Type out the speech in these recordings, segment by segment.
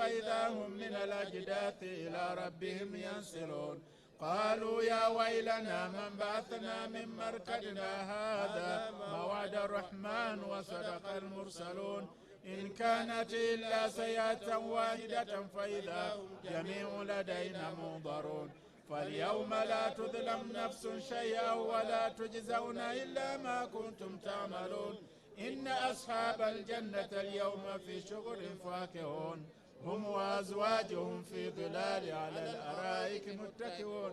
فإذا هم من الأجداث إلى ربهم ينسلون. قالوا يا ويلنا من بعثنا من مرقدنا هذا ما وعد الرحمن وصدق المرسلون. إن كانت إلا سيئة واحدة فإذا جميع لدينا منظرون. فاليوم لا تظلم نفس شيئا ولا تجزون إلا ما كنتم تعملون. إن أصحاب الجنة اليوم في شغل فاكهون، هم وأزواجهم في ظلال على الأرائك متكئون،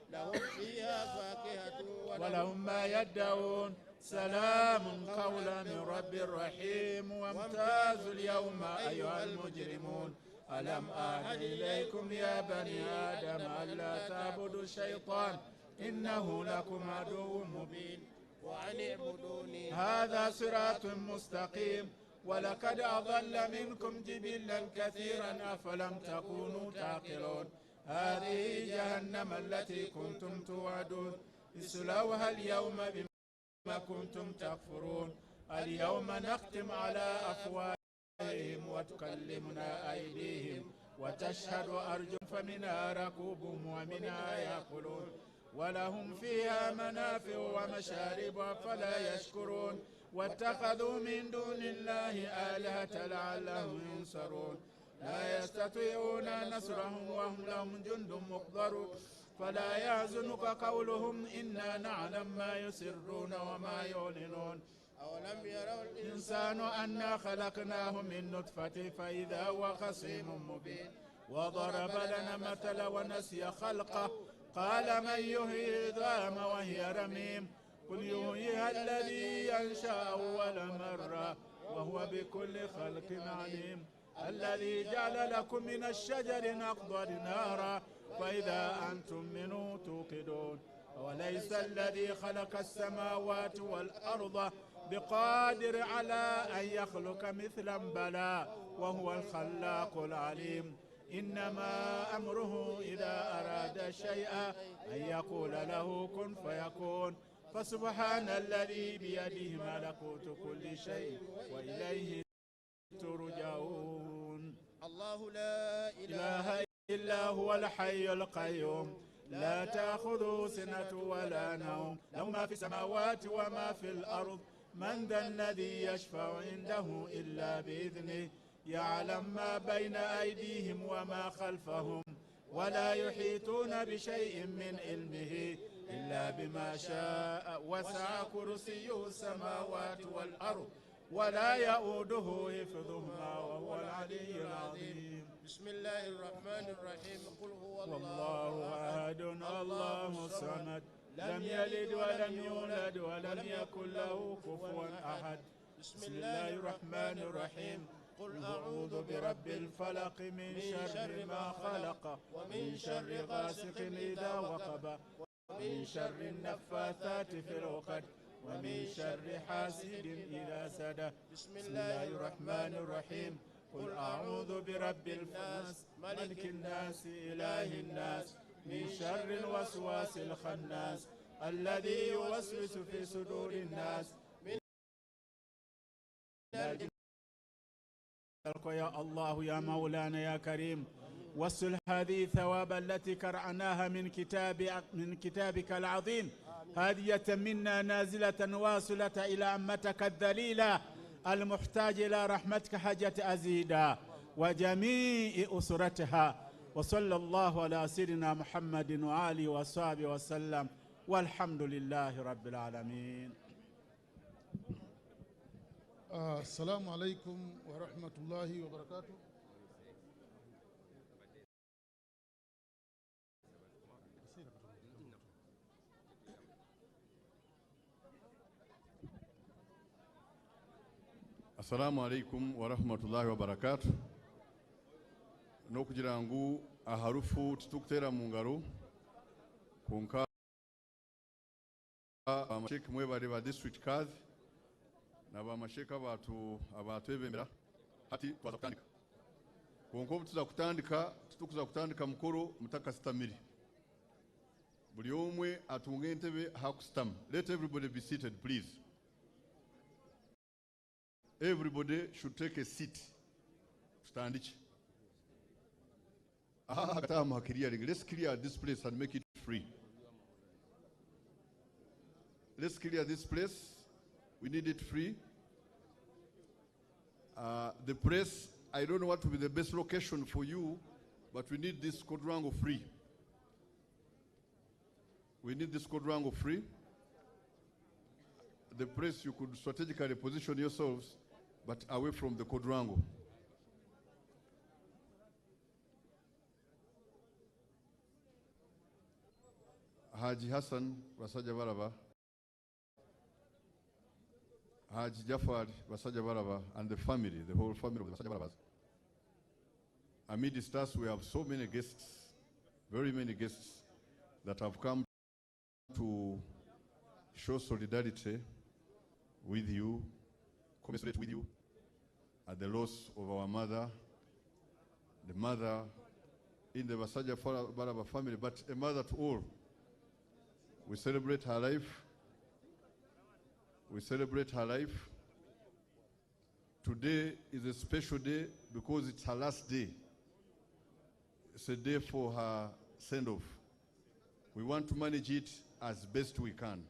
لهم فيها فاكهة ولهم ما يدعون. سلام قولا من رب رحيم. وامتازوا اليوم أيها المجرمون. ألم أعهد إليكم يا بني آدم ألا تعبدوا الشيطان إنه لكم عدو مبين وأن اعبدوني هذا صراط مستقيم. ولقد أضل منكم جبلا كثيرا أفلم تكونوا تعقلون. هذه جهنم التي كنتم توعدون، اصلوها اليوم بما كنتم تكفرون. اليوم نختم على أفواههم وتكلمنا أيديهم وتشهد أرجلهم، فمنها ركوبهم ومنها يأكلون، ولهم فيها منافع ومشارب فلا يشكرون. واتخذوا من دون الله آلهة لعلهم ينصرون. لا يستطيعون نصرهم وهم لهم جند محضرون. فلا يحزنك قولهم إنا نعلم ما يسرون وما يعلنون. أولم يروا الإنسان أنا خلقناه من نطفة فإذا هو خصيم مبين. وضرب لنا مثلا ونسي خلقه قال من يحيي العظام وهي رميم. قل يحييها الذي أنشأ أول مرة وهو بكل خلق عليم. الذي جعل لكم من الشجر الأخضر نارا فإذا أنتم منه توقدون. وليس الذي خلق السماوات والأرض بقادر على أن يخلق مثلا بلى وهو الخلاق العليم. إنما أمره إذا أراد شيئا أن يقول له كن فيكون. فسبحان الذي بيده ملكوت كل شيء وإليه ترجعون. الله لا إله إلا هو الحي القيوم لا تأخذه سنة ولا نوم، له ما في السماوات وما في الأرض. من ذا الذي يشفع عنده إلا بإذنه، يعلم ما بين أيديهم وما خلفهم ولا يحيطون بشيء من علمه إلا بما شاء. وسع كرسيه السماوات والأرض ولا يؤوده حفظهما وهو العلي العظيم. بسم الله الرحمن الرحيم. قل هو الله أحد الله الصمد لم يلد ولم يولد ولم يكن له كفوا أحد. بسم الله الرحمن الرحيم. قل أعوذ برب الفلق من شر ما خلق ومن شر غاسق إذا وقب ومن شر النفاثات في العقد ومن شر حاسد إذا حسد. بسم بسم الله الرحمن الرحيم. قل أعوذ برب الناس ملك الناس إله الناس من شر الوسواس الخناس الذي يوسوس في صدور الناس من الجنة. يا الله يا مولانا يا كريم، وصل هذه الثواب التي قرأناها من كتابك العظيم هدية منا نازلة واصلة إلى أمتك الذليلة المحتاج إلى رحمتك حاجة أزيدا وجميع أسرتها. وصلى الله على سيدنا محمد وآله وصحبه وسلم، والحمد لله رب العالمين. السلام عليكم ورحمة الله وبركاته. Assalamu alaikum warahmatullahi wabarakatuh. N'okugira ngu aharufu titukuteera mu ngaro, konka abamasheke mwebare ba district kazi n'abamasheke abatu abatwebembera hati twaza kutandika. Konka obu tuza kutandika, titukuza kutandika mukoro mutakasitamire. Buri omwe atunge entebe ahakusitama. Let everybody be seated, please. Everybody should take a seat. Tutandike. Aha hagati aha muhakiriyaringe. Let's clear this place and make it free. Let's clear this place. We need it free. The press, I don't know what will be the best location for you, but we need this quadrangle free. We need this quadrangle free. The press, you could strategically position yourselves, but away from the quadrangle. Haji Hassan Basajjabalaba, Haji Jafar Basajjabalaba, and the family, the whole family of the Basajjabalabas. Amidst us, we have so many guests, very many guests that have come to show solidarity with you, commiserate with you at the loss of our mother, the mother in the Basajjabalaba family, but a mother to all. We celebrate her life. We celebrate her life. Today is a special day because it's her last day. It's a day for her send-off. We want to manage it as best we can.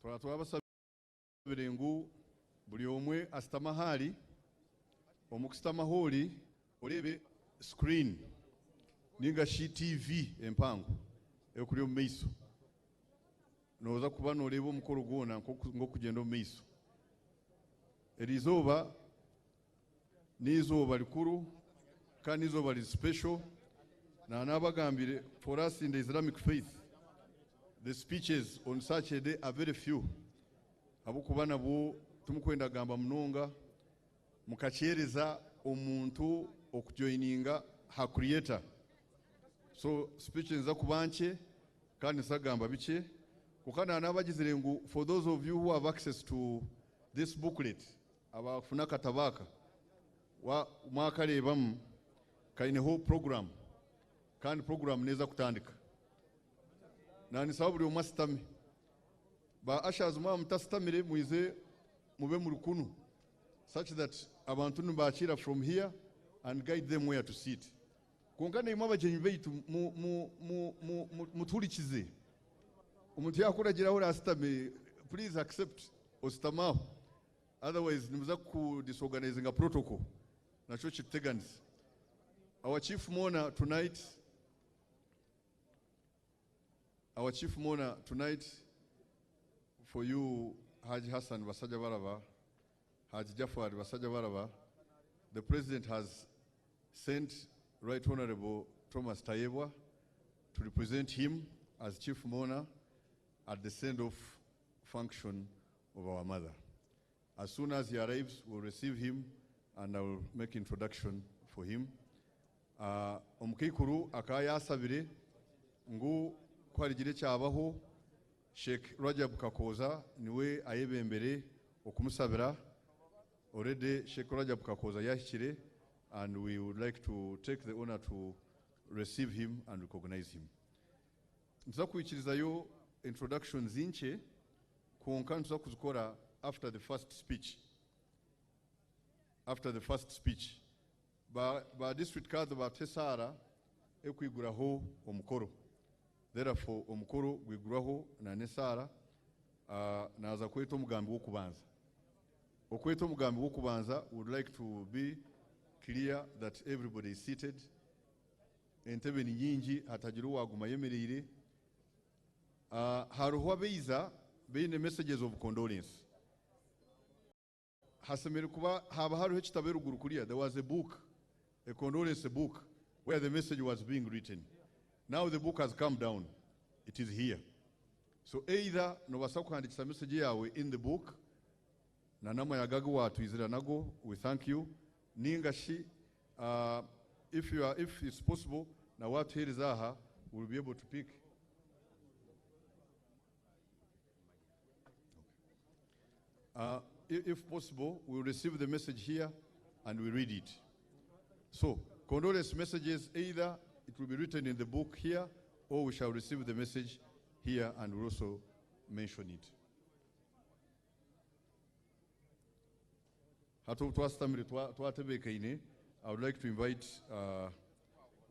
Turaba twabasabire ngu buri omwe asitama ahari, omu kusitama ahori oreebe screen ninga shi TV empango ekuri omu maiso. Nooza kuba nooreeba omukoro gwona nk'okugyenda omu maiso. Eri izooba n'eizooba rikuru kandi n'eizooba riri special. Na nabagambire, for us in the Islamic faith, the speeches on such a day are very few. Ahabw'okuba nabwo timukwenda kugamba munonga, mukakyereza omuntu okujoininga ha creator. So speeches niza kuba nkye kandi niza kugamba bikye. Kwonka na nabagizire ngu for those of you who have access to this booklet, abafuna akatabo aka, mwakareebamu kaineho program, kandi program neeza kutandika. Na nisaba buri omwe asitame. Ba ushers mwaba mutasitamire mwize mube muri kunu, such that abantu nibakiira from here and guide them where to sit. Kwonka naimwe abagyenyi baitu mutuhurikize. Omuntu yakuragira aho orasitame, please accept ositame aho. Otherwise nimuza ku disorganizinga protocol. Nakyo kituteganisa. Our chief mourner tonight, our chief mourner tonight for you, Haji Hassan Basajjabalaba, Haji Jafar Basajjabalaba, the president has sent Right Honorable Thomas Tayebwa to represent him as chief mourner at the send-off function of our mother. As soon as he arrives, we'll receive him and I will make introduction for him. Omukaikuru akaba yasabire ngu ku harigira ekyabaho, Sheikh Rajab Kakoza niwe ayebembere okumusabira. Already Sheikh Rajab Kakoza yahikire and we would like to take the honor to receive him and recognize him. Nituza kwikirizayo introductions nkye, kwonka nituza kuzikora after the first speech. After the first speech. Ba district kadhi batuhe esaara ekwiguraho omukoro. Therefore omukoro gwigurwaho na n'esaara. Naza kweta omugambi w'okubanza. Okweta omugambi w'okubanza would like to be clear that everybody is seated. Entebe ni nyingi hatagira owaguma ayemereire. Hariho abaiza baine messages of condolence. Hasemere kuba haba hariho ekitabo eruguru kuriya. There was a book, a condolence book, where the message was being written. Now the book has come down. It is here. So either nobasa kuhandikisa message yawe in the book, na n'amayaga agu watwizira nago, we thank you. Ninga shi, if it's possible, na watuhereza aha, we'll be able to pick. If possible, we will receive the message here and we read it. So, condolence messages, either it will be written in the book here or we shall receive the message here and we'll also mention it. Hati obu twasitamire twatebeekaine, I would like to invite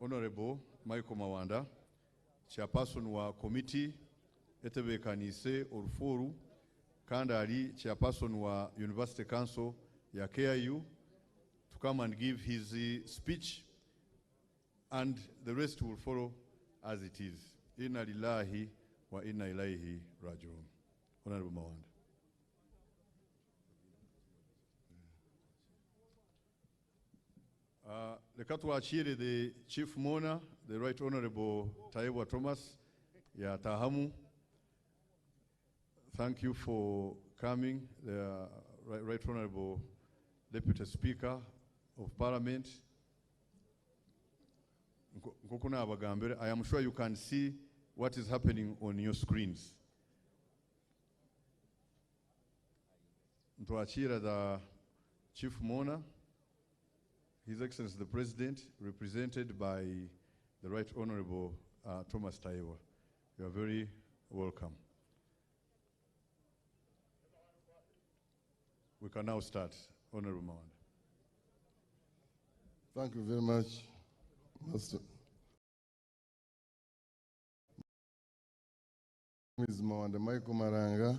Honorable Michael Mawanda, Chairperson wa committee etebeekaniise orufu oru kandi ari Chairperson wa University Council ya KIU to come and give his speech and the rest will follow as it is. Inna lillahi wa inna ilaihi rajiun. Honorable Mawanda. Reka twakiire the Chief Mourner, the Right Honorable Tayebwa Thomas yatahamu. Thank you for coming, the Right Honorable Deputy Speaker of Parliament. Nk'oku naabagambire, I am sure you can see what is happening on your screens. Nitwakiira the Chief Mourner, His Excellency the President, represented by the Right Honorable Thomas Tayebwa. You are very welcome. We can now start, Honorable Mawanda. Thank you very much, Master. Ms. Mawanda Michael Maranga.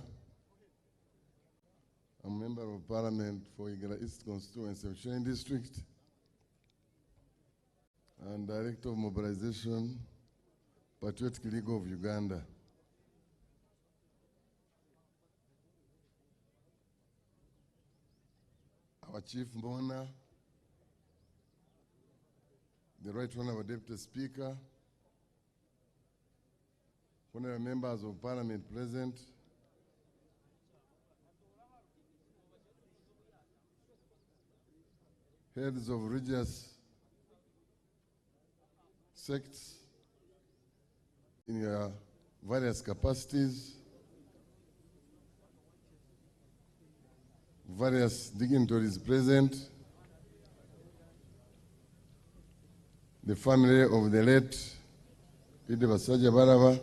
I'm a member of Parliament for Igara East Constituency of Bushenyi District and Director of Mobilization, Patriotic League of Uganda. Our Chief Mourner, the Right Honorable Deputy Speaker, honorable members of Parliament present, heads of religious sects in your various capacities, various dignitaries present, the family of the late Iddi Basajjabalaba,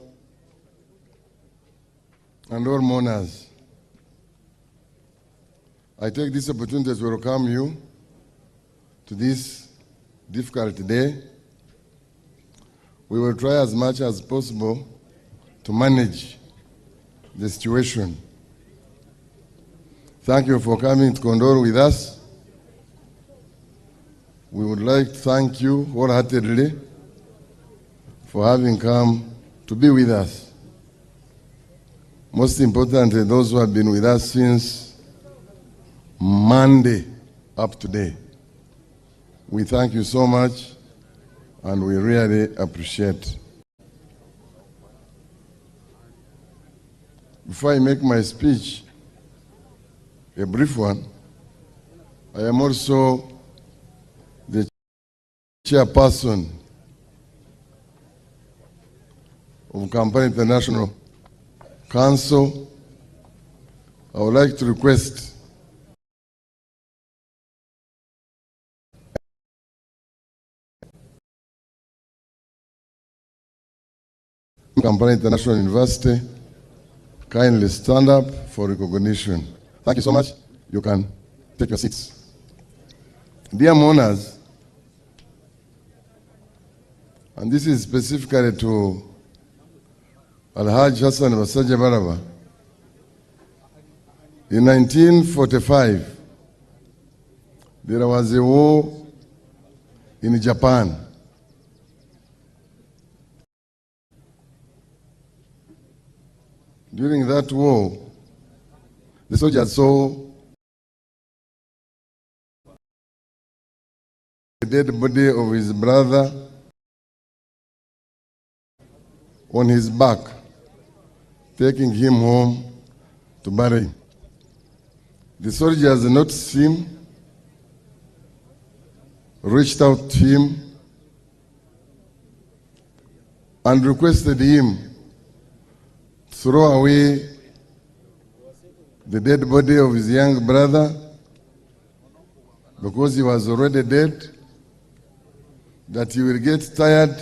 and all mourners. I take this opportunity to welcome you to this difficult day. We will try as much as possible to manage the situation. Thank you for coming to condole with us. We would like to thank you wholeheartedly for having come to be with us. Most importantly, those who have been with us since Monday up to today. We thank you so much and we really appreciate. Before I make my speech, a brief one, I am also the chairperson of Kampala International Council. I would like to request Kampala International University kindly stand up for recognition. Thank you so much. You can take your seats. Dear mourners, and this is specifically to Alhaj Hassan Basajjabalaba. In 1945, there was a war in Japan. During that war, the soldiers saw the dead body of his brother on his back, taking him home to bury him. The soldiers noticed him, reached out to him, and requested him to throw away the dead body of his young brother because he was already dead, that he will get tired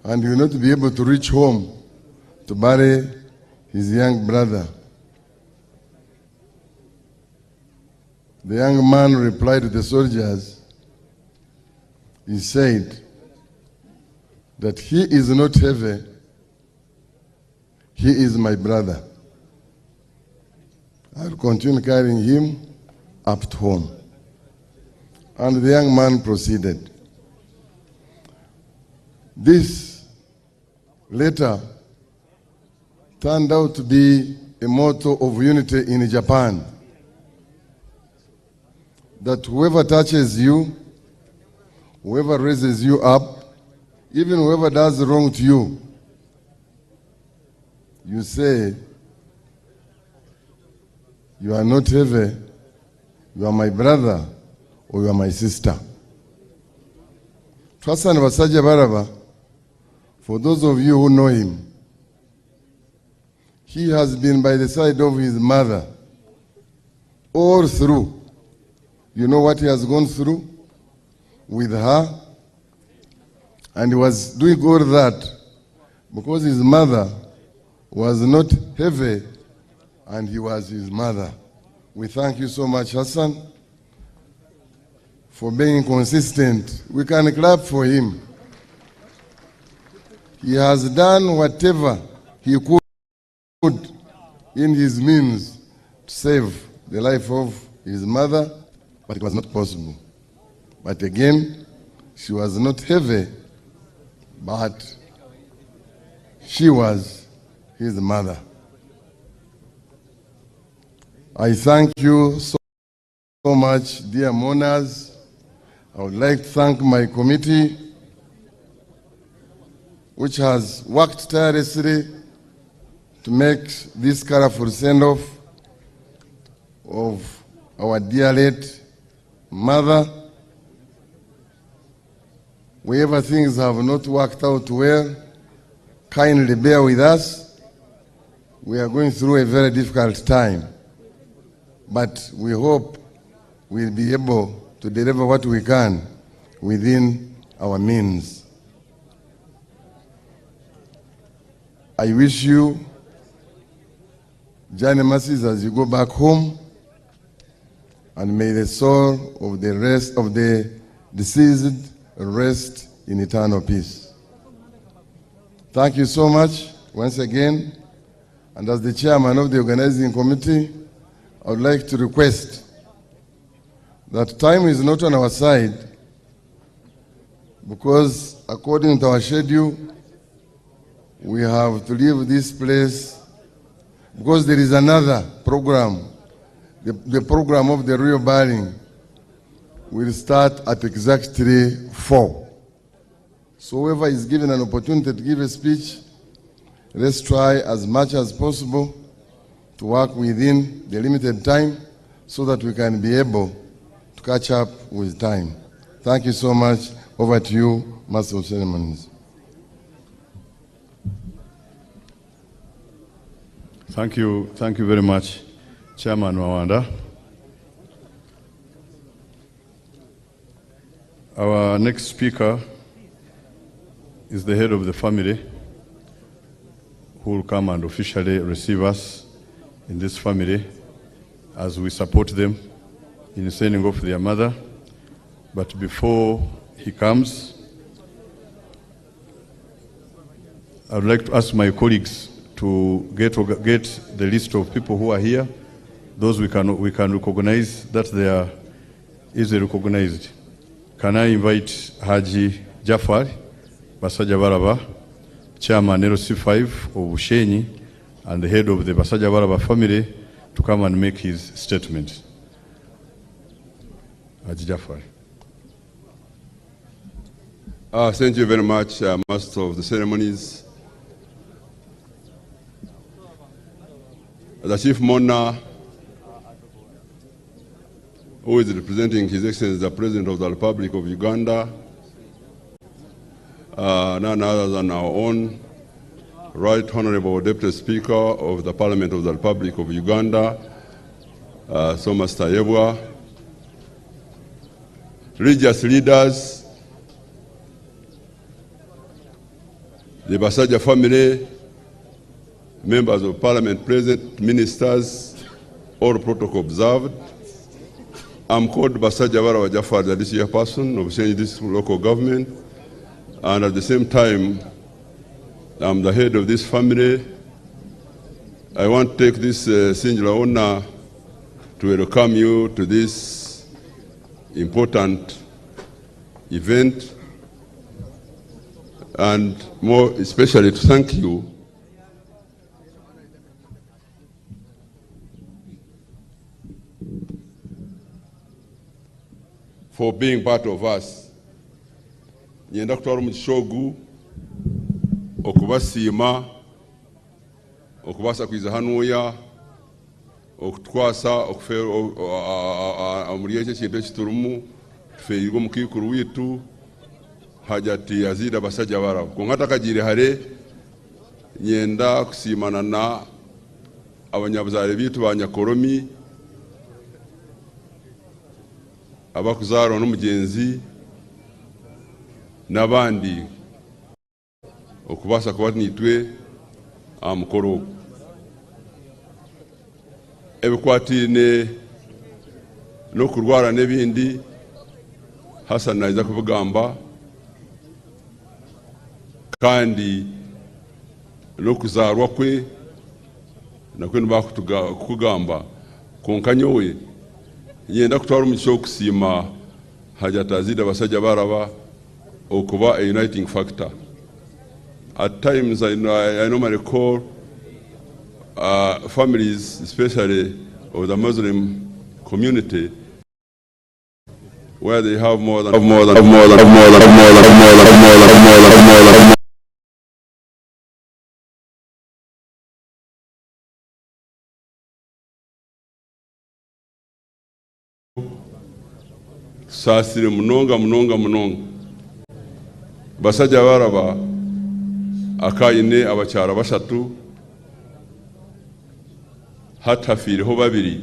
and he will not be able to reach home to bury his young brother. The young man replied to the soldiers, he said that he is not heavy, he is my brother. I'll continue carrying him up to home. And the young man proceeded. This later turned out to be a motto of unity in Japan. That whoever touches you, whoever raises you up, even whoever does wrong to you, you say, You are not heavy, you are my brother or you are my sister. Hassan Basajjabalaba, for those of you who know him, he has been by the side of his mother all through. You know what he has gone through with her? And he was doing all that because his mother was not heavy and he was his mother. We thank you so much, Hassan, for being consistent. We can clap for him. He has done whatever he could in his means to save the life of his mother, but it was not possible. But again, she was not heavy, but she was his mother. I thank you so much, dear mourners. I would like to thank my committee, which has worked tirelessly to make this colorful send-off of our dear late mother. Wherever things have not worked out well, kindly bear with us. We are going through a very difficult time, but we hope we'll be able to deliver what we can within our means. I wish you journey mercies as you go back home, and may the soul of the rest of the deceased rest in eternal peace. Thank you so much once again. And as the chairman of the organizing committee, I would like to request that time is not on our side, because according to our schedule, we have to leave this place because there is another program. The program of the royal burying will start at exactly 4. So whoever is given an opportunity to give a speech, let's try as much as possible to work within the limited time so that we can be able to catch up with time. Thank you so much. Over to you, Master of Ceremonies. Thank you. Thank you very much, Chairman Mawanda. Our next speaker is the head of the family, who will come and officially receive us in this family as we support them in sending off their mother. But before he comes, I would like to ask my colleagues to get the list of people who are here, those we can recognize that they are easily recognized. Can I invite Haji Jafar Basajjabalaba, Chairman LC5 of Bushenyi and the head of the Basajjabalaba family, to come and make his statement. Haji Jafar. Thank you very much, Master of the Ceremonies. The Chief Mourner, who is representing His Excellency the President of the Republic of Uganda, none other than our own Right Honorable Deputy Speaker of the Parliament of the Republic of Uganda, Thomas Tayebwa, religious leaders, the Basaja family, members of parliament present, ministers, all protocol observed. I'm called Basajjabalaba Jaffari, the district chairperson of Bushenyi District Local Government, and at the same time, I'm the head of this family. I want to take this singular honor to welcome you to this important event, and more especially to thank you for being part of us. Nyenda kutwara omugisha ogu okubasiima okubaasa kwiza hanuya okutwasa omuri eki ekintu eki turimu tufeerirwe omukaikuru waitu Hajati Azida Basajjabalaba. Kwonka ntakagiire hare, nyenda kusiimana na abanyabuzaare baitu ba nyakoromi abakuzaarwa n'omugyenzi n'abandi okubaasa kuba naitwe aha mukoro ogu. Ebikwataine n'okurwara n'ebindi, Hassan naija kubigamba kandi n'okuzaarwa kwe nakwo nibakukugamba. Kwonka nyowe niinyenda kutwara omugisha ogu kusiima Hajat Azida Basajjabalaba okuba a uniting factor. At times I normally call families especially of the Muslim community where they have more than more than more than more than more than more than more than more than more than Tusaasire munonga munonga munonga. Basajjabalaba akaba aine abakyara bashatu, hati hafiireho babiri,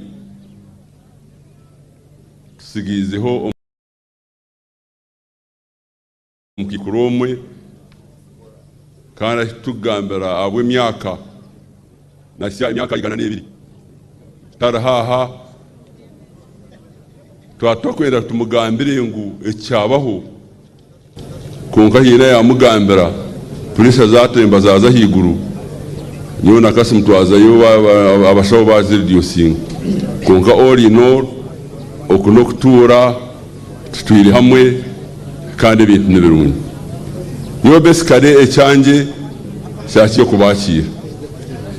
tusigaizeho omukaikuru omwe kandi ahu turikugambira ahabw'emyaka nahitsya emyaka 102 tari haaha. Twaba turikwenda tumugambire ngu eki kyabaho kwonka haine ayaamugambira puresha zaatemba zaaza ahaiguru nyowe na Kasim twazayo abashaho baaziridyusinga kwonka all in all oku n'okutuura tutwire hamwe kandi ebintu ni birungi. Nyowe basically ekyangye kyakye okubakiira.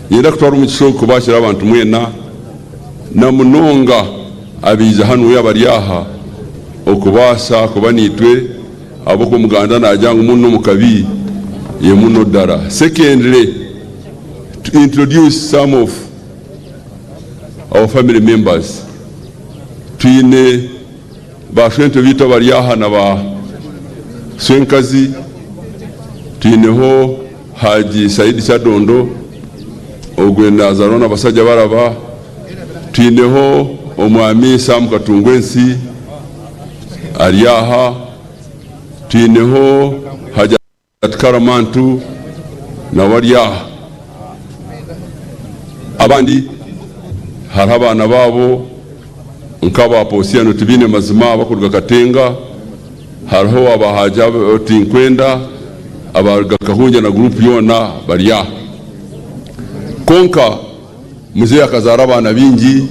Niinyenda kutwara omugisha ogu kubakiira abantu mwena na munonga abaija hanuya abari aha okubaasa kuba naitwe ahabw'okuba Omuganda naagira ngu muno omu kabi ye muno dara. Secondly, to introduce some of our family members. Twine ba shwento baitu abari aha na ba swenkazi, twineho Haji Saidi Kyadondo ogwe nazaarwa na Basajjabalaba, twineho Omwami Sam Katungwensi ari aha, twineho Hajat Karamantu nawe ari aha. Abandi hariho abaana baabo nk'aba Posiano Tibaine Mazima abakuruga Katenga, hariho aba Haji Tinkwenda abaruga Kahungya na guruupu yoona bari aha. Kwonka muzeeyi akazaara abaana baingi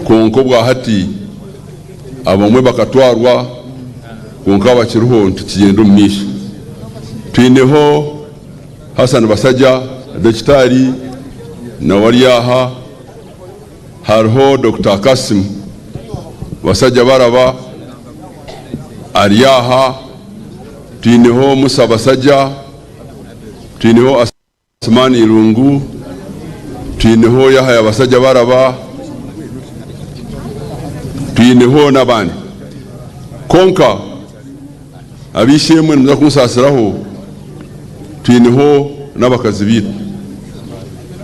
kwonka obwa hati abamwe bakatwarwa kwonka abakiriho nitukigyenda omu maisho. Twineho Hassan Basajja Dokitaari nawe ari aha, hariho Dokita Kassim Basajjabalaba ari aha, twineho Musa Basajja, twineho Asumani Irungu, twineho Yahaya Basajjabalaba, twineho n'abandi. Kwonka Ab'eishe-emwe nimuza kunsaasiraho, twineho n'abakazi baitu.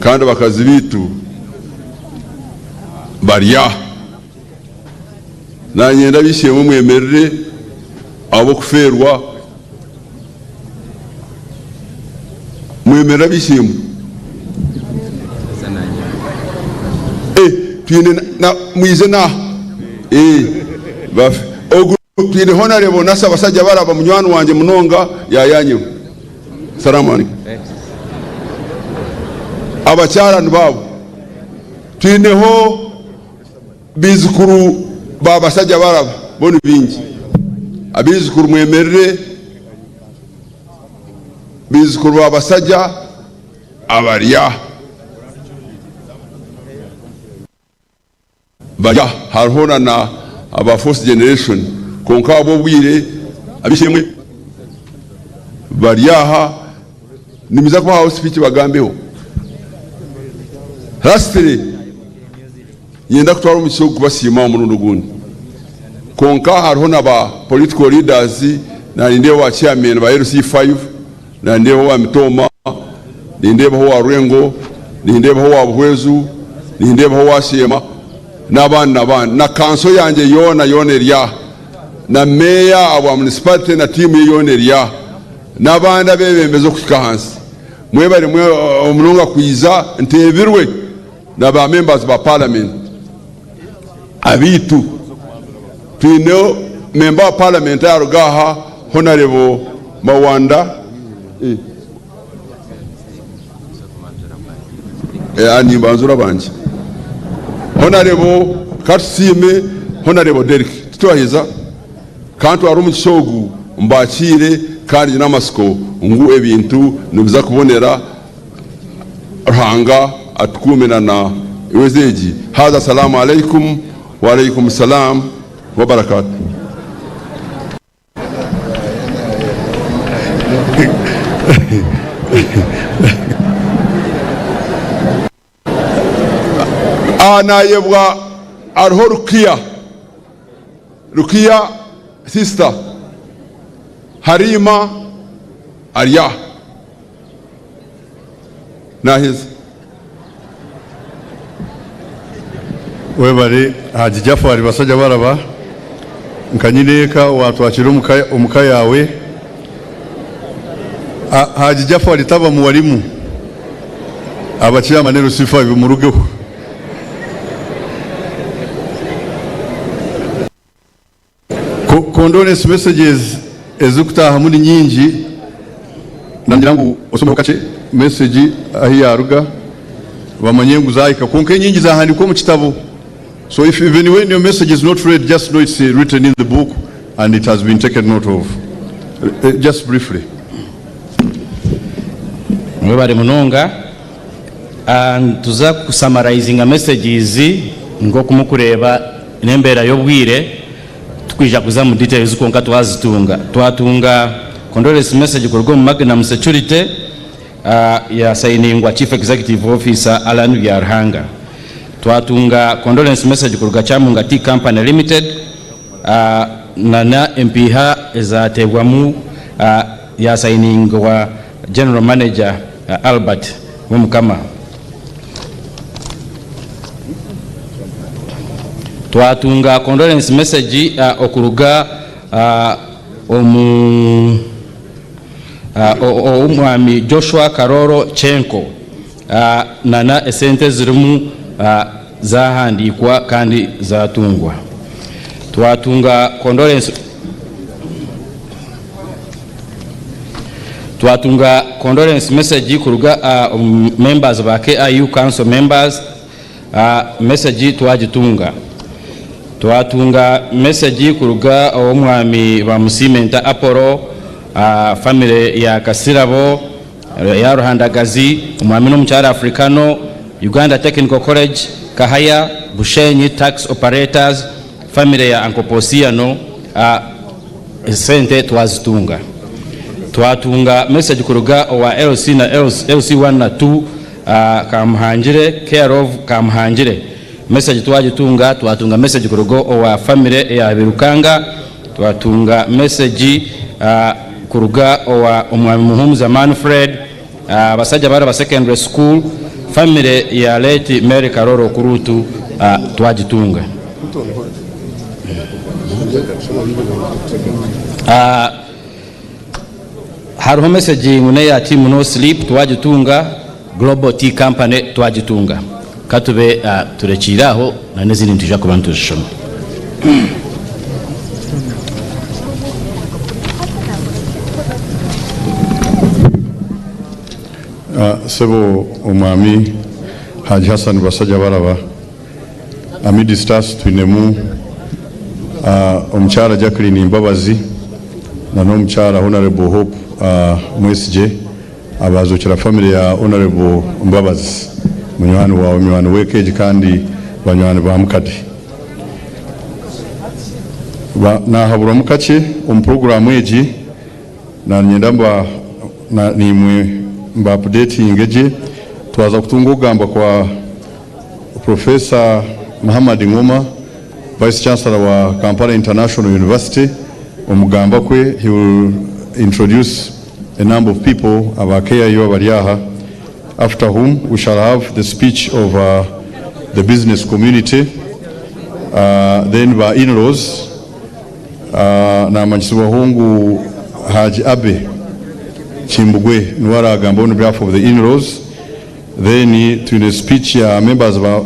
Kandi abakazi baitu bari. Barya. Nanyenda ab'eishe-emwe mwemerere ahabw'okufeerwa. Mwemerere ab'eishe-emwe. Eh, twine na, na, mwije n'aha. Eh, bafe. Ogu twine Honorable Nasser Basajjabalaba munywani wangye munonga yayanyewe. Salamu alaikum. Abakyara nibaabo. Twineho baijukuru ba Basajjabalaba bo ni baingi. Abaijukuru mwemerere baijukuru ba Basajja abarya. Barya hariho na na aba fourth generation kwonka ahabw'obwire ab'eishe-emwe bari aha nimuza kubahaho speech bagambeho. Lastly nyenda kutwara omugisha ogu kubasiima omurundi ogundi kwonka hariho na ba political leaders na nindeeba ba chairman ba LC5 Nindeeba owa Mitooma, nindeebaho owa Rwengo, nindeebaho owa Buhweju, nindeebaho owa Sheema n'abandi n'abandi. Na kanso yangye yoona yoona eri aha, na meeya ahabwa munisiparite na tiimu ye yoona eri aha, n'abandi abeebembezi okuhika ahansi. Mwebare munonga kwija nteebirwe na ba members ba paramenti abaitu. Twine memba wa paramenti ayaruga aha Honarebo Mawanda. Nimbanzura bangye. Honarebo Katusiime, Honarebo Derrick. Titwaheza Ka ntware omugisha ogu mbakiire kandi nyine amatsiko ngu ebintu nibiza kubonera. Ruhanga atukuume na na ewezi egi. Haza Salaam Alaikum wa Alaikum Salaam wa Barakatuh. Aha nayebwa hariho Rukia, Rukia sister Hariima ari aha. Naheza. Webare Haji Jafari Basajjabalaba nka nyineeka owatwakira omuka yaawe. Haji Jafari taba muwalimu aba chairman LC5 murugeho. Condolence messages ezirikutaahamu ni nyingi, nagira ngu oshomeho kakye message ahi yaruga bamanye ngu zahika kwonka enyingi zahandikwa omu kitabo so if even when your message is not read just know it's written in the book and it has been taken note of. Just briefly. Mwebare munonga. Nituza ku summarizinga messages nk'oku mukureeba n'embeera y'obwire tikwija kuza mu details kwonka twazitunga. Twatunga condolence message kuruga omu Magnum Security ya sayiningwa Chief Executive Officer Allan Byaruhanga. Twatunga condolence message kuruga Kyamunga Tea Company Limited na n'empiiha ezateebwamu ya sayiningwa General Manager Albert Womukama. Twatunga condolence message okuruga omu ow'omwami Joshua Karoro Chenko nana esente ezirimu zahandiikwa kandi zatungwa. Twatunga condolence. Twatunga condolence message kuruga aha omu members ba KIU council members, message twagitunga. Twatunga message kuruga ow'omwami Bamusiimenta Apollo, family ya Kasirabo, ya Ruhandagazi, omwami n'omukyara Africano, Uganda Technical College, Kahaya, Bushenyi Tax Operators, family ya Uncle Posiano, Esente twazitunga. Twatunga message kuruga owa LC na LC1 na 2 Kamuhangire care of Kamuhangire. Message twagitunga. Twatunga message kuruga owa family eya Birukanga. Twatunga message kuruga owa Omwami Muhumuza Manfred, Basajjabalaba Secondary School, family ya late Mary Karoro Kurutu. Twagitunga. Hariho message ngu neya team no sleep twagitunga, Global Tea Company twagitunga. Katube turekiire aho na n'ezindi nitwija kuba nituzishoma. Sebo Omwami Haji Hassan Basajjabalaba, amidst us twinemu Omukyara Jacqueline Mbabazi na n'Omukyara Honourable Hope Mwesigye abaazokera family ya Honourable Mbabazi, munywani waawe, munywani w'eka egi kandi banywani ba Mukade. Naahaburwamu kakye omu puroguraamu egi. Nanyenda mba naimwe mba updatinge gye. Twaza kutunga okugamba kwa Professor Muhammad Ngoma, Vice Chancellor wa Kampala International University. Omukugamba kwe, he will introduce a number of people aba KIU abari aha, after whom we shall have the speech of the business community, then ba in-laws. Naamanyisibwaho ngu Haji Abbey Kimbugwe niwe araagamba on behalf of the in-laws. Then twine speech ya members ba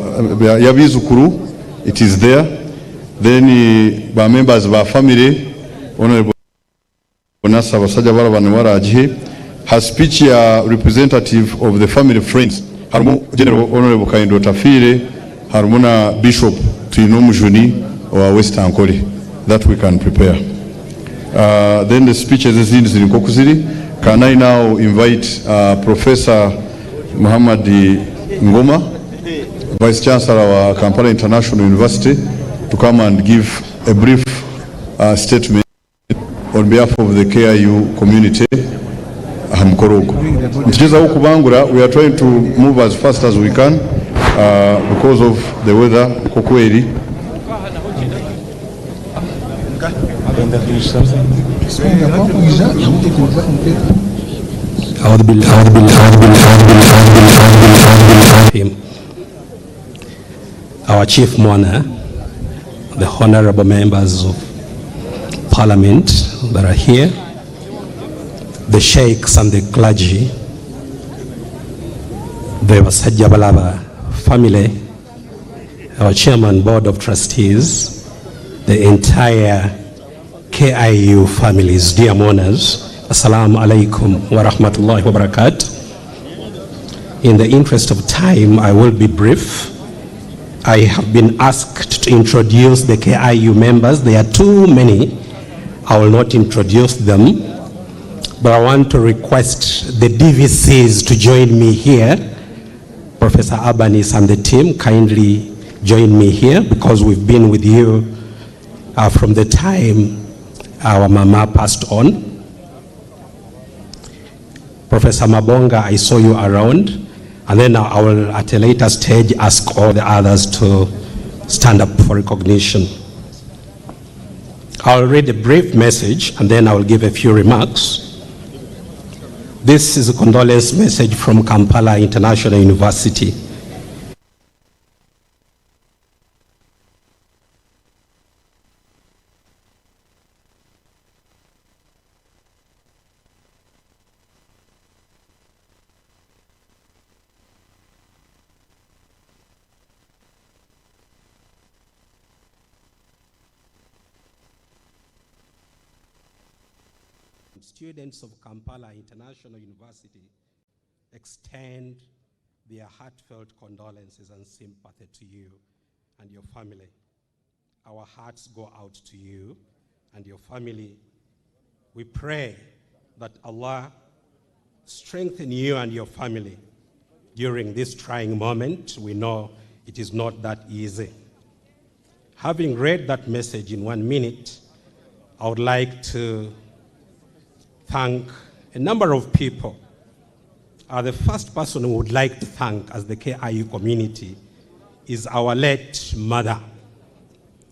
y'abaijukuru, it is there. Then ba members ba family, Honourable Nasser Basajjabalaba niwe araagihe. Ha speech ya representative of the family friends harimu General Honourable Kahinda Otafiire, harimu na Bishop Twinomujuni owa West Ankole that we can prepare. Then the speeches ezindi ziri nk'oku ziri. Can I now invite Professor Muhammad Ngoma, Vice Chancellor wa Kampala International University, to come and give a brief statement on behalf of the KIU community aha mukoro ogu. Nitugyezaho kubangura, we are trying to move as fast as we can because of the weather nk'oku eri. Our chief mourner, the honorable members of parliament that are here, the sheikhs and the clergy, the Basajjabalaba family, our chairman board of trustees, the entire KIU families, dear mourners, Assalamu alaikum wa rahmatullahi wa barakatuh. In the interest of time, I will be brief. I have been asked to introduce the KIU members. There are too many. I will not introduce them, but I want to request the DVCs to join me here. Professor Abanis and the team, kindly join me here because we've been with you from the time our mama passed on. Professor Mabonga, I saw you around, and then I will at a later stage ask all the others to stand up for recognition. I'll read a brief message and then I will give a few remarks. This is a condolence message from Kampala International University. Students of Kampala International University extend their heartfelt condolences and sympathy to you and your family. Our hearts go out to you and your family. We pray that Allah strengthen you and your family during this trying moment. We know it is not that easy. Having read that message in 1 minute, I would like to thank a number of people. The first person we would like to thank as the KIU community is our late mother.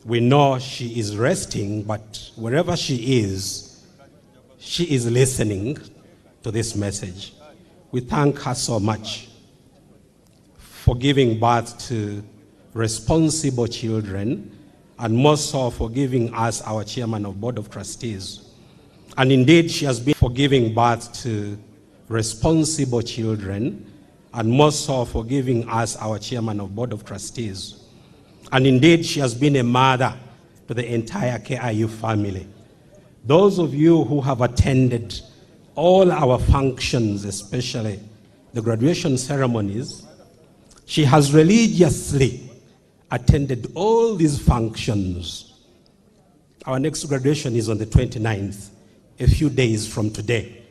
We know she is resting, but wherever she is, she is listening to this message. We thank her so much for giving birth to responsible children, and more so for giving us our chairman of Board of Trustees. And indeed, she has been for giving birth to responsible children, and more so for giving us our chairman of Board of Trustees. And indeed, she has been a mother to the entire KIU family. Those of you who have attended all our functions, especially the graduation ceremonies, she has religiously attended all these functions. Our next graduation is on the 29th, a few days from today.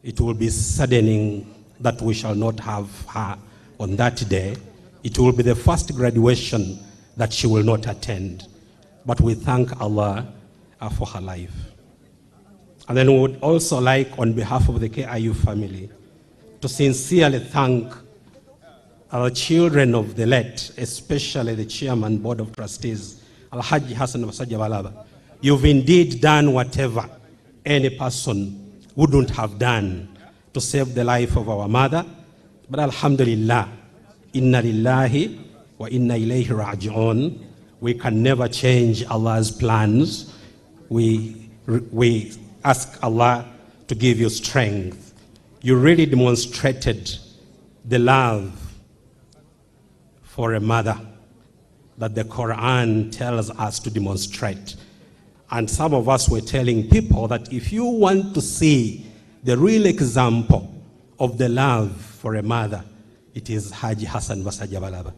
It will be saddening that we shall not have her on that day. It will be the first graduation that she will not attend. But we thank Allah for her life. And then we would also like, on behalf of the KIU family, to sincerely thank our children of the late, especially the chairman, board of trustees, Alhaji Hassan Basajjabalaba. You've indeed done whatever any person wouldn't have done to save the life of our mother. But Alhamdulillah, inna lillahi wa inna ilayhi raji'un. We can never change Allah's plans. We ask Allah to give you strength. You really demonstrated the love for a mother that the Quran tells us to demonstrate. And some of us were telling people that if you want to see the real example of the love for a mother, it is Haji Hassan Basajjabalaba.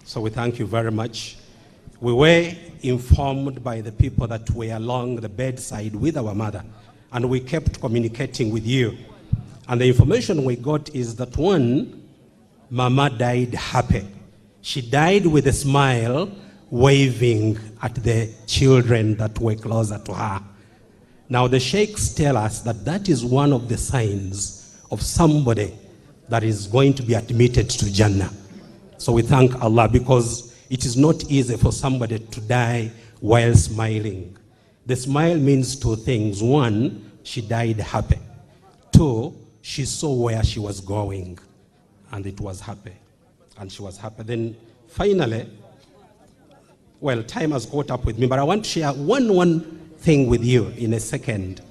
So we thank you very much. We were informed by the people that were along the bedside with our mother, and we kept communicating with you. And the information we got is that one, Mama died happy. She died with a smile, waving at the children that were closer to her. Now the sheikhs tell us that that is one of the signs of somebody that is going to be admitted to Jannah. So we thank Allah, because it is not easy for somebody to die while smiling. The smile means two things. One, she died happy. Two, she saw where she was going, and it was happy. And she was happy. Then finally, well, time has caught up with me, but I want to share one thing with you in a second.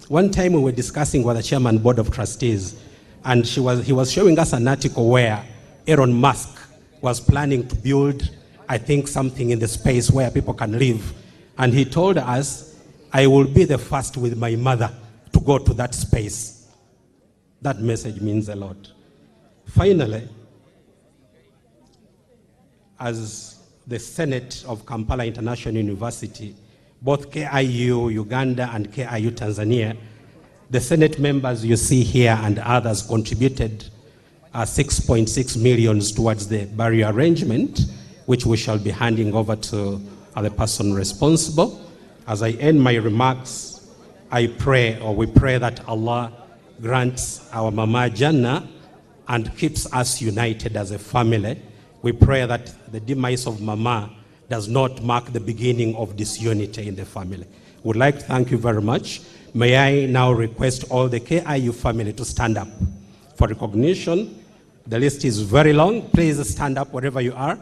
One time we were discussing with the chairman board of trustees, and he was showing us an article where Elon Musk was planning to build, I think, something in the space where people can live. And he told us, I will be the first with my mother to go to that space. That message means a lot. Finally, as the Senate of Kampala International University, both KIU Uganda and KIU Tanzania, the Senate members you see here and others contributed 6.6 million towards the burial arrangement, which we shall be handing over to the person responsible. As I end my remarks, I pray, or we pray, that Allah grants our Mama Jannah and keeps us united as a family. We pray that the demise of Mama does not mark the beginning of disunity in the family. We'd like to thank you very much. May I now request all the KIU family to stand up for recognition. The list is very long. Please stand up wherever you are.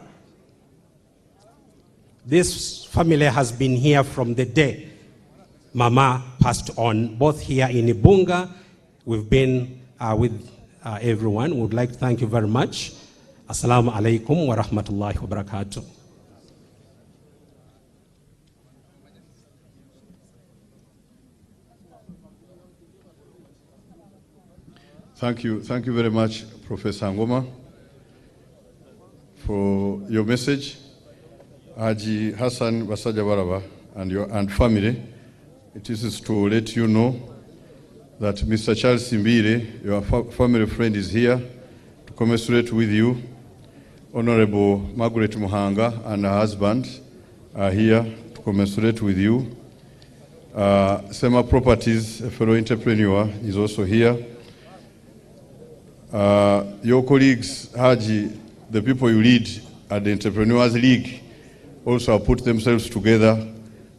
This family has been here from the day Mama passed on, both here in Ibunga. We've been with everyone. We would like to thank you very much. Assalamu alaikum wa rahmatullahi wa barakatuh. Thank you. Thank you very much, Professor Ngoma, for your message. Haji Hassan Basajjabalaba and your and family, it is to let you know that Mr. Charles Simbire, your family friend, is here to commiserate with you. Honorable Margaret Muhanga and her husband are here to commiserate with you. Sema Properties, a fellow entrepreneur, is also here. Your colleagues, Haji, the people you lead at the Entrepreneurs League, also have put themselves together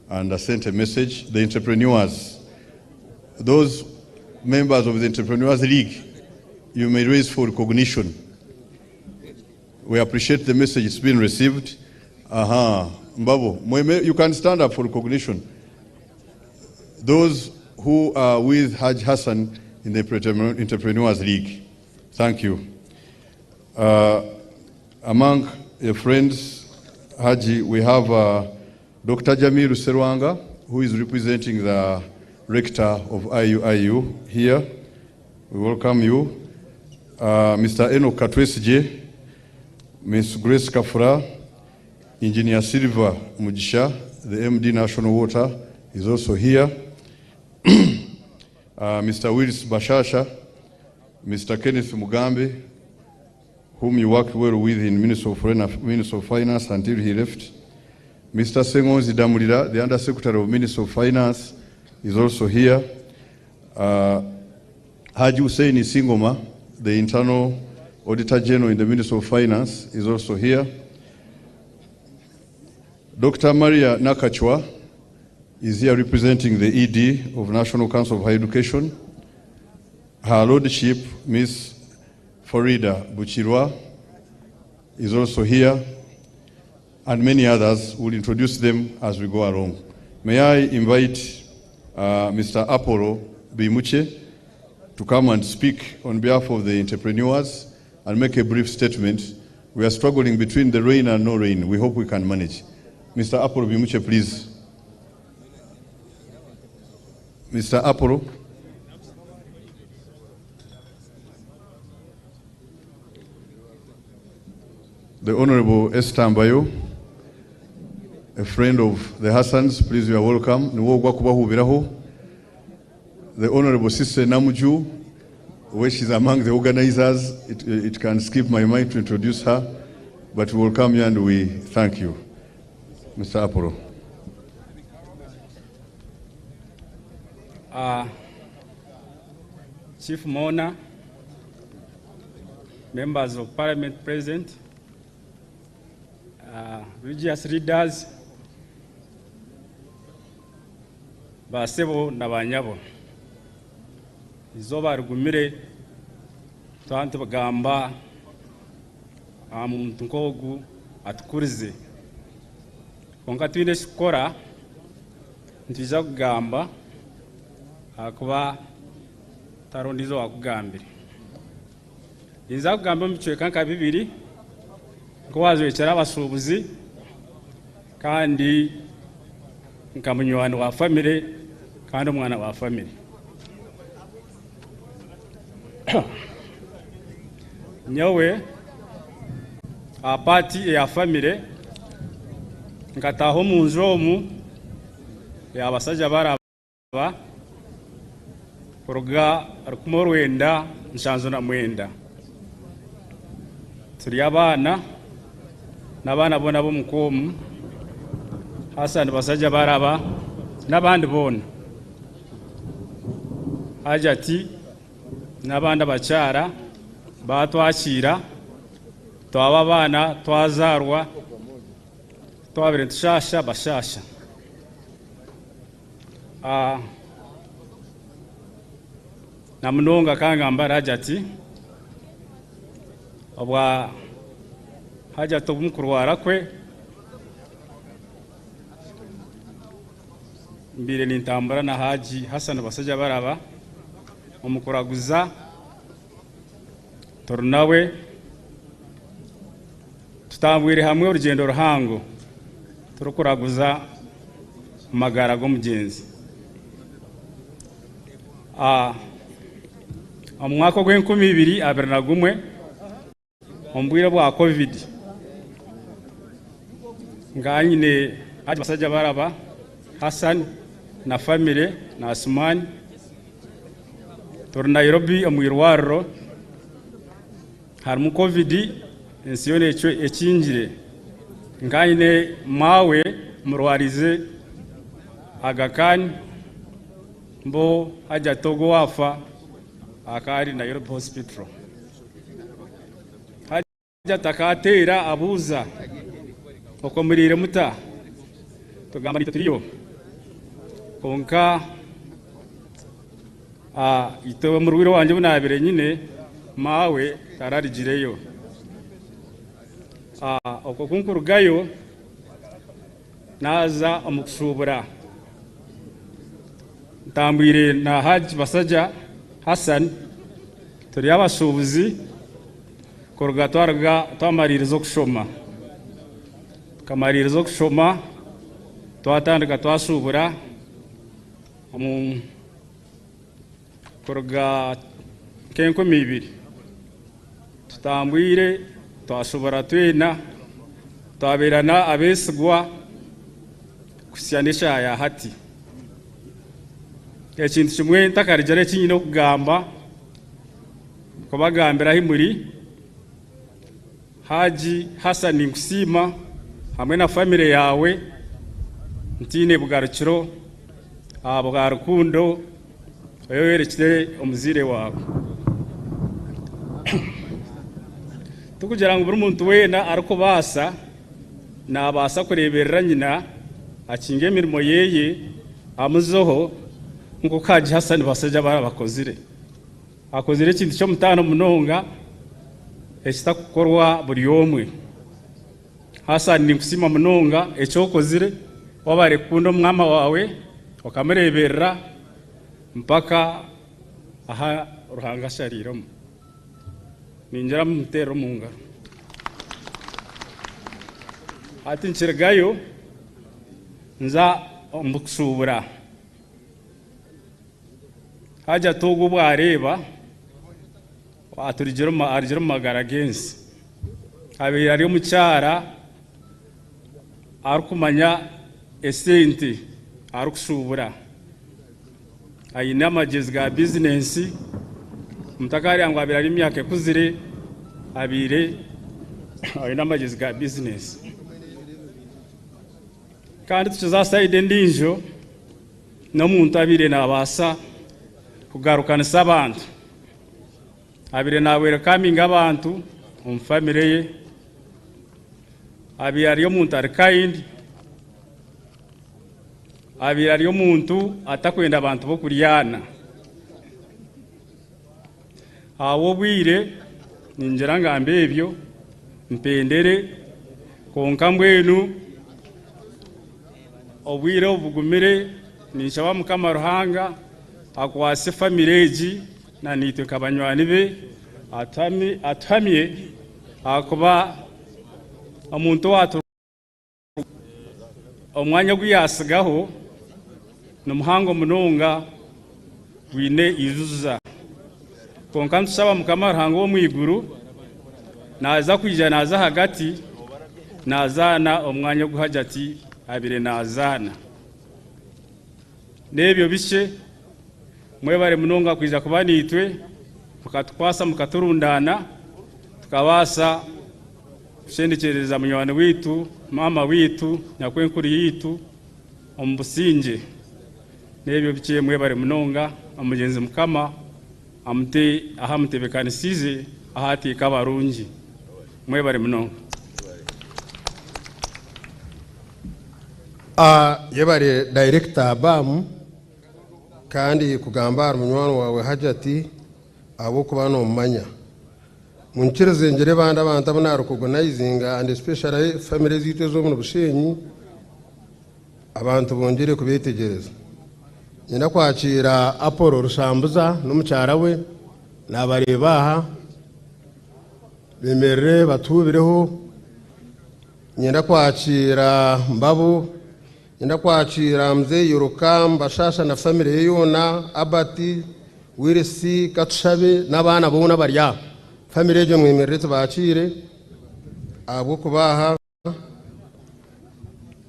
and sent a message. The entrepreneurs, those members of the Entrepreneurs League, you may raise for recognition. We appreciate the message, it's been received. Aha, Mbabo, Mweme, you can stand up for recognition. Those who are with Haj Hassan in the Entrepreneurs League. Thank you. Among your friends, Haji, we have Dr. Jamil Serwanga, who is representing the rector of IUIU here. We welcome you. Mr. Enoch Katwesije, Ms. Grace Kafura, Engineer Silva Mugisha, the MD National Water, is also here. Mr. Willis Bashasha, Mr. Kenneth Mugambe, whom you worked well with in Ministry of, Foreign, Ministry of Finance until he left. Mr. Sengonzi Damulira, the Under Secretary of Ministry of Finance, is also here. Haji Hussein Singoma, the Internal Auditor General in the Ministry of Finance, is also here. Dr. Maria Nakachwa is here representing the ED of National Council of Higher Education. Her Lordship, Ms. Farida Buchirwa, is also here, and many others. We'll introduce them as we go along. May I invite Mr. Apollo Bimuche to come and speak on behalf of the entrepreneurs and make a brief statement. We are struggling between the rain and no rain. We hope we can manage. Mr. Apollo Bimuche, please. Mr. Apollo. The Honorable Esther Mbayo, a friend of the Hassans, please, you are welcome. The Honorable Sister Namuju, where she's among the organizers, it can skip my mind to introduce her, but we welcome you and we thank you. Mr. Apollo. Chief Mona, members of Parliament present, religious leaders, basebo na banyabo. Izooba rigumire twaba tubagamba aha muntu nk'ogu atukurize. Kwonka twine ekikukora, nitwija kugamba ahakuba tariho ondiijo owakugambire. Ninza kugamba omu bicweka nka bibiri, nk'owajwekyera abashuubuzi kandi nka munywani wa famire kandi omwana wa famire. Nyowe aha paati eya famire nkataaha omu nju omu ey'abashaija baraba kuruga 1979. Turi abaana n'abaana boona b'omuka omu, Hassan basajja baraba n'abandi boona. Hajati n'abandi abakyara batwakiira, twaba abaana twazaarwa, twabire nitushasha bashasha. Na munonga kangamba Hajati, obwa Hajati obumukurwara kwe mbire nintambura na Haji Hassan basajja baraba omukuraguza turi nawe tutambwire hamwe orugendo ruhango turikuraguza amagara g'omugyenzi. Omu mwaka ogw'enkumi ibiri abiri na gumwe omu bwire bwa COVID nga nyine Haji basajja baraba Hassan na famire na Asumani turi Nairobi omu irwariro harimu COVID ensi yoona ekingire nga nyine maawe murwarize Aga Khan mbo Hajati ogwo waafa akaba Nairobi Hospital. Hajati akateera abuuza okwo muriire muta, tugamba nitwe turiyo konka itwe murwire wangye obu naabire nyine maawe tararigireyo. Okwo ku nkurugayo naaza omu kushuubura. Ntambwire na Hajj Basajja Hassan turi abashuubuzi kuruga twaruga twamariiriza okushoma. Tukamariiriza okushoma twatandika twashuubura omu kuruga nk'enkumi ibiri. Tutambwire twashobora twena, twabeerana abeesigwa kuhitsya n'eshaaha ya hati. Ekintu kimwe ntakarigira eki nyine okugamba, kubagambira ahi muri, Haji Hassan ninkusiima hamwe na famire yaawe ntaine bugarukiro ahabwa rukundo ei oyorekire omuzaire waawe. Tikugira ngu buri muntu weena arikubaasa naabaasa kureeberera nyina akinge emirimo ye amuzeho nk'oku Haji Hassan Basajja barabakozire. Akozire ekintu ky'omutaano munonga ekitakukorwa buri omwe. Hassan ninkusiima munonga eki okozire, wabare kukunda omwama waawe okamureeberera mpaka aha Ruhanga ashariiremu. Ningira mumuteerere omu ngaro. Hati nkirugayo nza omu kushuubura. Hajat ogu obu areeba aturugire arugire omu magara g'ensi, abaire ari omukyara arikumanya esente arikushuubura, aine amagyezi ga bizinensi, omuntu akaareeba ngu abaire ari omu myaka ekuzire abaire aine amagyezi ga bizinensi. Kandi tukiza aha sayidi endiijo, n'omuntu abaire naabaasa kugarukanisa abantu. Abaire naawelikaminga abantu omu famire ye, abaire ari omuntu ari kind, abaire ari omuntu atakwenda bantu b'okuryana. Ahabw'obwire ningira ngambe ebyo mpendere, kwonka mbwenu obwire obu bugumire, ninshaba Mukama Ruhanga akwatse famire egi na naitwe nka banywani be atuhamye ahakuba omuntu owaatu. Omwanya ogu yaatsigaho ni muhango munonga gwine eijuza. Kwonka nitushaba Mukama Ruhanga ow'omu iguru naaza kwija naaza ahagati naazaana omwanya ogu Hajati abaire naazaana. N'ebyo bikye, mwebare munonga kwija kuba naitwe mukatukwasa mukaturundaana tukabaasa kushendekyereza munywani waitu, maama waitu, nyakwenkuru yaitu omu busingye. N'ebyo bikye mwebare munonga, omugyenzi Mukama amute ahu amutebekanisiize ahu ateeka abarungi. Mwebare munonga. Yebare Director Bam kandi kugamba ahari munywani wawe Hajati ahabw'okuba nomumanya. Munyikirize ngire abandi abantu abu narecognizinga and especially family zaitu ez'omuri Bushenyi abantu bongyere kubetegyereza. Nyenda kwakiira Apollo Rushambuza n'omukyara we nabareeba aha bemerere batuhubireho. Nyenda kwakiira Mbabu, nyenda kwakiira Mzee Yoroka Mbashasha na family ye yoona, Albert, Willis, Katushabe n'abaana boona abari aha. Family egyo mwemerere tubakiire ahabw'okuba aha.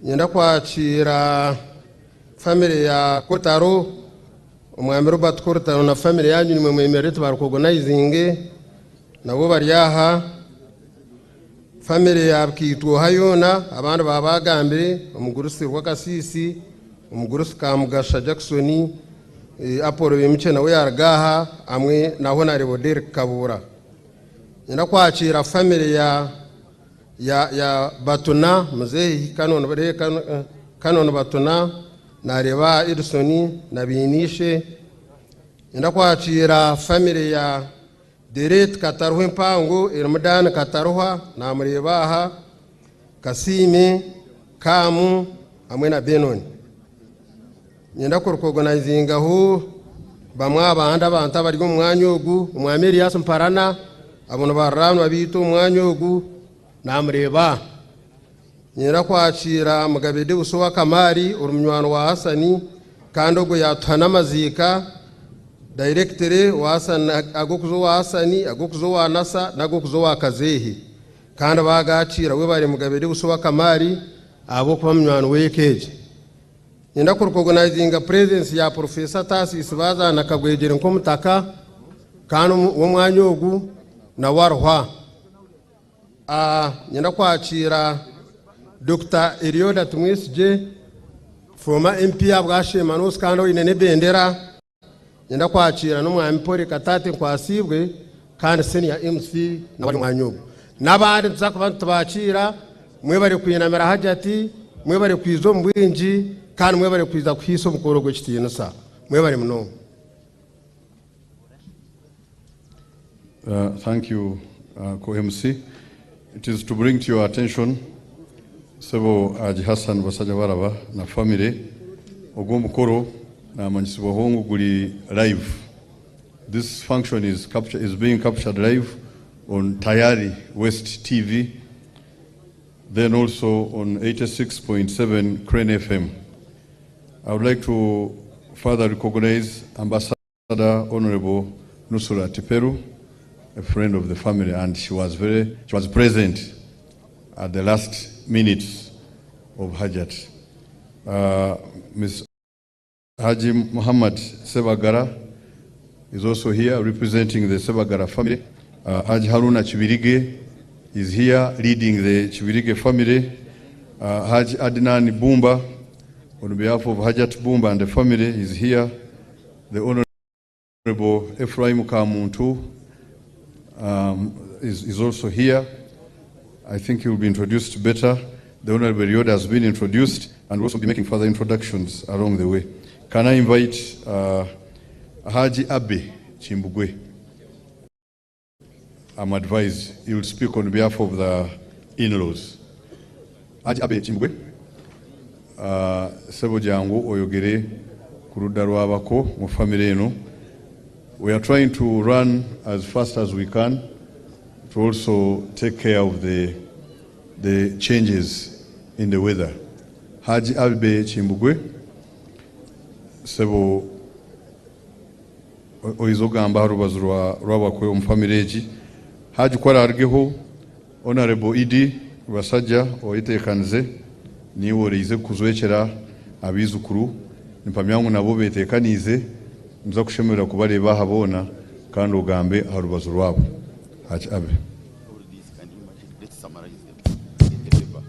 Nyenda kwakiira family ya Kotaro, Omwami Robert Kotaro na family yanyu nimwe mwemerere tubarecognizinge nabo bari aha. Famire ya Bikaitwoha yoona abandi baaba baagambire, omugurusi Rwakasiisi, omugurusi Kamugasha Jackson, Apollo Bimukye nawe yaaruga aha hamwe na Honarebo Derrick Kabuura. Nyenda kwakiira famire ya ya ya Batuna, muzeeyi Canon Canon Batuna, naareeba aha Edson na Biine-ishe. Nyenda kwakiira famire ya. The late Kataruhwa empango erimu Dan Kataruhwa namureeba aha, Kasiime, Kaamu hamwe na Benon. Niinyenda kurecognizingaho bamwe aha bandi abantu abari omu mwanya ogu, Omwami Elias Mparana, abo nibaruraanwa baitu omu mwanya ogu, namureeba aha. Niinyenda kwakiira Mugabe Deus owa Kamaari, ori munywani wa Hassan, kandi ogwo yaatuha n'amaziika directly owa Hassan, ag'okuza owa Hassan, ag'okuza owa Nasa n'ag'okuza owa Kazeehe. Kandi baagaakiira webare Mugabe Deus owa Kamaari ahabw'okuba munywani w'eka egi. Niinyenda kurecognizinga presence ya Professor Tarsis Bazaana Kabwegyere nk'omutaka kandi w'omwanya ogu nawe ariho aha. Niinyenda kwakiira Dokita Elioda Tumwesigye, former MP ahabwa Sheema North kandi oine n'ebendera. Niinyenda kwakiira n'omwami Paul Kataate Nkwasiibwe kandi senior MC nawe ari omu mwanya ogu. N'abandi nituza kuba nitubakiira, mwebare kwinamira Hajati, mwebare kwija omu bwingi kandi mwebare kwija kuhaisa omukoro ogu ekitiinisa. Mwebare munonga. Thank you, co-MC. It is to bring to your attention Sebo Haji Hassan Basajja Baraba na family ogwo omukoro namanyisibwaho ngu guri live. This function is being captured live on Tayari West TV, then also on 86.7 Crane FM. I would like to further recognize Ambassador Honorable Nusura Tiperu, a friend of the family, and she was present at the last minutes of Hajat. Ms. Haji Muhammad Sebagara is also here representing the Sebagara family. Haji Haruna Chibirige is here leading the Chibirige family. Haji Adnan Bumba, on behalf of Hajat Bumba and the family, is here. The Honorable Ephraim Kamuntu is also here. I think he will be introduced better. The Honorable Yoda has been introduced and will also be making further introductions along the way. Can I invite Haji Abe Kimbugwe? I'm advised he will speak on behalf of the in-laws. Haji Abe Kimbugwe, sebo jangu oyogere ku ludda lw'abako mu family eno. We are trying to run as fast as we can to also take care of the changes in the weather. Haji Abe Kimbugwe, sebo oyiza ogamba aha rubazu rw'abakwe omu family egi. Haji kwararugeho Honorable Idi Basajja oyeteekanize, niiwe oreize kuzwekyera abaijukuru, nimpamya ngu nabo beteekaniize, nimuza kushemererwa kubareeba aha boona kandi ogambe aha rubazu rwabo. Haji Abe. Let's summarize them in the paper.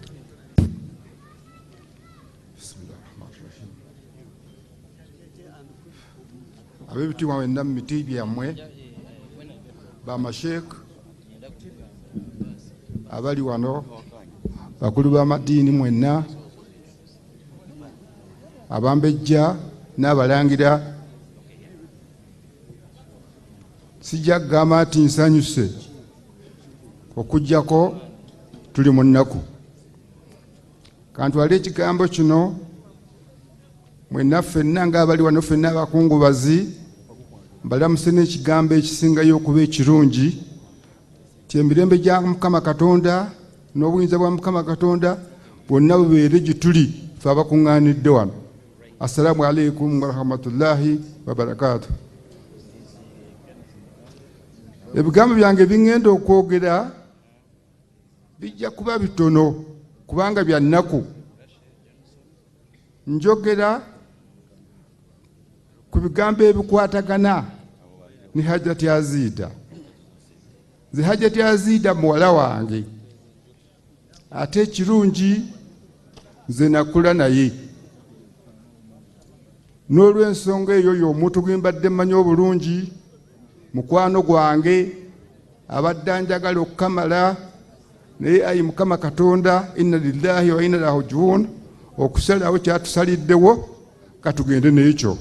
Bismillahirrahmanirrahim. Ab'ebitiibwa mwenna mu miti byammwe, bamasheekh abali wano, bakulu b'amadiini mwenna, abambejja n'abalangira, sijja kugamba nti nsanyuse okuggyako tuli mu nnaku. Kantwale ekigambo kino mwenna ffenna ng'abali wano ffenna abakungubazi, mbalamuse n'ekigambo ekisingayo okuba ekirungi ti emirembe gya Mukama Katonda n'obuyinza bwa Mukama Katonda bwonna bubeere gye tuli ffe abakuŋŋaanidde wano. Assalaamu alaikum warahmatullahi wabarakaatu. Ebigambo byange biŋŋenda okwogera bijja kuba bitono kubanga bya nnaku. Njogera ku bigambo ebikwatagana ne Hajati Aziida. Nze Hajati Aziida muwala wange, ate ekirungi nze nakula naye. N'olw'ensonga eyo y'omuntu gwe mbadde mmanyi obulungi, mukwano gwange, abadde anjagala okukamala, naye ayi Mukama Katonda, inna lillahi wa inna ilaihi rajiun, okusalawo kyatusaliddewo katugende n'ekyo.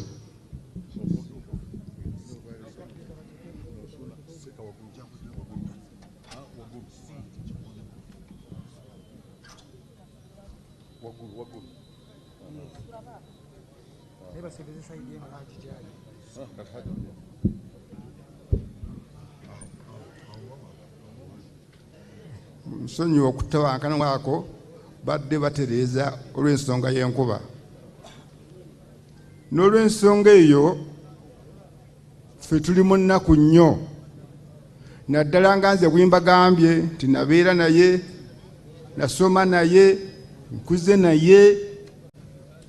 Nsonyiwa okutabankana ako, badde batereeza olw'ensonga y'enkuba. N'olw'ensonga eyo ffe tuli mu nnaku nnyo, naddala nga nze bwe mbagambye nti nabeera naye, nasoma naye, nkuze naye.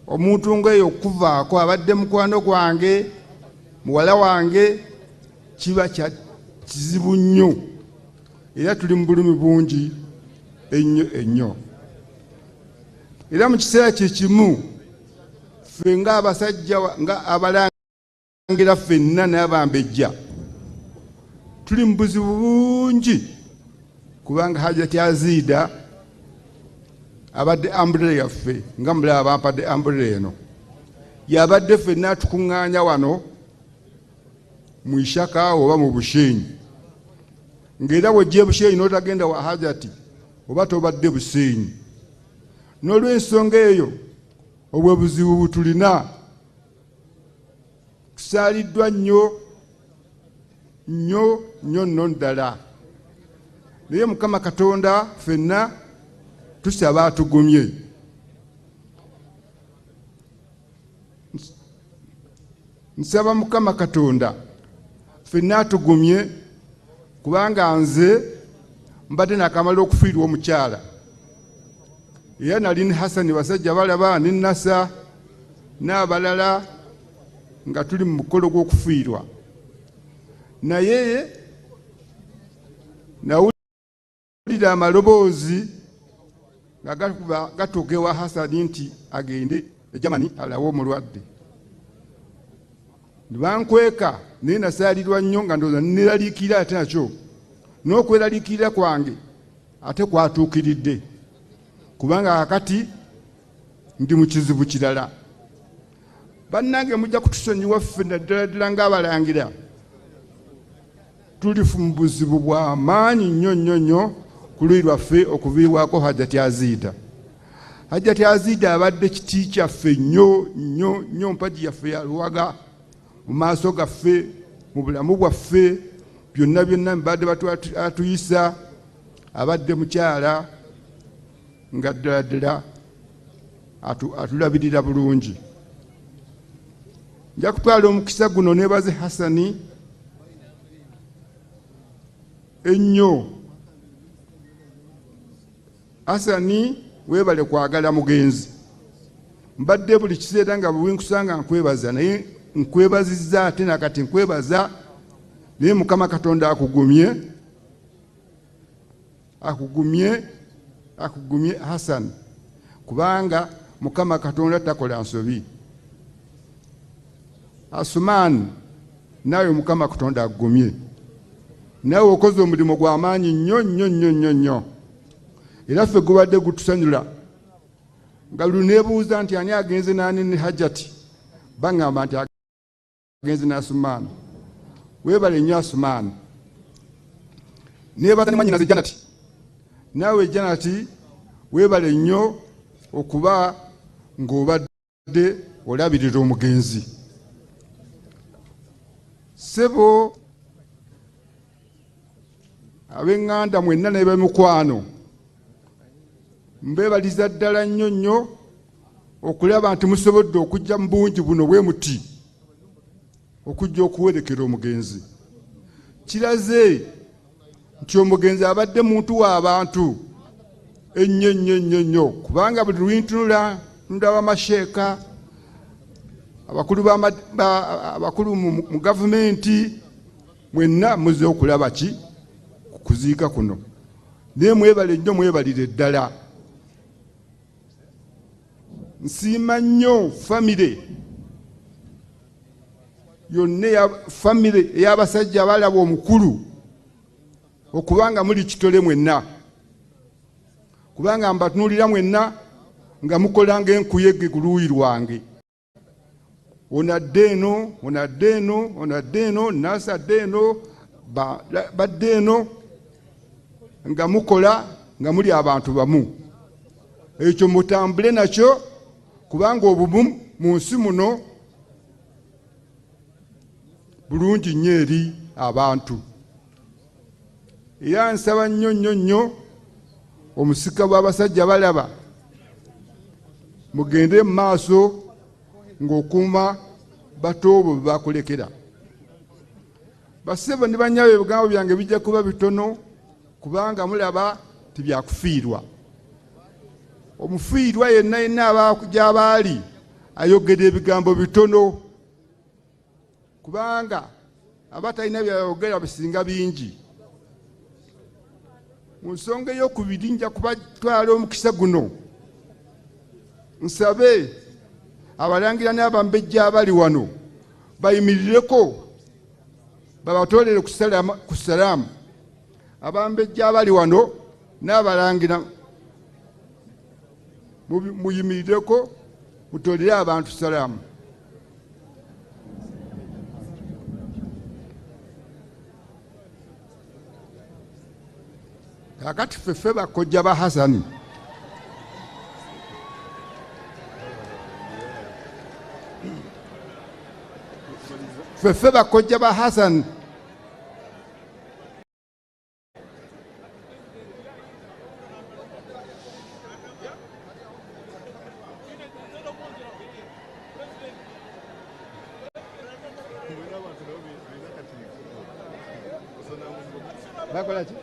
Omuntu ng'eyo okuvaako abadde mukwano gwange, muwala wange, kiba kya kizibu nnyo, era tuli mu bulumi bungi ennyo ennyo. Era mu kiseera kye kimu ffe ng'abasajja, nga abalangira ffenna n'abambejja, tuli mu buzibu bungi, kubanga Hajati Aziida abadde umbrella yaffe, nga mulaba bampadde umbrella eno, yabadde ffenna atukuŋŋaanya wano mu Ishaka oba mu Bushenyi, ng'era bw'ojja e Bushenyi n'otagenda wa Hajati oba tobadde Bushenyi. N'olw'ensonga eyo obwo buzibu butulina, tusaaliddwa nnyo nnyo nnyo nno ddala. Naye Mukama Katonda ffenna tusaba atugumye. Nsaba Mukama Katonda ffenna atugumye, kubanga nze mbadde nakamala okufiirwa omukyala, era nali ne Hasani basajja balaba ne Nasa n'abalala nga tuli mu mukolo gw'okufiirwa, naye nawulira amaloboozi nga gatuuka ewa Hasani nti agende e Germany alawe omulwadde. Ne bankweka, naye nasaalirwa nnyo nga ndowooza neraliikirira, ate nakyo n'okweraliikirira kwange ate kwatuukiridde, kubanga kakati ndi mu kizibu kirala. Bannange mujja kutusonyiwa ffe naddala ddala ng'abalangira, tuli mu buzibu bwa maanyi nnyo nnyo nnyo ku luyi lwaffe okuviibwako Hajati Aziida. Hajati Aziida abadde kiti kyaffe nnyo nnyo nnyo, mpagi yaffe ya luwaga mu maaso gaffe, mu bulamu bwaffe byonna byonna mbadde atuyisa. Abadde mukyala nga ddala ddala atulabirira bulungi. Nja kutwala omukisa guno nebaze Hasani ennyo. Hasani, weebale kwagala mugenzi. Mbadde buli kiseera nga bwe nkusanga nkwebaza, naye nkwebazizza ate nakati nkwebaza, naye Mukama Katonda akugumye, akugumye, akugumye Hasani, kubanga Mukama Katonda takola nsobi. Asumaani, naawe Mukama Katonda akugumye, naawe okoze omulimu gw'amaanyi nnyo nnyo nnyo nnyo nnyo, era ffe gubadde gutusanyula nga luneebuuza nti ani agenze n'ani ne Hajati, baŋŋamba nti agenze n'Asumaani. Weebale nnyo Asumaani. Neebaza ne mwannyinaze Janati, naawe Janati weebale nnyo okuba ng'obadde olabirira omugenzi. Ssebo ab'eŋŋanda mwenna ne b'emikwano, mbeebaliza ddala nnyo nnyo okulaba nti musobodde okujja mu bungi buno bwe muti okujja okuwerekera omugenzi. Kiraze nti omugenzi abadde muntu w'abantu ennyo ennyo ennyo nnyo, kubanga buli lwintunula ndaba masheeka, abakulu mu gavumenti mwenna muzze okulaba ki kuziika kuno, naye mwebale nnyo, mwebalire ddala. Nsiima nnyo famire yonna, famire ey'abasajja abalaba omukulu, okubanga muli kitole mwenna, kubanga mbatunuulira mwenna nga mukola ng'enkuyege ku luuyi lwange. Ono adde eno, ono adde eno, ono adde eno, nnaasi adde eno, badde eno, nga mukola nga muli abantu bamu. Ekyo mutambule nakyo, Kubanga obumu mu nsi muno bulungi nnyo eri abantu. Era nsaba nnyo nnyo nnyo omusika bw'abasajja balaba mugende mu maaso ng'okuuma batoobo bwe bakulekera. Bassebo ne bannyabo, ebigambo byange bijja kuba bitono kubanga mulaba tibyakufiirwa. Omufiirwa yenna yenna aba gy'abaali ayogera ebigambo bitono kubanga aba talina byayogera bisinga bingi. Mu nsonga ey'okubiri, nja kubatwala omukisa guno nsabe abalangira n'abambejja abali wano bayimirireko babatoolere ku salaamu. Abambejja abali wano n'abalangira muyimirireko mutoolere abantu salaamu. Kakati ffeffe bakojja ba Hasani. Ffeffe bakojja ba Hasani. Bakola ki?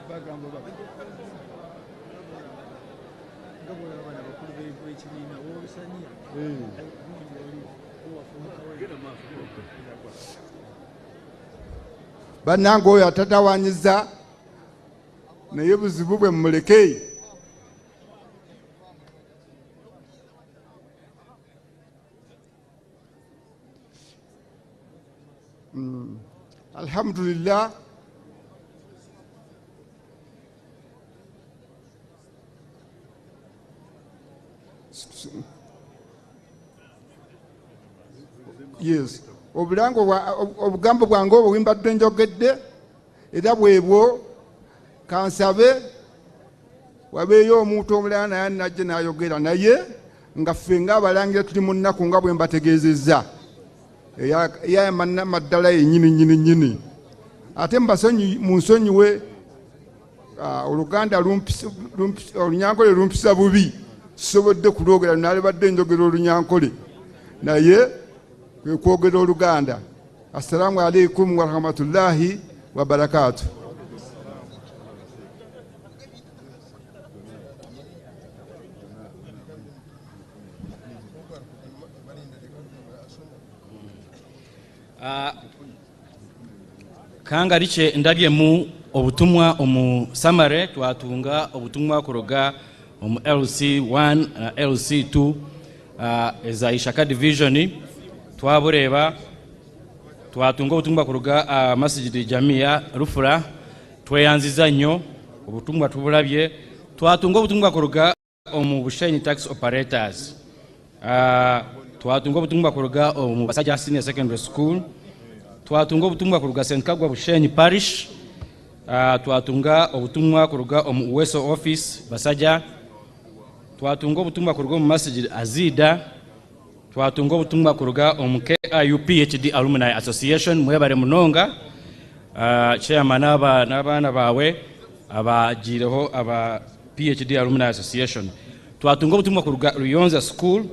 Bagamba nga bwolaba bano abakulu b'ekibiina w'olusaniya. Bannange, oyo atatawanyiza naye buzibu bwe, mumuleke. Alhamdulillah. Yes, obulango obugambo bwange obwo bwembadde njogedde era bwebwo. Kansabe wabeeyo omuntu omulala naye najje n'ayogera, naye nga ffe ng'abalangira tuli mu nnaku nga bwe mbategeezezza eyamaddala yennyini nnyini nnyini. Ate munsonyiwe, oluganda olunyankole lumpisa bubi, sisobodde kulwogera. Nalibadde njogera olunyankole naye kwe kwogera oluganda. Assalamu alaikum warahmatullahi wabarakatu. Kangarike ndabyemu obutumwa omu samare. Twatunga obutumwa kuruga omu LC1 na LC2, eza Ishaka division twabureeba. Twatunga obutumwa kuruga Masjidi Jamia Rufura, tweyanziza nnyo, obutumwa tubulabye. Twatunga obutumwa kuruga omu Bushenyi taxi operators. Twatunga obutumwa kuruga omu Basajja Senior Secondary School. Twatunga obutumwa kuruga St Kagwa Bushenyi Parish. Twatunga obutumwa kuruga omu Uweso office Basajja. Twatunga obutumwa kuruga omu Masjid Azida. Twatunga obutumwa kuruga omu KIU PhD Alumni Association. Mwebare munonga, chairman n'abaana bawe abagiireho aba PhD Alumni Association. Twatunga obutumwa kuruga Ruyonza School.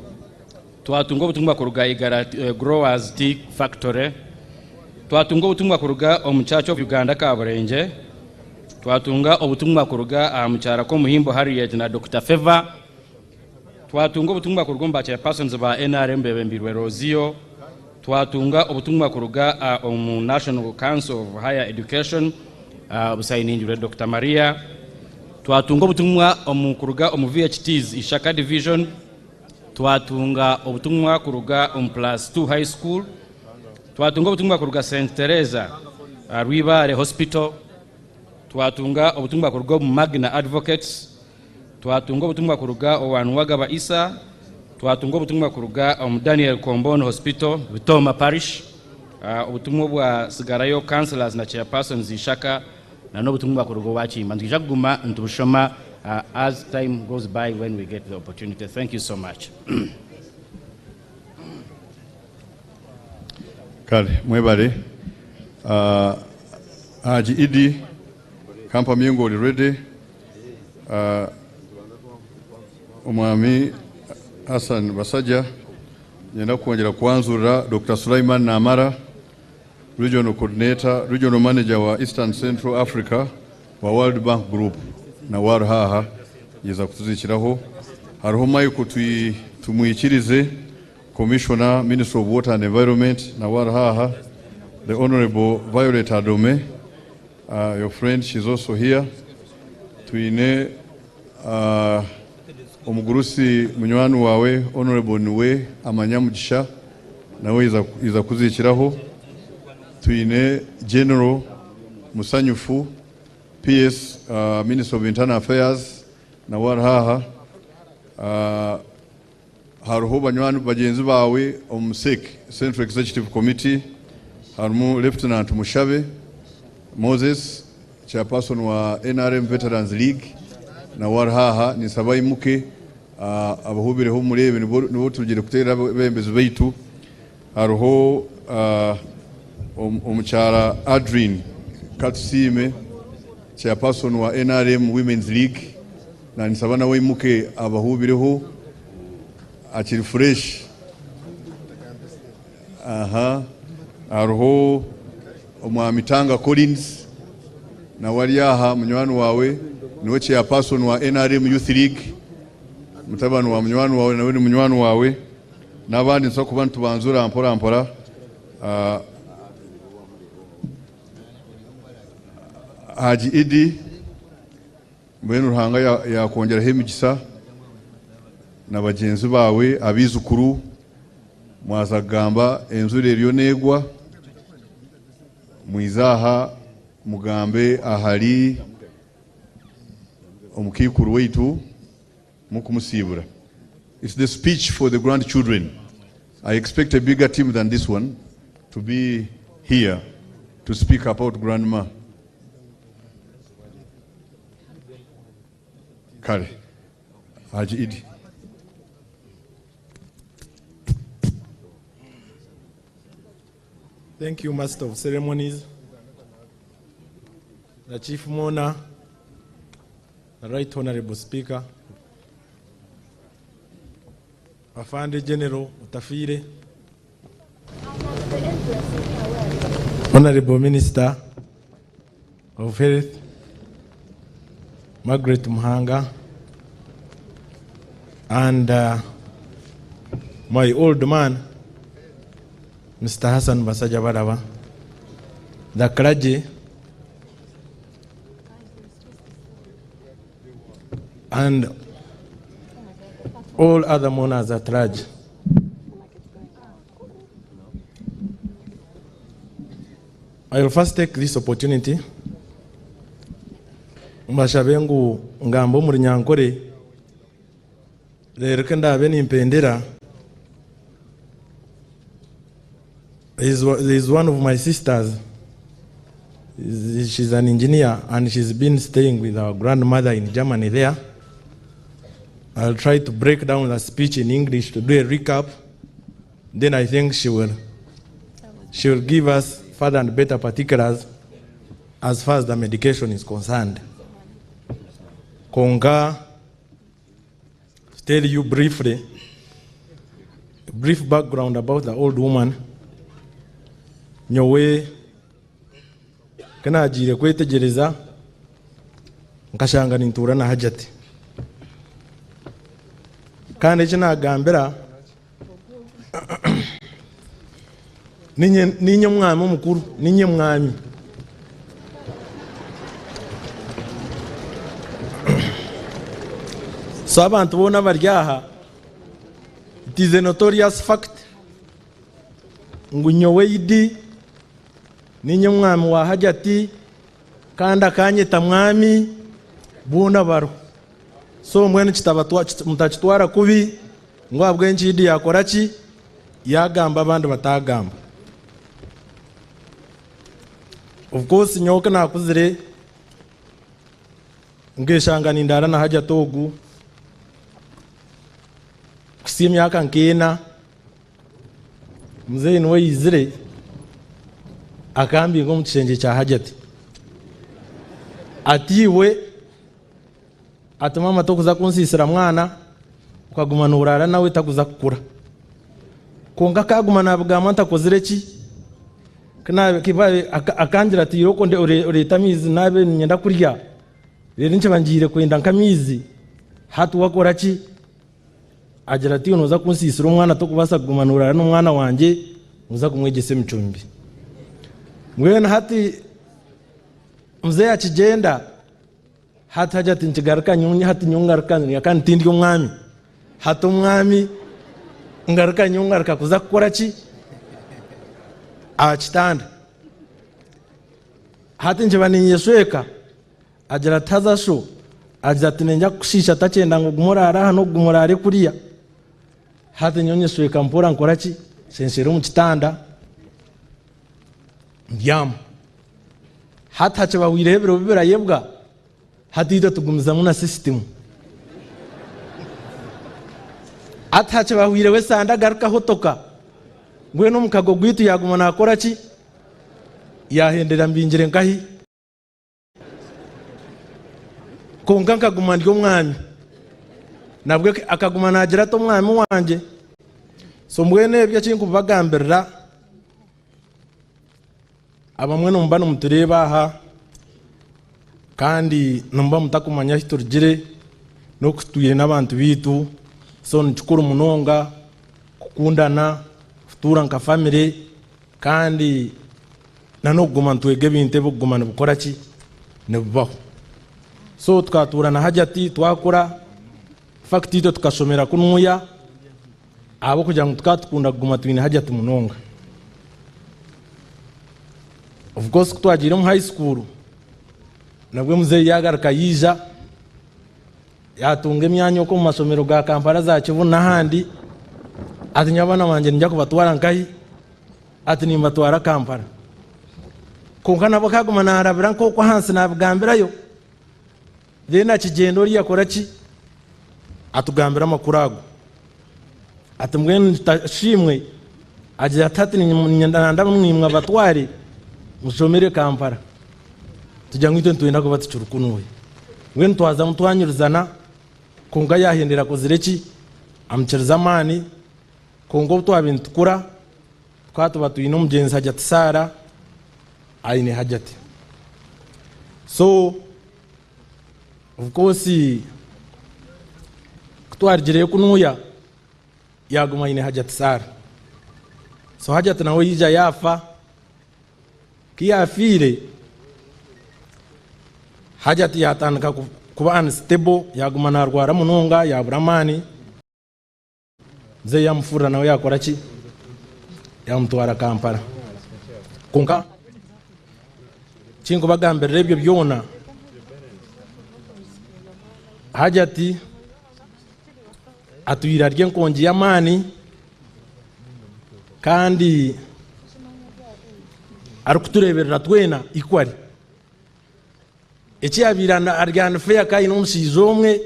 Twatunga obutumwa kuruga Igara Growers Tea Factory. Twatunga obutumwa kuruga omu Church of Uganda Kaburenge. Twatunga obutumwa kuruga aha mukyara k'omuhimbo Harriet na Dr Favor. Twatunga obutumwa kuruga omu ba chairpersons ba NRM bebembirwe Rozio. Twatunga obutumwa kuruga omu National Council of Higher Education, busayiningirwe Dr Maria. Twatunga obutumwa omu kuruga omu VHTs Ishaka division. Twatunga obutumwa kuruga omu Plus 2 High School. Twatunga obutumwa kuruga St Teresa Rwibare Hospital. Twatunga obutumwa kuruga omu Magna Advocates. Twatunga obutumwa kuruga owanwagaba Isa. Twatunga obutumwa kuruga omu Daniel Comboni Hospital, Bitoma Parish. Obutumwa bwasigarayo councillors na chairpersons Ishaka. Na n'obutumwa kuruga owa Kiyimba. Nitwija kuguma nitubushoma as time goes by when we get the opportunity. Thank you so much. Kale mwebale. Uh, Haji Idi kampamye ngu ori ready. Uh, Omwami Hassan Basajja nyenda kwongera kwanzurira Dr. Sulaiman Namara, Regional Coordinator, Regional Manager wa Eastern Central Africa wa World Bank Group na Waruhaha yeza kutuzikiraho. Hariho Michael Tumwikirize, Commissioner, Minister of Water and Environment na Waruhaha. The Honorable Violet Adome, your friend, she's also here. Twine omugurusi munywani wawe Honorable Niwe Amanyamugisha nawe yiza kuzikiraho. Twine General Musanyufu, PS, Minister of Internal Affairs na Waruhaha. Hariho banywani bagenzi bawe omu SEC, Central Executive Committee, harimu Lieutenant Mushabe Moses, chairperson wa NRM Veterans League na Waruhaha. Nisaba imuke abahubireho murebe nibo tugire kuteera abebembezi baitu. Hariho omukyara Adrine Katusiime, chairperson wa NRM Women's League, na nisaba nawe imuke abahubireho akiri fresh. Aha, hariho omwami Tanga Collins nawe ari aha, munywani wawe, niwe chairperson wa NRM Youth League, mutabani wa munywani wawe nawe ni munywani wawe, n'abandi nsobola kuba nitubanzura mpora mpora. Haji Idi, mbwenu Ruhanga yakwongeraho emigisa na bagyenzi bawe abaijukuru, mwaza kugamba enjura eriyo neegwa, mwize aha mugambe ahari omukiikuru waitu mukumusiibura. It's the speech for the grandchildren. I expect a bigger team than this one to be here to speak about grandma. Kale, Haji Idi. Thank you, Master of Ceremonies, the Chief Mourner, the Right Honorable Speaker, Afande General Otafire, Honorable Minister of Health, Margaret Muhanga, and my old man, Mr. Hassan Basajjabalaba, the clergy, and all other mourners at large. I will first take this opportunity mbashabe ngu ngambe omuri Nyankore rero ndabe nimpendera. There is one of my sisters. She's an engineer and she's been staying with our grandmother in Germany there. I'll try to break down the speech in English to do a recap. Then I think she will give us further and better particulars as far as the medication is concerned. Konga, to tell you briefly, a brief background about the old woman. Nyowe kanagiire kwetegyereza nkashanga nintuura na Hajati, kandi eki nagambira ninye mwami omukuru, ninye mwami. So abantu boona bari aha, it is a notorious fact ngu nyowe Idi ninye mwami wa Hajati, kandi akanyeta mwami, boona bariho. So mbwenu mutakitwara kubi ngu ahabw'enki Idi yakora ki, yagamba abandi batagamba. Of course nyowe nakuzire Nkeshanga nindaara na Hajat ogu kuhitsya emyaka nk'ena. Muzeeyi niwe yaizire akambinga omu kishengye kya Hajat. Ati iwe, ati maama tokuza kunsiisira mwana okaguma noraara nawe takuza kukura. Kwonka akaguma nabigamba ntakozire ki? Akangira ati irooko oreete amaizi naabe niinyenda kurya, reero nkiba ngiire kwenda nk'amaizi, hati wakora ki? Agira ati, Iwe nooza kunsiisira omwana, torikubaasa kuguma nooraara n'omwana wangye, nooza kumwegyesa emicwe mibi. Mbwenu hati muzeeyi akigyenda, hati agira ati nkigaruka nyowe hati nyowe ngaruka kandi tindi omwami. Hati omwami ngaruka nyowe ngaruka kuza kukora ki? Aha kitanda. Hati nkiba ninyeshweka. Agira ati, Haza sho? Agira ati, Niinyija kukushiisha takyenda ngu ogume oraare aha n'okuguma oraare kuriya. Hati nyowe nyeshweka mpora nkora ki? Nshenshera omu kitanda mbyama. Hati hakibahwireho ebiro bibirayebwa, hati itwe tugumizamu na sisitimu. Hati hakibahwireho esande agaruka ahotoka, mbwenu omukago gwaitu yaaguma naakora ki? Yaahendera mbingire nkahi? Kwonka nkaguma ndi omwami. Nabwo akaguma naagira ati, Omwami wangye. So mbwenu ebyo eki ndikubagambirira, abamwe nimuba nimutureeba aha, kandi nimuba mutakumanya ahu turugire n'oku tutwire n'abantu baitu, so ni kikuru munonga kukundana, kutuura nka famire. Kandi n'okuguma nitwega ebintu ebirikuguma nibikora ki? Nibibaho. So tukatuura na Hajati twakura, in fact itwe tukashomera kunuya ahabw'okugira ngu tukaba tukunda kuguma twine Hajati munonga. Of course ku twagiire omu high school, nabwo muzeeyi yaagaruka yaija, Yaatunga emyanya okwo omu mashomero ga Kampala za Kibunu n'ahandi. Ati nyowe abaana bangye niinyija kubatwara nkahi? Ati nimbatwara Kampala. Kwonka nabwo akaguma naarabira nk'okwo ahansi naabigambirayo. Then akigyenda oriya akora ki? Atugambira amakuru ago. Ati mbwenu nitashimwe agira ati hati niinyenda nanda mwimwe abatware mushomere Kampala. Tugira ngu itwe nitwenda kuba tukiri kunuya. Mbwenu twazamu twanyurizana kwonka yahendera akozire ki? Amukirize amaani kwonka obu twabaire nitukura tukaba tuba twine omugyenzi Hajati Sarah aine Hajati. So Of course ku twarugireyo kunuya yaguma aine Hajati Sarah. So Hajati nawe yaija yaafa, ku yaafiire Hajati yatandika kuba unstable yaguma narwara munonga yabura amaani. Muzeeyi yamufurira nawe yakora ki? Yamutwara Kampala. Kwonka kinkubagambirira ebyo byona, Hajati atwire ari enkongi y'amaani kandi arikutureeberera twena equally. Eki yaabaire ari unfair akaba aine omushaija omwe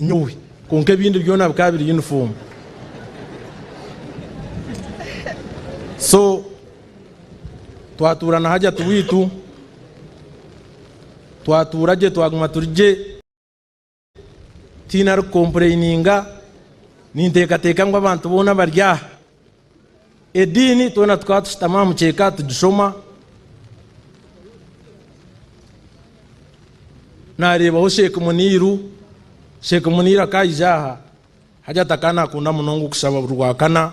nyowe kwonka ebindi byona bikaba biri uniform. So twatuura na Hajati waitu, twatuura gye twaguma turi gye. Tihaine arikukompureyininga, ninteekateeka ngu abantu boona abari aha, ediini twena tukaba tushutama aha mukyeka tugishoma, naareebaho Sheikh Muniru, Sheikh Muniru akaba aija aha, Hajat akaba naakunda munonga okushaba buri Rwakana.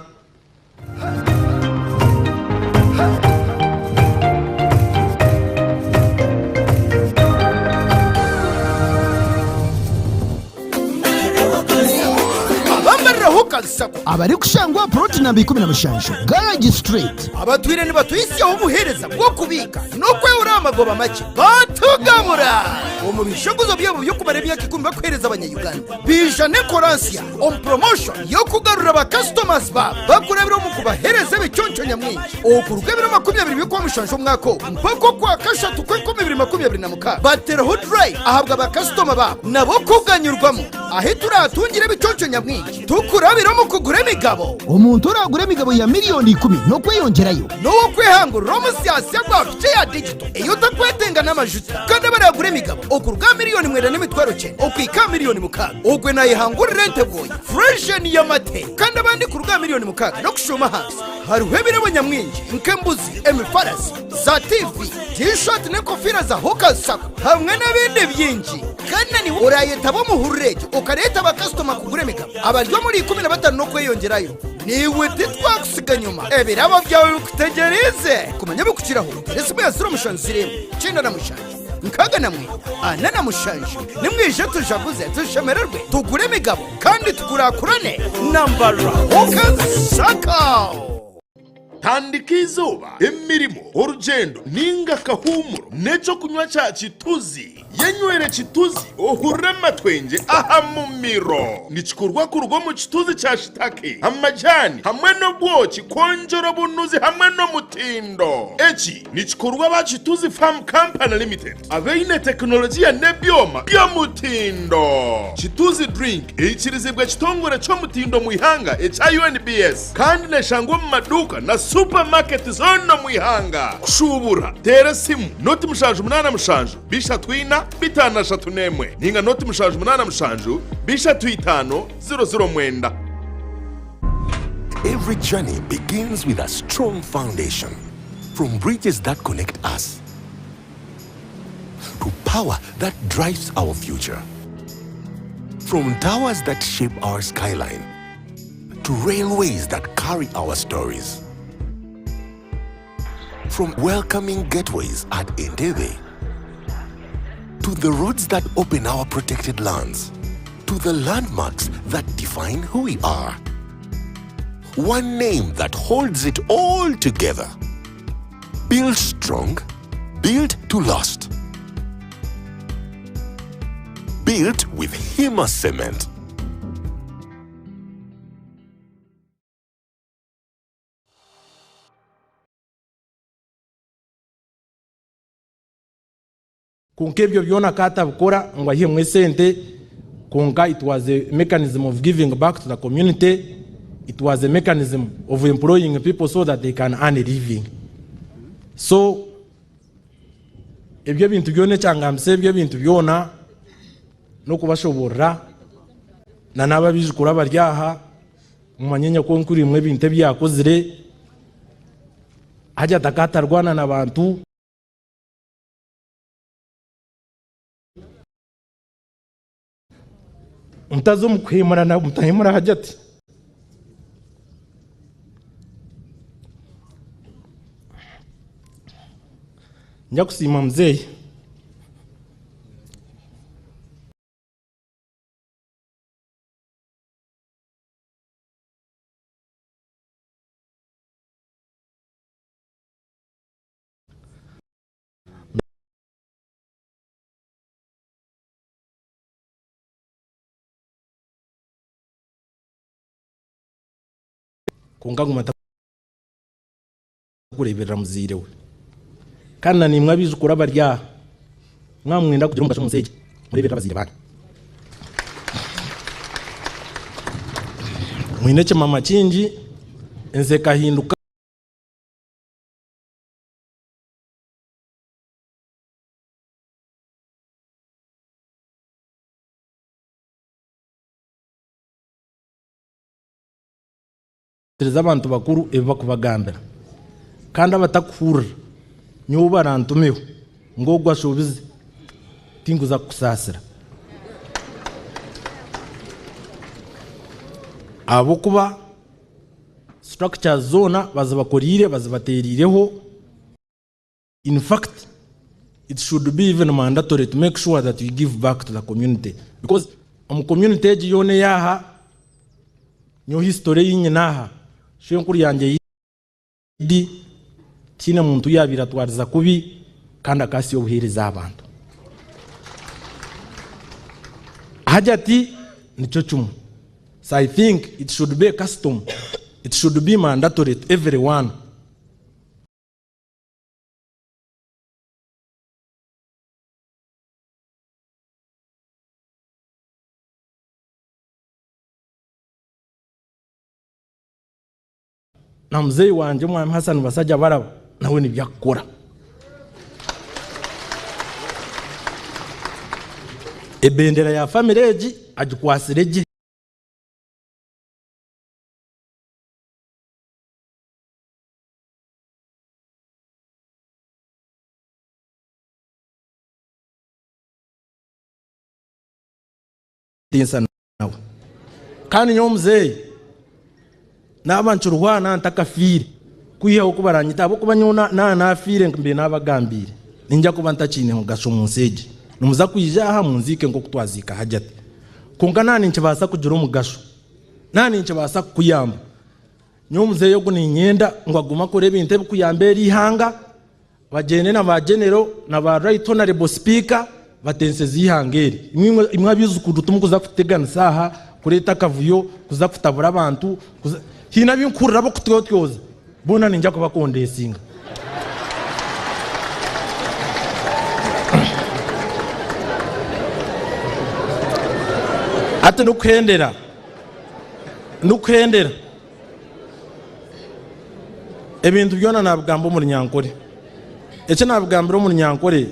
Abambarira Hook Hawkers Sacco abarikushangwa aha puroti namba 17 Garage Street. Abatwire nibatuhitsyaho obuheereza bw'okubiika n'okwehura aha magoba makye baatugabura omu bijaguzo byabo by'okumara emyaka ikumi bakuheereza abanya-Uganda. Baija n'enkora nsya omu promotion y'okugarura ba customers baabo bakurabira omu kubaheereza ebiconco nyamwingi okuruga ebiro 20 by'Okwamushanju omwaka ogu mpaka Okwakashatu kw'enkumi ibiri makumi abiri na mukaaga. Batereho drive ahabwa ba kasitoma baabo nabo kuganyurwamu ahi turatungire ebiconco nyamwingi tukurabira omu kugura emigabo. Omuntu oragura emigabo ya miriyoni ikumi n'okweyongyerayo. N'ow'okwehangurira omusyasya gwa piki eya digito ei otakwetenga n'amajuta. Kandi abaragura emigabo okuruga aha miriyoni mwenda n'emitwaro kyenda okuhika aha miriyoni mukaaga, ogwe nayehangurira ente bwoya, furesheni y'amate. Kandi abandi kuruga aha miriyoni mukaaga n'okushuuma ahansi, hariho ebirabo nyamwingi nk'embuzi, emifarasi, za tiivi, tiishaati n'enkofiira za Hawkers Sacco hamwe n'ebindi bingi. Kandi na niiwe oraayetaba omu hururu egyo okareeta bakasitoma kugura emigabo abari omuri 15 n'okweyongyerayo. Niiwe titwakutsiga nyima. Ebirabo byawe bikutegyereize. Kumanya ebirikukiraho, teera esimu ya 0701 97 69 47. Nimwije tujaguze, tushemererwe, tugure emigabo kandi tukurakurane na Hawkers Sacco. Tandika eizooba, emirimo, orugyendo nainga akahuumuro n'eky'okunywa kya Kituzi. Yenywere Kituzi ohurire amatwengye aha mumiro. Nikikorwa kuruga omu kituzi kya shitake, amajaani hamwe n'obwoki kwongyera obunuzi hamwe n'omutindo. Eki nikikorwa aba Kituzi Farm Company Limited abaine tekinologiya n'ebyoma by'omutindo. Kituzi Drink eikirizibwa ekitongore ky'omutindo omu ihanga ekya UNBS. Kandi neshangwa omu maduuka na supamaketi zoona omu ihanga. Kushuubura, teera esimu noti 787 34 531 ninga noti 787 35 009. Every journey begins with a strong foundation. From bridges that connect us to power that drives our future. From towers that shape our skyline to railways that carry our stories. From welcoming gateways at Entebbe to the roads that open our protected lands, to the landmarks that define who we are. One name that holds it all together. Built strong, built to last. Built with Hima Cement. Kwonka ebyo byona akaba atabikora ngu aihemu esente, kwonka it was a mechanism of giving back to the community, it was a mechanism of employing people so that they can earn a living. So ebyo ebintu byona ekyangambisa ebyo ebintu byona n'okubashoborora na n'aba abaijukuru abari aha mumanye nyokonkuru imwe ebintu ebi yakozire hati atakatarwana na bantu. Mutaza omu kuhemurana mutahemura hajati. Njakusiima muzeeyi. Kwonka aguma atakureeberera muzaire we. Kandi na naimwe abaijukuru abari aha, mwaba nimwenda kugira omugasho omu nsi egi, mureeberere abazaire baanyu. Mwine ekimama kingi, ensi ekahinduka. Tegereza abantu bakuru ebi bakubagambira, kandi abatakuhurira, nyowe barantumeho ngu ogwo ashobize, tinkuza kukusaasira. Ahabw'okuba structures zoona bazibakoreire, bazibatereireho. In fact, it should be even mandatory to make sure that you give back to the community because omu community egi yoona ey'aha, Nyowe history ei nyine aha, shwenkuru yangye Idi, tihaine muntu ou yaabaire atwariza kubi kandi akaasya obuheereza aha bantu. Hajati nikyo kimwe. So I think it should be a custom, it should be mandatory to everyone. Na muzeeyi wangye Omwami Hassan Basajja Baraba nawe nibyo akukora. Ebendera ya famire egi agikwatsire gye. Tinsa nawe. Kandi nyowe muzeeyi naaba nkirwana ntakafiire, kwihaho ku baranyita ahabw'okuba nyowe naaba naafiire mbaire naabagambiire, niinyija kuba ntakiine mugasho omu nsi egi. Nimuza kwija aha munziike nk'oku twaziika Hajati. Kwonka naaba ninkibaasa kugira omugasho, naaba ninkibaasa kukuyamba, nyowe muzeeyi ogu niinyenda ngu agume akore ebintu ebikuyamba eri ihanga, Bagyende na ba Genero na ba Right Honourable Speaker batenseze eihanga eri. Imwe abaijukuru timukuza kututeganisa aha, kureeta akavuyo, kuza kutabura abantu, kuza haine abu nkuhurira abarikutyotyoza, boona niinyija kubakondesinga. Hati ndikuhendera, ndikuhendera. Ebintu byona naabigamba omu Runyankore. Eki naabigambira omu Runyankore,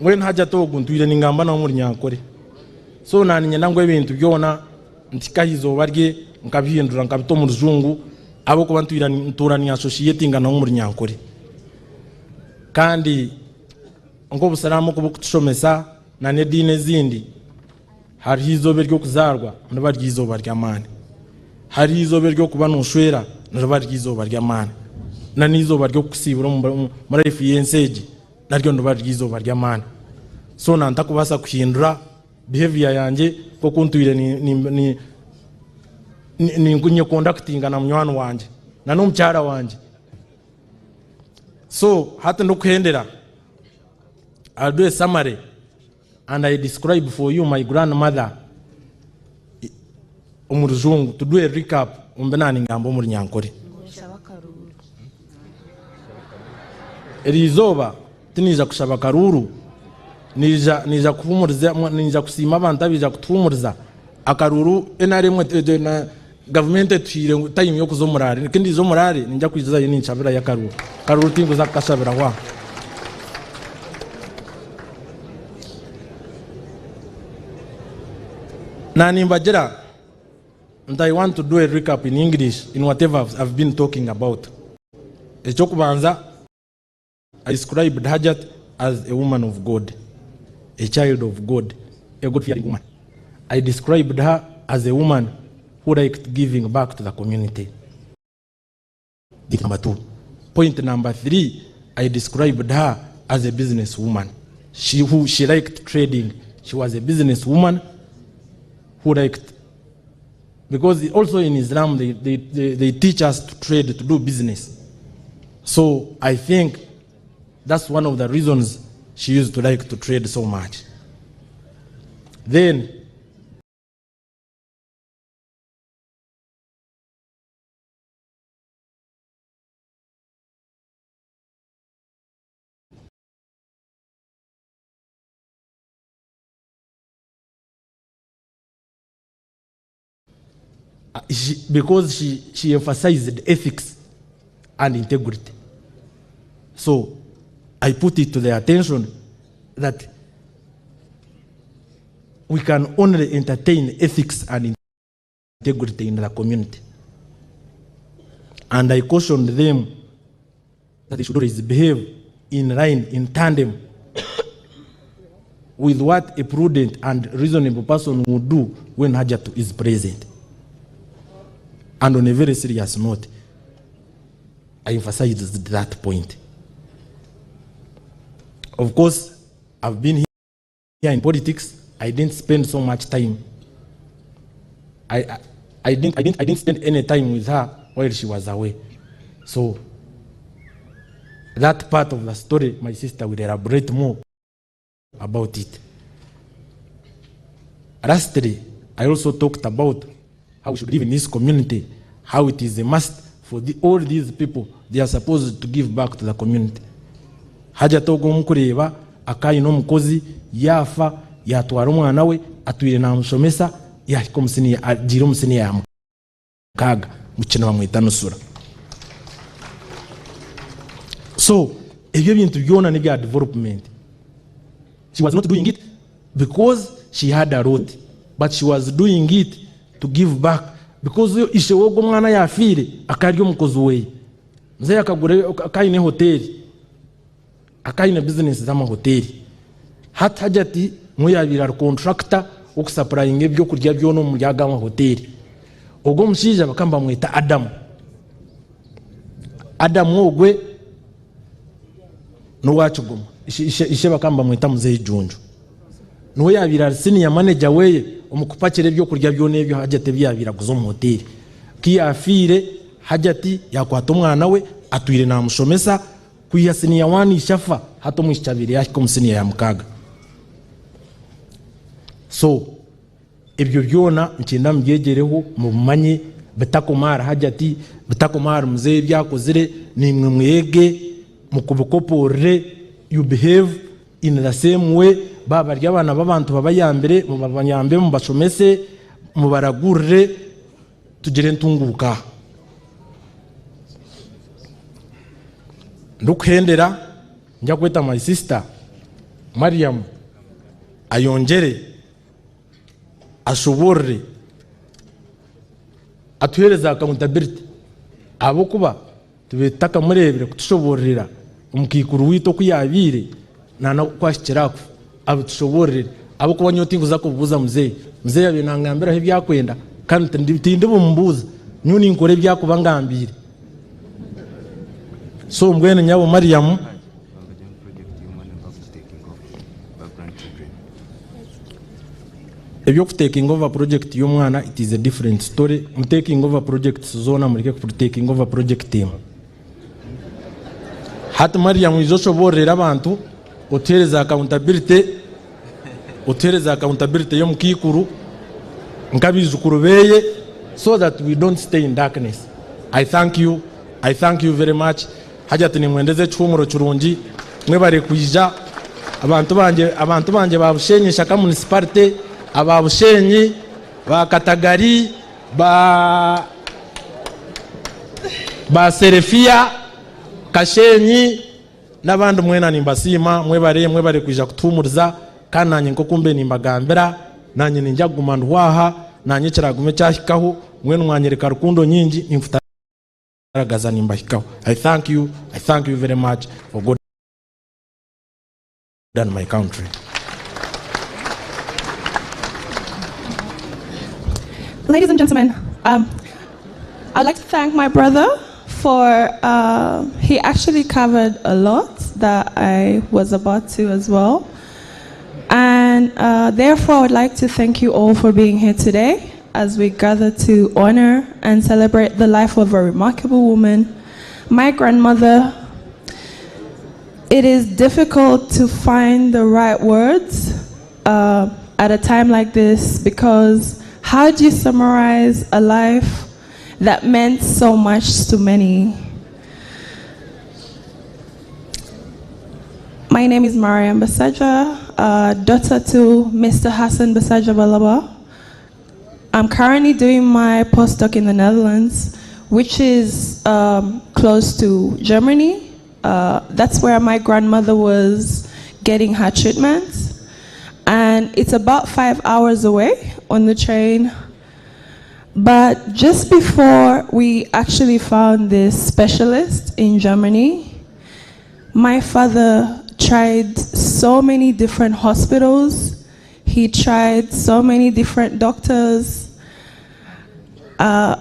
mbwenu Hajati ogu ntwire ningamba nawe omu Runyankore. So naaniinyenda ngu ebintu byona mpike aha izooba rye nkabihindura nkabita omu Rujungu ahabw'okuba ntwire ntuura niinyasoshiyetinga nawe omu Runyankore. Kandi nk'Obusiraamu oku burikutushomesa n'ediini ezindi, Hariho eizooba ery'okuzaarwa niriba riri eizooba ry'amaani. Hariho eizooba ery'okuba nooshwera niriba riri eizooba ry'amaani. Na n'eizooba ry'okukusiibura omu life y'ensi egi naryo niriba riri eizooba ry'amaani. So na ntakubaasa kuhindura behaviour yangye nk'oku ntwire ninyeconductinga na munywani wangye na n'omukyara wangye. So hati ndikuhendera, I'll do a summary. And I describe for you my grandmother omu rujungu to do a recap omu bi naaningamba omu runyankore. Eri izooba tiniija kushaba karuuru, niija niija kuhuumuriza niija kusiima abantu abaija kutuhuumuriza. Akaruuru NRM gavumenti etuhaire time y'okuza omu raare, ku ndiija omu raare niinyija kwijayo ninshabirayo akaruuru. Akaruuru tinkuza kukashabiraho aha. Na nimbagira nti I want to do a recap in English in whatever I've been talking about. Eky'okubanza, I described Hajat as a woman of God, a child of God, a God fearing woman. I described her as a woman who liked giving back to the community. Number 2. Point number 3, I described her as a business woman. She who she liked trading. She was a business woman who liked because also in Islam they, they, they, they teach us to trade, to do business. So I think that's one of the reasons she used to like to trade so much. Then She, because she, she emphasized ethics and integrity. So I put it to their attention that we can only entertain ethics and integrity in the community. And I cautioned them that they should always behave in line, in tandem with what a prudent and reasonable person would do when Hajatu is present. And on a very serious note, I emphasized that point. Of course, I've been here in politics. I didn't spend so much time. I, I, I didn't, I didn't, I didn't spend any time with her while she was away. So that part of the story, my sister will elaborate more about it. Lastly, I also talked about how we should live in this community, how it is a must for the, all these people, they are supposed to give back to the community. Hajati ogwo omukureeba akaba omukozi yaafa yatwara omwana we atwire namushomesa yahika omu siniya agiire omu siniya ya mukaaga mukino bamweta Nusura. So ebyo ebintu byona n'ebya development. She was not doing it because she had a lot, but she was doing it to give back because ishe w'ogwo omwana yafiire akaba ari omukozi weye. Muzeeyi akagura akaba aine hoteeri, akaba aine bizinesi z'amahoteeri. Hati Hajati niwe yaabaire ari contractor w'okusapurayinga ebyokurya byona omuri ago amahoteeri. Ogwo omushaija bakaba nibamweta Adamu. Adamu ogwe n'owa Kigoma. Ishe bakaba nibamweta Muzeeyi Junju. Niwe yaabaire ari senior manager weye omu kupakira ebyokurya byona ebyo Hajati ebi yaabaire aguza omu hoteeri. Ku yaafiire, Hajati yaakwata omwana we atwire naamushomesa kwiha siniya wani ishe afa, hati omwishiki abaire yaahika omu siniya ya mukaaga. So ebyo byona nikyenda mubyegyereho mubimanye bitakoma ahari Hajati, bitakoma ahari muzeeyi ebi akozire, naimwe mwege mukubikopoorere, you behave in the same way, baaba bari abaana b'abantu babayambire, mubayambe mubashomese, mubaragurire tugire entunguuka. Ndikuhendera nja kweta my sister Mariam ayongyere ashoboorore atuheereze accountability ahabw'okuba tubaire tutakamureebire kutushoboororera omukaikuru waitu oku yaabaire na n'oku ahikire aha kufa abitushoboororere ahabw'okuba nyowe tinkuza kubibuuza muzeeyi. Muzeeyi abaire nangambiraho ebi akwenda kandi tindibumubuuza nyowe ninkora ebi akuba angambiire. So mbwenu nyabo Mariam Eby'okutekinga over project y'omwana it is a different story, mutekinge over projects zoona mureke kutekinga over project emwe. Hati Mariam ija oshoboororere abantu otuheereze accountability, otuheereze accountability y'omukaikuru nk'abaijukuru beeye so that we don't stay in darkness. I thank you, I thank you very much. Hajati nimwendeza ekihuumuro kirungi, mwebare kwija. Abantu bangye, abantu bangye ba Bushenyi Ishaka Municipality, aba Bushenyi, ba Katagari, ba ba Serefiya, Kashenyi n'abandi mwena nimbasiima, mwebare, mwebare kwija kutuhuumuriza kandi naanye nk'oku mbe nimbagambira, naanye niinyija kuguma ndiho aha, naanye ekiragume kyahikaho, mbwenu mwanyereka rukundo nyingi, ninkuta. Garagaza nimbahikaho. I thank you, I thank you very much for God and my country. Ladies and gentlemen, I'd like to thank my brother for, he actually covered a lot that I was about to as well. And therefore, I would like to thank you all for being here today as we gather to honor and celebrate the life of a remarkable woman, my grandmother. It is difficult to find the right words at a time like this because how do you summarize a life that meant so much to many? My name is Mariam Basaja, daughter to Mr. Hassan Basaja Balaba. I'm currently doing my postdoc in the Netherlands, which is close to Germany. That's where my grandmother was getting her treatments. And it's about 5 hours away on the train. But just before we actually found this specialist in Germany, my father tried so many different hospitals. He tried so many different doctors.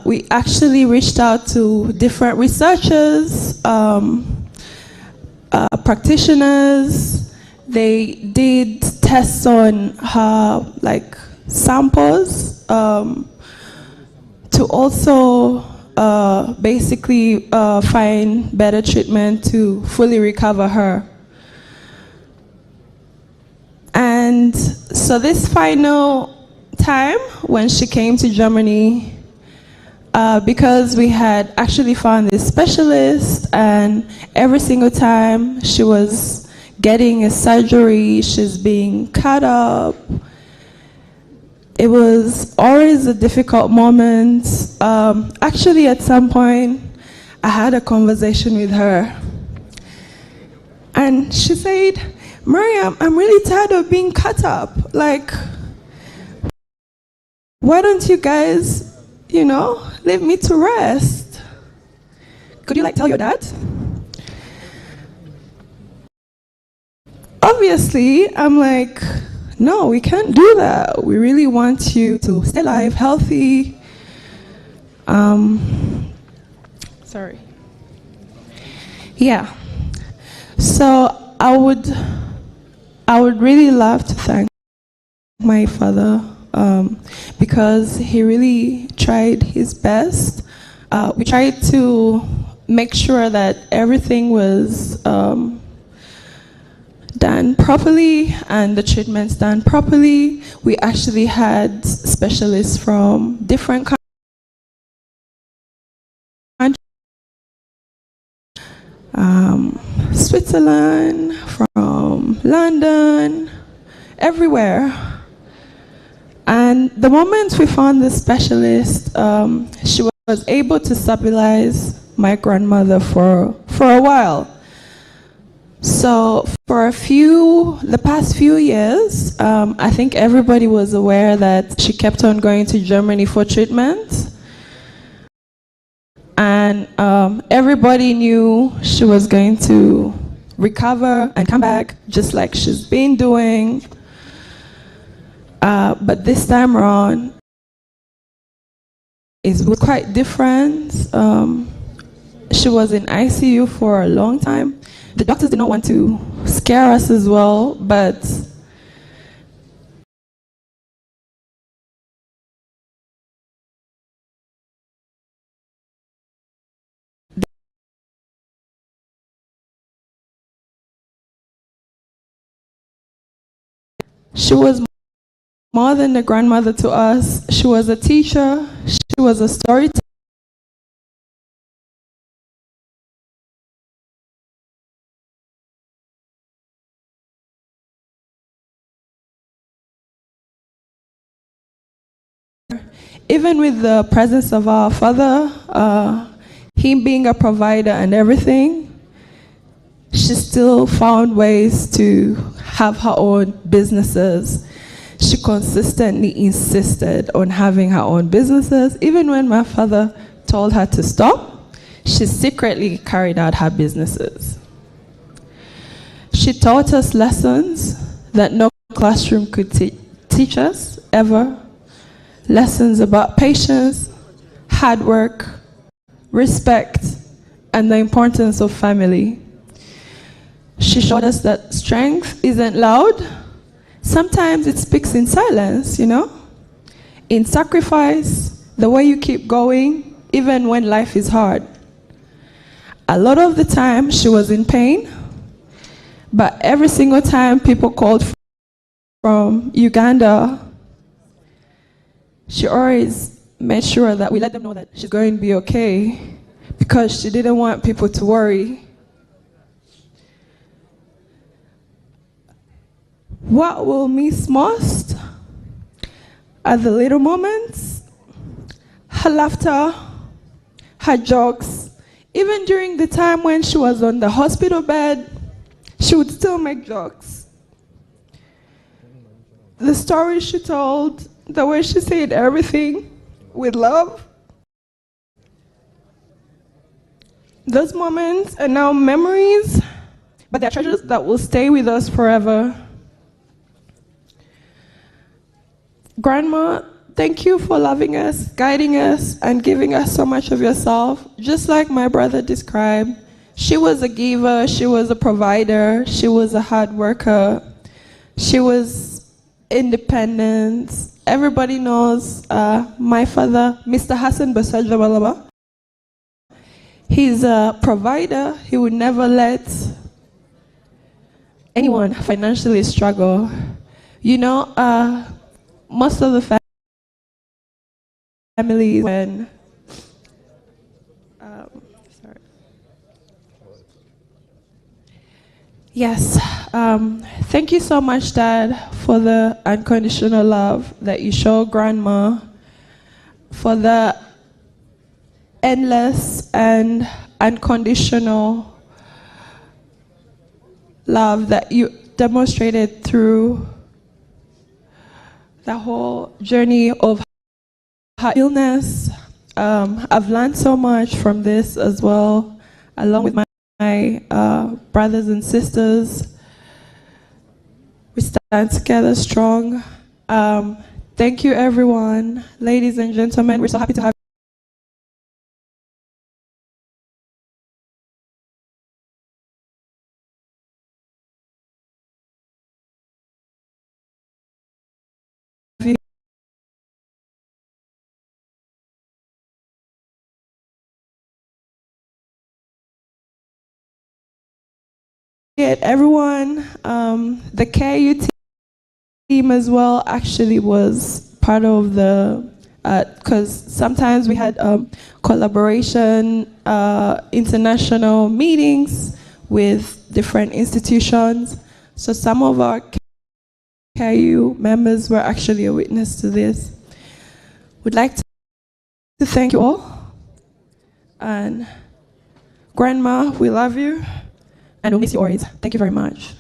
We actually reached out to different researchers, practitioners. They did tests on her, samples, to also basically find better treatment to fully recover her. And so this final time when she came to Germany, because we had actually found this specialist, and every single time she was getting a surgery, she's being cut up. It was always a difficult moment. Actually, at some point, I had a conversation with her. And she said, Mariam, I'm really tired of being cut up. Like, why don't you guys, leave me to rest? Could you, like, tell your dad? Obviously, I'm like, no, we can't do that. We really want you to stay alive, healthy. Sorry. Yeah. So I would really love to thank my father because he really tried his best. We tried to make sure that everything was done properly and the treatments done properly. We actually had specialists from different countries, Switzerland, from London, everywhere. And the moment we found the specialist, she was able to stabilize my grandmother for a while. So for the past few years, I think everybody was aware that she kept on going to Germany for treatment. And everybody knew she was going to recover and come back, just like she's been doing. But this time around, it was quite different. She was in ICU for a long time. The doctors did not want to scare us as well, but she was more than a grandmother to us. She was a teacher. She was a storyteller. Even with the presence of our father, him being a provider and everything, she still found ways to have her own businesses. She consistently insisted on having her own businesses. Even when my father told her to stop, she secretly carried out her businesses. She taught us lessons that no classroom could teach us ever. Lessons about patience, hard work, respect, and the importance of family. She showed us that strength isn't loud. Sometimes it speaks in silence, you know? In sacrifice, the way you keep going, even when life is hard. A lot of the time, she was in pain, but every single time people called from Uganda, she always made sure that we let them know that she's going to be okay, because she didn't want people to worry. What we'll miss most are the little moments, her laughter, her jokes. Even during the time when she was on the hospital bed, she would still make jokes. The stories she told, the way she said everything with love. Those moments are now memories, but they're treasures that will stay with us forever. Grandma, thank you for loving us, guiding us, and giving us so much of yourself. Just like my brother described, she was a giver, she was a provider, she was a hard worker. She was independence. Everybody knows my father, Mr. Hassan Basajjabalaba. He's a provider. He would never let anyone financially struggle. You know, most of the families when sorry. Yes. Thank you so much, Dad, for the unconditional love that you show Grandma, for the endless and unconditional love that you demonstrated through the whole journey of her illness. I've learned so much from this as well, along with my brothers and sisters. We stand together strong. Thank you, everyone. Ladies and gentlemen, we're so happy to have you everyone. The KU team as well actually was part of the, because sometimes we had collaboration, international meetings with different institutions. So some of our KU members were actually a witness to this. Would like to thank you all. And Grandma, we love you and we'll miss you always. Thank you very much.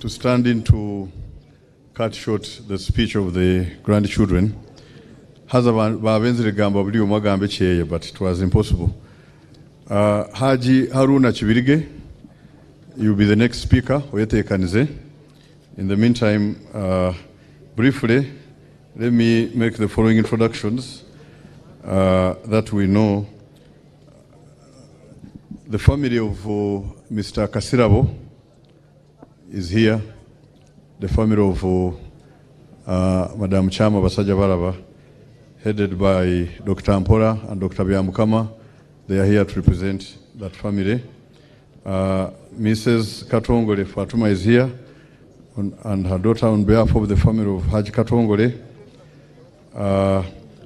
To stand in to cut short the speech of the grandchildren. Haza babenzire gamba buri umwe agambe kyeye, but it was impossible. Haji Haruna Kibirige, you'll be the next speaker, oyetekanize. In the meantime, briefly, let me make the following introductions that we know. The family of Mr. Kasirabo is here. The family of Madam Chama Basajjabalaba, headed by Dr. Ampora and Dr. Byamukama. They are here to represent that family. Mrs. Katongole Fatuma is here, and her daughter on behalf of the family of Haji Katongole.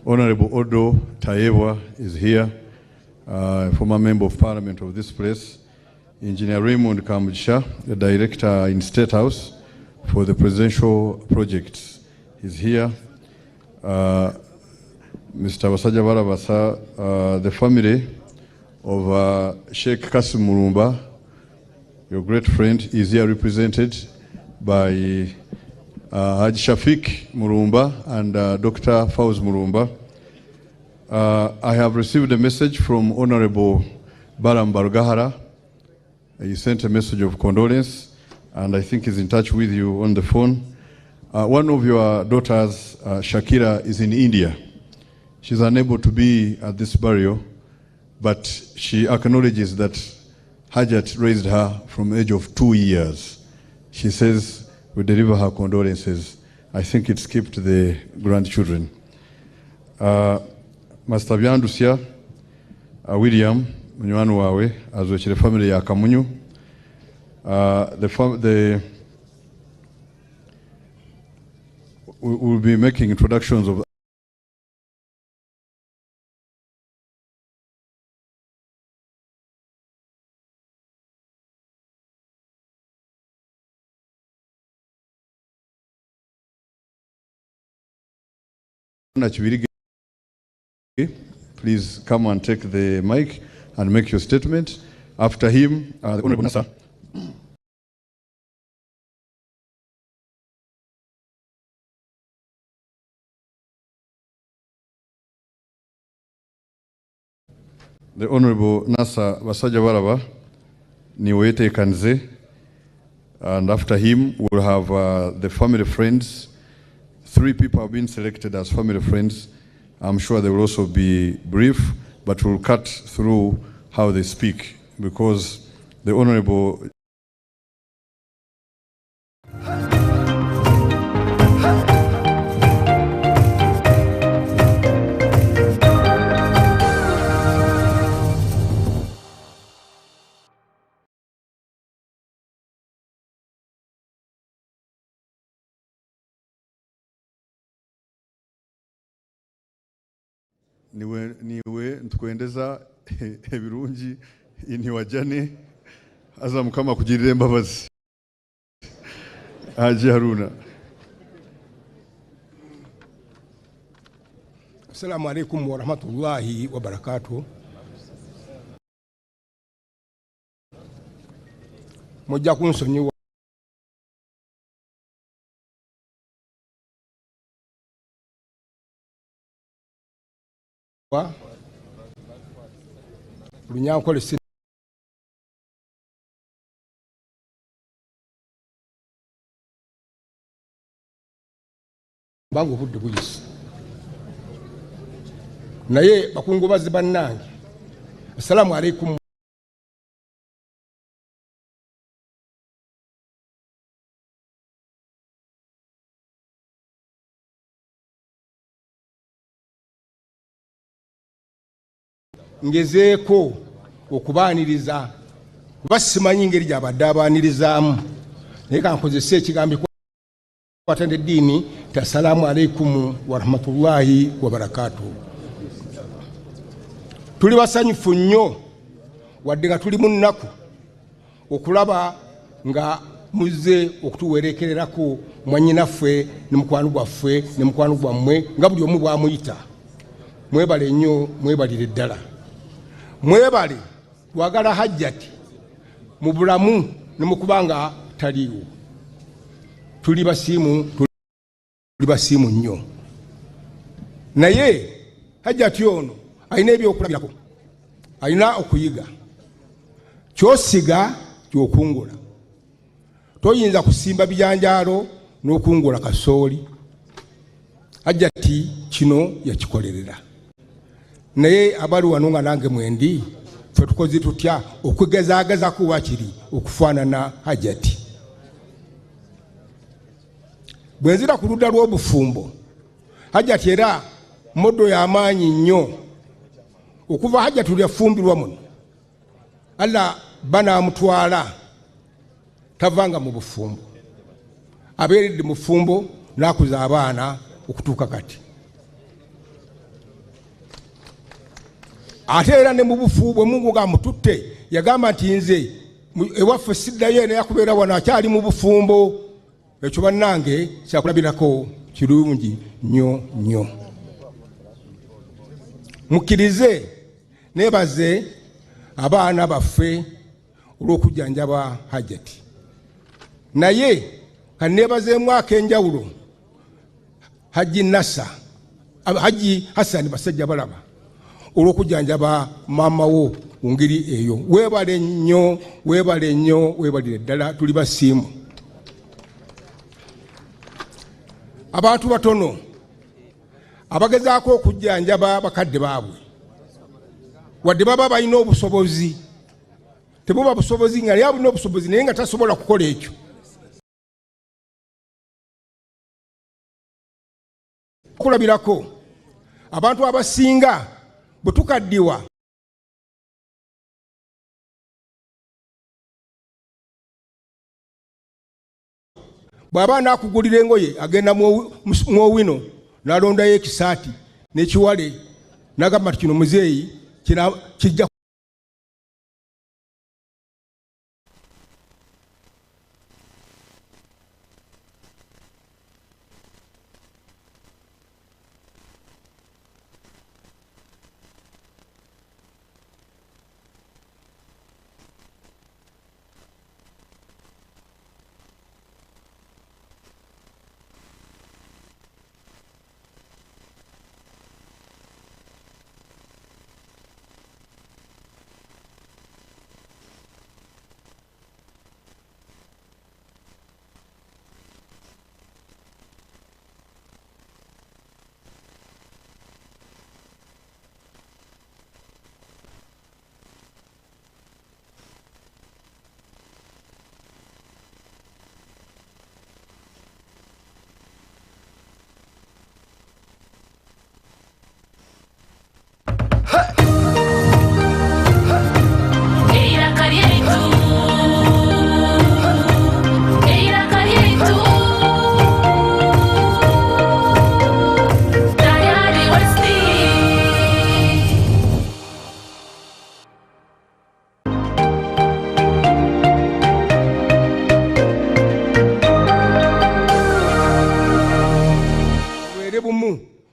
Honorable Odo Tayebwa is here, former member of parliament of this place. Engineer Raymond Kamugisha, the director in State House for the presidential projects, is here. Mr. Basajjabalaba, the family of Sheikh Kasim Murumba, your great friend, is here represented by Haji Shafiq Murumba and Dr. Fauz Murumba. I have received a message from Honorable Balam Barugahara. He sent a message of condolence, and I think he's in touch with you on the phone. One of your daughters, Shakira, is in India. She's unable to be at this burial, but she acknowledges that Hajat raised her from the age of 2 years. She says we deliver her condolences. I think it skipped the grandchildren. Master Byandusia, William, munywani wawe, azwekire family ya Kamunyu. The we will be making introductions of Kibirige. Please come and take the mic and make your statement. After him, the Honorable Nasa. The Honorable Nasser Basajjabalaba, niiwe oyeteekanize, and after him we'll have the family friends. 3 people have been selected as family friends. I'm sure they will also be brief, but we'll cut through how they speak, because the Honorable Niwe, niwe nitukwendeza ebirungi niwajane haza Mukama akugirire embabazi. Haji Haruna. Assalamu alaikum wa rahmatullahi wa barakatuh. Mujja kunsonyiwa Lunyankole si kubanga obudde buyise, naye bakungubazi bannange, assalamu alaikum Ngezeeko okubaaniriza kuba simanyi ngeri gy'abadde abaanirizaamu, naye kankozese ekigambo ekikwata n'eddiini nti assalamu alaikum warahmatullahi wabarakatuhu. Tuli basanyufu nnyo wadde nga tuli mu nnaku okulaba nga muzze okutuwerekererako mwannyinaffe ne mukwano gwaffe ne mukwano gwammwe nga buli omu bw'amuyita. Mwebale nnyo, mwebalire ddala, mwebale kwagala Hajjati mu bulamu ne mu kuba nga taliiwo. Tuli basiimu, tuli basiimu nnyo. Naye Hajjati ono alina ebyokulabirako, alina okuyiga. Ky'osiga ky'okungula. Toyinza kusimba bijanjaalo n'okungula kasooli. Hajjati kino yakikolerera. Naye abali wano nga nange mwendi, ffe tukoze tutya okugezaagezako wakiri okufaanana Hajjati? Bwe nzira ku ludda lw'obufumbo, Hajjati era modo y'amaanyi nnyo. Okuva Hajjati lwe yafumbirwa muno, Allah banaamutwala tavanga mu bufumbo, abeeredde mu bufumbo n'akuza abaana okutuuka kati. Ate era ne mu bufu bwe Mungu ng'amututte yagamba nti nze ewaffe siddayo eno yakubeera wano, akyali mu bufumbo. Ekyo bannange kyakulabirako kirungi nnyo nnyo. Mukkirize neebaze abaana baffe olw'okujjanjaba Hajjati, naye kanneebazeemu ak'enjawulo Hajji Nasa, Hajji Hassan Basajjabalaba olw'okujjanjaba maama wo mu ngeri eyo. Weebale nnyo, weebale nnyo, weebalire ddala, tuli basiimu. Abantu batono abagezaako okujjanjaba bakadde baabwe, wadde baba balina obusobozi, tebuba busobozi nga naye alina obusobozi naye nga tasobola kukola ekyo. Kulabirako abantu abasinga bwe tukaddiwa bw'aba anaakugulira engoye agenda mu owino n'alondayo ekisaati n'ekiwale n'agamba nti kino muzeeyi kijja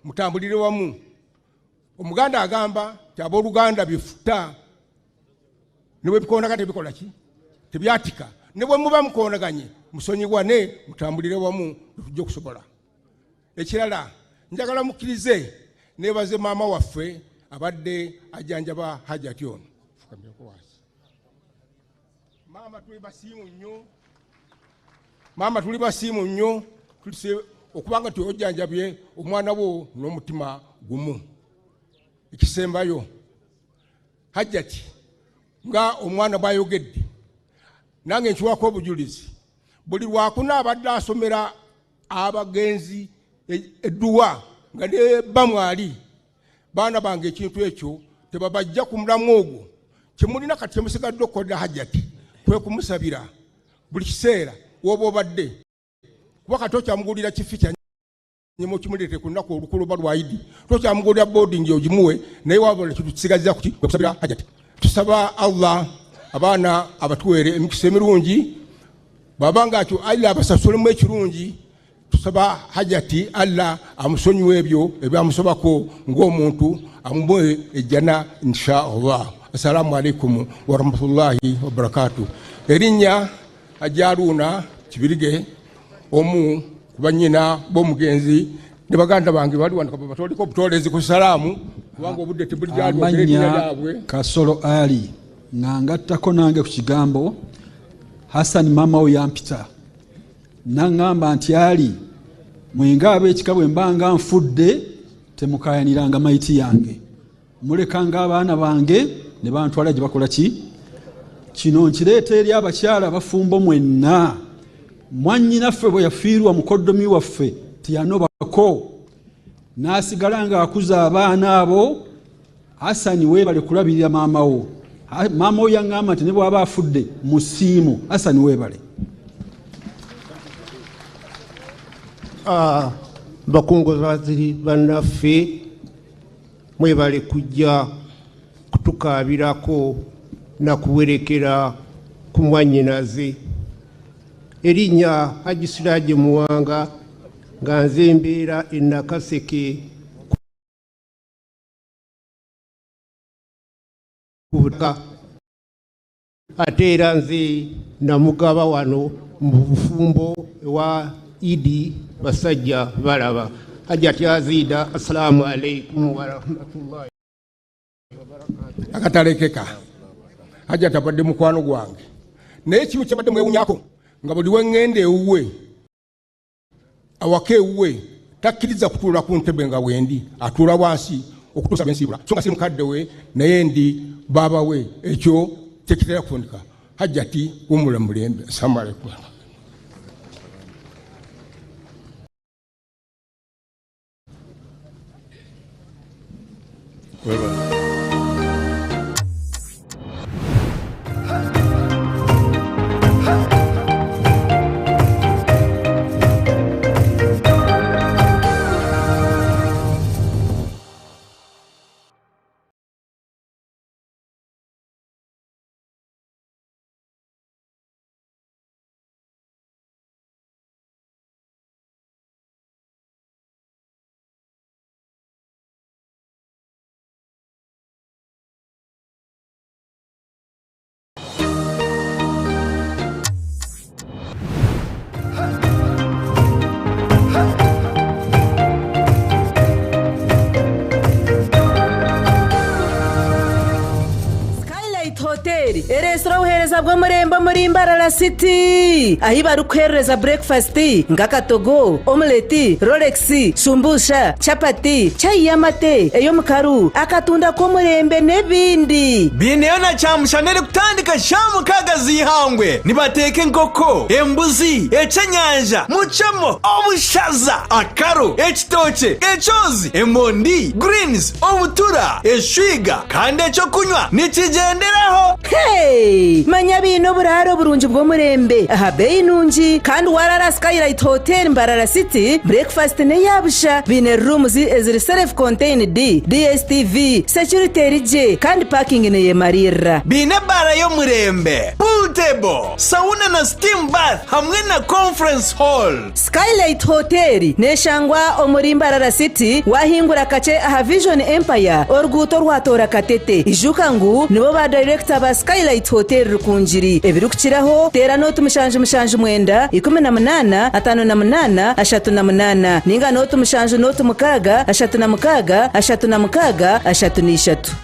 Mutambulire wamu. Omuganda agamba nti abooluganda bifuta ne bwe bikoonagana tebikola ki? Tebyatika. Ne bwe muba mukoonaganye musonyiwane mutambulire wamu tujja okusobola. Ekirala njagala mukkirize neebaze maama waffe abadde ajjanjaba Hajati ono. Fukamirako wansi. Maama tuli basiimu nnyo. Maama tuli basiimu nnyo tulise okubanga tuyojjanjabye omwana wo n'omutima gumu. Ekisembayo Hajjati nga omwana bw'ayogedde nange nkiwako obujulizi buli lwakuna abadde asomera abagenzi edduwa nga ne bba mwali. Baana bange ekintu ekyo tebabajja ku mulamu ogwo. Kyemulina kati kyemusigadde okukolera Hajjati kwe kumusabira buli kiseera w'oba obadde, kuba kati okyamugulira kifi kya nyuma okimuleete ku lunaku olukulu oba lwa Idi, tokyamugulira boarding ogimuwe, naye wabula kintu kisigazza kuki kwe kusabira Hajjati. Tusaba Allah abaana abatuweere emikisa emirungi, bw'aba nga akyo Allah abasasulemu ekirungi. Tusaba Hajjati Allah amusonyiwe ebyo ebyamusobako ng'omuntu, amuwe ejjana insha Allah. Assalamu alaikum warahmatullahi wabarakatuh. Erinnya Hajji Haruna Kibirige, omu ku bannyina b'omugenzi ne baganda bange bali wano, batoleko obutolezi ku salaamu kubanga obudde tebuli gyali Amannya erinnya lyabwe. Kasolo Ali, nga ngattako nange ku kigambo Hassan maama we yampita n'aŋŋamba nti Ali, mwenga ab'ekika bwe mba nga nfudde temukayaniranga mayiti yange, mulekanga abaana bange ne bantwala gye bakola ki. Kino nkireeta eri abakyala abafumbo mwenna. Mwannyinaffe bwe yafiirwa mukoddomi waffe teyanobako, n'asigala ng'akuza abaana abo. Hassan weebale kulabirira maama wo. Maama wo yaŋŋamba nti ne bw'aba afudde musiimu. Hassan weebale. Bakungubazi bannaffe mwebale kujja kutukaabirako na kuwerekera ku mwannyinaze. Erinnya Hajji Siraje Muwanga, nga nze mbeera e Nakaseke ku butaka, ate era nze namugaba wano mu bufumbo ewa Idi Basajja Balaba. Hajjati Aziida, assalamu alaikum warahmatullahi wabarakatuh. Akatalekeka Hajjati abadde mukwano gwange, naye ekimu kyabadde mwewunyako nga buli wengenda ewuwe awaka ewuwe takkiriza kutuula ku ntebe nga wendi, atuula wansi okutuusa lwensiibula, so nga si mukadde we naye ndi baaba we. Ekyo tekitera kufundika. Hajjati wumula mulembe. Assalamu alaikum. Skylight Hotel ereetsire obuheereza bw'omurembe omuri Mbarara City ahu barikuheerereza breakfast nk'akatogo, omelette, rolex, shumbusha, chapati, chai y'amate, ey'omukaru, akatunda k'omurembe n'ebindi. Baineyo na kyamushana erikutandika shaaha mukaaga z'eihangwe. Nibateeka enkoko, embuzi, ekyenyanja, mucemo, obushaza, akaro, ekitookye, ekyozi, emondi, greens, obutura, eshwiga kandi eky'okunywa nikigyenderaho. Hey! Manya baine oburaaro burungi bw'omurembe aha beeyi nungi kandi waaraara Skylight Hotel Mbarara City, breakfast n'eya busha. Baine rooms eziri self contained, DSTV, security eri gye kandi parking neyemariirira. Baine ebaara y'omurembe, pool. Table, Sauna na Steam Bath hamwe na Conference Hall. Skylight Hotel neshangwa omuri Mbarara City wahingura kakye aha Vision Empire oruguuto orwatoora Katete. Ijuka ngu nibo ba dayirekita ba Skylight Hotel Rukungiri. Ebirikukiraho teera nooti 779 18 58 38 ninga nooti 7 nooti 6 36 36 33.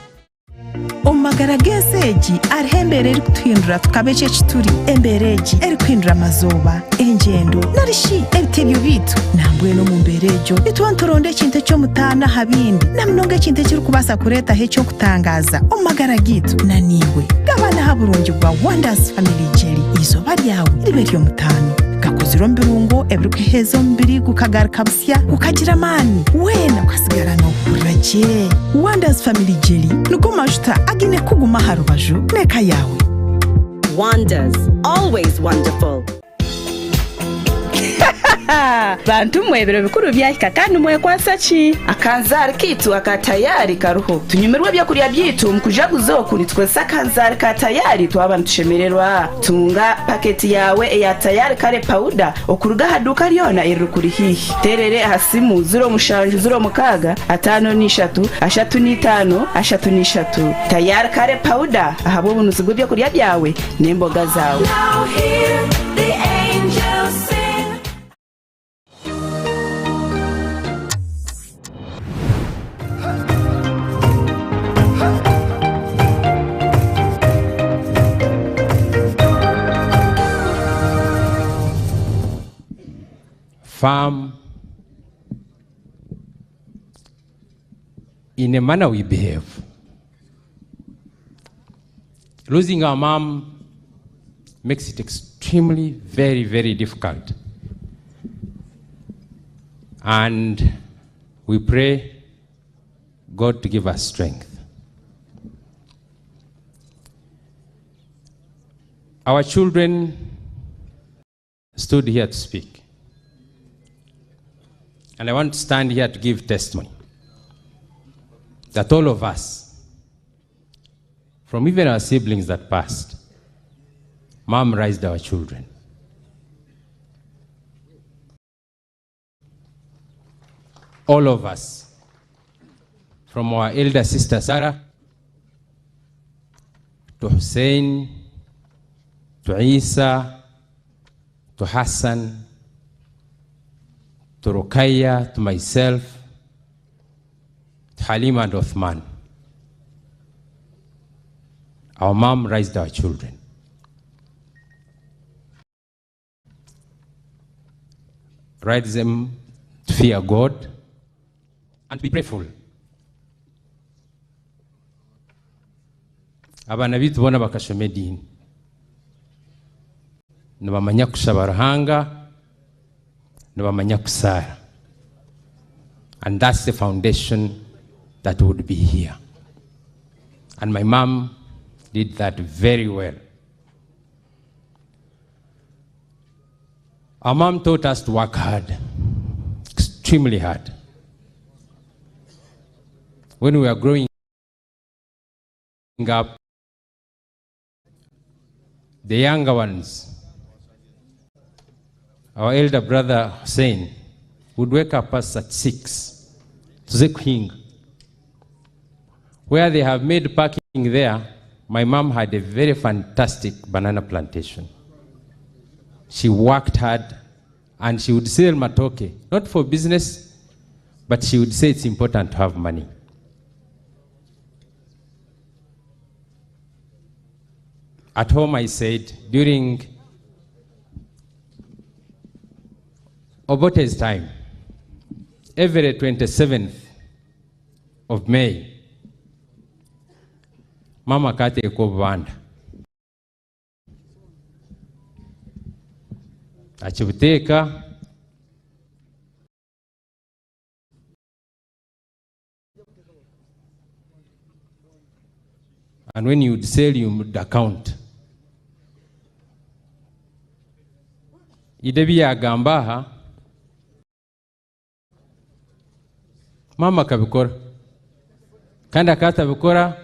Omu magara g'ensi egi hariho embeera erikutuhindura tukaba eki eki turi. Embeera egi erikuhindura amazooba, engyendo, nari shi ebitebyo byaitu. Nambwenu omu mbeera egyo nituba nituronda ekintu eky'omutaano aha bindi, na munonga ekintu ekirikubaasa kureetaho eky'okutangaaza omu magara gaitu. Na naiwe gabana aha burungi bwa Wonders Family Jelly. Eizooba ryawe ribe ery'omutaano. Gakozirwe omu birungo ebirikuheeza omubiri gukagaruka busya. Gukagira amaani, weena okasigara noohurira gye. Wonders Family Jelly nigo majuta againe kukuguma aha rubaju n'eka yaawe. Wonders, always wonderful. Bantu mwe ebiro bikuru byahika kandi mwekwatsa ki? Akanzaari kaitu aka Tayari kariho. Tunyumirwe ebyokurya byaitu omu kujaguza oku nitukozesa akanzaari ka Tayari twaba nitushemererwa. Tunga paketi yaawe eya Tayari Curry Powder okuruga aha duuka ryona eririkuri haihi. Teerere aha simu 07 06 53 35 33. Tayari Curry Powder ahabw'obunuzi bw'ebyokurya byawe n'emboga zaawe. Now hear the angels sing. Farm in a manner we behave. Losing our mom makes it extremely very, very difficult. And we pray God to give us strength. Our children stood here to speak. And I want to stand here to give testimony that all of us, from even our siblings that passed, mom raised our children. All of us, from our elder sister Sarah to Hussein to Isa to Hassan to Rukaya to myself to Halima and Othman. Our mom raised our children. Raised them to fear God and be prayerful. Abaana baitu boona bakashoma ediini. Nibamanya kushaba Ruhanga, nibamanya kusaara. And that's the foundation that would be here. And my mom did that very well. Our mom taught us to work hard, extremely hard. When we were growing up, the younger ones, our elder brother Hussein would wake up us at 6 tuze kuhinga. Where they have made parking there, my mom had a very fantastic banana plantation. She worked hard and she would sell matoke, not for business, but she would say it's important to have money. At home, I said, during Obote's time, every 27th of May, Mama akateeka obubanda akibuteeka and when you would sell you would account Ide ebi yaagamba aha maama akabikora kandi akaba atabikora.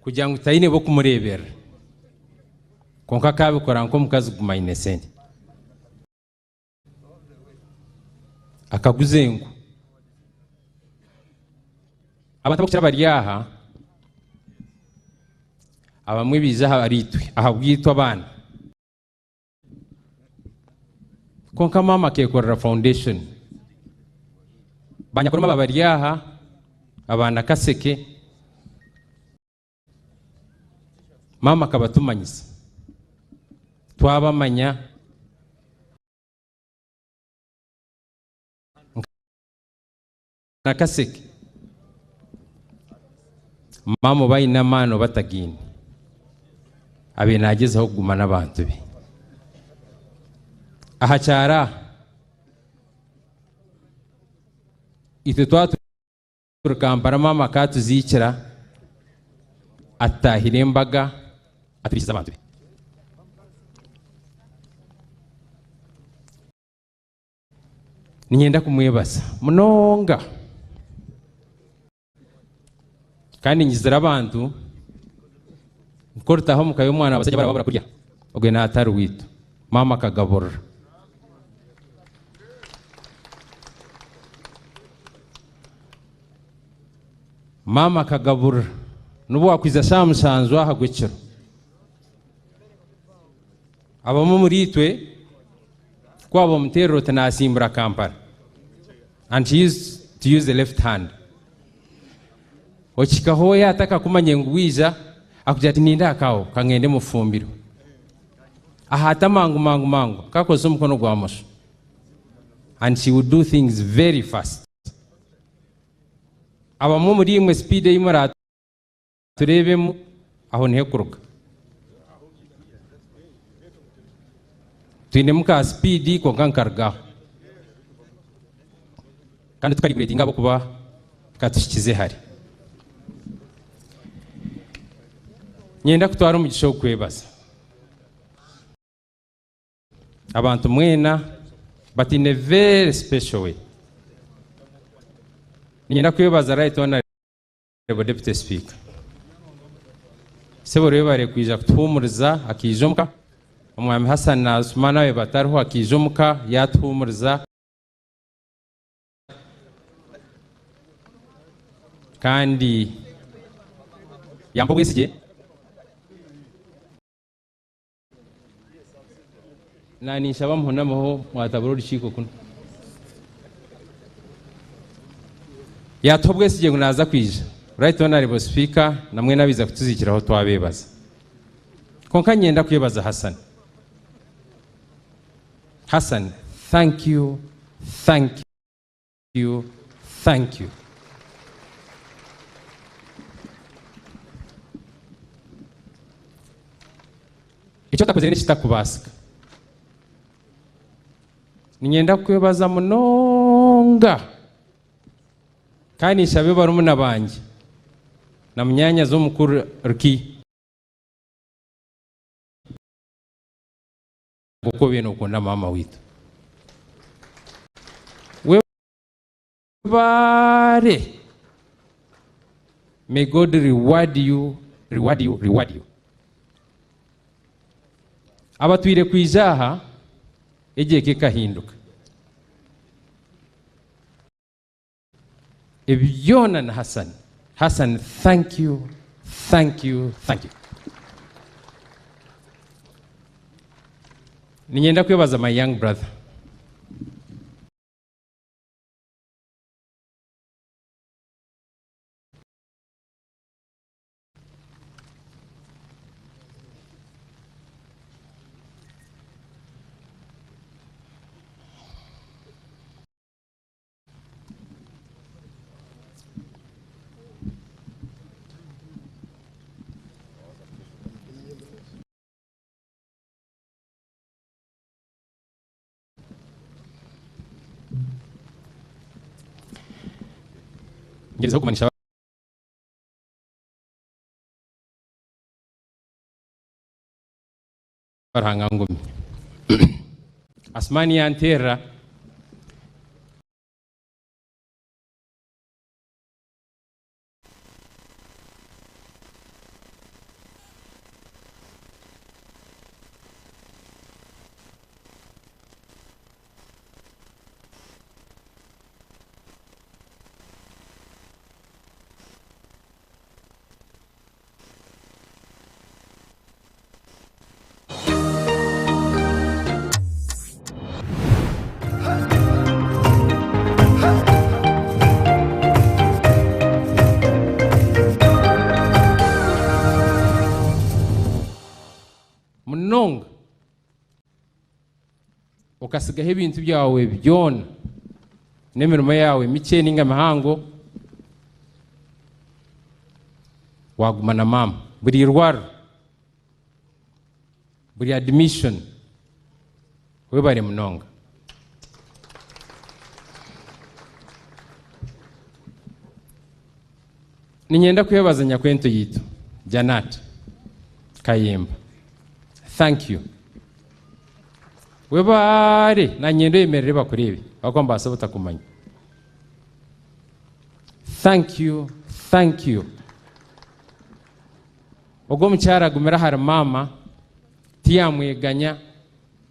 Kugira ngu taine b'okumureeberera. Kwonka akabikora nk'omukazi kuguma aine sente. Akaguza enku. Abantu ab'okukira bari aha, abamwe baija ahariitwe ahabwaitu abaana. Kwonka maama akeekorera foundation. Banyakurema aba bari aha, aba Nakaseke, maama akabatumanyisa. Twabamanya nka Nakaseke. Maama oba aine amaani oba atagaine, abaire naagyezaho kuguma n'abantu be. Aha kyaro aha, itwe twaba turi Kampala maama akatuziikira, atutaahira embaga, aturiisiza abantu be. Niinyenda kumwebaza munonga. Kandi ngizire abantu ngu ku oritaaha omu ka y'omwana abashaija baraba barakurya, ogwe naatari waitu. Maama akagaburira. Maama akagaburira. N'obu waakwiza shaaha mushanju aha gw'ekiro. Abamwe omuriitwe ku waaba omuteerera oti naasimbura Kampala and she used to use the left hand. Okihikaho yaaba atakakumanyire ngu waija, akugira ati ninda akaaho kangende mufumbirwe. Ahaata mangu mangu mangu akakozesa omukono gwa mosho and she would do things very fast. Abamwe omuriimwe speed ei muratureebemu aho niho ekuruga. Twinemu ka speed kwonka nikarugaho. Kandi tukarigretinga ahabw'okuba katuhikize hare. Niinyenda kutwara omugisha ogu kwebaza abantu mwena but in a very special way. Niinyenda kwebaza Right Honourable Deputy Speaker. Sebo webare kwija kutuhuumuriza akaija omuka. Omwami Hassan na Asuman abe batariho akaija omuka yaatuhuumuriza. Kandi yampa obwesigye. Na ninshaba muhunameho mwatabura orukiiko kunu. Yatuha obwesigye ngu naaza kwija. Right Honourable Speaker na mwena abaiza kutuziikiraho twabeebaza. Kwonka niinyenda kwebaza Hassan. Hassan thank you, thank you, thank you. Eki otakozire n'ekitakubaasika. Niinyenda kukwebaza munonga kandi nshabe barumuna bangye na munyaanyazi omukuru Rukiya. Nk'oku obaire nookunda maama waitu. Webare! May God reward you, reward you, reward you. Abatwire kwija aha, egi eka ekahinduka. Ebi byona ni Hassan. Hassan thank you, thank you, thank you. Niinyenda kwebaza my young brother. Ngyerezaho kumanyisa Ruhanga ngumye. Asumani yanteerera. Okasigaho ebintu byawe byona n'emirimo yaawe mikye ninga mihango waguma na maama buri irwariro buri admission webare munonga. Niinyenda kwebaza nyakwento yaitu Janat Kayemba. Thank you. Webare nanyenda oyemerere bakureebe ahakuba nibabaasa batakumanya. Thank you, thank you. Ogwo omukyara agumire ahari maama tiyamweganya,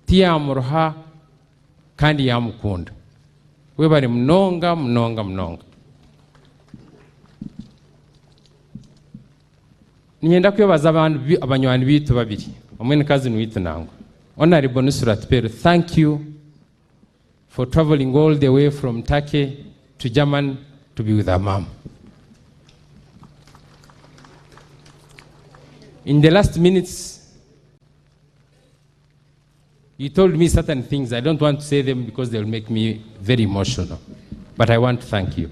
tiyamuruha kandi yamukunda. Webare munonga munonga munonga. Niinyenda kwebaza abandi abanywani baitu babiri, omwe ni cousin waitu nangwa. Honourable Nusrat Peru, thank you for travelling all the way from Turkey to German to be with our mom. In the last minutes, you told me certain things. I don't want to say them because they'll make me very emotional. But I want to thank you.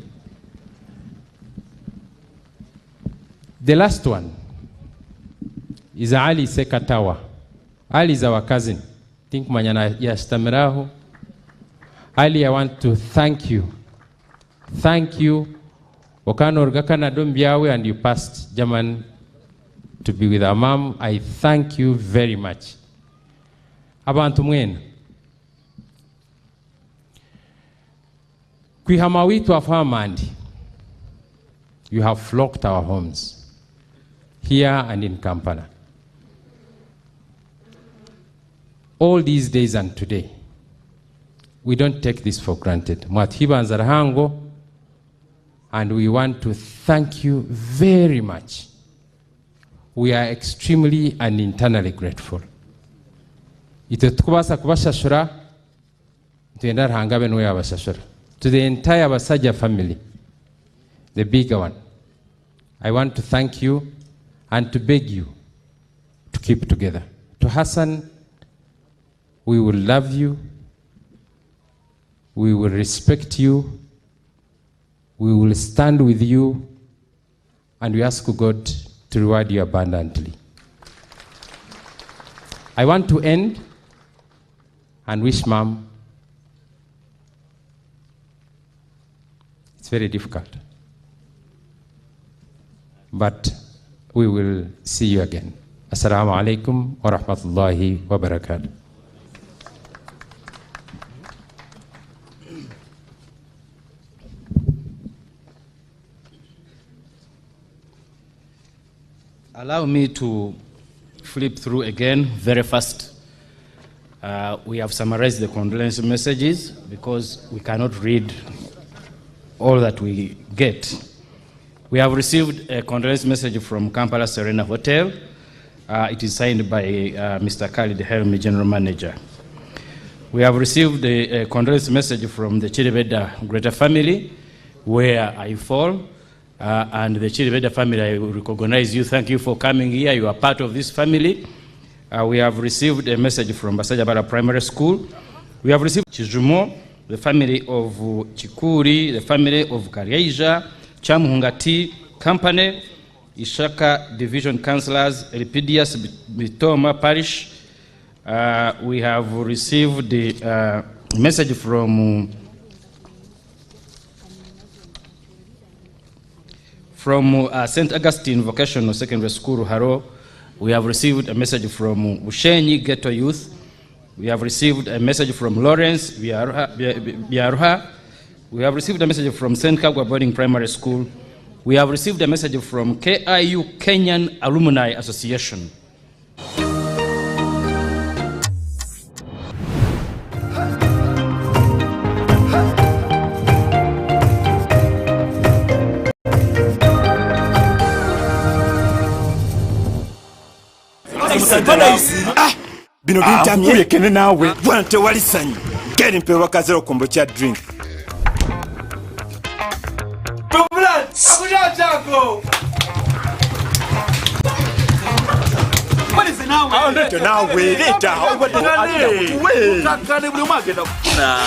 The last one is Ali Sekatawa. Ali is our cousin. Think manyana yashitamiraho. Ali, I want to thank you. Thank you. Okano oruga Canada omu byawe and you passed German to be with our mom. I thank you very much. Abantu mwena. Kwiha mawitu afamandi. You have flocked our homes here and in Kampala. All these days and today, we don't take this for granted. Mwatuhibanza Rahango, and we want to thank you very much. We are extremely and internally grateful. Itwe tukubaasa kubashashura, nitwenda Ruhanga abe niwe yabashashura. To the entire Basajja family, the bigger one, I want to thank you and to beg you to keep together. To Hassan, we will love you, we will respect you, we will stand with you, and we ask God to reward you abundantly. I want to end and wish Mom, it's very difficult, but we will see you again. Assalamu alaikum wa rahmatullahi wa barakatuh. Allow me to flip through again very fast. We have summarized the condolence messages because we cannot read all that we get. We have received a condolence message from Kampala Serena Hotel. It is signed by Mr. Khalid Helmi, General Manager. We have received a condolence message from the Chiribeda Greater family, where I fall. And the Chiribeda family, I recognize you. Thank you for coming here. You are part of this family. We have received a message from Basajjabala Primary School. We have received Chijumo, the family of Chikuri, the family of Karyeija, Chamuhunga Tea Company, Ishaka Division Councillors, Elpidius Bitoma Parish. We have received the message from St. Augustine Vocational Secondary School, Haro. We have received a message from Bushenyi Ghetto Youth. We have received a message from Lawrence Biaruha. We have received a message from St. Kagwa Boarding Primary School. We have received a message from KIU Kenyan Alumni Association. Bino bintamye. Kulekene naawe. Bwana tewali ssanyu. Geri mpewa kazero kombo kya drink. Leeta naawe, leeta. Obadde tuwe. Kakane buli omu agenda kufuna.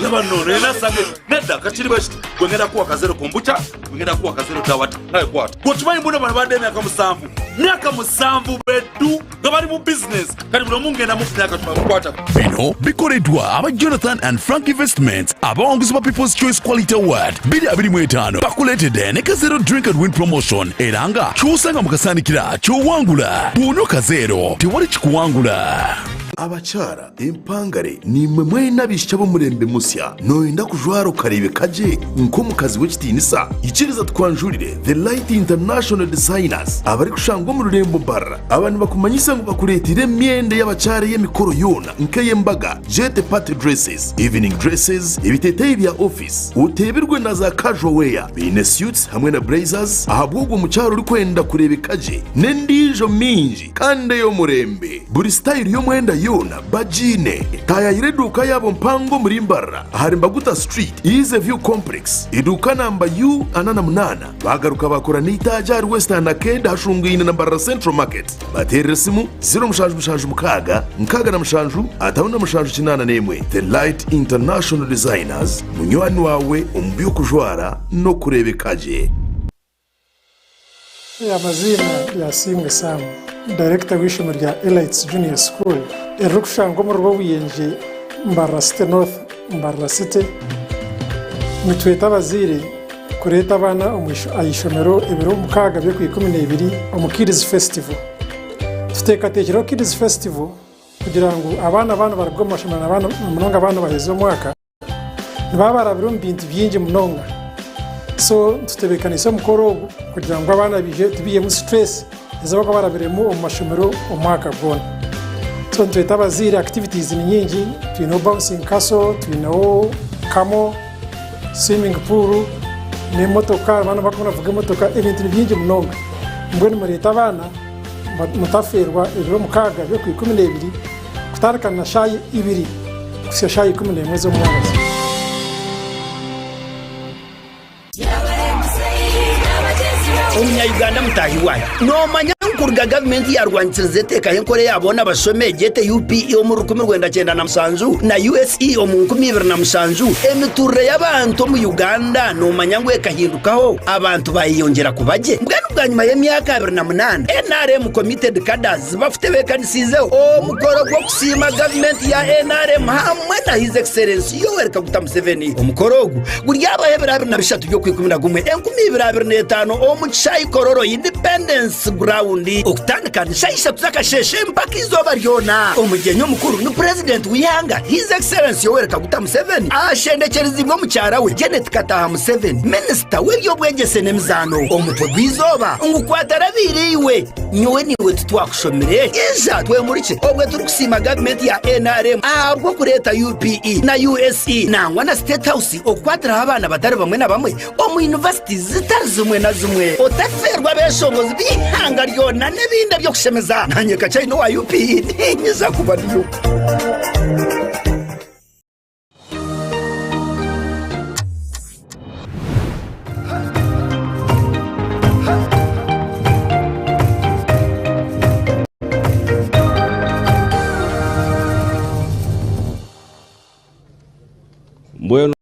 Laba nno ono yena asange nedda kakiri bwe kiti. Gwe ngenda kuwa kazero kombucha, gwe ngenda kuwa kazero dawati. Kale kwata. Gwe okimanyi mbu bano badde emyaka musanvu. Myaka musanvu beddu nga bali mu bizinensi. Kati buli omu ngenda mufuna akacupa mukwata. Bino bikoleddwa aba Jonathan and Frank Investments abawanguzi ba People's Choice Quality Award 2025 bakuleetedde ne Kazero Drink and Win Promotion era nga ky'osanga mu kasaanikira ky'owangula. Bw'onywa Kazero tewali kikuwangula. Abakyara empangare niimwe mwena abaishiki ab'omurembe musya nooyenda kujwara okareebeka gye nk'omukazi w'ekitiinisa? Ikiriza tukwanjurire The Light International Designers abarikushangwa omu rurembo Mbarara. Aba nibakumanyisa ngu bakureeteire emyenda ey'abakyara ey'emikoro yoona nk'ey'embaga, jet party dresses, evening dresses, ebiteeteeyi bya ofiisi, oteebirwe na za casual wear. Baine suits hamwe na blazers ahabw'ogwo mukyara orikwenda kureebeka gye n'endiijo mingi kandi ey'omurembe. Buri sitayiro y'omwenda yoona bagiine. Taayaayira eduuka yaabo mpango omuri Mbarara ahari Mbaguta Street, Easy View Complex, eduuka namba U48. Baagaruka baakora n'eitaagi ahari Western Arcade ahashungaine na Mbarara Central Market. Bateerere esimu 0776 67 57 81. The Light International Designers, munywani waawe omu by'okujwara n'okureebeka gye. Amaziina Byasiimwe Sam, Dayirekita w'eishomero rya Elites Junior School eririkushangwa omuri Rwobuyengye, Mbarara City North, Mbarara City. Nitweta abazaire kureeta abaana aha ishomero ebiro mukaaga by'okwikumineibiri omu Kids Festival. Tuteekateekireho Kids Festival kugira ngu abaana baaba nibaruga omu mashomero na munonga abaana baheza omwaka, nibaba barabire omu bintu bingi munonga. So tutebeekanise omukoro ogu kugira ngu abaana baije tibaihemu stress ezi barikuba barabiremu omu mashomero omwaka gwona. So nitweta abazaire activities ni nyingi, twineho bouncing castle, twineho camel, swimming pool n'emotoka abaana barikuba nibavuga emotoka ebintu ni bingi munonga. Mbwenu mureete abaana mutafeerwa ebiro mukaaga by'okwikumineebiri kutandika na shaaha ibiri kuhitsya shaaha 11 z'omwabazyo. Omunya-Uganda mutaahi waanyu, noomanya ngu kuruga gavumenti yaarwanisiriza eteekaho enkora eya boona bashome egyete UPE omu 1997 na USE omu 2007, emiturire y'abantu omu Uganda noomanya ngu ekahindukaho abantu baayeyongyera kuba gye? Mbwenu bwanyima y'emyaka abiri na munaana, NRM Committed Cadres bakutebeekanisiizeho omukoro gw'okusiima gavumenti ya nrm hamwe na His Excellency Yoweri Kaguta Museveni. Omukoro ogu guryabaho ebiro abiri na bishatu by'okwikumi na gumwe enkumi ibiri abiri n'etaano omu kishaayi Kololo Independence Ground okutandika ni shaaha ishatu z'akasheeshe mpaka eizooba ryona. Omugyenyi omukuru ni Purezidenti w'eihanga His Excellency Yoweri Kaguta Museveni ashendekyeriziibwe omukyara we Janet Kataaha Museveni, Minisita w'eby'obwegyese n'emizaano. Omutwe gw'eizooba ngu kwatarabiire iwe. Nyowe naiwe titwakushomire? Ija twemurikye obwe turikusiima gavumenti ya nrm ahabw'okureeta UPE na USE nangwa na State House okukwatiraho abaana batari bamwe na bamwe omu yunivasiti zitari zimwe na zimwe. Otafeerwa abeeshongozi b'eihanga ryona n'ebindi eby'okushemeza. Naanye Kachaine owa UPE niinyija kuba ndiyo. Mbwenu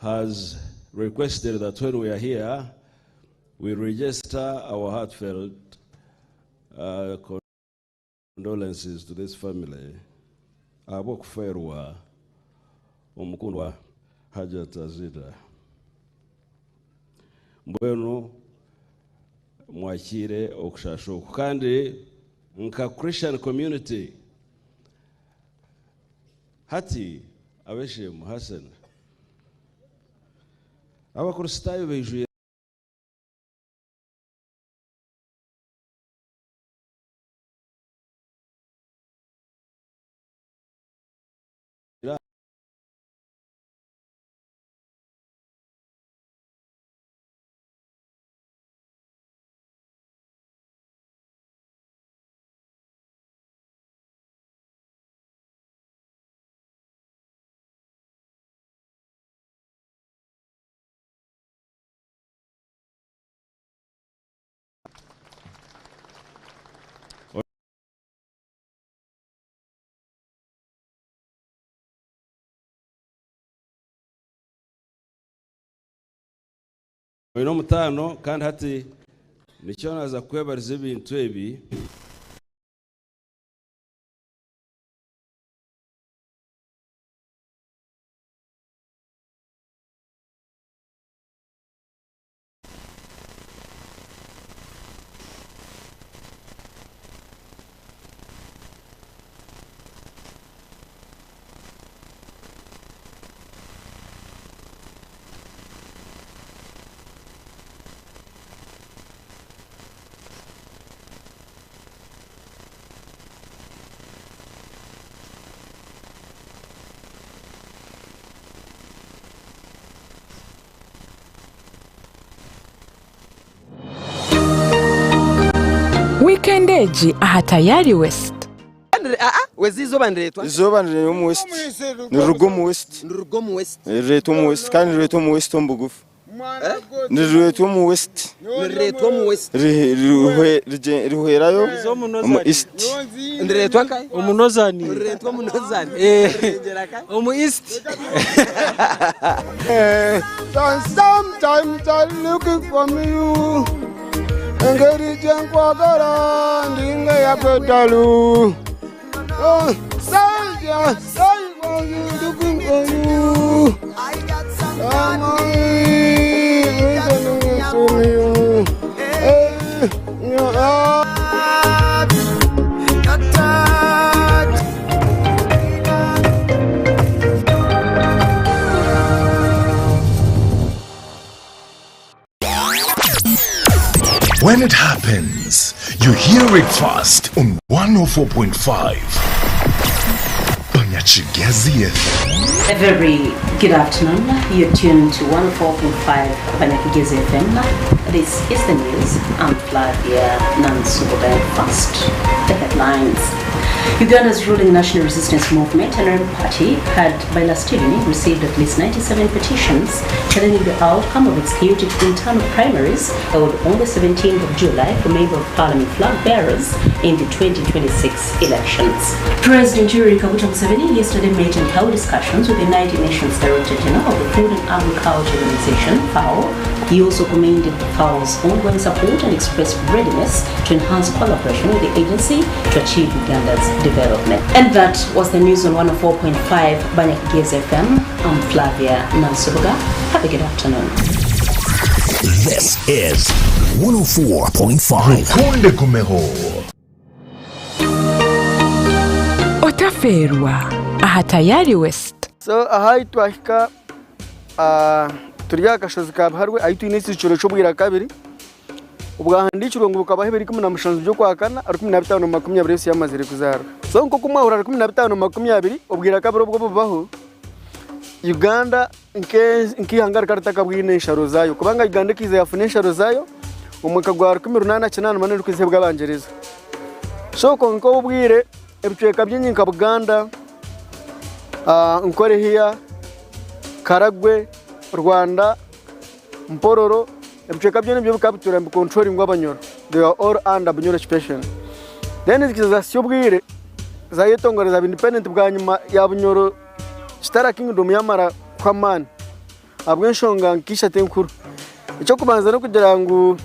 has requested that when we are here, we register our heartfelt condolences to this family ahabw'okufeerwa omukundwa Hajat Azida. Mbwenu mwakiire okushasha oku kandi nka Christian community hati abeshemu Hassan Abakristaayo baijwire Oine omutaano kandi hati nikyo naaza kukwebariza ebintu ebi. Wiikendi egi aha Tayari West. Wezi izooba nireetwa Izooba nirireetwa omu West. Niriruga omu West. Niriruga omu West. Nirireetwa omu West kandi nirireetwa omu West omu bugufu. Nirireetwa omu West. Nirireetwa omu West. Rihwerayo omu East. Nirireetwa nkahi? Omu Northern. Nirireetwa omu Northern. Omu East. Sometimes I'm looking for you. Engeri gye nkwagala ndinga ey'ak'eddalu. Oh, Soldier, soldier, looking for you. I'm looking for you. Hey, you are. When it happens, you hear it first on 104.5. Banyachigezi FM. A very good afternoon. You're tuned to 104.5 Banyakigezi FM. This is the news. I'm Flavia Nansubuga. First, the headlines. Uganda's ruling National Resistance Movement, NRM Party, had by last evening received at least 97 petitions challenging the outcome of its chaotic internal primaries held on the 17th of July for Member of Parliament flag bearers in the 2026 elections. President Yoweri Kaguta Museveni yesterday met and held discussions with the United Nations Director General of the Food and Agriculture Organization, FAO. He also commended the FAO's ongoing support and expressed readiness to enhance collaboration with the agency to achieve Uganda's development. And that was the news on 104.5 Banyakigezi FM. I'm Flavia Nansubuga. Have a good afternoon. This is 104.5. Rukunde Gumeho. Otafeerwa aha Tayari West. So aha twahika turi aha kashozi ka Biharwe ahu twine ekicwero ky'obwira kabiri obwahandiikirwe ngu bukabaho ebiro 17 by'okwakana 1520 Yesu yamazire kuzaarwa. So nk'oku mwahurira 1520 obwira kabiri obwo bubaho Uganda nk'eihanga rikaba ritakabwine ensharo zaayo kubanga Uganda ekaiza yafuna ensharo zaayo omu mwaka gwa 1884 erikuziheebwa Abangyereza. So kwonka obu obwire ebicweka bingi nka Buganda, Nkore hiya, Karagwe, Rwanda, Mpororo, ebicweka byona ebyo bikaba bituura nibikontroringwa Abanyoro. They were all under Bunyoro occupation. Then zikiza zahitsya obwire zayetongora zaba independent bwanyima ya Bunyoro Kitara Kingdom yamara kuhwa amaani. Ahabw'enshonga nk'ishatu enkuru. Eky'okubanza n'okugira ngu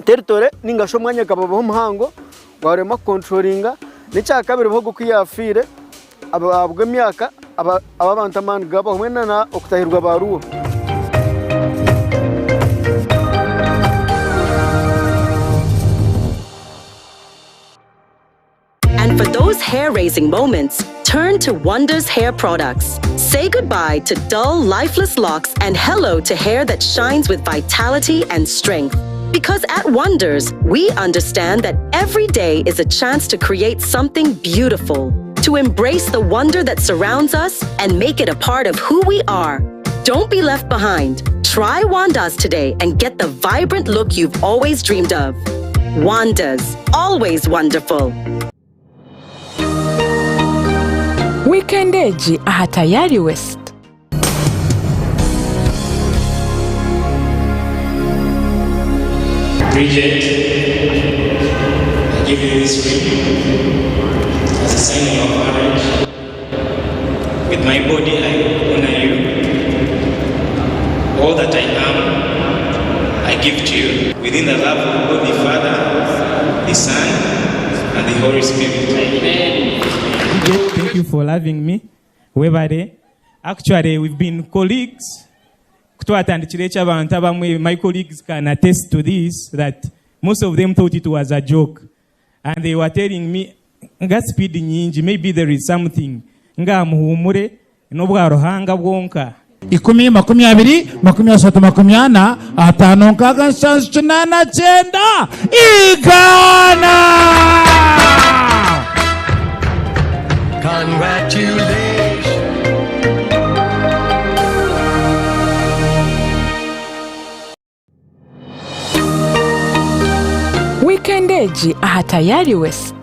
territory ninga shi omwanya gababaho muhango gwarema kukontrolinga. N'ekyakabiri Bihogo ku yaafiire ahabw'emyaka aba abantu amaani gabaho mbwenu na okutahirwa ba Luo. And for those hair raising moments, turn to Wonders Hair Products. Say goodbye to dull, lifeless locks and hello to hair that shines with vitality and strength. Because at Wonders, we understand that every day is a chance to create something beautiful, to embrace the wonder that surrounds us and make it a part of who we are. Don't be left behind. Try Wandas today and get the vibrant look you've always dreamed of. Wandas, always wonderful. Wiikend egi aha Tayari West. Bridget, I give you this ring as a sign of our marriage. With my body, I honor you. All that I am, I give to you within the love of God the Father, the Son, and the Holy Spirit. Amen. Bridget, thank you for loving me. Webare. Actually, we've been colleagues. Kutwatandikira eki abantu abamwe, my colleagues can attest to this, that most of them thought it was a joke. And they were telling me, nga speed nyingi, maybe there is something. Nga muhumure, n'obwa Ruhanga bwonka. Ikumi, 20, 30, 40, 50, 60, 70, 80, 90, 100! Congratulations. Wiikend egi aha Tayari West.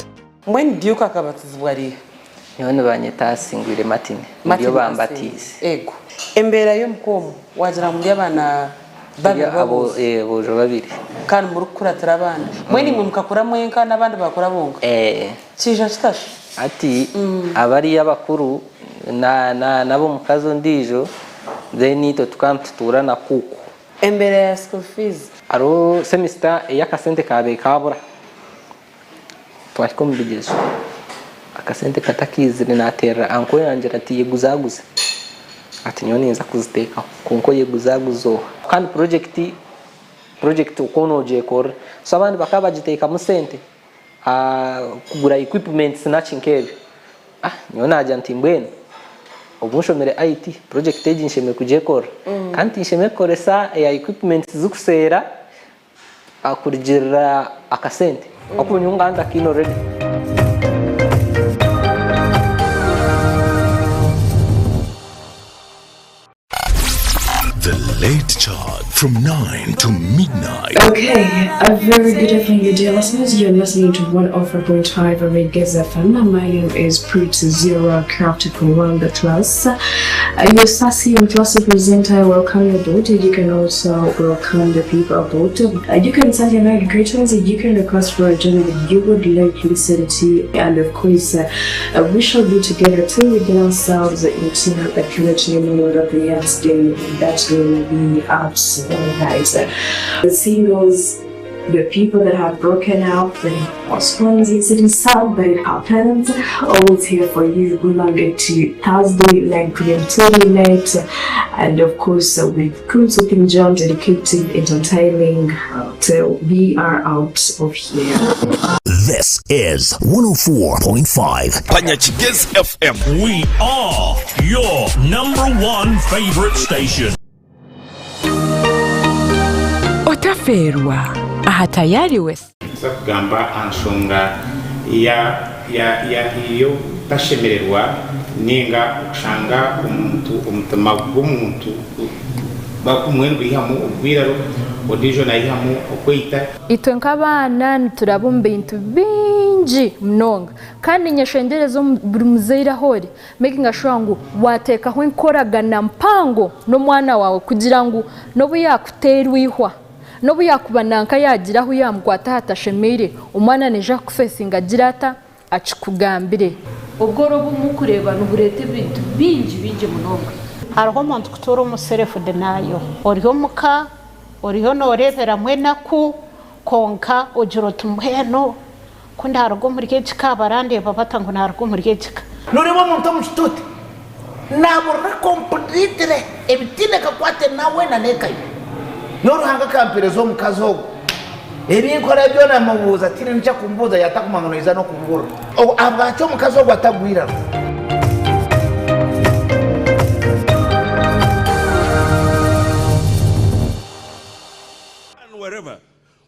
Mbwenu Duke akabatizibwa riiha? Nyowe nibanyeta Asingwire Martin, Martin niryo bambatiize. Ego. Embeera y'omuka omu wagira ngu muri abaana babiri b'aboojo? Eh, aboojo babiri. Kandi murikukuratira abaana. Mbwenu imwe mukakura mwenka n'abandi bakura bonka? Eh. Kiija kita shi? Hati abariya abakuru na na n'ab'omukazi ondiijo then itwe tukaba nitutuura na kuuku. Embeera ya school fees? Hariho semester ei akasente kaabaire kaabura. Twahika omu bigyezo akasente katakiizire naateerera anko yangira ati yeguzaguze ati nyowe ninza kuziteekaho kwonka oyeguzaguze oha kandi purojekiti purojekiti okwo noogyekorera so abandi bakaba bagiteekamu sente kugura equipments naki nk'ebyo ah nyowe naagira nti mbwenu obu nshomire IT purojekiti egi nshemereire kugyekorera kandi tinshemereire kukoresa eya equipments zikuseera Kurugiirira akasente ahakuba nyowe nkaba ntakaine already. The Late Charge from 9 to midnight. Okay, a very good evening, you dear listeners. You're listening to 104.5 Reggae FM. My name is Prince Zero, crafted from World Class. Your sassy and classy presenter, I welcome you aboard. You can also welcome the people aboard. You can send your night greetings. You can request for a journey that you would like to listen to. And of course, we shall be together till we get ourselves into the community mode of the next day. That will be out night. The singles, the people that have broken up, the postpones, it is sad, but it happens. Always here for you. Good Monday to Thursday, 9 p.m. till midnight. And of course, with Kunsuking John, dedicated entertaining till we are out of here. This is 104.5 Panyakigezi FM. We are your number one favorite station. Otafeerwa aha Tayari West. Nituza kugamba aha nshonga ya ya ya y'obutashemererwa ninga okushanga omuntu omutima gw'omuntu gumwe nigwihamu orwiraro ondiijo naihamu okweita. Itwe nk'abaana nituraba omu bintu bingi munonga kandi ninyeshengyereza buri muzaire ahu ori making sure ngu wateekaho enkoragana mpango n'omwana waawe kugira ngu n'obu yaakuteerwa eihwa, n'obu yaakuba nanka yaagira ahu yaamukwata ahatashemeire, omwana naija kukufeesinga agire ata? Akikugambire. Obworo obu murikureeba nibureeta ebintu bingi bingi munonga. Hariho omuntu kutuura omu self denial. Ori omuka, oriyo nooreeberamu enaku, kwonka ogira oti mbwenu ku ndaaruga omuri egi ka barandeeba bata ngu naaruga omuri egi ka? Nooreeba omuntu omu kituuti naaburira completely ebitaine kakwate nawe na n'eka ye. Nyowe Ruhanga akampeereza omukazi ogwo, ebi nkora byona mubuuza tihaine n'eki akumbuuza yaatakumanya ngu noija n'okumburira. Ahabwaki omukazi ogwo atagwa eiraro? Wherever.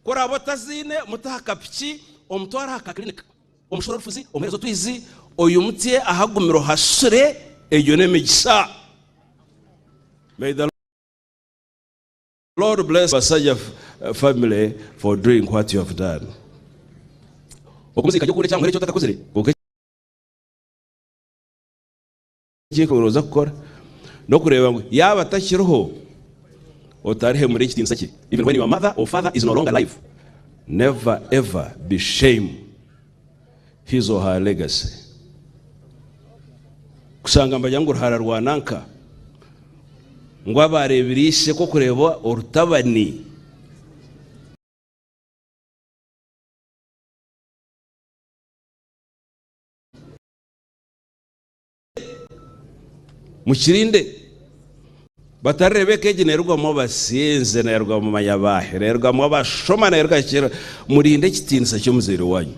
Ku oraabe otaziine, mute aha kapiki omutware aha ka-clinic, omushure orufuzi, omuheereze otwizi, oyimutsye ahagumire ohashure, egyo n'emigisha. May the Lord bless Basajja family for doing what you have done. Okumuziika gye okukunda ekyamuhwera eki otakakozire, kwonka eki orikuza kukora n'okureeba ngu yaaba atakiriho otarihemura ekitiinisa kye. Even when your mother or father is no longer alive, never ever be shame his or her legacy. Kushanga nibagira ngu ruhara rwa nanka ngu abaareebire ishe k'okureeba orutabani. Mukirinde batarireeba eka egi neerugwamu abasinzi, neerugwamu manyabaahi, neerugwamu abashuma, neeruga ki, murinde ekitiinisa ky'omuzaire waanyu.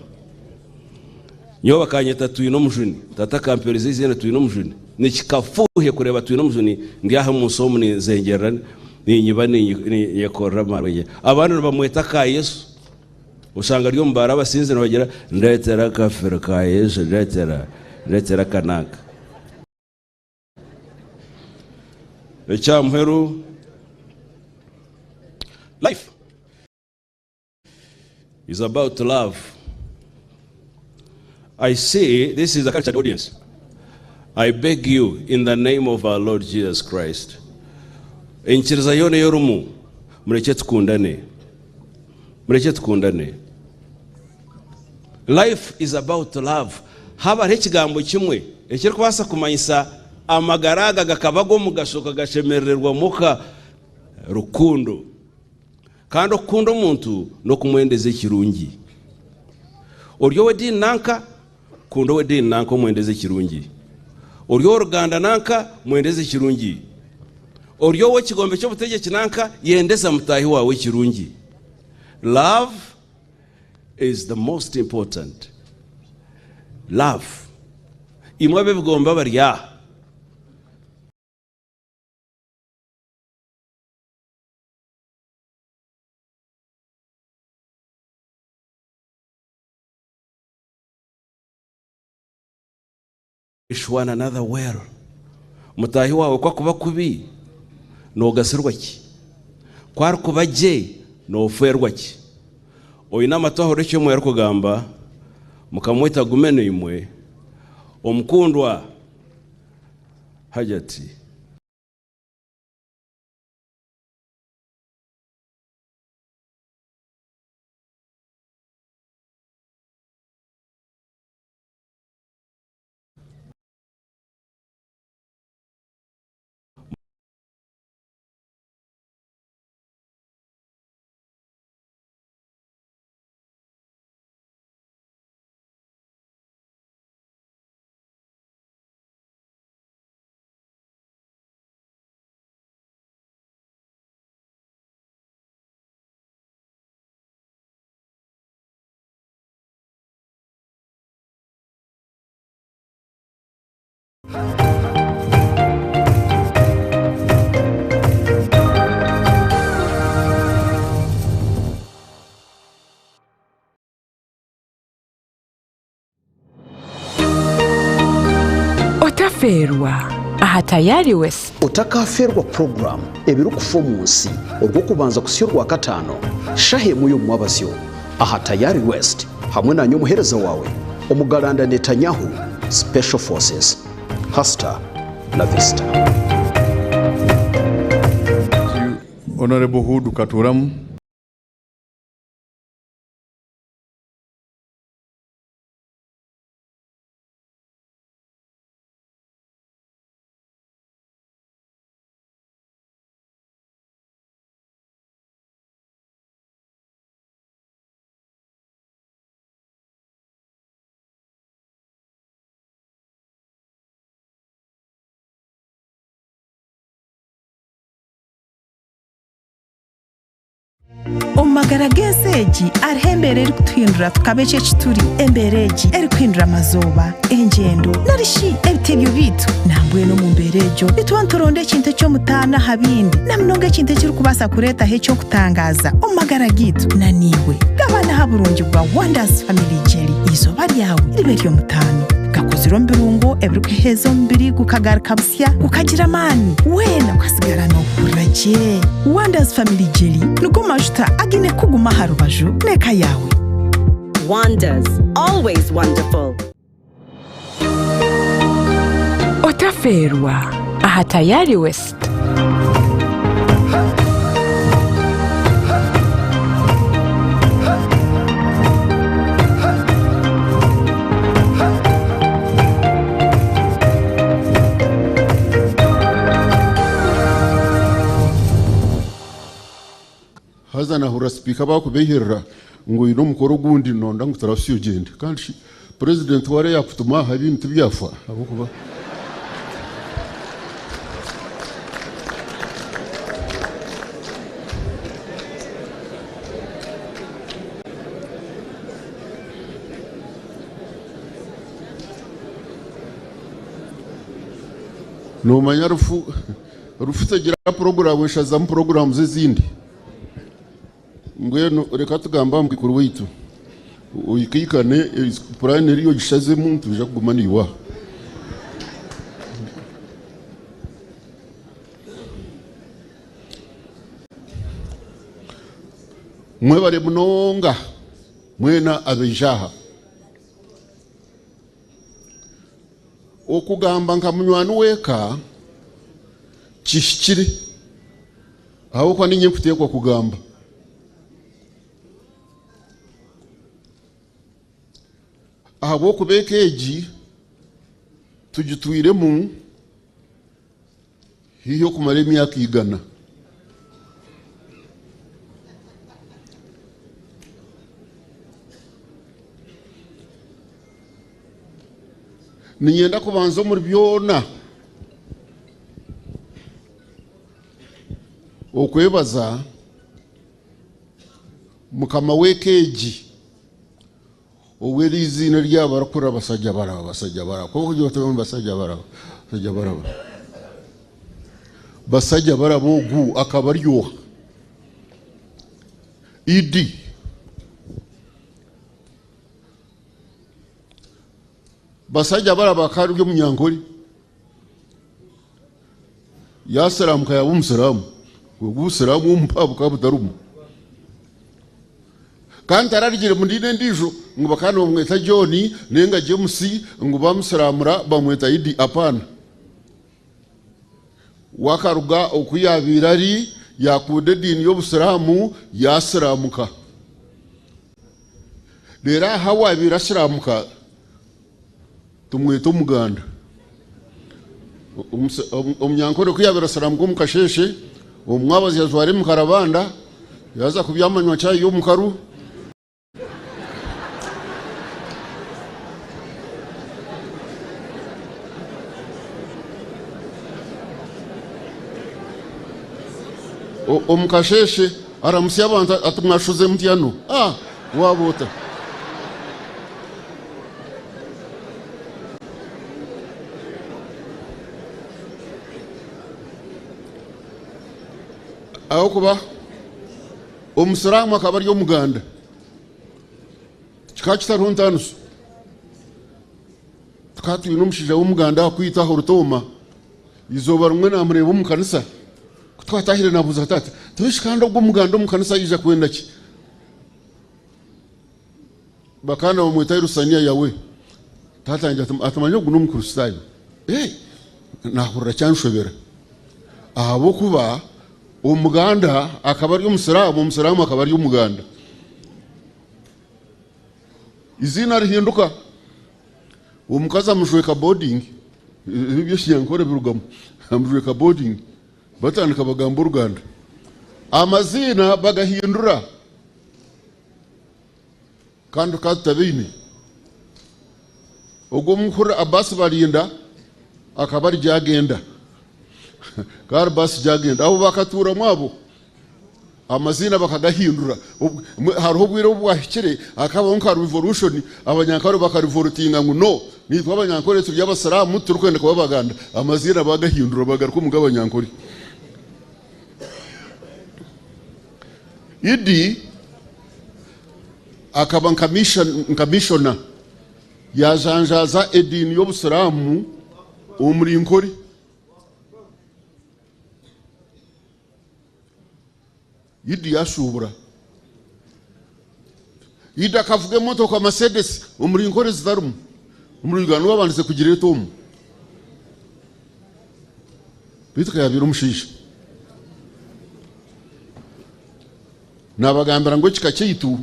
Nyowe bakanyeta Twinomujuni, tata akampeereza eiziina Twinomujuni. Nikikafuuhe kureeba Twinomujuni ndi aha omu nsi omu ninzengyerera ninyiba ninyekorera amaarwa. Abandi nibamweta aka Yesu. Oshanga ari omu baara abasinzi nibagira ndeetera akafiri ka Yesu ndeetera ndeetera aka n'aka. Eky'aha muheru, life is about love. I see this is a cultured audience. I beg you in the name of our Lord Jesus Christ. Enyikiriza yoona ei orimu, murekye tukundane. Murekye tukundane. Life is about love. Haaba hariho ekigambo kimwe ekirikubaasa kumanyisa amagara aga gakaba ag'omugasho kagashemerererwamu ka rukundo. Kandi okukunda omuntu n'okumwendeza ekirungi. Ori ow'ediini nanka, kunda ow'ediini nanka omwendeze ekirungi. Ori ow'oruganda nanka, mwendeze ekirungi. Ori ow'ekigombe ky'obutegyeki nanka, yendeza mutaahi waawe ekirungi. Love is the most important. Love. Imwe ab'ebigombe abari aha. Wish one another well. Mutaahi waawe ku akuba kubi, noogasirwa ki? Ku arikuba gye, noofeerwa ki? Oine amatu ahurire eki Omwoyo arikugamba, Mukama waitu agume naimwe. Omukundwa Hajati. Otafeerwa aha Tayari West. Otakafeerwa puroguraamu Ebirikufa omu Nsi Orwokubanza kuhitsya Orwakataano, shaaha emwe y'omumwabazyo aha Tayari West hamwe naanye omuheereza waawe Omugalanda Netanyahu Special Forces. Hasta la vista. Honourable Hudu Katuramu. magara g'ensi egi hariho embeera erikutuhindura tukaba eki eki turi. Embeera egi erikuhindura amazooba, engyendo, nari shi ebitebyo byaitu. Nambwenu omu mbeera egyo nituba nituronda ekintu eky'omutaano aha bindi, na munonga ekintu ekirikubaasa kureetaho eky'okutangaaza omu magara gaitu. Na naiwe gabana aha burungi bwa Wonders Family Jelly. Eizooba ryawe ribe ery'omutaano. Gakozirwe omu birungo ebirikuheeza omubiri gukagaruka busya, gukagira amaani, weena okasigara noohurira gye. Wonders Family Jelly nigo majuta againe kukuguma aha rubaju n'eka yaawe. Wonders, always wonderful. Otafeerwa aha Tayari West. Haza nahurira sipiika bakubeiherera ngu oine omukoro ogundi nonda ngu turahusya ogyende. Kandi shi purezidenti ware yakutuma aha ebintu tibyafa ahabw'okuba. Nomanya rufu rufu tegira puroguramu eshazamu puroguramu ezindi. Mbwenu reka tugambe aha mukaikuru waitu. Oikaikane purani eriyo ogishazemu nitwija kuguma naiwe aha. Mwebare munonga mwena abaija aha. Okugamba nka munywani w'eka kihikire ahabw'okuba niinye nkuteekwa kugamba. Ahabw'okuba eka egi tugitwiremu haihi okumara emyaka igana. Niinyenda kubanza omuri byona okwebaza Mukama w'eka egi. Obwo eri eiziina eryabo barikurira Basajja Baraba, Basajja Baraba. Kwonka kugira oti Basajja Baraba, Basajja Baraba. Basajja Baraba ogu akaba ari oha? Idi. Basajja Baraba akaba ari Omunyankore. Yaasiraamuka yaaba Omusiraamu. Obwo Obusiraamu omu mpaha bukaba butarimu. Kandi tararugire mu diini endiijo ngu bakaba nibamweta John nainga James ngu bamusiraamura bamweta Idi. Apaana. We akaruga oku yaabaire ari yaakunda ediini y'Obusiraamu yaasiraamuka. Reero aha ahu waabaire asiraamuka tumweta Omuganda. Omunyankore ku yaabaire asiraamuka omu kasheeshe, omu mwabazyo ajwara emikarabanda, yaaza kubyama anywa chai y'omukaru. Omu kasheeshe aramutsya abantu ati mwashuze mutya nu? Ah, waaba ota? Ahabw'okuba Omusiraamu akaba ari Omuganda, kikaba kitariho ntaaniso. Tukaba twine omushaija w'Omuganda aha kwita aha Rutooma, eizooba rimwe naamureeba omu kanisa, ku twatahire naabuuza taata, toishi kandi ogwo Omuganda omu kanisa yaija kwenda ki? Bakaba nibamweta Yerusania Yahweh. Taata yangye ati, ati manya ogu n'Omukristaayo. Ee, naahurira kyanshobera. Ahabw'okuba Omuganda akaba ari Omusiraamu, Omusiraamu akaba ari Omuganda. Eiziina rihinduka. Omukazi amujweka boarding, ebi eby'ekinyankore birugamu, amujweka boarding, batandika bagamba Oruganda. Amaziina bagahindura. Kandi tukaba tutabaine. Ogwo omuhurira Abbas Balinda akaba ari Gyagenda. Akaba ari Abbas Gyagenda. Abo bakatuuramu abo. Amaziina bakagahindura. Hariho obwire obu bwahikire hakabaho nka revolution, Abanyankore bakarevoltinga ngu no, naitwe Abanyankore turi Abasiraamu titurikwenda kuba Abaganda. Amaziina bagahindura bagaruka omu g'Abanyankore. Idi akaba nka mishona yajanjaaza ediini y'Obusiraamu omuri Nkore. Idi yashuubura. Idi akavuga emotoka Mercedes omuri Nkore zitarimu. Omuri Uganda niwe wabandize kugireeta omu. Beitu ka yabaire omushaija. Nabagambira ngu ekika kyaitu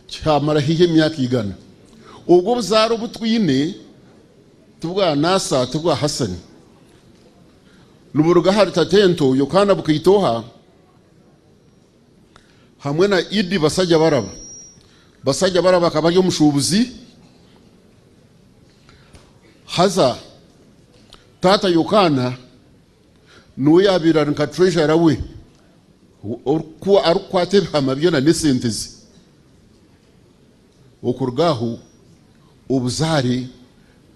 kyamara haihi emyaka igana. Obwo obuzaare obu twine tibwa Nasa, tibwa Hassan. Niburuga ahari Tatento Yokaana Bukaitoha hamwe na Idi Basajjabaraba. Basajjabaraba akaba ari omushuubuzi haza taata Yokaana niwe yaabaire ari nka treasurer we arikukwata ebihama bye n'esente ze. Okuruga aho obuzaare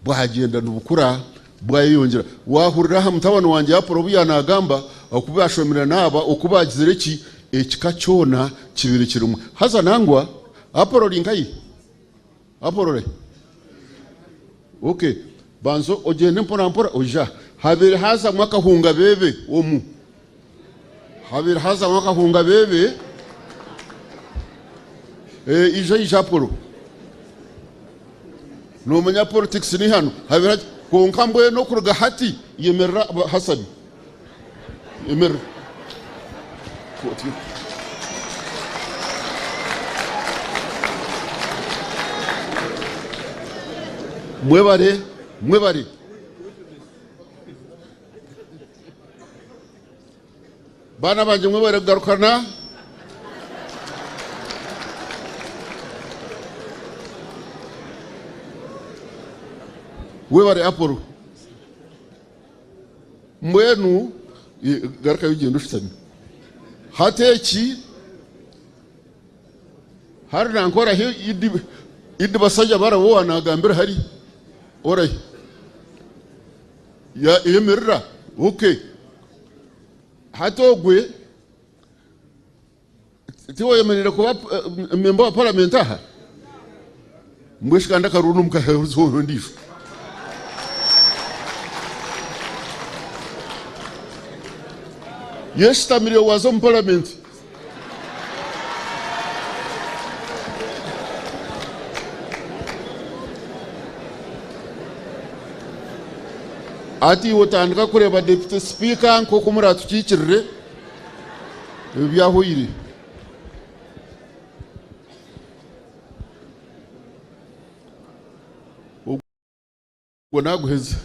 bwagyenda nibukura bwayeyongyera. Waahurira aha mutabani wangye Apollo obu yaanagamba oku baashomire n'aba, oku baagizire ki, ekika kyona kibaire kirimu. Haza nangwa Apollo ori nkahi? Apollo orihi? Okay, banza ogyende mpora mpora oije aha. Habaire haazamu akahunga beebe omu. Habaire hazamu akahunga beebe. Eh, ija ija Apollo. Nomanya politics ni hanu. Habaire hati kwonka mbwenu okuruga hati yemerera Hassan. Yemerera. Mwebare, mwebare. Baana bangye mwebare kugarukana. Webare Apollo. Mbwenu garukayo ogyende oshutame. Hati eki hari nanka orahi idi idi basajja baraba owanagambira hari orahi? Ya yemerera ok hati ogwe tiwe oyemereire kuba member wa parliament aha? Mbwenu shi kandi akaruru nomukaheereza ondiijo? Yeshutamire waaza omu parliament. Hati iwe otandika kureeba deputy speaker nk'oku muratukiikirire ebyo byahweire. Ogwo naaguheza.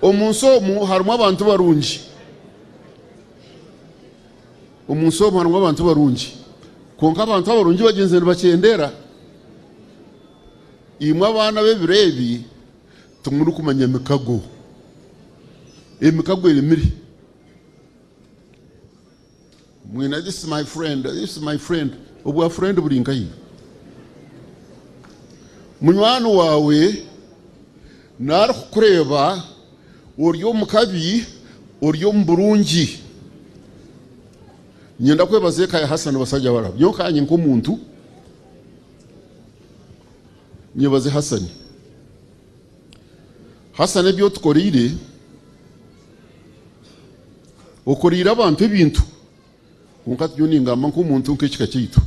Omu nsi omu harimu abantu barungi. Omu nsi omu harimu abantu barungi. Kwonka abantu abarungi bagyenzire nibakyendera. Imwe abaana b'ebiro ebi timurikumanya mikago. Emikago eremire. Mwine this is my friend, this is my friend. Obwa friend buri nkahi? Munywani waawe narikukureeba ori omu kabi, ori omu burungi. Niinyenda kwebaza eka ya Hassan Basajjabalaba. Nyowe nkanye nk'omuntu nyebaze Hassan. Hassan ebi otukoreire Okoreire abantu ebintu, kwonka nyowe ningamba nk'omuntu nk'ekika kyaitu.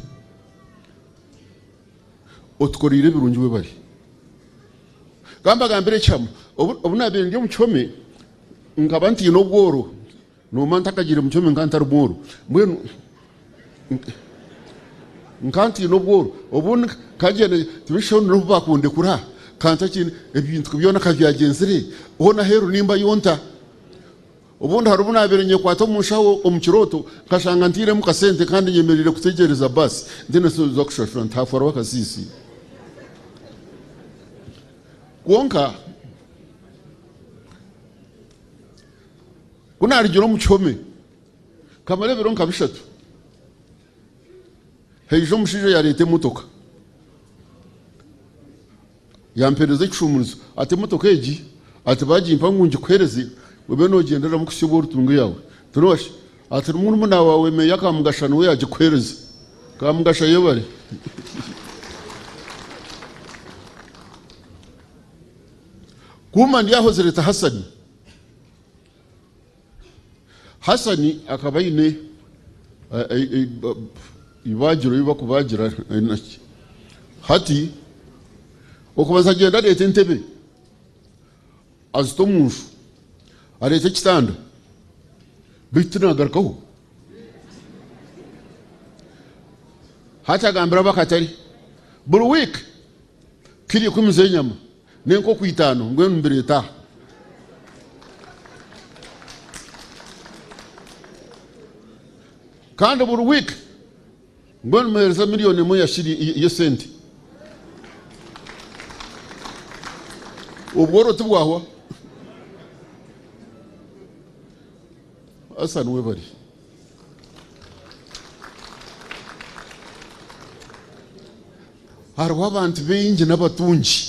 Otukoreire ebirungi webare. Ka mbagambire ekihama, obu naabaire ndi omu kihome, nkaba ntaine obworo, noomanya ntakagiire mu kihome nkaba ntari mworo, mbwenu nkaba ntaine obworo, obundi nkagyenda tibishushana n'obu baakundekura, ka ntakiine, ebintu byona ka byagyenzire, hoona aheeru nimbayo nta? Obundi hariho obu naabaire nyekwata omu nshaho omu kirooto nkashanga ntairemu kasente kandi nyemereire kutegyereza baasi ntaine sente z'okushashura nti haafu hariho akasiisi. Kwonka ku naarugire omu kihome, nkamara ebiro nka bishatu, haija omushaija yaareeta emotoka yampeereza ekishumuurizo ati emotoka egi ati baagimpa ngu ngikuheereze obe noogyenderamu kuhitsya obu oritunga eyaawe. Ati ati murumuna waawe Meeya Kamugasha niwe yaagikuheereza. Kamugasha yebare. Kuuma ndi aho zireeta Hasani. Hasani akaba aine eibaagiro ei barikubaagira hati okubanza agyenda areeta entebe azita omu nju areeta ekitanda beitu tinagarukaho. Hati agambira ab'akatare buri wiiki kiro ikumi z'enyama n'enkoko itaano mbwenu mbireete aha. Kandi buri wiiki mbwenu muheereza milioni emwe ya shiri y'esente. Obworo tibwahwa. Hassan webare. Hariho abantu baingi n'abatungi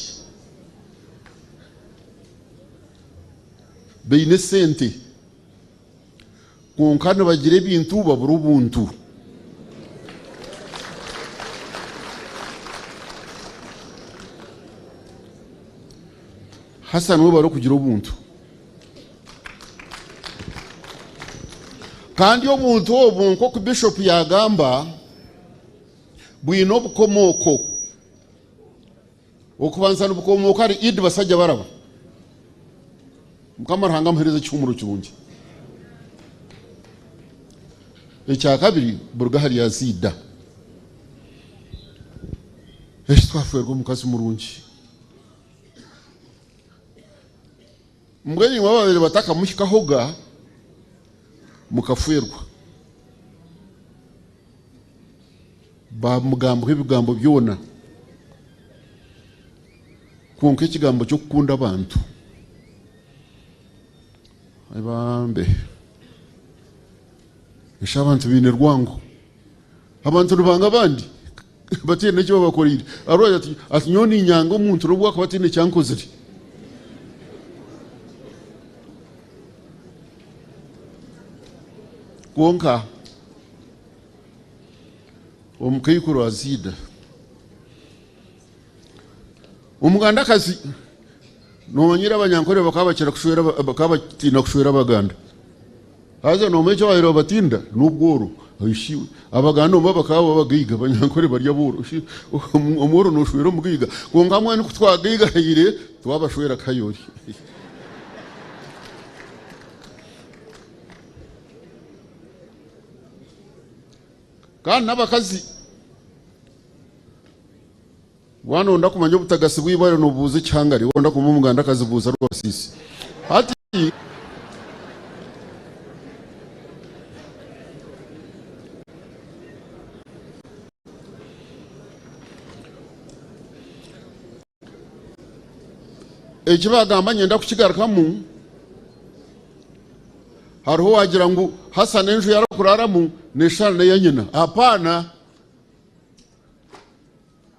baine esente kwonka nibagira ebintu babura obuntu. Hassan webare okugira obuntu. Kandi obuntu obu nk'oku Bishop yagamba, bwine obukomooko. Okubanza nibukomooka ahari Idd Basajja Baraba. Mukama Ruhanga amuhereze ekihumuro kirungi. Ekyakabiri buruga ahari Aziida. Eki twafeerwa omukazi murungi. Mbwenu imwe ababaire batakamuhikahoga mukafeerwa. Baamugambaho ebigambo byona, kwonka ekigambo ky'okukunda abantu, ai bambe! Eshi abantu baine rwango. Abantu nibanga abandi bataine eki babakoreire. Arwaire ati, ati nyowe niinyanga omuntu n'obu akuba ataine eki ankozire. Kwonka Omukaikuru Aziida. Omugandakazi Noomanyire Abanyankore bakaba bakira kushwera bakaba batiina kushwera Abaganda. Haza noomanya eki baabaire babatinda? N'obworo. Eshi Abaganda omu bakaba babagaiga, Abanyankore bari abooro. Eshi omworo nooshwera omugaiga? Kwonka mbwenu ku twagaigahaire twabashwera Kayori. Kandi n'abakazi, waaba nooyenda kumanya obutagasi bw'eibare noobuuza ekihangare, waaba nooyenda kumanya omugandakazi buuza Rwabasiisi. Hati. Eki baagamba niinyenda kukigarukamu. Hariho owaagira ngu Hassan enju ei arikuraaramu neeshushana n'eya nyina. Apaana!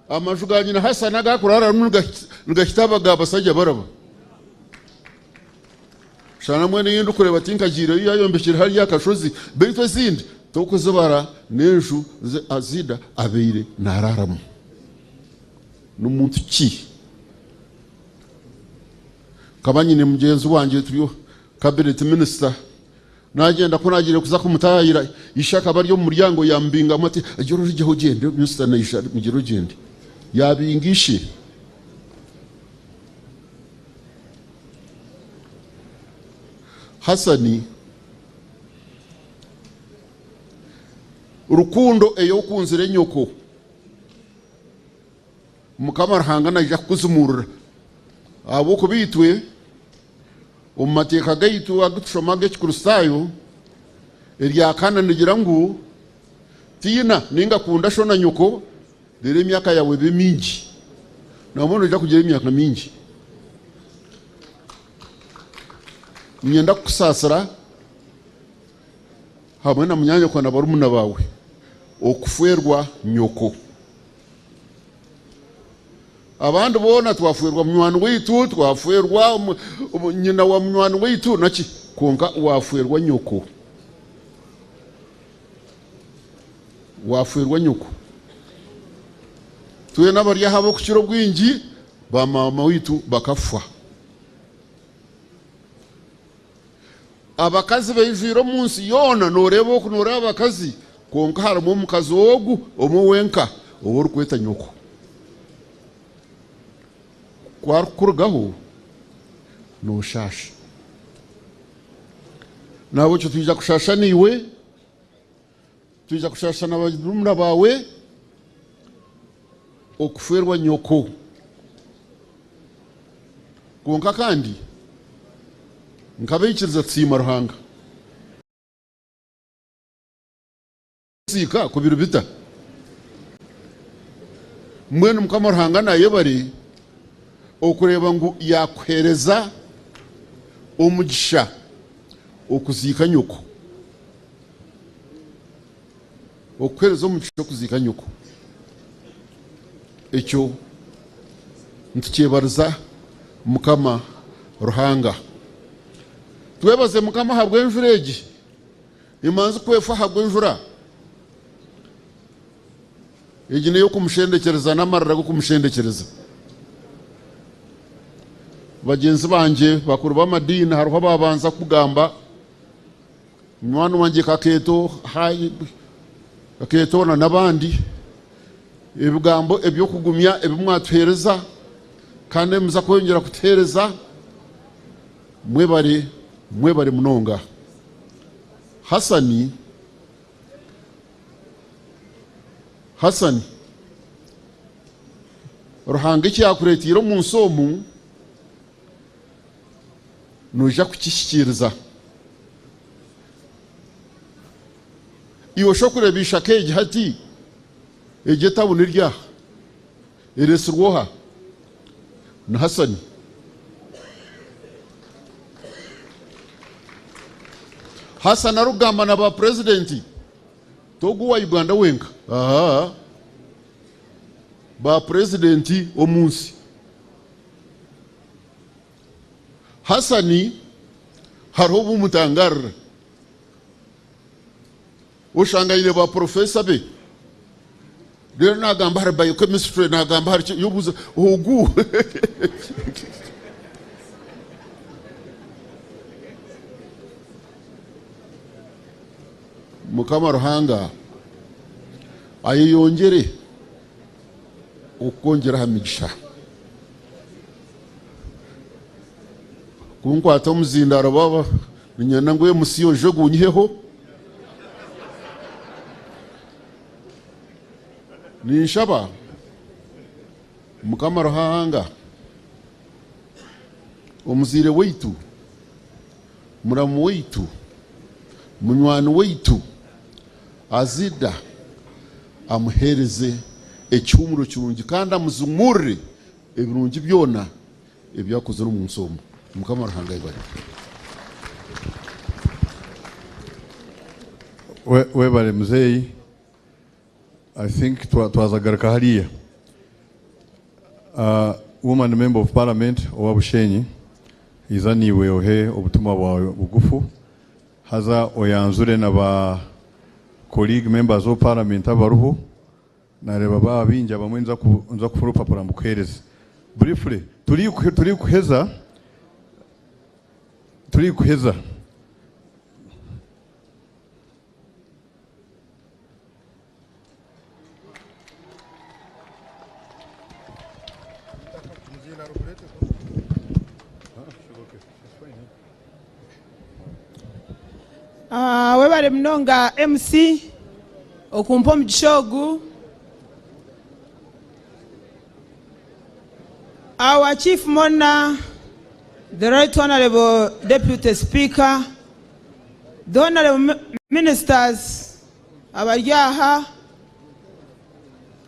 Amaju ga nyina Hassan agu arikuraaramu nigahita aba ga basajja baraba. Shana mbwenu ei ndikureeba tinkagiireyo yaayombekire hariya aha kashozi beitu ezindi tokuzibara n'enju zi Azida abaire naaraaramu. Ni muntu ki? Nkaba nyine mugyenzi wangye turi cabinet minister, nagyenda ku nagiire kuza kumutaayayira, ishe akaba ari omu muryango yamubingamu ati gira orugyeho ogyende, minisita naija mugyire ogyende. Yabinga ishe. Hassan, rukundo ei okunzire nyoko. Mukama Ruhanga naija kukuzimuurira, ahabw'okuba itwe omu mateeka gaitu agu tushoma ag'Ekikristaayo, erya kana nirigira ngu, Tiina nainga kunda sho na nyoko, reero emyaka yaawe ebe mingi. Nambwenu noija kugira emyaka mingi. Niinyenda kukusaasira hamwe na munyaanyoko na barumuna baawe okufeerwa nyoko. Abandi boona twafeerwa munywani waitu, twafeerwa nyina wa munywani waitu naki, kwonka waafeerwa nyoko. Waafeerwa nyoko. Twena abari aha ab'okukira obwingi baamaama waitu bakafa. Abakazi baijwire omu nsi yoona, nooreeba oku nooreeba abakazi, kwonka harimu omukazi ogu omwe wenka ou orikweta nyoko. Ku arikukurugaho, nooshaasha. N'ahabw'ekyo twija kushaasha naiwe, twija kushaasha na barumuna baawe okufeerwa nyoko. Kwonka kandi nk'abaikiriza tusiima Ruhanga. Kuziika ku biri bita? Mbwenu Mukama Ruhanga nayebare okureeba ngu yakuhereza omugisha okuziika nyoko. Okukuhereza omugisha okuziika nyoko. Ekyo nitukyebariza Mukama Ruhanga. Twebaze Mukama ahabw'enjura egi. Emanzi ku efa ahabw'enjura, egi n'ey'okumushendekyereza n'amarira g'okumushendekyereza. Bagyenzi bangye bakuru b'amadiini hariho abaabanza kugamba, munywani wangye Kakeeto, Kakeeto na n'abandi, ebigambo eby'okugumya ebi mwatuheereza kandi ebi muza kweyongyera kutuheereza, mwebare, mwebare munonga. Hasani, Hasani, Ruhanga eki yaakureeteire omu nsi omu, noija kukihikiiriza. Iwe shi okureeba eishaka egi hati, egi etawuni eri aha, ereetsirwe oha? Ni Hasani. Hasani arikugamba na ba purezidenti, ti ogu owa Uganda wenka, ahaa, ba purezidenti omu nsi. Hasani hariho obu mutangaarira, oshanga aine ba porofesa be, reero naagamba ahari biochemistry, naagamba ahari ki, obuuza ogu Mukama Ruhanga ayeyongyere okukwongyera aha migisha. Kunkwata omuzindaaro baaba niinyenda ngu MC oije ogunyiheho. Ninshaba Mukama Ruhanga omuzaire waitu, muramu waitu, munywani waitu Azida amuheereze ekihuumuro kirungi kandi amuzumurire ebirungi byona ebi akozire omu nsi omu. Mukama Ruhanga ayebare. Webare muzeeyi. I think twaza kugaruka hariya. Woman member of parliament owa Bushenyi iza naiwe ohe obutumwa bwawe bugufu haza oyanzure na ba colleague members of parliament abaruho nareeba baaba baingi abamwe ninza kuha orupapura mbukuhereze. Briefly turikuheza turikuheza. Ah, webare munonga MC okumpa omugisha ogu. Our Chief Mourner, the Right Honourable Deputy Speaker, The Honourable Ministers abari aha,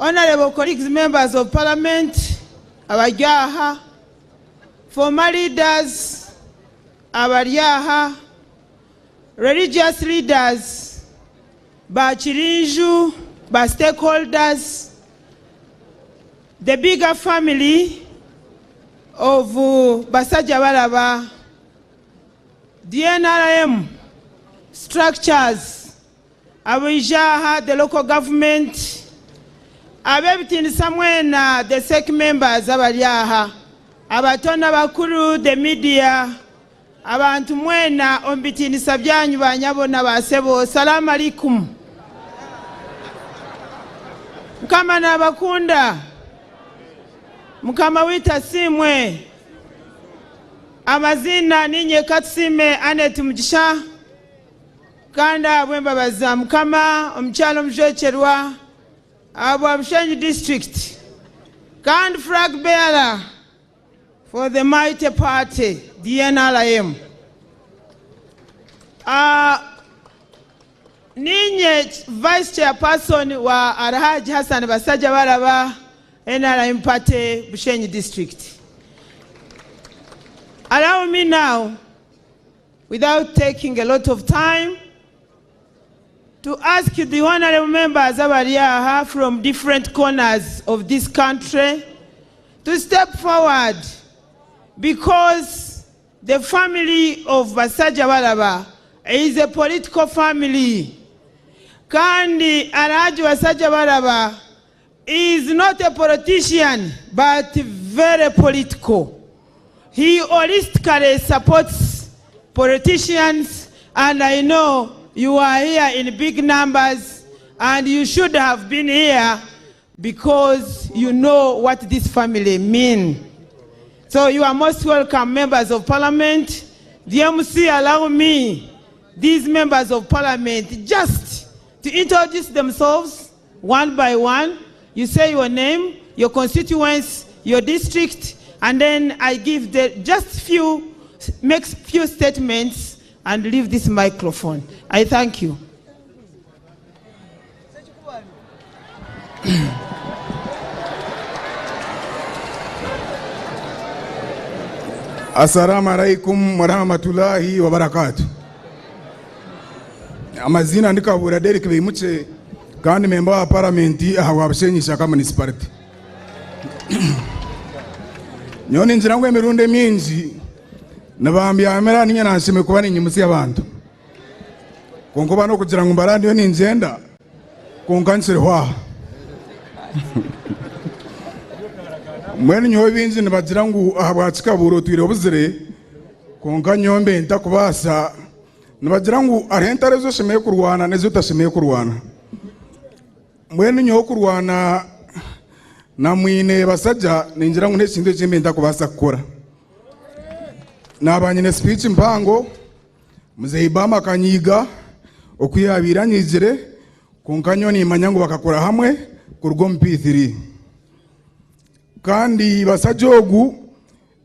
Honourable Colleagues Members of Parliament abari aha, Former Leaders, abari aha, religious leaders, ba Kirinju, ba stakeholders, the bigger family of Basajja Balaba, the NRM structures, abaija aha, the local government, ab'ebitiinisa mwena, the SEC members abari aha, abato n'abakuru, the media, abantu mwena omu bitiinisa byanyu banyabo na baasebo, salamu alaikum. Mukama nabakunda. Mukama waitu asiimwe. Amaziina niinye Katusiime Annet Mugisha, kandi ahabw'embabazi za Mukama omukyara omujwekyerwa ahabwa Bushenyi district kandi flag bearer for the mighty party the NRM. Niinye vice chairperson wa Alhaji Hassan Basajja Balaba NRM party Bushenyi district. Allow me now, without taking a lot of time, to ask the honorable members abari aha from different corners of this country to step forward, because the family of Basajja Balaba is a political family. Kandi Alhaji Basajja Balaba is not a politician, but very political. He holistically supports politicians, and I know you are here in big numbers, and you should have been here because you know what this family means. So you are most welcome, members of parliament. The MC allow me, these members of parliament, just to introduce themselves one by one. You say your name, your constituents, your district, and then I give the just few, make few statements and leave this microphone. I thank you. Assalamu alaikum warahmatullahi wabarakatuh. Amazina ndi Kabura Derrick Beimukye kandi member wa parliament aha wa Bushenyi Ishaka municipality. Nyowe ningira ngu emirundi emingi nibambyamira ninye nanshime kuba ninyimutsya abantu. Kwonka oba n'okugira ngu mbara ndiyo ningyenda kwonka nkiriho aha. Mbwenu nyowe bingi nibagira ngu aha bwa Kikabuura otwire obuzire, kwonka nyowe mbe ntakubaasa. Nibagira ngu hariho entare ezi oshemereire kurwana n'ezi otashemereire kurwana. Mbwenu nyowe kurwana na mwine basajja ningira ngu n'ekintu eki mbe ntakubaasa kukora. Naaba nyine speech mpango, Muzeeyi Bama akanyiiga oku yaabaire anyiigire, kwonka nyowe nimanya ngu bakakora hamwe kuruga omu P3. Kandi basajja ogu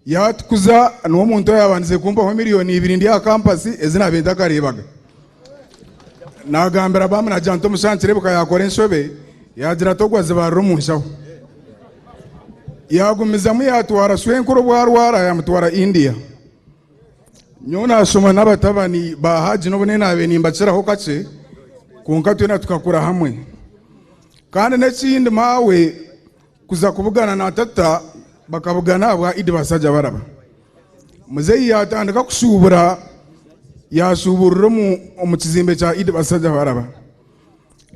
yaatukuza, niwe omuntu oyaabandize kumpaho miliyoni ibiri ndi aha kampasi ezi naabaire ntakareebaga. Naagambira Bama naagira nti omushaija nikireebeka yaakora enshobe, yaagira ati ogwo azibarira omu nshaho. Yaagumizamu yaatwara shwenkuru obu arwara yaamutwara India. Nyowe naashoma n'abatabani ba Haji n'obu naabaire nimbakiraho kakye, kwonka twena tukakura hamwe. Kandi n'ekindi maawe kuza kubugana na tata bakabugana ahabwa Idi Basajja Baraba. Muzeeyi yaatandika kushuubura, yaashuuburira omu kizimbe kya Idi Basajja Baraba.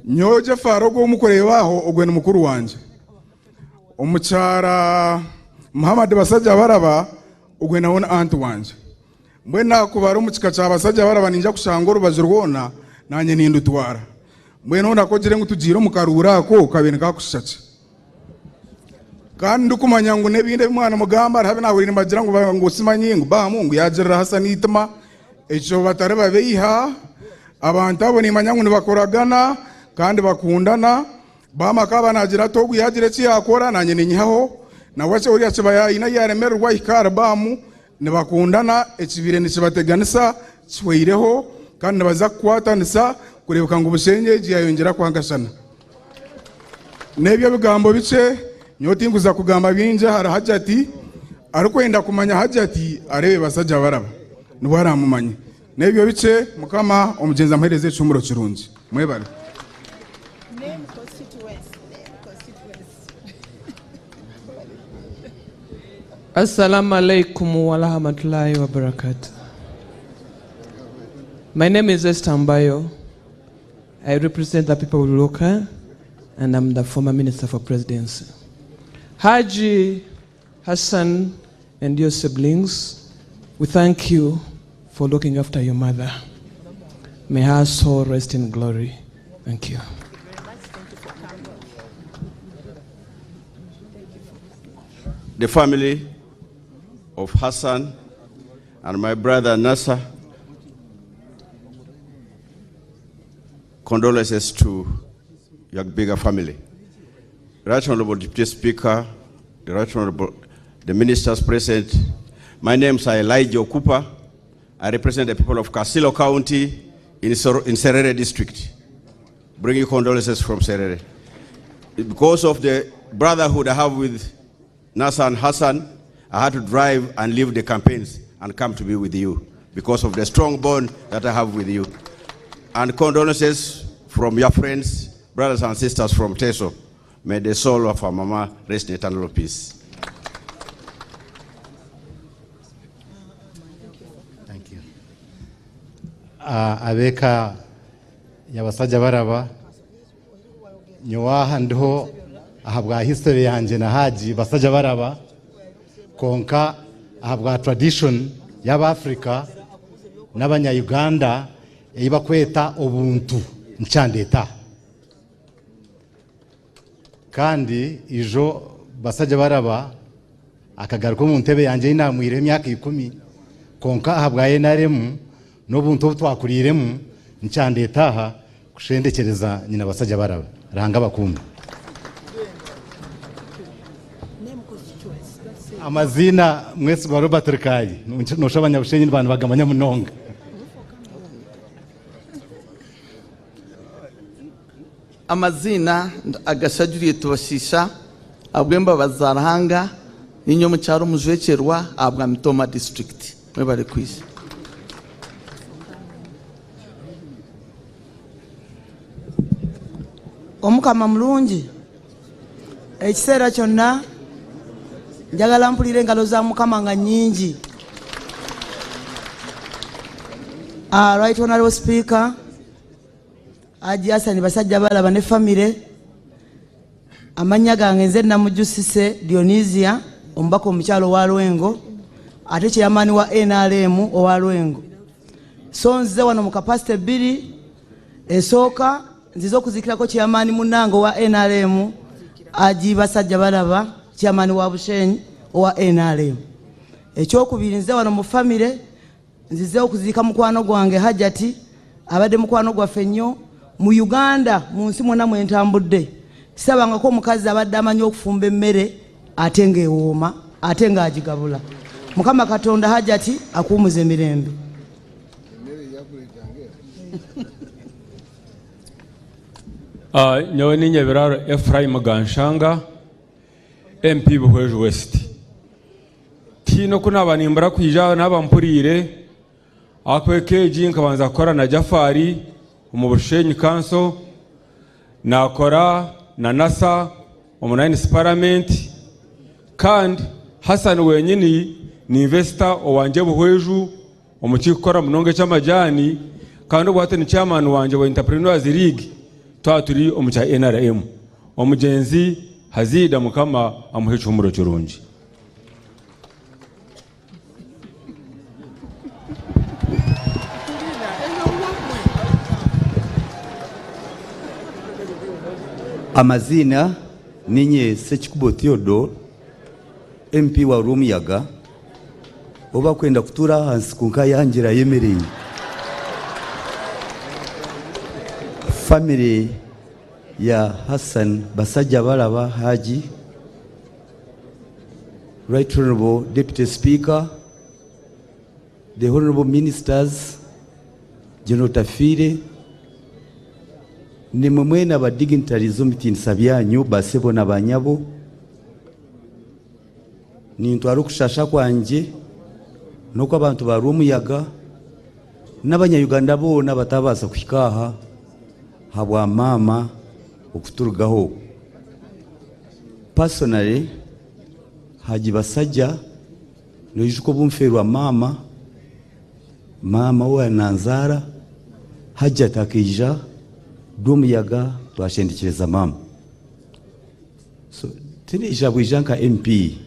Nyowe Jafari ogwo omukureeba aho ogwe ni mukuru wangye. Omukyara Muhammad Basajja Baraba ogwe nawe ni anti wangye. Mbwenu naakubara omu kika kya Basajja Baraba ninja kushanga orubaju rwona nanye nindutwara. Mbwenu hoona ku ogire ngu tugiire omu karuuru ako kabaire nikakushusha ki? Kandi ndikumanya ngu n'ebindi ebi mwanimugamba hariho abu naahuriire nibagira ngu ngu simanyi ngu Baamu ngu yaagirira Hassan eitima, ekyo batari babeiha. Abantu abo nimanya ngu nibakoragana kandi bakundana. Baamu akaba naagira ati ogu yaagira eki yaakora naanye ninyihaho, nawe ori akiba yaine ahi yaaremererwa ahika ahari Baamu. Nibakundana, ekibaire nikibateganisa kihweireho kandi nibaza kukwatanisa kureebeka ngu Bushenyi egi yaayongyera kwangashana. N'ebyo ebigambo bikye, nyowe tinkuza kugamba bingi ahari Hajati, arikwenda kumanya Hajati areebe Basajja Baraba. Nibwo araamumanye. N'ebyo bikye, Mukama omugyenzi amuheereze ekihuumuro kirungi. Mwebare. Assalamu alaikum wa rahmatullahi wa barakatuh. My name is Esther Mbayo. I represent the people of Luuka and I'm the former minister for presidency. Haji Hassan and your siblings, we thank you for looking after your mother. May her soul rest in glory. Thank you. The family of Hassan and my brother Nasser, condolences to your bigger family. Right Honorable Deputy Speaker, the Right Honorable, the ministers present, my name is Elijah Cooper. I represent the people of Kasilo County in, in Serere District. Bringing condolences from Serere. Because of the brotherhood I have with Nasser and Hassan, I had to drive and leave the campaigns and come to be with you because of the strong bond that I have with you. And condolences from your friends, brothers and sisters from Teso. May the soul of our mama rest in eternal peace. Thank you. Ab'eka ya Basajjabalaba nyowe aha ndiho ahabwa history yangye na Haji Basajjabalaba konka ahabwa tradition y'Abafrika n'abanya-Uganda ei bakweta obuntu nicyandeeta kandi ijo Basajjabalaba akagaruka omu ntebe yangye ei naamwireho emyaka 10 konka ahabwa NRM n'obuntu obu twakuriiremu nicyandeeta aha kushendekyereza nyina Basajjabalaba. Ruhanga abakuume. Amaziina Mwesigwa Robert Rukaayi noshusha abanyabushenyi nibagamanya munonga. Amaziina Agasha Juliet Bashisha ahabw'embabazi za Ruhanga ninye omukyaro omujwekyerwa ahabwa Mitooma district. Mwebare kwija. Omukama mulungi ekiseera kyonna njagala mpulire engalo za Mukama nga nnyingi. Right Honorable Speaker Haji Hassan Basajjabalaba ne famire, amannya gange nze Namujusise Dionisia omubaka omukyalo owa Lwengo ate chairman wa NRM owa Lwengo. So nzize wano mu capacity bbiri, esooka nzize okuzikirako chairman munnange owa NRM Haji Basajjabalaba chairman wa Bushenyi owa NRM. Ekyokubiri nzize wano mu famire nzize okuziika mukwano gwange Hajati abadde mukwano gwaffe nnyo mu Uganda mu nsi mwonna mwe ntambudde. Sisabangako omukazi abadde amanyi okufumba emmere ate ng'ewooma ate ng'agigabula. Mukama Katonda Hajati akuwumuze emirembe. Nyowe ni Nyebiraro Ephraim Ganshanga MP Buhweju West. Tino kunaba nimbura kwija naba mpurire akwekeji nkabanza kukora na Jafari omu Bushenyi Council, nakora na Nasa omu Nines Parliament, kandi Hassan wenyini ni investor owanje Buhweju omu kikora munonga ky'amajani, kandi obwate ni chairman wanje wa Entrepreneurs League twa turi omu kya NRM. Omugenzi Hazida Mukama amuhe ekihumuro kirungi. Amazina ninye Sekikubo Theodore MP wa Rumuyaga oba kwenda kutura ahansi kunka yangira yemereye. Family ya Hassan Basajjabalaba Haji, Right Honorable Deputy Speaker, the Honorable Ministers, General Tafire, nimwe mwena aba dignitaries omu byanyu basebo na banyabo, nintwara okushasha kwangye N'oku abantu ba Rwomuyaga n'abanya-Uganda boona batabaasa kuhika aha habwa maama okuturugaho. Personally, Haji Basajja, noijuka obu nfeerwa maama, maama ou nanzaara, Hajjat akaija Rwomuyaga twashendekyereza maama. So tinaija bwija nka MP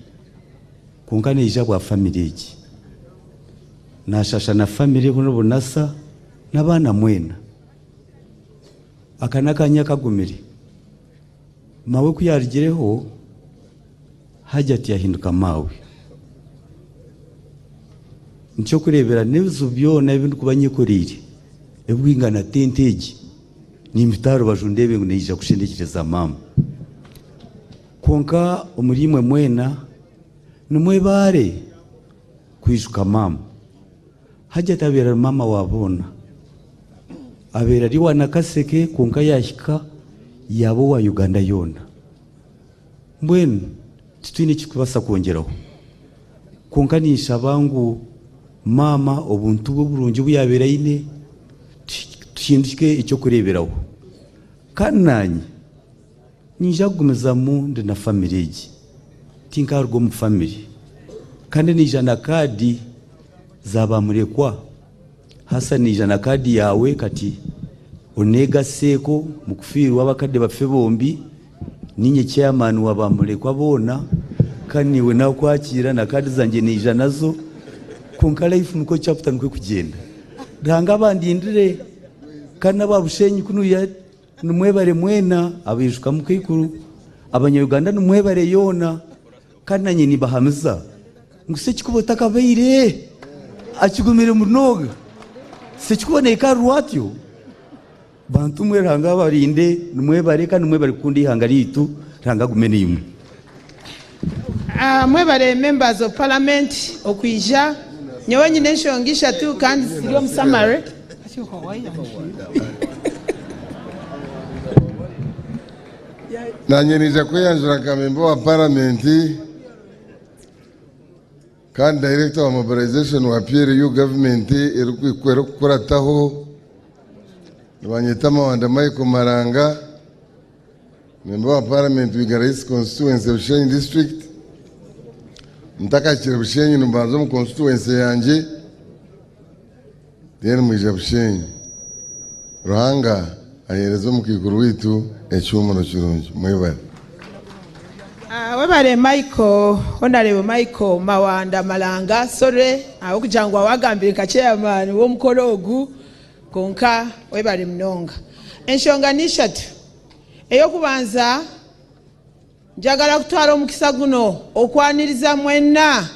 kwonka naija bwa family egi. Nashasha na family boona obunasa n'abaana mwena. Aka n'akanya akagumire. Maawe ku yarugireho Hajjat yahinduka maawe. Nikyo orikureebera n'ebizibu byona ebi ndikuba nyekoreire ebirikwingana tenti egi nimbita aha rubaju ndeebe ngu naija kushendekyereza maama. Kwonka omuri imwe mwena nimwebaare kwijuka maama. Hajjat abeire ari maama wa boona. Abeire ari owa Nakaseke kwonka yahika yaaba owa Uganda yoona. Mbwenu titwine ekitukubaasa kwongyeraho. Kwonka ninshaba ngu maama obuntu bwe oburungi obu yaabaire aine tuhinduke eky'okureeberaho. Kandi naanye niinyija kugumizamu ndi na famire egi. Tinkaaruga omu famire. Kandi naija na kaadi za baamurekwa. Hassan naija na kaadi yaawe kati oneegaseeko omu kufiirwa abakadde baffe bombi. Niinye chairman wa bamurekwa boona kandi niiwe naakwakiira na kaadi zangye naija nazo. Kwonka life nikwo chapter nikwo erikugyenda. Ruhanga abandindire kandi n'aba Bushenyi kunuya nimwebare mwena abaijuka mukaikuru, abanya Uganda nimwebare yoona kandi nanye nimbahamiza ngu Sekikubo takabaire akigumire munonga. Sekikubo naikarirwa atyo. Bantu mwe Ruhanga abarinde, nimwebare kandi nimwebare kukunda eihanga ryaitu, Ruhanga agume naimwe. Mwebare members of parliament okwija, nyowe nyine enshonga ishatu kandi ziri omu summary. Nanye niija kweyanjura nka memba wa paramenti kandi director wa mobilization wa PLU gavumenti erikukurataho. Nibanyeta Mawanda Michael Maranga, memba wa paramenti Igara East constituency Bushenyi district. Ntakahikire Bushenyi nimbanza omu constituency yangye then mwija Bushenyi. Ruhanga aheereze omukaikuru waitu ekihuumuro kirungi. Mwebare. Webare Michael, Honarebo Michael Mawanda Malanga, sorry ahabw'okugira ngu wagambire nka chairman w'omukoro ogu. Kwonka webare munonga. Enshonga ni ishatu. Ey'okubanza, njagala kutwara omukisa guno okwaniriza mwena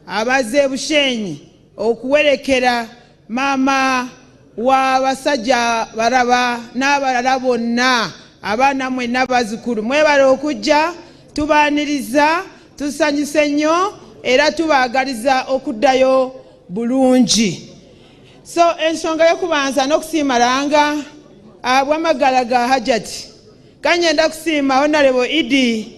abaze Bushenyi okuwerekera maama wa Basajja Baraba n'abarala bonna, abaana mwena abazukuru. Mwebare okujja, tubaaniriza, tusanyuse nnyo era tubaagaliza okuddayo bulungi. So enshonga y'okubanza n'okusiima Ruhanga ahabw'amagara ga Hajjati. Ka nyenda kusiima Honarebo Iddi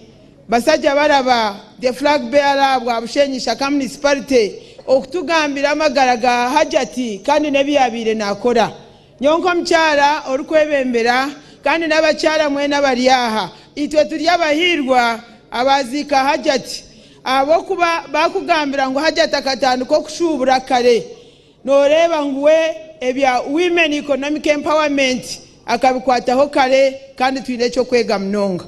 Basajja Baraba, the flag bearer bwa Bushenyi Ishaka Municipality okutugambira amagara ga Hajjati kandi n'ebi yabaire nakora. Nyowe nk'omukyara orikwebembera kandi n'abakyara mwena abari aha, itwe turi abahiirwa abaziika Hajjati ahabw'okuba bakugambira ngu Hajjati akatandika okushuubura kare. Nooreeba ngu we ebya Women Economic Empowerment akabikwataho kare kandi twine eky'okwega munonga.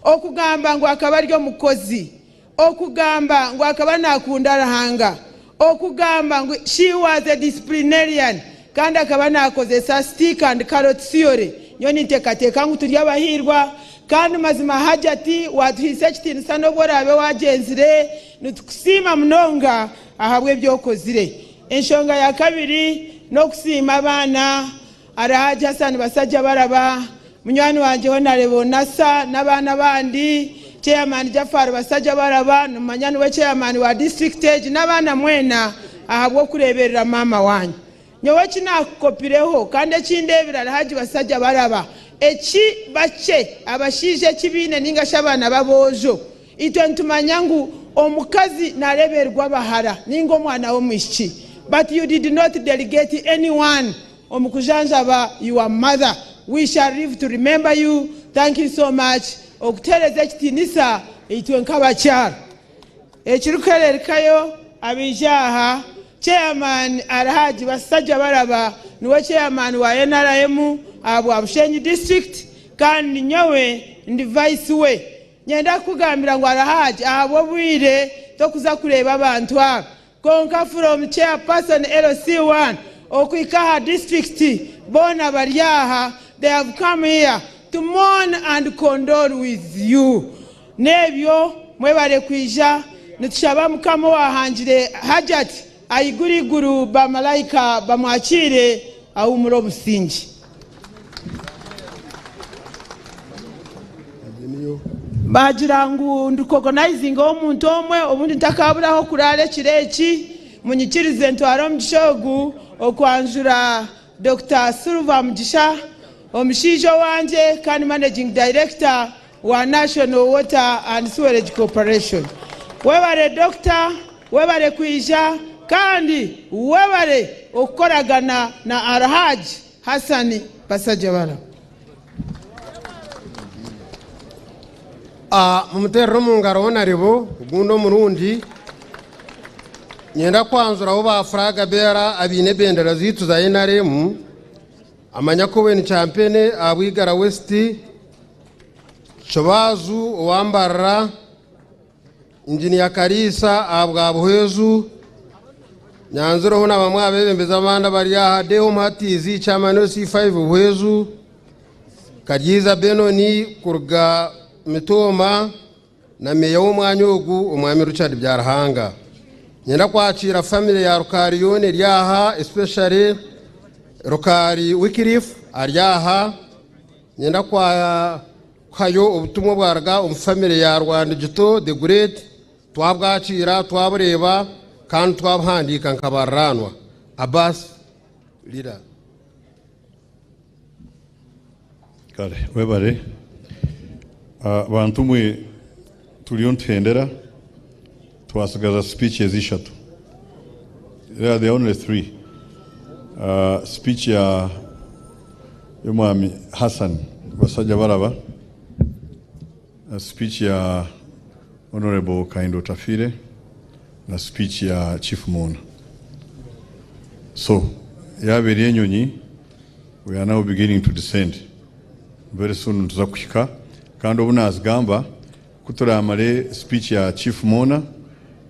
Okugamba ngu akaba ari omukozi, okugamba ngu akaba naakunda Ruhanga, okugamba ngu she was a disciplinarian kandi akaba naakozesa stick and carrot theory, nyowe ninteekateeka ngu turi abahiirwa kandi mazima Hajati waatuhaisa ekitiinisa n'obu oraabe waagyenzire, nitukusiima munonga ahabw'ebi okozire. Enshonga ya kabiri n'okusiima abaana, Alhaji Hassan Basajjabalaba, munywani wangye Honarebo Nasser n'abaana abandi, Chairman Jaffar Basajjabalaba, nimumanya niwe Chairman wa disiturikiti egi n'abaana mwena ahabw'okureeberera maama waanyu. Nyowe eki naakukopireho kandi eki ndeebire Alhaji Basajjabalaba, eki bakye abashaija eki baine nainga shi abaana b'aboojo, Itwe nitumanya ngu omukazi nareeberwa abahara ninga omwana w'omwishiki, but you did not delegate anyone omu kujanjaba your mother. We shall live to remember you. Thank you so much okutuheereza ekitiinisa itwe nk'abakyara. Ekirikuhererukayo abaija aha, Chairman Alhaji Basajja Balaba niwe Chairman wa NRM ahabwa Bushenyi District kandi nyowe ndi Vice we. Nyenda kukugambira ngu Alhaji ahabw'obwire tokuza kureeba abantu aba kwonka from Chairperson LC1 okuhika aha district boona bari aha, they have come here to mourn and condole with you. N'ebyo mwebare kwija, nitushaba Mukama owahangire Hajat ayigure eiguru bamalaika bamwakiire ahumure obusingye. Baagira ngu ndi recognizinga omuntu omwe obundi ntakaburaho kuraara ekiro eki, munyikirize ntware omugisha ogu okwanjura Dokita Silver Mugisha, omushaija owangye kandi Managing Director wa National Water and Sewerage Corporation. Webare Dokita, webare kwija kandi webare okukoragana na Alhaj Hassan Basajjabalaba. Mumuteerere omu ngaro Honarebo ogundi omurundi. Niinyenda kwanjuraho ba flag bearer abaine ebendera zaitu za NRM. Amanya Cowen Kyampene aha Bwigara West, Kibazu owa Mbarara, Engineer Kariisa aha bwa Buhweju, Nyanzireho na bamwe aha beebembezi abandi abari aha, Deo Muhatizi, Chairman OC5 Buhweju, Karyiza Benoni kuruga Mitooma na Meeya w'omwanya ogu Omwami Richard Byaruhanga. Niinyenda kwakiira famire ya Rukaari yoona eri aha especially Rukaari Wycliffe ari aha. Niinyenda kuhayo obutumwa obwaruga omu famire ya Rwandigito the Great twabwakiira twabureeba kandi twabuhandiika nka baruraanwa. Abbas Lira. Kare webare. Bantu mwe turiyo nituhendera twasigaza speeches ishatu. There are the only three. Speech ya y'omwami Hassan Basajja Baraba, speech ya Honorable Kahinda Otafiire na speech ya Chief Moona. So yaaba eri enyonyi we are now beginning to descend. Very soon nituza kuhika kandi obu naazigamba ku turaamare speech ya Chief Moona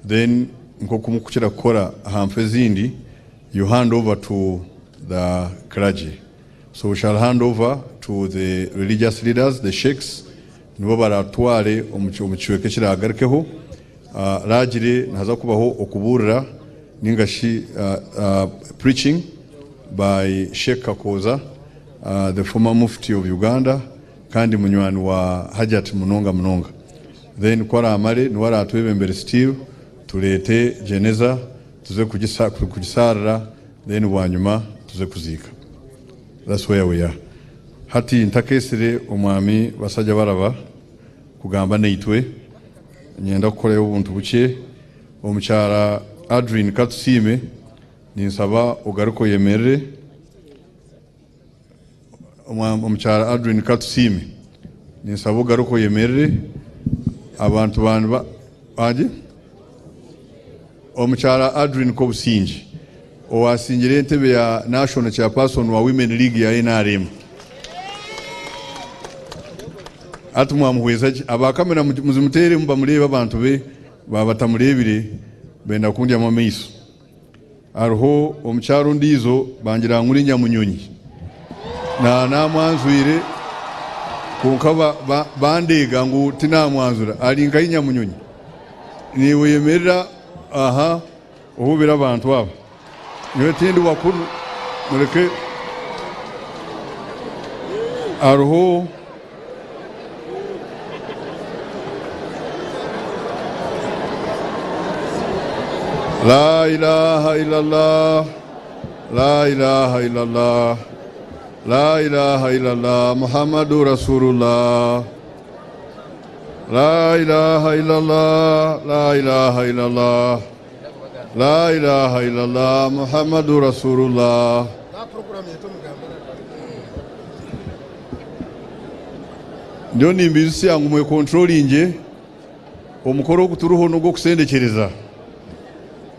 then nk'oku mukukira kukora aha nfu ezindi you hand over to the clergy. So we shall hand over to the religious leaders, the sheikhs, nibo baratware omu kicweka ekiragarukeho. Raagire nihaza kubaho okubuurira ninga shi preaching by Sheikh Kakooza, the former Mufti of Uganda kandi munywani wa Hajat munonga munonga. Then ku araamare niwe aratwebembere still tureete jeneza tuze kugisaarira then bwanyima tuze kuziika. That's where we are. Hati ntakeesire omwami Basajja Baraba kugamba naitwe, niinyenda kukorayo obuntu bukye. Omukyara Adrine Katusiime, ninsaba ogaruke oyemerere. Omukyara Adrine Katusiime, ninsaba ogaruke oyemerere. Abantu bandi? Omukyara Adrine Kobusingi, owasingire entebe ya National Chairperson wa Women League ya NRM. Hati mwamuhweza ki? Aba kamera muzimuteeremu bamureebe abantu be baaba batamureebire benda kundyamu amaiso. Hariho omukyara ondiijo bangira ngu ni Nyamunyonyi. Na namwanjwire kwonka bandeega ngu tinamwanjura. Ari nkahi Nyamunyonyi? Niiwe yemerera aha ohubire abantu aba. Nyowe tindi wakuru mureke hariho La ilaha illallah, la ilaha illallah, la ilaha illallah, Muhammadu Rasulullah. La ilaha illallah, la ilaha illallah, la ilaha illallah, Muhammadu Rasulullah. Ndiyo nimbijutsya ngu mwekontrolinge omukoro ogu turiho n'ogw'okusendekyereza,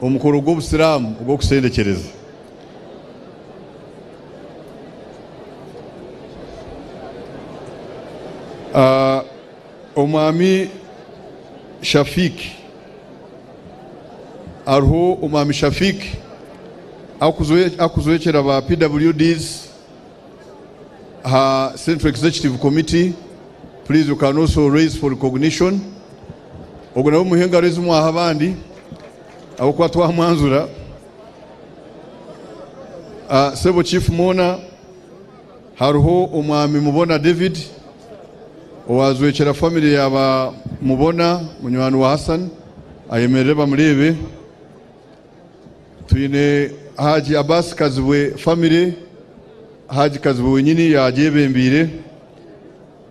omukoro gw'obusiraamu ogw'okusendekyereza. Ah, Omwami Shafik hariho omwami Shafik akuzwekyera ba PWDs aha Central Executive Committee. Please, you can also raise for recognition. Ogwo nawe muhe engaro ezi mwaha abandi ahabw'okuba twamwanzura. Ah, Sebo Chief Mona, hariho omwami Mubona David owazwekyera family ya ba Mubona, munywani wa Hassan, ayemerere bamureebe. Twine Haji Abbas Kazibwe family, Haji Kazibwe wenyini yagyebembeire.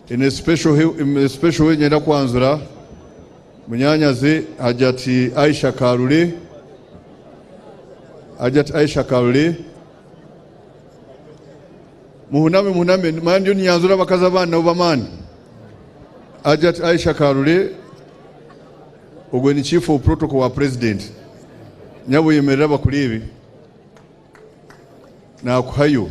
In a special, in a special way nyenda kwanzura munyanyazi Hajati Aisha Karule, Hajati Aisha Karule. Muhuname, muhuname, manya ndiyo ninyanzura abakazi abandi nabo b'amaani. Hajati Aisha Karule ogwe ni chief of protocol wa president. Nyabo yemerera bakureebe. Nakuhayo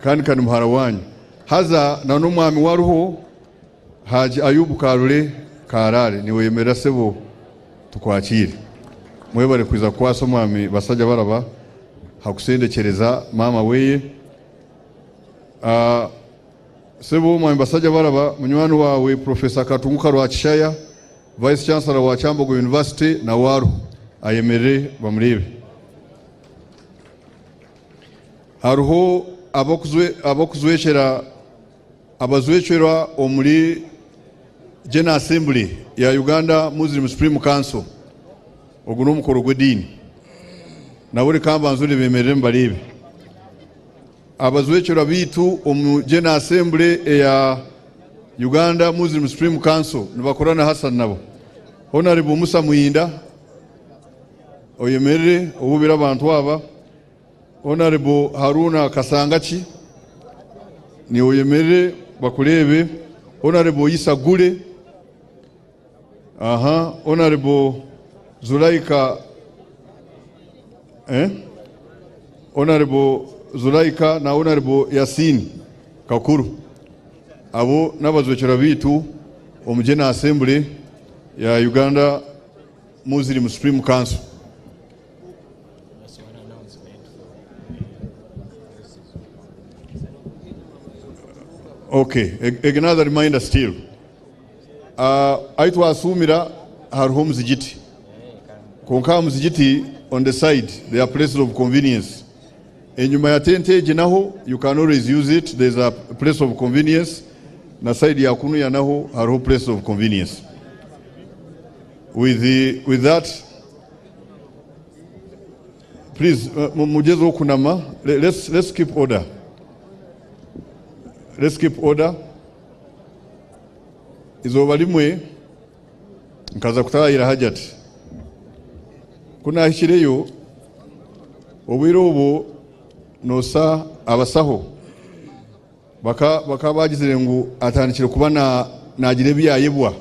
kandi kani muhara wanyu. Haza na n'omwami waruho Haji Ayubu Karule Karare niwe yemerera sebo tukwakire. Mwebare kwiza kukwasa omwami Basajja Baraba hakusendekyereza mama weye. Sebo omwami Basajja Baraba, munywani wawe Professor Katunguka Rwakishaya, Vice Chancellor wa Kyambogo University, na waruho ayemerere bamurebe. Hariho abokuzwekyera abazwekyerwa omuri General Assembly ya Uganda Muslim Supreme Council. Ogu n'omukoro gw'ediini, nabo reka mbanzure bemerere mubareebe. Abazwekyerwa biitu omu General Assembly eya Uganda Muslim Supreme Council nibakora na Hassan nabo. Honorable Musa Muyinda oyemerere obubire abantu aba. Honorable Haruna Kasangaki ni oyemerere bakureebe. Honorable Isa Gule, aha, Honorable Zulaika, Honorable Zulaika na Honorable Yasin Kakuru, abo n'abazwekyerwa biitu omu General Assembly ya Uganda Muslim Supreme Council. Okay, another reminder still. Ahi twasumira hariho omuzigiti. Kwonka aha muzigiti on the side there are places of convenience. Enyuma ya tente egi naho you can always use it, there's a place of convenience. Na side ya kunuya naho hariho place of convenience. With that, please, mugezeho kunama. Let's keep order. Let's keep order. Izooba rimwe nkaza kutahira Hajati. Kunahikireyo obwire obu nosa abasaho baka bagizire ngu atandikire kuba nagira ebyayebwa.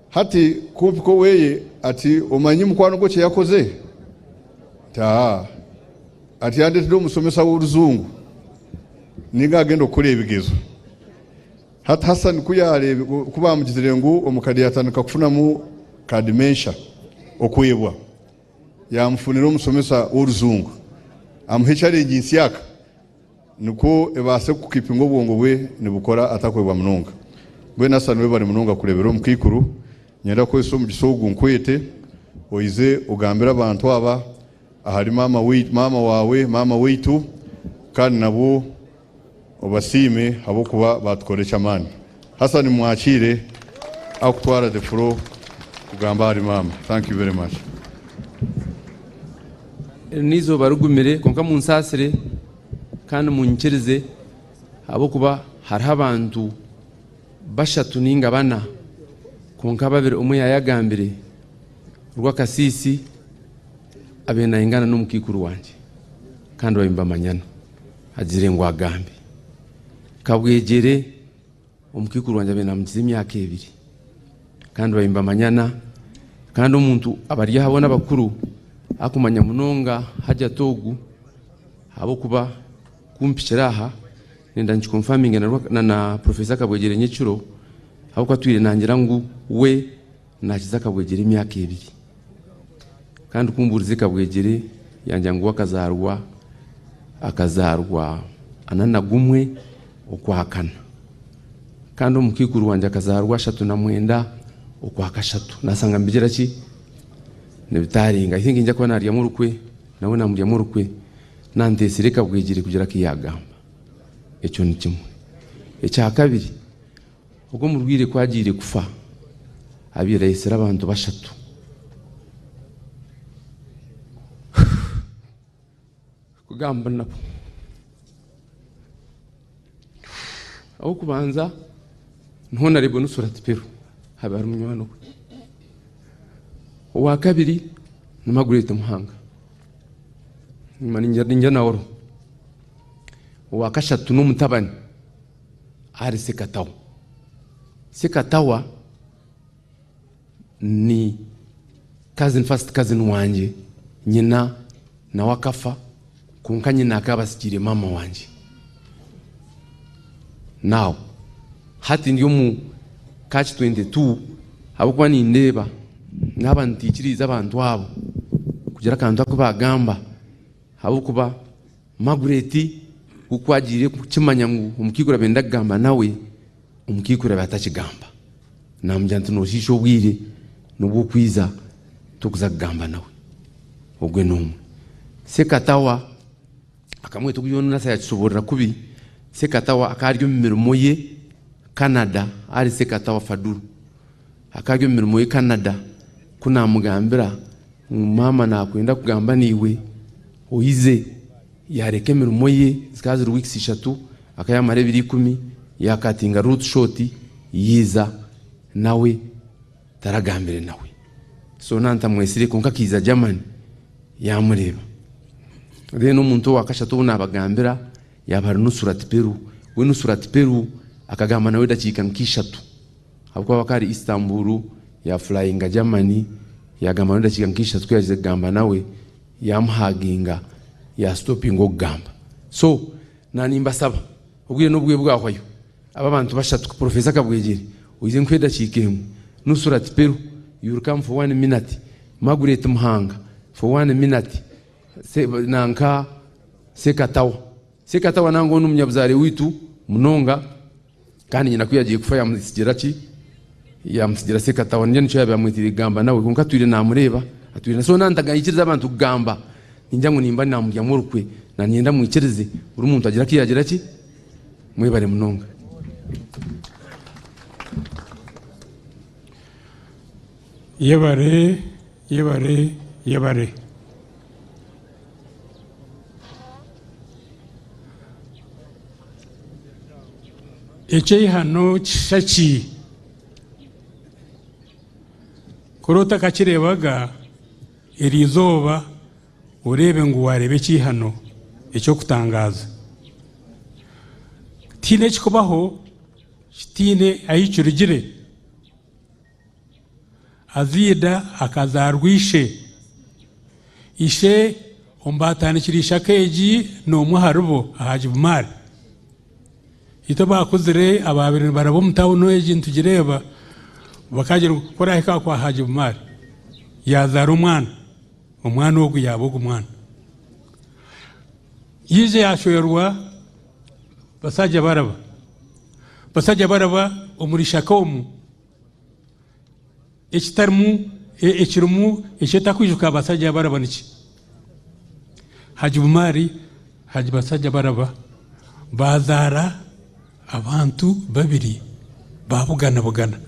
Hati kumpi ko weye ati omanyi mukwano gwo kyeyakoze? Taa. Ati yandetedde omusomesa w'oluzungu ninga agenda okukola ebigezo. Hati Hassan kuyarebe kuba mugizire ngu omukadde yatandika kufunamu ka dementia okwebwa. Yamufunira omusomesa w'oluzungu amuha challenge nsyaka niko ebase kukipinga obwongo bwe nibukora atakwebwa munonga. Mbwenu Hassan we bari munonga kurebera omukikuru. Nyenda kukozesa omugisa ogu nkwete oize ogambire abantu aba ahari mama mama wawe mama weitu, kandi nabo obasiime ahabw'okuba batukora eky'amaani. Hassan mwakire akutwara the floor kugamba ahari mama. Thank you very much. Eri n'eizooba rigumire kwonka munsaasire kandi munyikirize ahabw'okuba hariho abantu Bashatu ninga bana, kwonka babiri omwe yayagambire Rwakasiisi abaire nayingana n'omukaikuru wangye kandi babaire nibamanyana agizire ngu agambe. Kabwegyere omukaikuru wangye abaire namukiza emyaka ebiri kandi babaire nibamanyana kandi omuntu abari aha boona abakuru akumanya munonga Hajjat ogu ahabw'okuba kumpikire aha Nenda nki confirminge na na Professor Kabwegyere nyekiro ahabw'okuba atwire nangira ngu we nakiza Kabwegyere emyaka ebiri. Kandi ku mbuurize Kabwegyere yangira ngu we akazaarwa akazaarwa ana na gumwe Okwakana. Kandi omukaikuru wangye akazaarwa 39 Okwakashatu. Nasanga nibigira ki? Nibitaaringa. I think ningira kuba naryamu orukwe nawe namuryamu orukwe. Nanteesire Kabwegyere kugira aku yaagamba. Ekyo ni kimwe. Ekya kabiri, ogwo omurwaire ku agiire kufa, abaire ayetsire abantu bashatu. Kugamba nabo. Ow'okubanza ni Honarebo Nusrat Peru, abaire ari munywani we. Owa kabiri ni Margaret Muhanga. Enyima ningira nawe oriho. Owa kashatu n'omutabani ahari Ssekatawa. Ssekatawa ni cousin, first cousin wangye, nyina nawe akafa kwonka nyina akaba atsigiire maama wangye. Now hati ndi omu catch 22 ahabw'okuba nindeeba naaba ntaikiriize abantu abo kugira akantu aku baagamba ahabw'okuba Margaret ku ku agiire kukimanya ngu omukaikuru abaire nenda kugamba nawe, omukaikuru abaire atakigamba. Naamugira nti nooshiisha obwire n'obw'okwiza tokuza kugamba nawe. Ogwe n'omwe. Ssekatawa akamweta ogu Yonasi yaakishoboorora kubi, Ssekatawa akaba ari omu mirimo ye Canada, ari Ssekatawa Fadulu. Akaba ari omu mirimo ye Canada, ku naamugambira ngu maama naakwenda kugamba naiwe oize, yaareka emirimo ye, zikaba ziri weeks ishatu, akaba yaamara ebiro ikumi, yaakatinga route short yaija nawe taragambire nawe. So naaba ntamwetsire kwonka akaija Germany yaamureeba. Then omuntu owa kashatu ou naabagambira yaaba ari Nusrat Peru, we Nusrat Peru akagamba nawe edakiika nka ishatu. Ahabw'okuba akaba ari Istanbul, yaafurayinga Germany, yaagamba nawe edakiika nka ishatu ku yaagize kugamba nawe, yaamuhaginga, yaasitopinga okugamba. So, naanimbasaba, obwire n'obwire bwahwayo, aba abantu bashatu, Professor Kabwegyere, oize nkuhe edakiika emwe, Nusrat Peru, you will come for one minute, Margaret Muhanga, for one minute, nanka Ssekatawa. Ssekatawa nangwa n'omunyabuzaare waitu munonga. Kandi nyina ku yaagiire kufa yaamutsigira ki? Yaamutsigira Ssekatawa. Ningira nikyo yaabaire amwetiire kugamba nawe. Kwonka atwire naamureeba, atwire na. So naaba ntagaikiriza abantu kugamba, ningira ngu nimba naamuryamu orukwe. Naanyenda mwikirize, buri muntu agire aku yaagira ki? Mwebare munonga. Yebare, yebare, yebare. Eky'eihano kishusha ki? Kuri otakakireebaga, eri izooba oreebe ngu waareeba eky'eihano eky'okutangaaza. Tihaine ekirikubaho kitaine ahu kirugire. Aziida akazaarwa ishe. Ishe omu baatandikire ishaka egi n'omwe aharibo, Haji Bumari. Itwe abaakuzire abaabaire nibaraba omu tauni egi nitugireeba, bakagira ngu ku oraahike aha kwa Haji Bumari, yaazaara omwana, omwana ogu yaaba ogu mwana. Yaija yaashwerwa Basajjabaraba. Basajjabaraba omuri ishaka omu. Ekitarimu ekirimu eki otakwijuka Basajja Baraba niki? Haji Bumari, Haji Basajja Baraba baazaara abantu babiri baabuganabugana.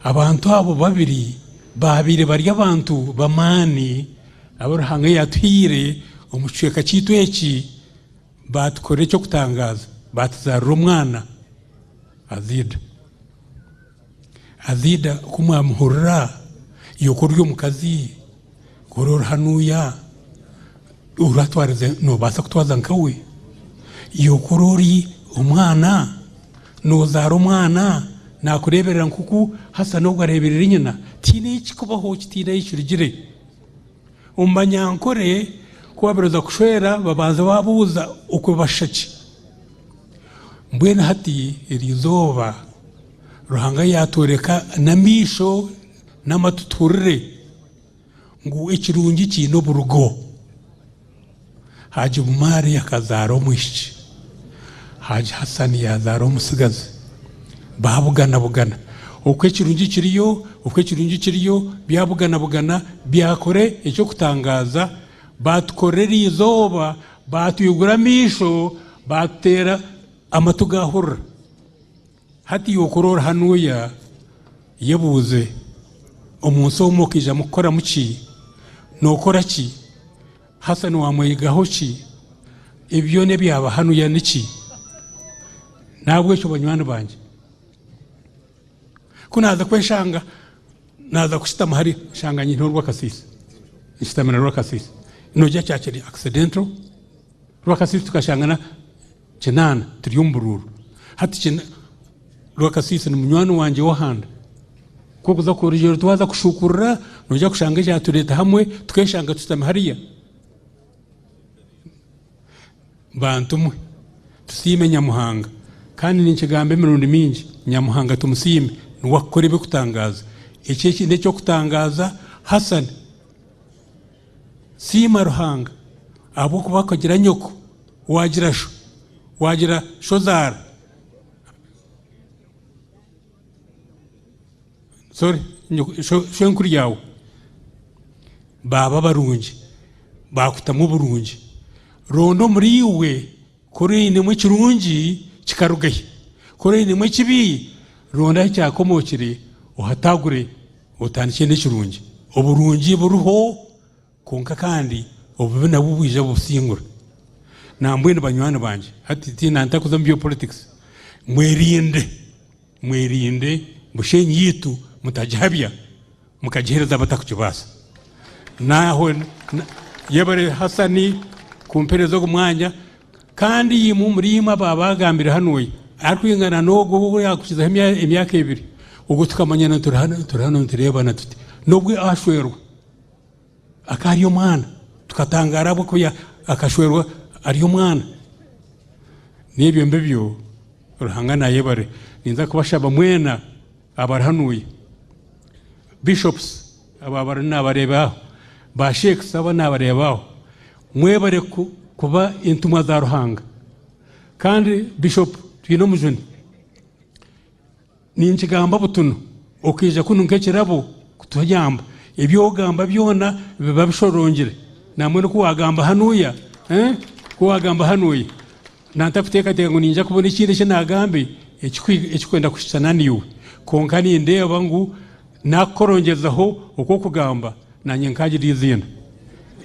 Abantu abo babiri baabaire bari abantu b'amaani abu Ruhanga yaatuhaire omu kicweka kyaitu eki, baatukorera eky'okutangaaza, baatuzaarira omwana Aziida. Aziida ku mwamuhurira iwe ku ori omukazi, ku ori hanuuya, oratwarize noobaasa kutwaza nkawe? Iwe ku ori omwana, noozaara omwana naakureeberera nk'oku Hassan ogwo areeberera nyina? Tihaine ekirikubaho kitaine ahu kirugire. Omu Banyankore ku babaroza kushwera babanza babuuza oku bashusha ki. Mbwenu hati eri izooba Ruhanga yaatworeka n'amaisho n'amatu tuhurire ngu ekirungi kiine oburugo. Haji Bumari akazaara omwishiki, Haji Hassan yaazaara omutsigazi. Baabuganabugana. Oku ekirungi kiriyo, oku ekirungi kiriyo, byabuganabugana byakora eky'okutangaaza, baatukorera eri izooba, baatwigura amaisho, baatuteera amatu gaahurira. Hati iwe ku ori hanuya, yebuuze, omu nsi omu okaijamu kukoramu ki? Nookora ki? Hassan waamwegaho ki? Ebi byona ebyaba hanuya niki? N'ahabw'ekyo banywani bangye, ku naaza kweshanga naaza kushutama hariya, nshanga nyine orw'akasiisi, nshutami na rw'akasiisi. Noogira kyakiri accidental? Rw'akasiisi tukashangana Kinaana turi omu buruuru. Hati kina Rwakasiisi ni munywani wangye w'ahanda. Ku orikuza kurugyero twaza kushuukurura noija kushanga ekyatureeta hamwe tukeshanga tushutami hariya. Bantu mwe tusiime Nyamuhanga kandi ninkigamba emirundi mingi Nyamuhanga tumusiime niwe akukora ebirikutangaaza. Eki eki n'eky'okutangaaza Hassan siima Ruhanga ahabw'okuba akagira nyoko. Waagira sho, waagira shozaara, sorry, shwenkuru yaawe, baaba barungi, baakutamu oburungi. Ronda omuriiwe ku orainemu ekirungi kikaruga hi, ku orainemu ekibi, ronda ahu kyakomookire ohatagure otandikye n'ekirungi. Oburungi buriho. Kwonka kandi obubi nabwo bwija bubusingura. Nambwenu banywani bangye, hati tihaine ntakuza omu byopolitikisi, mwerinde, mwerinde Bushenyi yaitu mutagihabya mukagiheereza abatakugibaasa. Naho yebare Hassan kumpeereza ogu mwanya kandi imwe omuri imwe aba baagambire hanuya arikwingana n'ogwo ou yaakukizaho emyaka ebiri, ogwo tukamanyana turi hanu nitureebana tuti n'obu ashwerwa. Akaba ari omwana, tukatangaara ahabw'okuba akashwerwa ari omwana. N'ebyo mbibyo, Ruhanga naayebare. Ninza kubashaba mwena abari hanuya, bishops aba bari naabareeba aho, ba sheikhs aba naabareeba aho, mwebare kuba entumwa za Ruhanga. Kandi Bishop Twinomujuni, Ninkigamba butunu, okaija kunu nk'ekirabo kutuyamba. Ebi ogamba byona biba bishorongire. Nambwenu ku waagamba hanuya, eh, ku waagamba hanuya, nantakuteekateeka ngu niinyija kubona ekindi eki naagambe ekirikwenda kushushana naiwe. Kwonka nindeeba ngu naakukorongyezaho okw'okugamba, naanye nkaagira eiziina.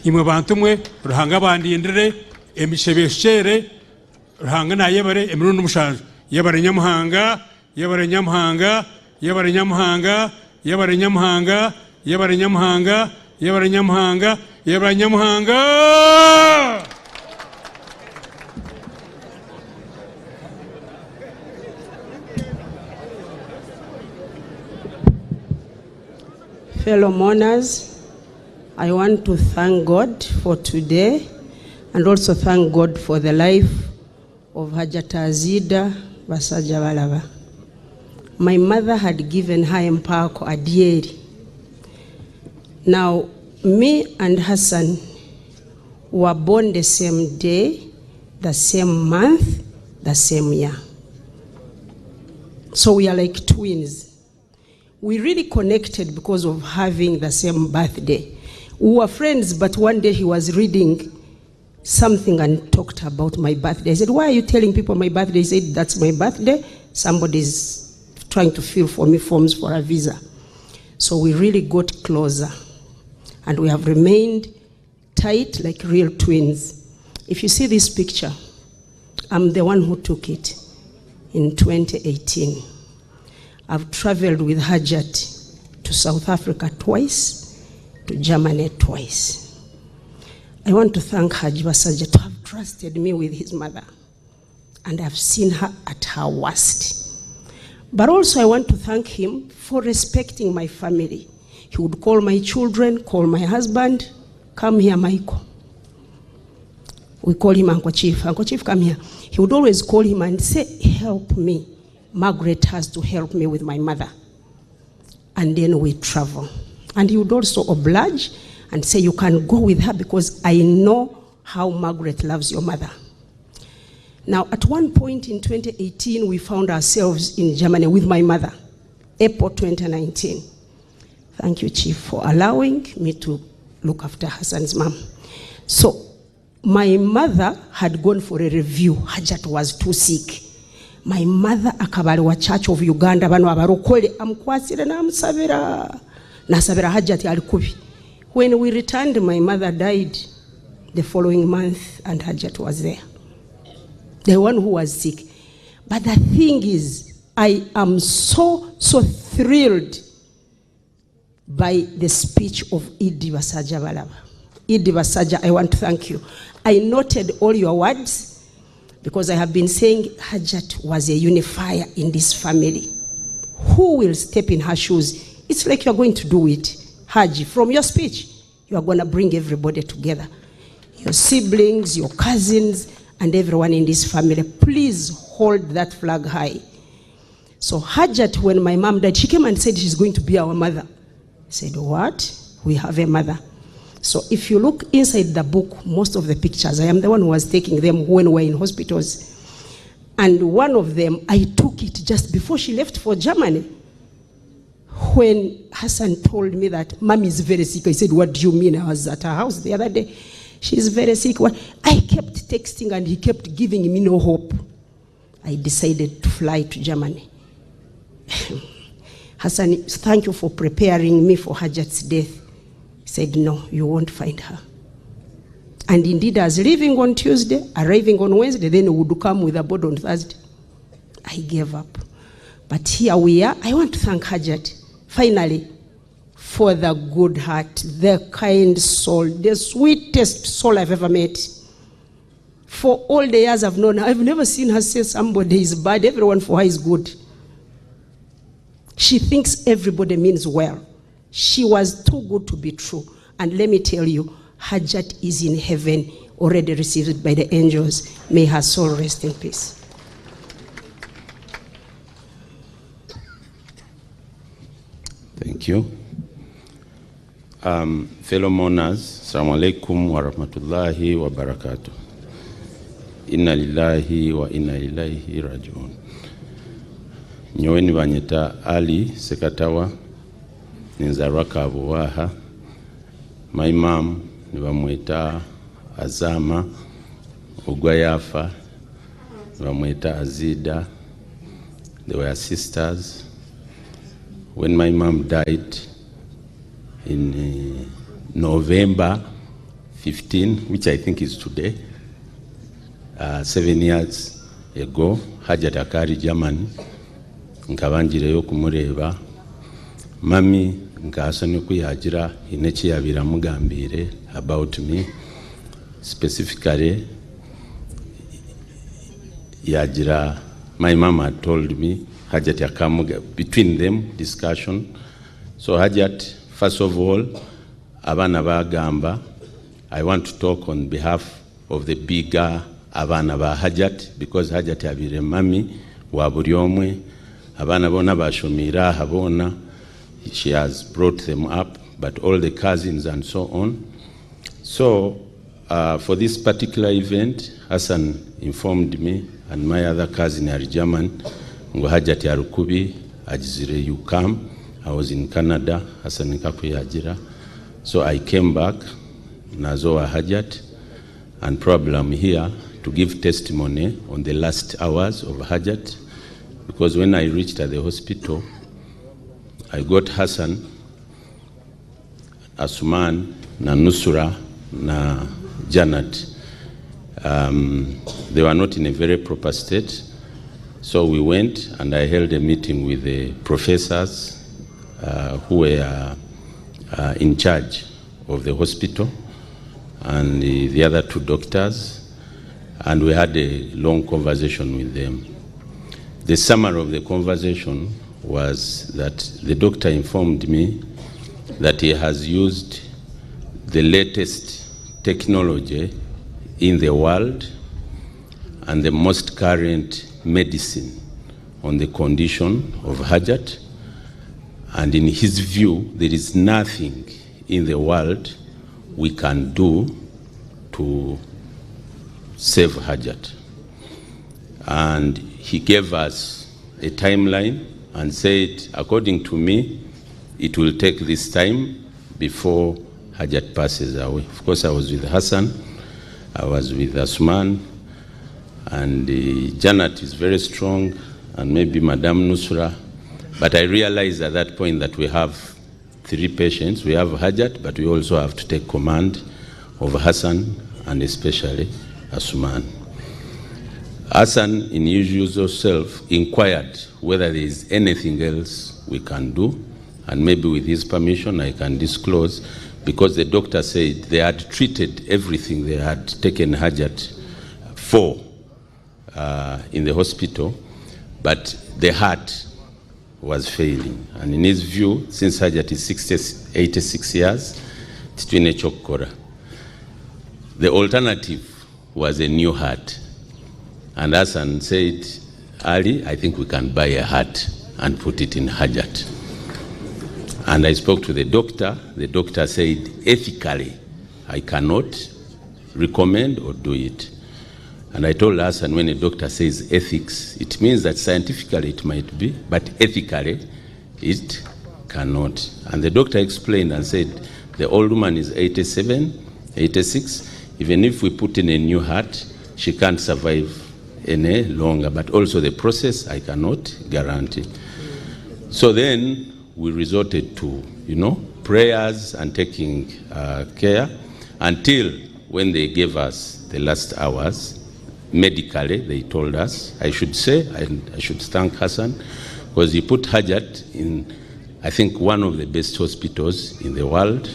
Imwe bantu mwe, Ruhanga abandindire, emigisha ebeeshukyeere. Ruhanga nayebare emirundi mushanju. Yebare Nyamuhanga, yebare Nyamuhanga, yebare Nyamuhanga, yebare Nyamuhanga, yebare Nyamuhanga, yebare Nyamuhanga, yebare Nyamuhanga! Fellow mourners, I want to thank God for today and also thank God for the life of Hajat Azida Basajabalaba. My mother had given her Empako Adieri. Now, me and Hassan were born the same day, the same month, the same year. So we are like twins. We really connected because of having the same birthday. We were friends, but one day he was reading something and talked about my birthday. I said, Why are you telling people my birthday? He said, That's my birthday. Somebody's trying to fill for me forms for a visa. So we really got closer and we have remained tight like real twins. If you see this picture, I'm the one who took it in 2018. I've traveled with Hajat to South Africa twice, to Germany twice. I want to thank Haji Basaja to have trusted me with his mother, and I've seen her at her worst. But also, I want to thank him for respecting my family. He would call my children, call my husband, come here, Michael. We call him Uncle Chief. Uncle Chief, come here. He would always call him and say, Help me. Margaret has to help me with my mother. And then we travel. And he would also oblige and say, You can go with her because I know how Margaret loves your mother. Now, at one point in 2018, we found ourselves in Germany with my mother, April 2019. Thank you, Chief, for allowing me to look after Hassan's mom. So, my mother had gone for a review. Hajat was too sick. My mother akaba ari wa Church of Uganda bano abarokole amukwasire namusabira nasabira Hajat ali kubi. When we returned, my mother died the following month and Hajat was there. The one who was sick. But the thing is, I am so, so thrilled by the speech of Idi Basaja Balaba. Idi Basaja, I want to thank you. I noted all your words because I have been saying Hajat was a unifier in this family. Who will step in her shoes? It's like you're going to do it, Haji. From your speech, you are going to bring everybody together your siblings, your cousins, and everyone in this family. Please hold that flag high. So Hajat, when my mom died, she came and said she's going to be our mother. I said, What? We have a mother. So if you look inside the book, most of the pictures, I am the one who was taking them when we were in hospitals. And one of them, I took it just before she left for Germany. When Hassan told me that mommy is very sick, I said, What do you mean? I was at her house the other day. She's very sick. What? I kept texting and he kept giving me no hope. I decided to fly to Germany. Hassan, thank you for preparing me for Hajat's death. He said, No, you won't find her. And indeed, I was leaving on Tuesday, arriving on Wednesday, then we would come with a board on Thursday. I gave up. But here we are. I want to thank Hajat, finally, for the good heart, the kind soul, the sweetest soul I've ever met. For all the years I've known her, I've never seen her say somebody is bad. Everyone for her is good. She thinks everybody means well. She was too good to be true. And let me tell you, Hajat is in heaven, already received by the angels. May her soul rest in peace. Thank you. Fellow mourners, Assalamu alaikum wa rahmatullahi wa barakatuh. Inna lillahi wa inna ilaihi rajiun. Nyowe nibanyeta Ali Sekatawa, ninzarwa Kabuwaha. My mom nibamweta Azama, Ogwa yafa, nibamweta Azida. They were sisters. When my mom died in November 15, which I think is today, 7 years ago, Hajat akari Germany, nkabangireyo kumureba, mami nkasoni kuyagira ineki yabira mugambire about me, specifically yagira, my mama told me, Hajat yakamuga, between them discussion. So Hajat, first of all, abana bagamba, I want to talk on behalf of the bigger abana ba Hajat, because Hajat yabire mami wa buri omwe, abana bona bashomira habona, she has brought them up, but all the cousins and so on. So for this particular event, Hassan informed me and my other cousin are German, ngo Hajat Yarukubi, agizire you come. I was in Canada, Hassan Nkakuyagira. So I came back, Nazoa Hajat, and probably I'm here to give testimony on the last hours of Hajat, because when I reached at the hospital, I got Hassan, Asuman, na Nusura, na Janat. They were not in a very proper state. So we went and I held a meeting with the professors who were in charge of the hospital and the other two doctors, and we had a long conversation with them. The summary of the conversation was that the doctor informed me that he has used the latest technology in the world and the most current medicine on the condition of Hajat. And in his view, there is nothing in the world we can do to save Hajat. And he gave us a timeline and said, according to me, it will take this time before Hajat passes away. Of course, I was with Hassan, I was with Asman, and Janet is very strong, and maybe Madame Nusra. But I realized at that point that we have three patients. We have Hajat, but we also have to take command of Hassan and especially Asuman. Hassan, in his usual self, inquired whether there is anything else we can do, and maybe with his permission I can disclose, because the doctor said they had treated everything they had taken Hajat for in the hospital, but the heart was failing. And in his view, since Hajat is 60, 86 years, titwine kyokukora. The alternative was a new heart. And Hassan said, Ali, I think we can buy a heart and put it in Hajat. And I spoke to the doctor. The doctor said, ethically, I cannot recommend or do it. And I told Hassan, when a doctor says ethics, it means that scientifically it might be, but ethically it cannot. And the doctor explained and said, the old woman is 87, 86. Even if we put in a new heart, she can't survive any longer. But also the process, I cannot guarantee. So then we resorted to, prayers and taking care until when they gave us the last hours. Medically, they told us, I should say, and I should thank Hassan, because he put Hajat in, I think, one of the best hospitals in the world.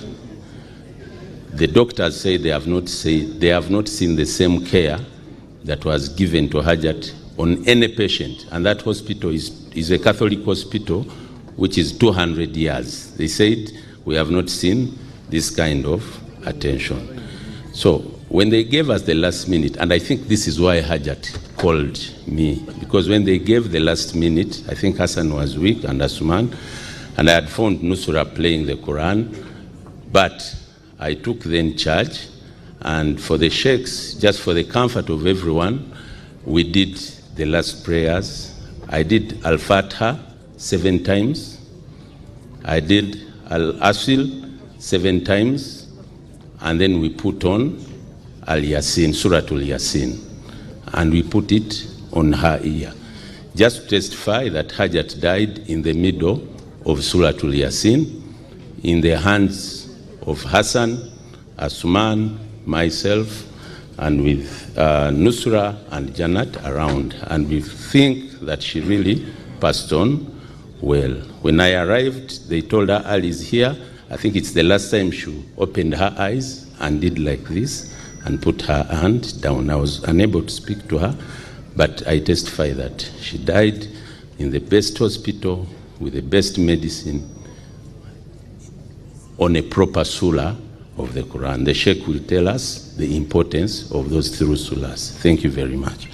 The doctors say they have not seen the same care that was given to Hajat on any patient. And that hospital is a Catholic hospital, which is 200 years. They said, we have not seen this kind of attention. So when they gave us the last minute, and I think this is why Hajat called me, because when they gave the last minute, I think Hassan was weak and Asuman, and I had found Nusra playing the Quran, but I took then charge, and for the sheikhs, just for the comfort of everyone, we did the last prayers. I did Al-Fatiha 7 times. I did Al-Asil 7 times, and then we put on Al-Yasin, Suratul Yasin, and we put it on her ear. Just to testify that Hajat died in the middle of Suratul Yasin, in the hands of Hassan, Asuman, myself, and with Nusra and Janat around. And we think that she really passed on well. When I arrived, they told her Ali is here. I think it's the last time she opened her eyes and did like this and put her hand down. I was unable to speak to her, but I testify that she died in the best hospital with the best medicine on a proper surah of the Quran. The Sheikh will tell us the importance of those three surahs. Thank you very much.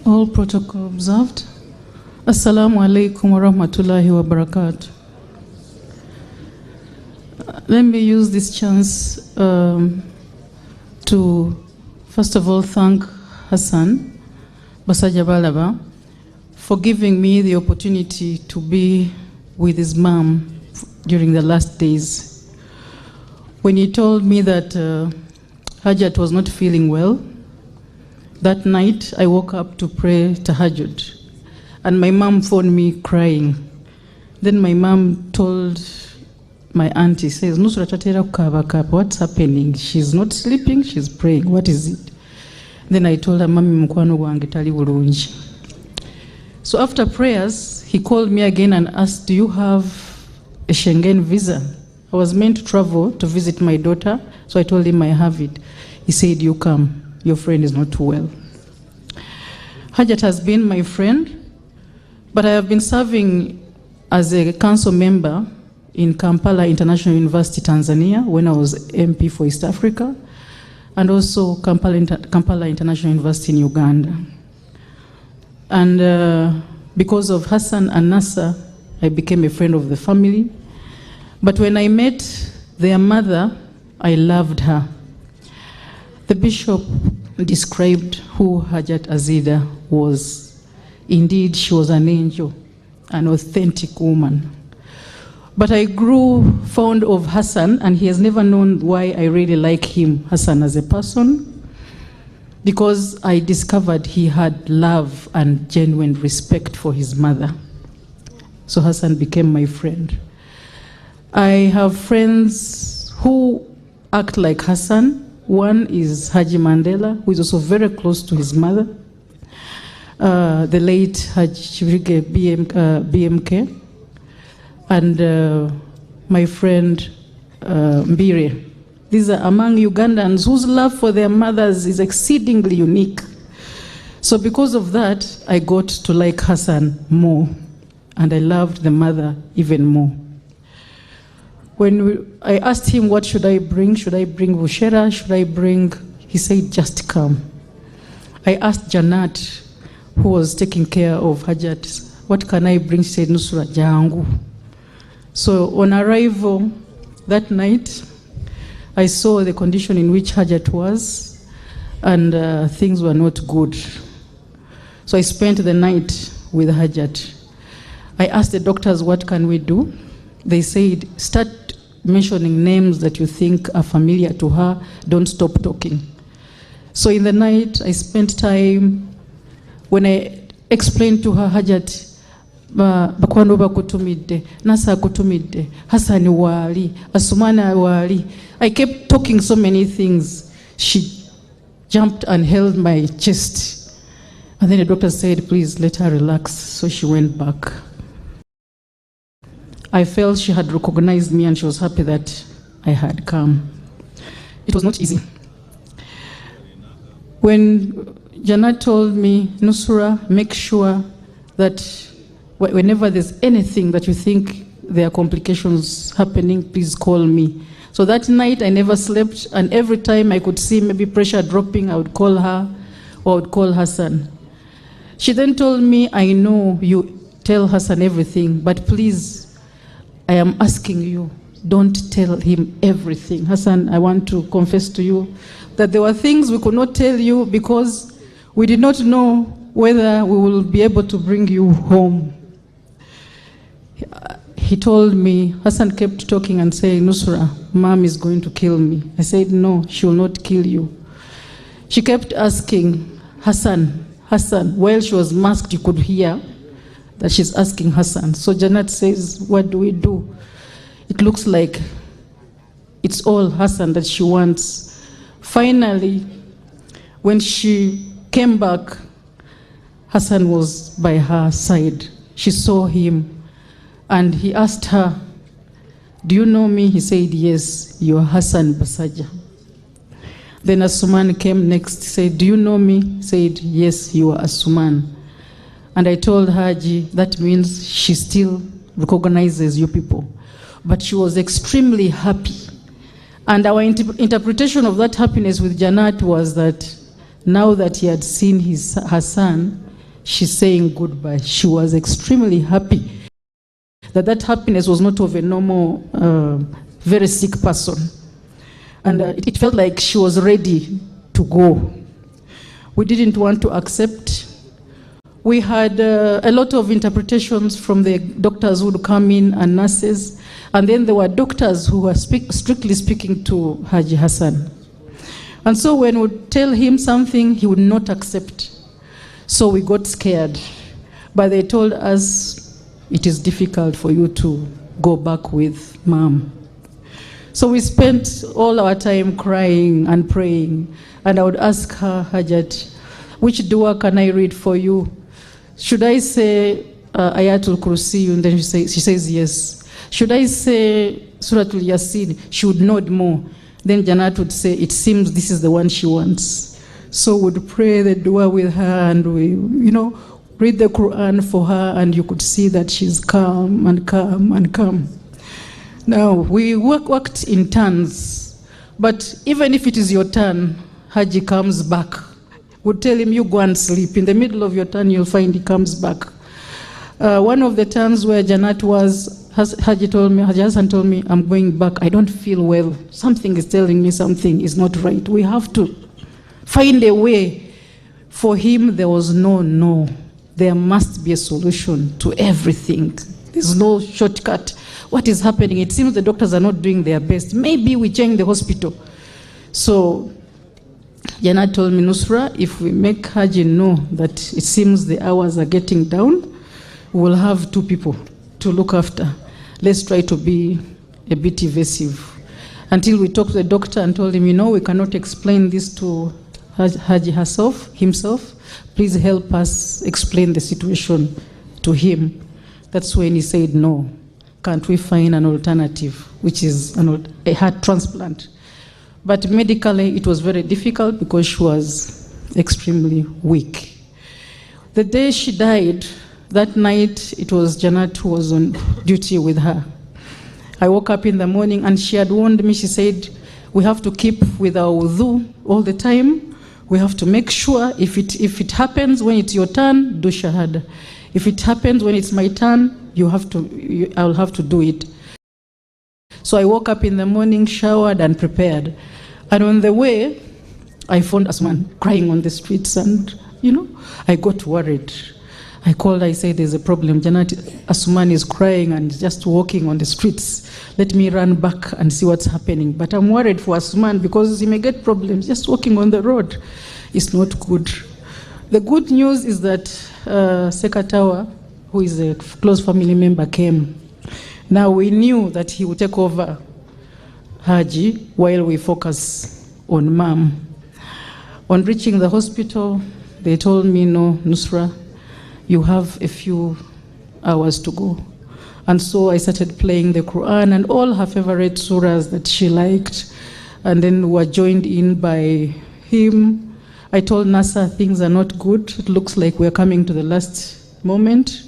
All protocol observed. Assalamu alaikum wa rahmatullahi wa barakatuh. Let me use this chance to first of all thank Hassan Basajjabalaba for giving me the opportunity to be with his mom during the last days. When he told me that Hajat was not feeling well, that night I woke up to pray tahajjud, and my mom phoned me crying. Then my mom told My auntie says, Nusra tatera kukaaba what's happening? She's not sleeping, she's praying. What is it? Then I told her, Mami mukwano gwange tali bulungi. So after prayers, he called me again and asked, Do you have a Schengen visa? I was meant to travel to visit my daughter, so I told him I have it. He said, You come. Your friend is not well. Hajat has been my friend, but I have been serving as a council member in Kampala International University, Tanzania, when I was MP for East Africa, and also Kampala, Inter Kampala International University in Uganda. And because of Hassan and Nasser, I became a friend of the family. But when I met their mother, I loved her. The bishop described who Hajat Azida was. Indeed, she was an angel, an authentic woman. But I grew fond of Hassan, and he has never known why I really like him, Hassan, as a person, because I discovered he had love and genuine respect for his mother. So Hassan became my friend. I have friends who act like Hassan. One is Haji Mandela, who is also very close to his mother, the late Haji Kibirige BMK, and my friend Mbire. These are among Ugandans whose love for their mothers is exceedingly unique. So because of that, I got to like Hassan more, and I loved the mother even more. When I asked him, what should I bring? Should I bring Bushera? Should I bring? He said, just come. I asked Janat, who was taking care of Hajat, what can I bring? She said, Nusra, jangu. So on arrival that night, I saw the condition in which Hajat was, and things were not good. So I spent the night with Hajat. I asked the doctors, what can we do? They said, start mentioning names that you think are familiar to her. Don't stop talking. So in the night, I spent time. When I explained to her, Hajat, bakwano bakutumidde, Nasa akutumidde, Hassan wali, Asumana wali. I kept talking so many things. She jumped and held my chest. And then the doctor said, please let her relax. So she went back. I felt she had recognized me and she was happy that I had come. It was not easy. When Janat told me, Nusra, make sure that whenever there's anything that you think there are complications happening, please call me. So that night I never slept, and every time I could see maybe pressure dropping, I would call her or I would call Hassan. She then told me, I know you tell Hassan everything, but please, I am asking you, don't tell him everything. Hassan, I want to confess to you that there were things we could not tell you because we did not know whether we will be able to bring you home. He told me, Hassan kept talking and saying, Nusra, mom is going to kill me. I said, no, she will not kill you. She kept asking, Hassan, Hassan. While she was masked, you could hear that she's asking Hassan. So Janat says, what do we do? It looks like it's all Hassan that she wants. Finally, when she came back, Hassan was by her side. She saw him and he asked her, do you know me? He said, yes, you're Hassan Basaja. Then Asuman came next, said, do you know me? He said, yes, you are Asuman. And I told Haji, that means she still recognizes you people. But she was extremely happy. And our interpretation of that happiness with Janat was that now that he had seen her son, she's saying goodbye. She was extremely happy that that happiness was not of a normal, very sick person. And it felt like she was ready to go. We didn't want to accept. We had a lot of interpretations from the doctors who would come in and nurses. And then there were doctors who were strictly speaking to Haji Hassan. And so when we would tell him something, he would not accept. So we got scared. But they told us, it is difficult for you to go back with mom. So we spent all our time crying and praying. And I would ask her, Hajat, which dua can I read for you? Should I say Ayatul Kursi? And then she, say, she says yes. Should I say Suratul Yasin? She would nod more. Then Janat would say, it seems this is the one she wants. So we'd pray the dua with her and we, you know, read the Quran for her, and you could see that she's calm and calm and calm. Now, we worked in turns, but even if it is your turn, Haji comes back. We'd tell him, you go and sleep. In the middle of your turn, you'll find he comes back. One of the turns where Janat was, Haji told me, Haji Hassan told me, I'm going back. I don't feel well. Something is telling me something is not right. We have to find a way. For him, there was no no. There must be a solution to everything. There's no shortcut. What is happening? It seems the doctors are not doing their best. Maybe we change the hospital. So Jana told me, Nusra, if we make Haji know that it seems the hours are getting down, we'll have two people to look after. Let's try to be a bit evasive. Until we talked to the doctor and told him, you know, we cannot explain this to Haji himself. Please help us explain the situation to him. That's when he said, no, can't we find an alternative, which is a heart transplant? But medically, it was very difficult because she was extremely weak. The day she died, that night, it was Janat who was on duty with her. I woke up in the morning and she had warned me. She said, we have to keep with our wudu all the time. We have to make sure if it happens when it's your turn, do shahada. If it happens when it's my turn, I'll have to do it. So I woke up in the morning, showered and prepared. And on the way, I found Asman crying on the streets and, you know, I got worried. I called, I said, there's a problem. Janat Asuman is crying and just walking on the streets. Let me run back and see what's happening. But I'm worried for Asuman because he may get problems. Just walking on the road is not good. The good news is that Sekatawa, who is a close family member, came. Now we knew that he would take over Haji while we focus on Mom. On reaching the hospital, they told me, no, Nusra, you have a few hours to go. And so I started playing the Quran and all her favorite surahs that she liked. And then we were joined in by him. I told Nasa things are not good. It looks like we're coming to the last moment.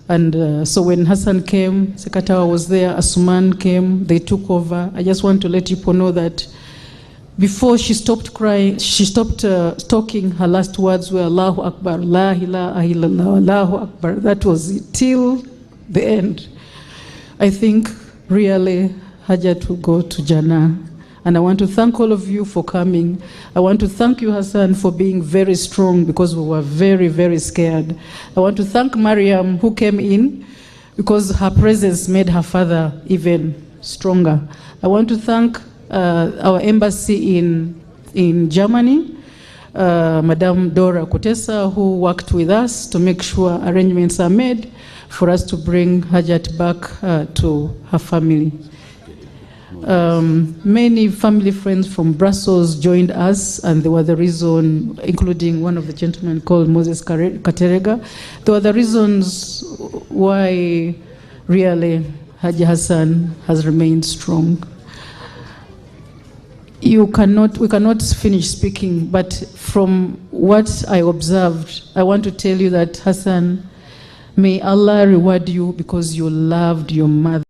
And so when Hassan came, Sekatawa was there, Asuman came, they took over. I just want to let people know that before she stopped crying, she stopped talking, her last words were Allahu Akbar, La ilaha illallah, Allahu Akbar. That was it, till the end. I think really Hajat will go to Jannah. And I want to thank all of you for coming. I want to thank you, Hassan, for being very strong because we were very, very scared. I want to thank Mariam, who came in, because her presence made her father even stronger. I want to thank our embassy in Germany, Madame Dora Kutesa, who worked with us to make sure arrangements are made for us to bring Hajat back to her family. Many family friends from Brussels joined us, and they were the reason, including one of the gentlemen called Moses Katerega. They were the reasons why really Haji Hassan has remained strong. We cannot finish speaking, but from what I observed, I want to tell you that Hassan, may Allah reward you because you loved your mother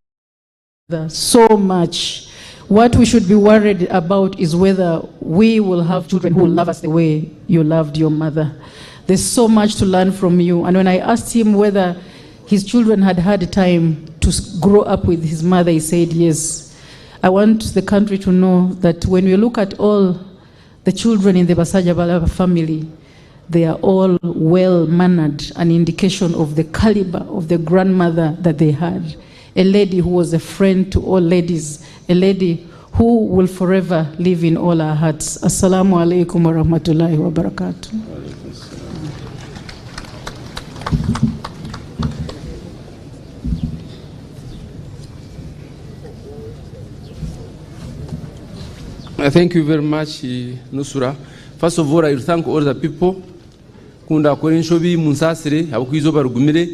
so much. What we should be worried about is whether we will have children who will love us the way you loved your mother. There's so much to learn from you. And when I asked him whether his children had had time to grow up with his mother, he said yes. I want the country to know that when we look at all the children in the Basajjabalaba family, they are all well-mannered, an indication of the caliber of the grandmother that they had. A lady who was a friend to all ladies, a lady who will forever live in all our hearts. Assalamu alaikum wa rahmatullahi wa barakatuh. Thank you very much, Nusura. First of all, I thank all the people. Ku ndakora enshobi munsaasire ahabw'okuba eizooba rigumire,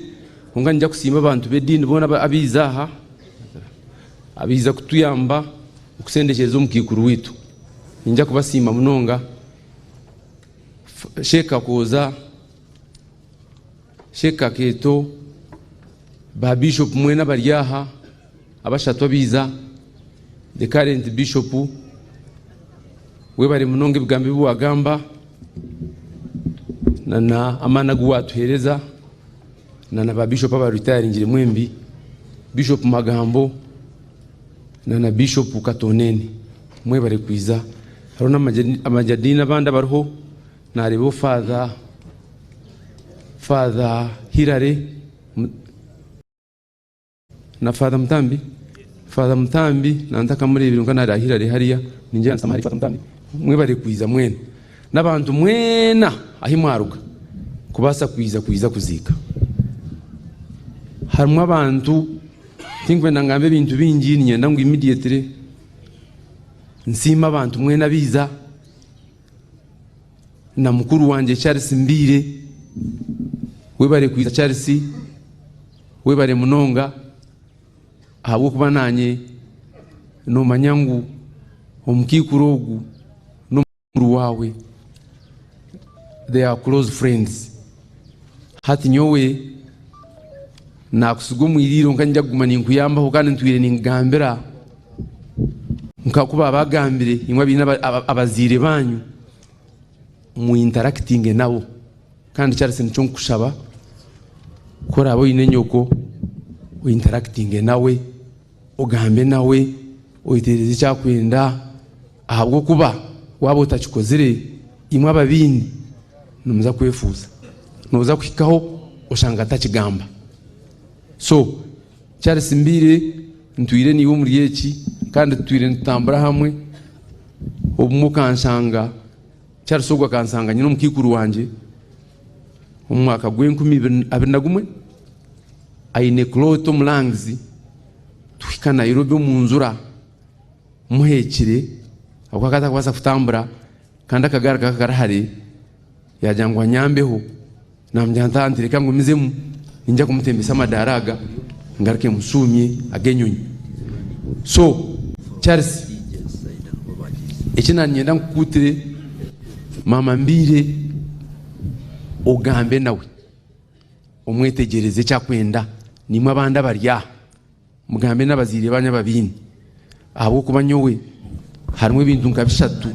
kwonka niinyija kusiima abantu b'ediini boona abaiza aha, abaiza kutuyamba okusendekyereza omukaikuru waitu. Niinyija kubasiima munonga. Sheikh Kakooza, Sheikh Kakeeto, ba Bishop mwena abari aha, abashatu abaiza, the current Bishop, webare munonga ebigambo ebi wagamba na na amaani agu watuhereza na na ba Bishop aba retiringire mwembi, Bishop Magambo na na Bishop Katonene, mwebare kwiza. Hariho n'amajadiini abandi abariho, nareeba Father, Father Hillary, Na Father Mutambi, Father Mutambi na ntakamureebire kwonka nareeba Hillary hariya ningira nti Father Mutambi mwebare kwiza mwena n'abantu mwena ahi mwaruga kubaasa kwiza kwiza kuziika. Harimu abantu tinkwenda ngambe ebintu bingi niinyenda ngu immediately nsiime abantu mwena abaiza na mukuru wangye Charles Mbiire webare kwiza Charles. Webare munonga ahabw'okuba naanye noomanya ngu omukaikuru ogu n'omukuru waawe they are close friends. Hati nyowe naakutsiga omu iriiro nka niinyija kuguma ninkuyambaho kandi ntwire ninkugambira nk'oku baabagambire imwe abaine abazaire baanyu mu interactinge nabo. Kandi Charles nikyo nkukushaba ku oraabe oine nyoko ointerakitinge nawe, ogambe nawe, oyetegereze eki arikwenda ahabw'okuba waaba otakikozire imwe ababaine nimuza kwefuuza. Nooza kuhikaho oshange atakigamba. So Charles mbaire ntwire naiwe omuri eki kandi tutwire nitutambura hamwe obumwe okanshanga Charles ogwo akansanga nyine omukaikuru wangye omu mwaka gw'enkumi abiri na gumwe aine clot omu lungs tuhika Nairobi omu njura muheekire ahabw'okuba akaba atarikubaasa kutambura kandi akagaari kakaba kari hare yaagira ngu anyambeho namugira nti anti reka ngumizemu niinyija kumutembesa amadaara aga ngaruke mushuumye ag'enyonyi so Charles eki nanyenda nkukuutire maama Mbiire ogambe nawe omwetegyereze eki akwenda naimwe abandi abari aha mugambe n'abazaire banyu ababaine ahabw'okuba nyowe harimu ebintu nka bishatu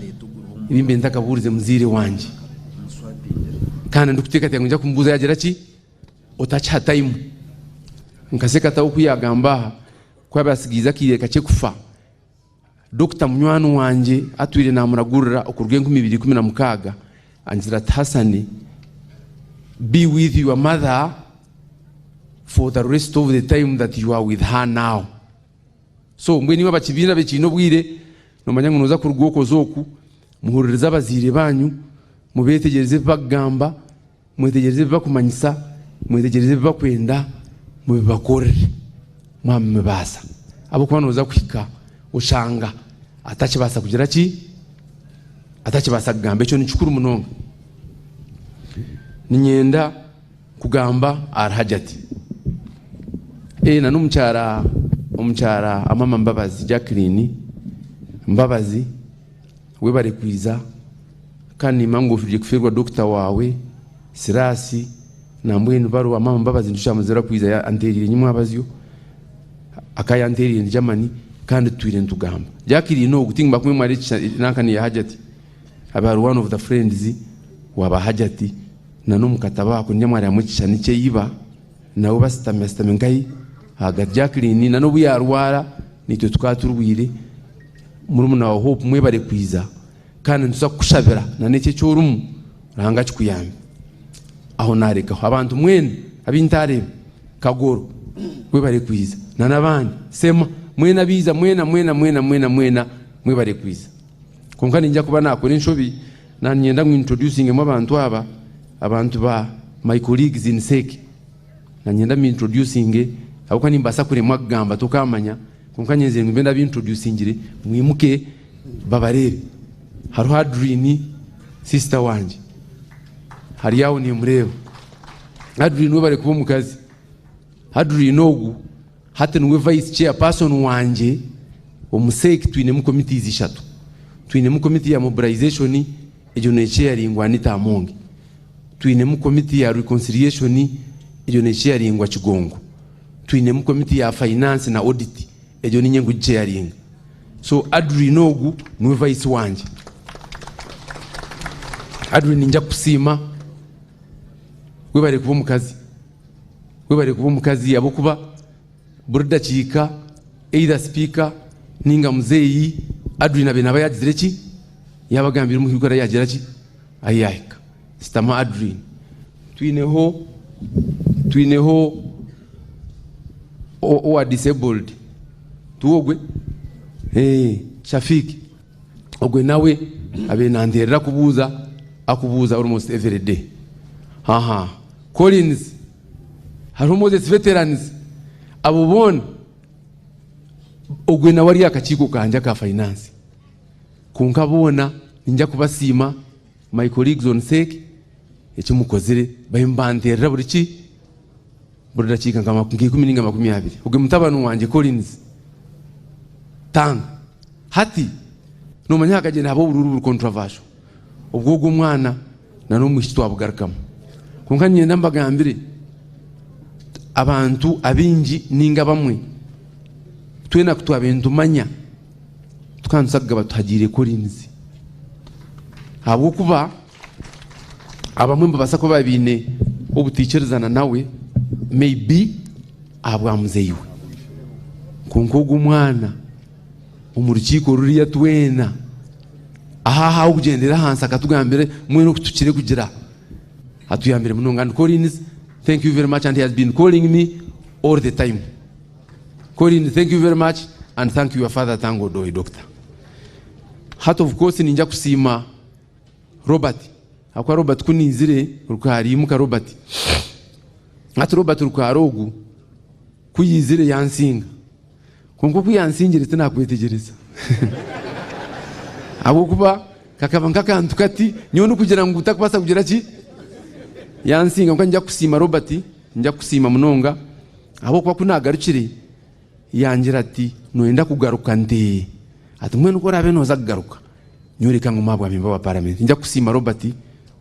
ebi mbaire ntakabuurize muzaire wangye kandi ndikuteekateeka ngu nija kumubuuza yaagira ki Otakiha time. Nka Ssekataho ku yaagamba aha ku yaabaire atsigaize akaire kakye kufa, dokita munywani wangye atwire naamuragurira okuruga 2016 angira ati, Hassan, be with your mother for the rest of the time that you are with her now. So mbwenu imwe abakibiina abekiine obwire, nomanya ngu noza kuruga oku oze oku, muhuririze abazaire banyu, mubeetegyereze ebi bakugamba, Mwetegyereze ebi bakumanyisa, mwetegyereze ebi bakwenda, mubibakorere mwaba nimubibaasa. Ahabw'okuba nooza kuhika oshanga atakibaasa kugira ki? Atakibaasa kugamba. Ekyo ni kikuru munonga. Niinyenda kugamba ahari Hajati. Ee, na n'omukyara omukyara Amama Mbabazi Jacqueline Mbabazi webare kwiza. Kandi nimanya ngu ofiirwe kufeerwa dokita waawe, Sirasi, nambwenu baruwa maama Mbabazi nikyo kyamuzibira kwija anteereire nyimwabazyo, akaba yanteereire ndi Germany kandi tutwire nitugamba. Jacqueline ogu tinkuba kumwe mwari nanka niya Hajati, abe ari one of the friends wa ba Hajati na n'omukatabo ako ningira mwarihamu ekishushani kye iba nawe basitami asitami nkahi ahagati. Jacqueline na n'obu yaarwara naitwe tukaba turwire, murumuna wa Hope mwebare kwija. Kandi nituza kukushabira na n'eki eki orimu Ruhanga akikuyambe. Aho naarekaho. Abantu mwena abu ntaareeba, Kagoro, webare kwija, na n'abandi, Sema, mwena abaija, mwena, mwena, mwena, mwena, mwena, mwebare kwija. Kwonka niinyija kuba naakora enshobi, naaniinyenda ngu introducingemu abantu aba, abantu ba my colleagues in Seke. Naanyenda mbintroducinge, ahabw'okuba nimbaasa kuremwa kugamba tokaamanya, kwonka nyenzire ngu mbe ndabintroducingire, mwimuke. Babareebe. Hariho Adrine sister wangye ari aho nimureeba. Adrine webare kuba omukazi. Adrine ogu hati niwe vice chairperson wangye omu CEC twinemu committees ishatu. Twinemu committee ya mobilization egyo necharingwa Anita Among. Twinemu committee ya reconciliation egyo necharingwa Kigongo. Twinemu committee ya finance na audit egyo ninye nkugicharinga. So Adrine ogu niwe vice wangye. Adrine ninja kukusiima webare kuba omukazi. Webare kuba omukazi ahabw'okuba buri dakiika either speaker ninga muzeeyi Adrine abe naba yagizire ki? Yabagambira omuhikura ahi yagira ki? Ahi yahika. Sitama Adrine. Twineho twineho owa disabled tiwe ogwe? Eeh Shafiq ogwe nawe abaire nanteerera kubuuza akubuuza almost every day. Aha Collins hariho Moses Veterans abo boona ogwe nawe ari aha kakiiko kangye aka finance. Kwonka boona niinyija kubasiima my colleagues on sake eki mukozire bariyo nibanteerera buri ki buri dakiika nka ikumi ninga 20. Ogwe mutabani wangye Collins Tanga hati nomanya hakagyenda habaho oburuuru buri controversial obw'ogwo omwana na n'omwishiki twabugarukamu. Kwonka niinyenda mbagambire abantu abaingi ninga abamwe twena ku twabaire nitumanya tukaba nituza kugaba tuhagiire Collins ahabw'okuba abamwe nibabaasa kuba baine obutaikirizana nawe may be ahabwa muzeeyi we. Kwonka ogwo omwana omu rukiiko ruriya twena aha aha okugyendera ahansi akatugambira mwena oku tukire kugira atuyambire munonga and Collins thank you very much and he has been calling me all the time. Collins thank you very much and thank your father Tanga Odoi doctor. Hati of course ninja kusiima Robert ahakuba Robert ku naizire Rukaari imuka Robert. Hati Robert Rukaari ogu ku yaizire yansinga kwonka oku yansingire tinakwetegyereza ahabw'okuba kakaba nk'akantu kati nyowe ndikugira ngu takubaasa kugira ki yansinga kwonka ninja kusiima Robert ninja kukusiima munonga ahabw'okuba ku naagarukire Yangira ati, Noyenda kugaruka nte? Ati, Mbwenu ku oraabe nooza kugaruka, nyowe reka ngume aha bwa memba wa paramenti. Ninja kukusiima Robert,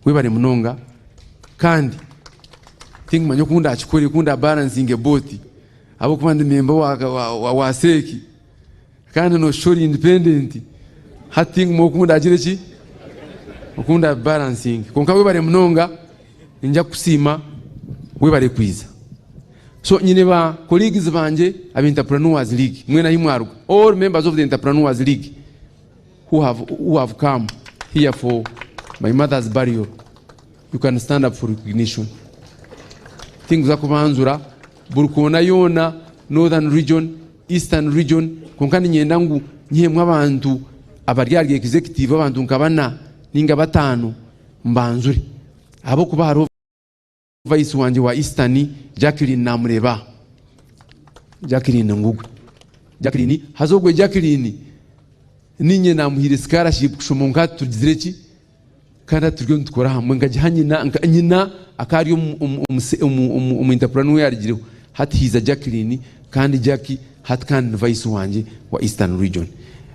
webare munonga kandi tinkumanya oku ndakikore, oku ndabalansinge both ahabw'okuba ndi memba wa, wa CEC kandi noshusha ori independent, hati tinkumanya oku ndagire ki, oku ndabibalansinge. Kwonka webare munonga, ninja kukusiima, webare kwiza. So nyine ba colleagues bangye aba Entrepreneurs League mwena ahi mwaruga, all members of the Entrepreneurs League who have, who have come here for my mother's burial, you can stand up for recognition. Tinkuza kubanzura buri koona yoona, Northern Region, Eastern Region, kwonka niinyenda ngu nyihemu abantu abari ahari executive abantu nka bana ninga bataano mbanzure ahabw'okuba hariho Vice wangye wa Eastern Jacqueline namureeba aha. Jacqueline ngugwe. Jacqueline haza ogwe Jacqueline ninye namuhaire scholarship kushoma nka hati tugizire ki kandi hati turiyo nitukora hamwe nkagiha nyina nka nyina akaba ari omu omu omu omu omu entrepreneur yarugireho hati haija Jacqueline kandi Jackie hati kandi ni vice wangye wa Eastern region.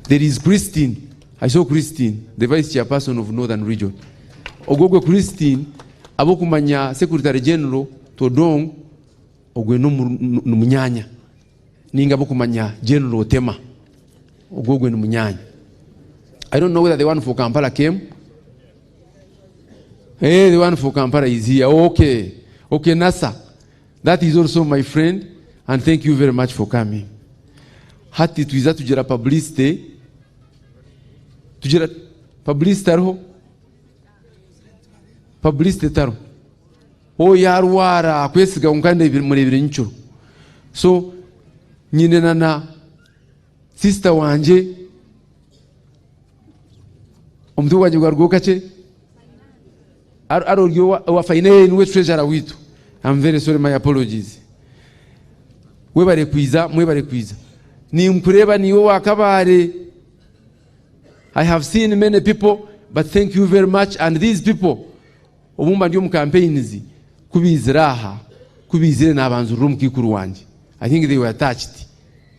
There is Christine I saw Christine the vice chairperson of Northern region ogwo ogwe Christine Ab'okumanya Secretary General Todwong ogwe ni munyanya ninga ab'okumanya General Otema ogwo ogwe ni munyanya. I don't know whether the one for Kampala came. Hey, the one for Kampala is here. Okay. Okay, Nasa. That is also my friend and thank you very much for coming. Hati twiza tugira publicity. Tugira publicity ariho. Publicity tariho. Oo yarwara akwesiga kwonka mureebire nyekiro. So nyine na na sister wangye omutwe gwangye gwarugaho kakye ari ori owa finance niwe treasurer waitu. I'm very sorry my apologies. Webare kwiza mwebare kwiza. Ninkureeba niiwe owa Kabale. I have seen many people but thank you very much and these people obu mba ndi omu campaigns ku baizire aha ku baizire nabanzurira omukaikuru wangye I think they were touched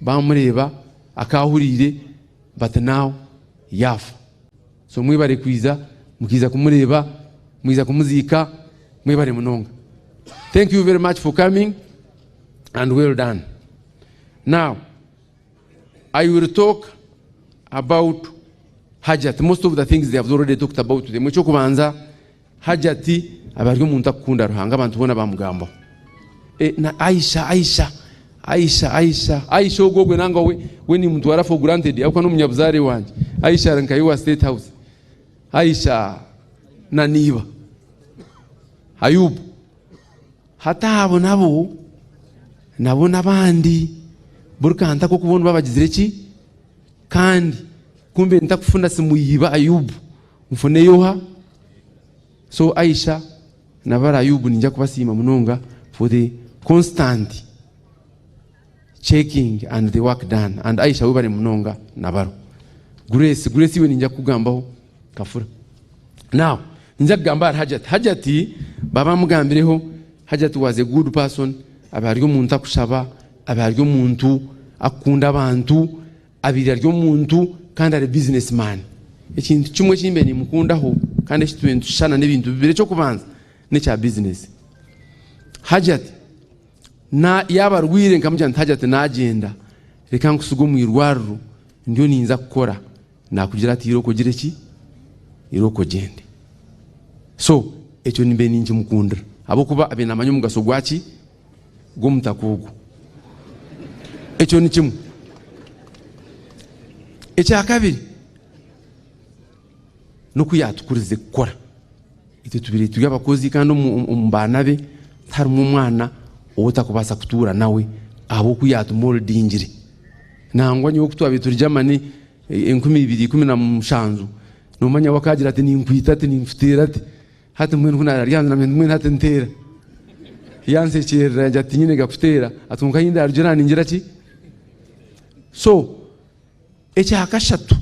bamureeba akahuriire but now yaafa so mwebare kwiza mukiiza kumureeba mwiza kumuziika mwebare munonga thank you very much for coming and well done now I will talk about Hajat. Most of the things they have already talked about them. Ekyokubanza Hajat aba ari omuntu akukunda Ruhanga abantu boona bamugambaho. E, na Aisha Aisha Aisha Aisha Aisha ogwo ogwe nanga we we nimutwara for granted ahabw'okuba n'omunyabuzaare wangye. Aisha ari nka wa State House. Aisha na niiba Ayub Hati abo nabo nabo n'abandi buri kantu ak'okubona babagizire ki? Kandi kumbe ntakufuna simu yiba Ayubu nfune yoha? So Aisha na bari Ayubu ninja kubasiima munonga for the constant checking and the work done and Aisha webare munonga na baro. Grace, Grace iwe ninja kukugambaho kafura. Now ninza kugamba ahari Hajat. Hajat baba bamugambireho, Hajat was a good person, abaire ari omuntu akushaba, abaire ari omuntu akukunda abantu, abaire ari omuntu kandi ari business man. Ekintu kimwe eki mbaire nimukundaho kandi eki tubire nitushushana n'ebintu bibiri, eky'okubanza n'ekya business. Hajat na yaaba arwaire nkamugira nti Hajat nagyenda reka nkusige omu irwariro ndiyo ninza kukora. Naakugira ati, Irooko ogire ki? Irooko ogyende. So, ekyo nimbe ninkimukundira ahabw'okuba abaire naamanya omugasho gwa ki? Gw'omutaka ogwo. Ekyo ni kimwe. Ekya kabiri, n'oku yaatukurize kukora. Itwe tubaire turi abakozi kandi omu baana be tiharimu omwana ou otarikubaasa kutuura nawe ahabw'oku yaatumooridingire. Nangwa nyowe ku twabaire turi Germany 2017, noomanya we akaagira ati ninkwita ati ninkuteera ati, hati mbwenu ku naarya namanya nti mbwenu hati nteera. Yansekyerera yangira ati tinyine gakuteera ati kwonka ahi ndaarugye naaningira ki? So ekya kashatu.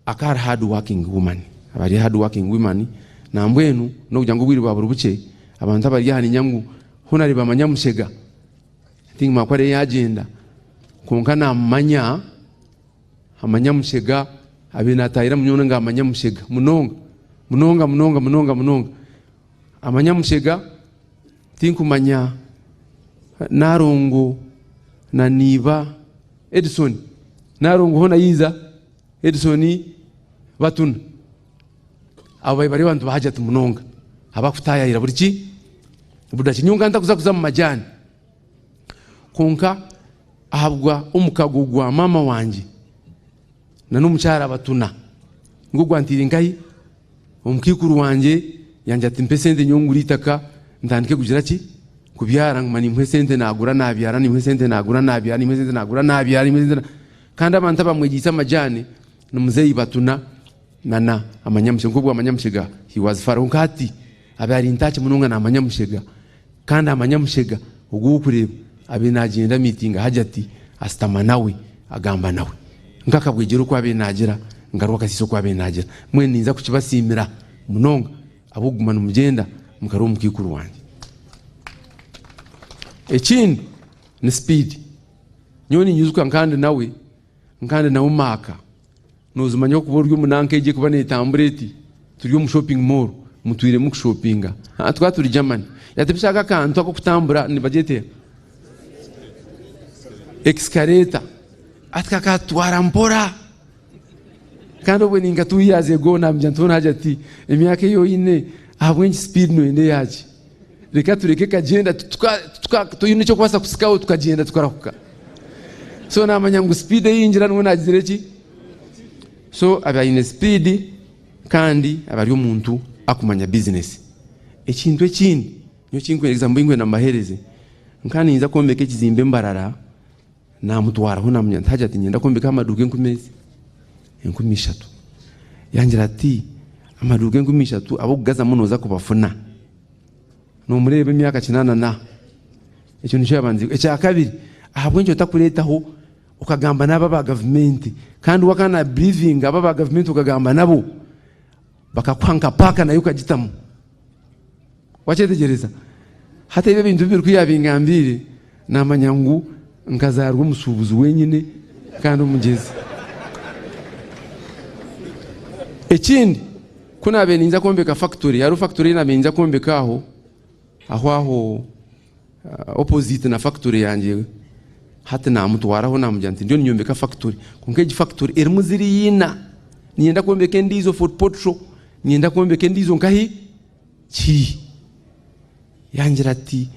Akaba ari hard working woman, aba ari hard working woman nambwenu nokugira ngu obwire bwaba buri bukye abantu abari aha niinya ngu hoona nibamanya Mushega I think maakwe ariyo yagyenda kwonka namumanya amanya Mushega abaire natahira munonga ngu amanya Mushega munonga munonga munonga munonga munonga amanya Mushega tinkumanya Narongo na niiba Edson Narongo hoona yaija Edson Batuna abo babaire bari abantu ba Hajat munonga abakutayayira buri ki buri daki nyowe nkaba ntakuza kuza omu majani kwonka ahabwa omukago gwa maama wangye na n'omukyara Batuna nigwo gwanteire nkahi Omukaikuru wangye yangira ati mpa esente nyowe ngure eitaka ntandike kugira ki? Kubyara nguma nimuha esente nagura nabyara nimuha esente nagura nabyara nimuha esente nagura nabyara nimuha esente kandi abantu abamwegyeise amajani ni muzeeyi Batuna na na Amanyamushega nk'obu Amanyamushega he was far kwonka hati abaire ari ntaaki munonga na Amanyamushega kandi Amanyamushega ogu orikureeba abaire nagyenda miitinga Hajati asitama nawe agamba nawe. Nk'akabwegyere oku abaire naagira, nka Rwakasiisi oku abaire naagira. Mbwenu ninza kukibasiimira munonga ahabw'okuguma nimugyenda mukareeba omukaikuru wangye. Ekindi ni sipiidi. Nyowe ninyijuka nkandi nawe, nkandi nawe maaka, noozimanya okuba ori omu nanka egyo erikuba neetambura eti, turi omu shopping mall, mutwire murikushopinga. Haa tukaba turi Germany. Yaatebisa aka akantu ak'okutambura nibagyeta eha? Escalator. Ati kakatwara mpora kandi obwe ninka 2 years ago namugira nti hoona hagira ati emyaka eyi oyine ahabw'enki speed noyenda eyaki reka tureke ekagyenda toine eky'okubaasa kusikaho tukagyenda tukarahuka so namanya ngu speed eyi ngira niwe nagizire ki so abe ayine speed kandi abe ari omuntu akumanya business ekintu ekindi nyowe ekinkwenda mbu nkwenda mbahereze nka ninza kwombeka ekizimbe Mbarara. Naamutwaraho naamugira nti, Hajati niinyenda kwombeka amaduuka enkumi ezi, 3000. Yangira ati, Amaduuka 3000 ab'okugazamu nooza kubafuna? Noomureeba emyaka kinaana na. Ekyo nikyo yaabandize. Ekya kabiri, ahabw'enki otakureetaho okagamba n'abo aba gavumenti kandi we akaba nabirivinga abo aba gavumenti okagamba nabo bakakuha nka paaka nayo okagitamu. Wakyetegyereza? Hati ebi ebintu bibiri ku yaabingambiire, naamanya ngu nkazaarwa omushuubuzi wenyine kandi omugyezi. Ekindi, ku naabaire ninza kwombeka fakitori, hariho fakitori ei naabaire ninza kwombeka aho, aho aho opposite na fakitori yangye, hati naamutwaraho naamugira nti ndiyo ninyombeka fakitori, kwonka egi fakitori erimu ziri ina, niinyenda kwombeka endiijo Fort Portal, niinyenda kwombeka endiijo nkahi? Ki? Yangira ati,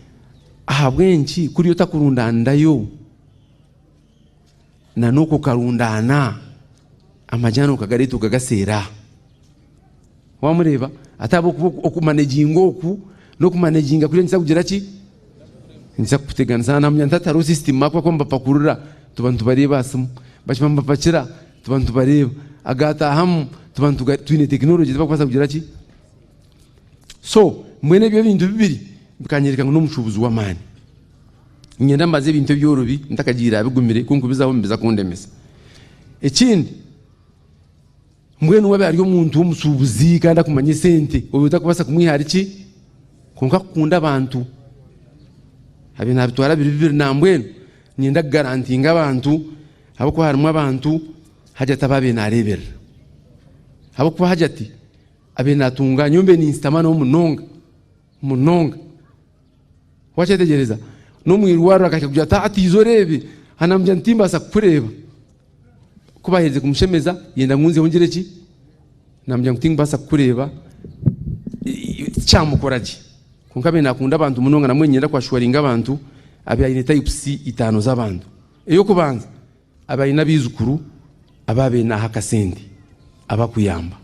Ahabw'enki kuri otakurundaanirayo na n'okwo okarundaana amajaani okagareeta okagaseera? Wamureeba? Ati ahabw'okuba okumaneginga oku n'okumaneginga kuriya nikiza kugira ki? Nikiza kukuteganisa. Namugira nti hati hariho system ahakuba ku nibapakurura tuba nitubareeba aha simu, bakima nibapakira tuba nitubareeba, agaataahamu tuba twine tekinologi tibakubaasa kugira ki? So, mbwenu ebyo ebintu bibiri bikanyereka ngu n'omushuubuzi w'amaani. Niinyenda mbaze ebintu ebyorobi ntakagiire aha bigumire ku nkubizaho nibiza kundemesa. Ekindi, mbwenu waaba ari omuntu w'omushuubuzi kandi akumanya esente, oba otakubaasa kumwiha ahari ki? Kwonka akukunda abantu. Abe naabitwara biri bibiri nambwenu niinyenda kugarantinga abantu ahabw'okuba harimu abantu Hajati abu abaire naareeberera. Ahabw'okuba Hajati Abaire natunga nyowe mbe ninsitama nawe munonga munonga wakyetegyereza n'omwirwariro akahika kugira ati ati iza oreebe anamugira nti timbaasa kukureeba ku baherize kumushemeza yenda ngu nzeho ngire ki namugira ngu tinkubaasa kukureeba tikyamukora gye kwonka abaire nakunda abantu munonga namwe niinyenda kwashuwaringa abantu abaire aine types itaano z'abantu ey'okubanza Abe aine abaijukuru abu abaire naaha akasente abakuyamba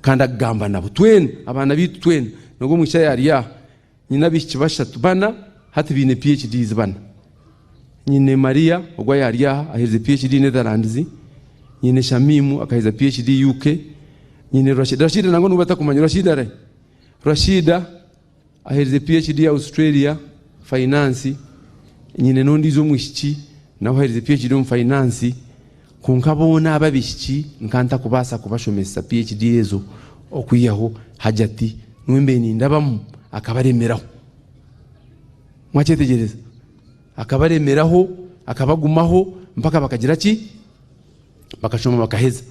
kandi akugamba nabo. Twena, abaana baitu twena, n'ogwo omwishiki ayi ari aha, nyine abaishiki bashatu, bana hati baine PHDs bana. Nyine Maria ogwo ayi ari aha aherize PHD Netherlands, nyine Shamimu akaheza PHD UK, nyine Rashida, Rashida nangwa nobu batakumanya, Rashida arahi? Rashida Aherize PHD Australia, Finance, nyine n'ondiijo omwishiki nawe aherize PHD omu Finance, kwonka boona abo abaishiki nkaba ntakubaasa kubashomesa PHD ezo okwihaho Hajati niwe mbaire nindabamu akabaremeraho. Mwakyetegyereza? Akabaremeraho, akabagumaho mpaka bakagira ki? Bakashoma bakaheza.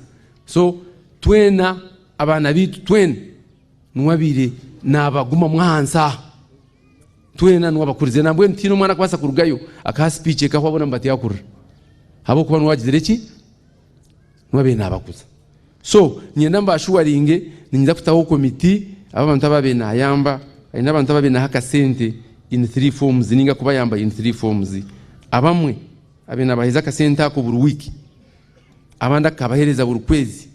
So twena abaana baitu twena. Niwe abaire naabagumamu ahansi aha. Twena niwe abakurize. Nambwenu tihaine omwana akubaasa kurugayo akaha sipiiki ekahwa boona nibatyakurira. Ahabw'okuba niwe agizire ki? Niwe abaire naabakuza. So, niinyenda mbaashuwaringe, niinyija kutaho komiti, ab'abantu abu abaire naayamba, haine abantu abu abaire naaha akasente in three forms nainga kubayamba in three forms. Abamwe abaire naabaheereza akasente ako buri wiiki, abandi akabaheereza buri kwezi.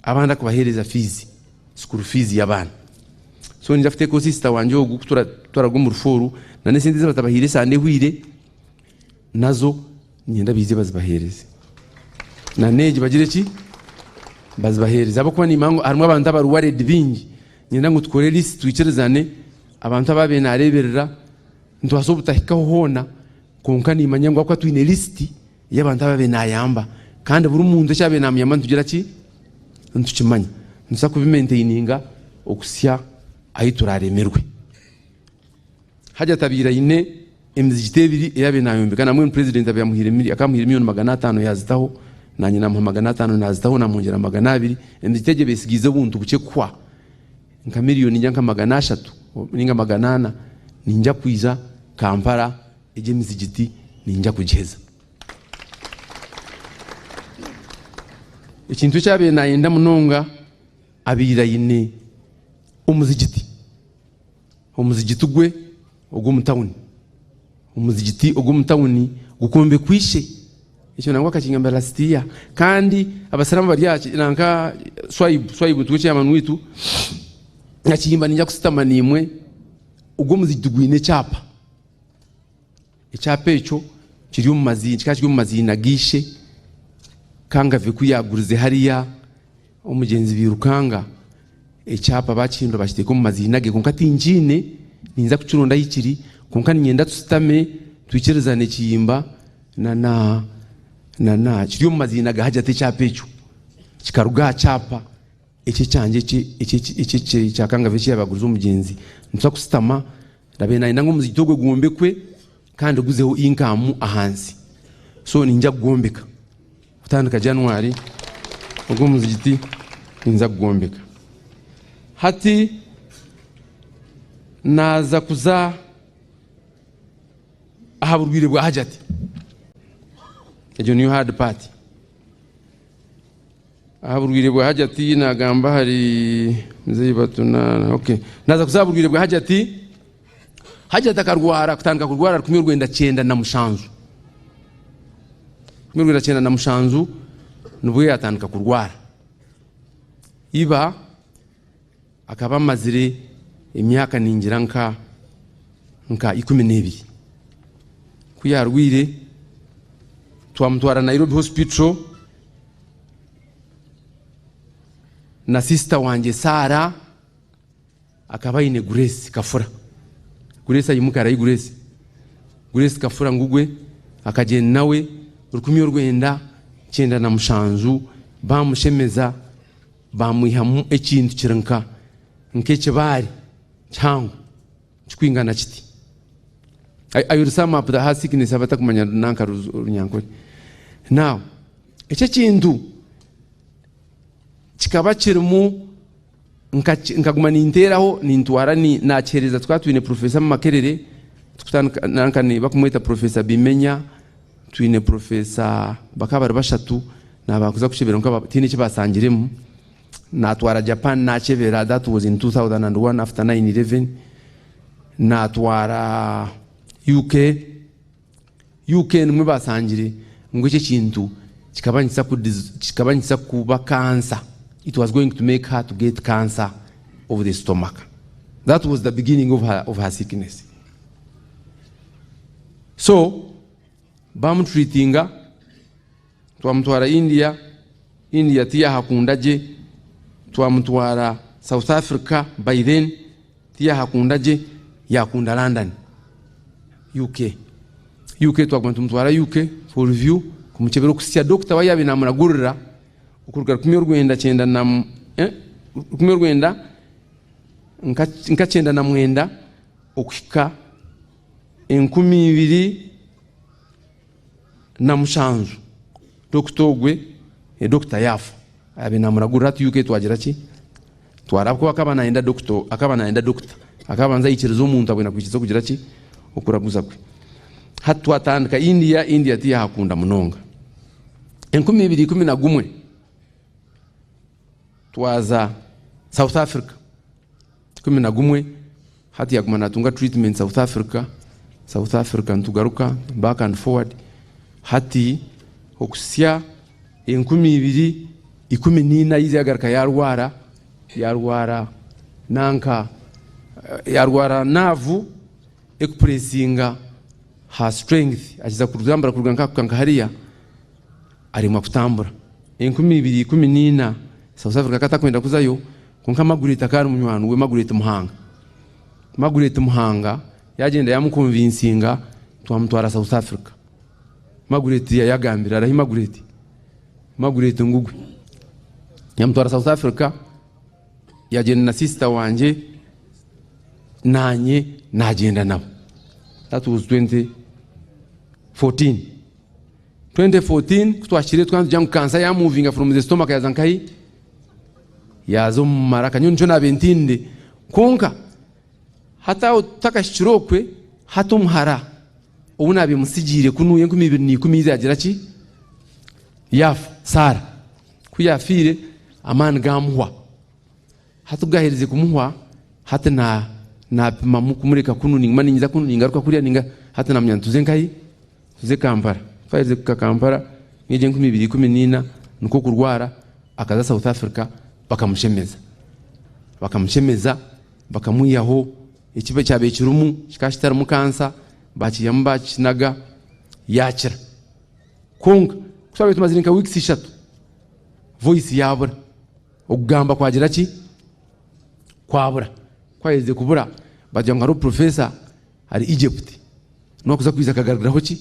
Abandi akubahereza fees, school fees y'abaana. So ninza kuteekaho sister wangye ogu ku turaga omu rufu oru, na n'esente ezi batabahaire esande ehweire nazo niinyenda baije bazibaheereze. Na n'egi bagire ki? Bazibaheereze ahabw'okuba niimanya ngu harimu abantu abari worried baingi. Niinyenda ngu tukore list twikirizane abantu abu abaire naareeberera, nitubaasa obutahikaho hoona kwonka niimanya ngu ahabw'okuba twine list y'abantu abu abaire naayamba kandi buri muntu eki abaire naamuyamba nitugira ki? Nitukimanya. Nituza kubimaintaininga okuhitsya ahu turaaremerwe. Hajat abaire aine emizigiti ebiri ei abaire naayombeka nambwenu purezidenti abaire amuhaire miri akaba amuhaire miriyoni 500 yaazitaho naanye naamuha 500 naazitaho naamwongyera 200. Emizigiti egyo ebaire etsigaize obuntu bukye kuhwa nka miriyoni ningira nka 300 ninga 400 niinyija kwija Kampala Egyo emizigiti niinyija kugiheza. Ekintu eki abaire naayenda munonga abaire aine omuzigiti, omuzigiti gwe ogw'omu tawuni, omuzigiti ogw'omu tawuni gukombekwa ishe. Ekyo nangwa akakingambira last year. Kandi abasiraamu bari aha nanka Swaibu, Swaibu nituwe chairman waitu, akihimba niinyija kusitama naimwe ogwo omuzigiti gwine ekyapa. Ekyapa ekyo kiri omu maziina, kikaba kiri omu maziina ga ishe, Kangave ku yaagurize hariya omugyenzi Birukanga, ekyapa baakihindura baakiteeka omu maziina ge. Kwonka tinkiine, ninza kukironda ahi kiri, kwonka niinyenda tusitame twikirizane Kiyimba na na. Na na kiri omu maziina ga Hajati ekyapa ekyo. Kikaruga aha kyapa eki ekyangye eki eki eki eki ekya Kangave eki yaabagurize omugyenzi. Nituza kusitama, naabaire naayenda ngu omuzigiti ogwe gwombekwe kandi guzeho income ahansi. So niinyija kugwombeka. Kutandika January ogwo omuzigiti ninza kugwombeka. Hati naaza kuza aha burwaire bwa Hajati. Egyo niyo hard part. Aha burwaire bwa Hajati nagamba ahari Mzei Batuna. Okay. Naaza kuza aha burwaire bwa Hajati. Hajati akarwara kutandika kurwara 1997. 1997 nibwo yatandika kurwara. Iba akaba amazire emyaka ningira nka nka 12. Ku yarwire twamutwara Nairobi Hospital na sister wangye Sarah akaba aine Grace Kafura. Grace aimuka arahi Grace? Grace Kafura ngugwe akagyenda nawe 1997 bamushemeza bamwihamu ekintu kiri nka nk'ekibaare kihango kikwingana kiti. I, I will sum up the her sickness abatakumanya nanka Runyankore. Now, ekyo ekintu kikaba kirimu nkaguma ninteeraho nintwara ni, nakiheereza tukaba twine professor mu Makerere tukutandika nanka ni bakumweta professor Bimenya twine professor bakaba bari bashatu nabakuza kukyebera kwonka tihaine eki basangiremu natwara Japan nakyebera that was in 2001 after 9/11 natwara UK UK nimwo basangire ngu eki ekintu kikaba nikisa kikaba nikisa kuba cancer it was going to make her to get cancer of the stomach that was the beginning of her, of her sickness so bamutreatinga twamutwara India India tiyahakunda gye twamutwara South Africa by then tiyahakunda gye yakunda London UK UK twaguma nitumutwara UK for review kumukyebera okuhitsya doctor we yaabaire namuragurira okuruga 1900 na eh, 1999 okuhika 2007 dokita ogwe dokita yaafa yaabaire namuragurira hati UK twagira ki twaraba ahabw'okuba akaba nayenda dokita akaba nayenda dokita akaba abanza aikiriza omuntu abwine kwikiriza okugira ki okuraguza kwe hati twatandika India India tiyahakunda munonga 2011 twaza South Africa 11 hati yaguma natunga treatment South Africa South Africa nitugaruka back and forward hati okuhitsya 2014 yiza yagaruka yarwara yarwara nanka yarwara naavu ekupuresinga her strength akiza kutambura kuruga nkaha kuhika nka hariya aremwa kutambura. 2014 South Africa akaba atakwenda kuzayo kwonka Margaret akaba ari munywani we Margaret Muhanga. Margaret Muhanga yagyenda yamukonvinsinga twamutwara South Africa. Margaret yayagambira arahi Margaret? Margaret ngugwe. Yamutwara South Africa yagyenda na sister wangye nanye nagyenda nabo. That was 2014. 2014 ku twahikire tukaba nitugira ngu kansa yamuvinga from the stomach yaza nkahi? Yaaza omu maraka. Nyowe nikyo naabaire ntiinire. Kwonka hati aho tutakahikire okwe, hati omuhara ou naabaire mutsigiire kunuya 2010 yaiza yaagira ki? Yaafa. Sarah. Ku yaafiire, amaani gaamuhwa. Hati ku gaaherize kumuhwa, hati na naapimamu kumureka kunu ninguma ninyiza kunu ningaruka kuriya ninga hati naamanya nti tuze nkahi? Tuze Kampala. Ku twaherize kuhika Kampala n'egyo 2014 nikwo kurwara akaza South Africa bakamushemeza. Bakamushemeza bakamwihaho ekiba ekyabaire kirimu kikaba kitarimu kansa baakiihamu baakinaga yaakira. Kwonka ku twabaire tumazire nka weeks ishatu voice yaabura. Okugamba kwagira ki? Kwabura. Ku haherize kubura, bagira ngu hariho professor ari Egypt, niwe akuza kwija akagaruraho ki?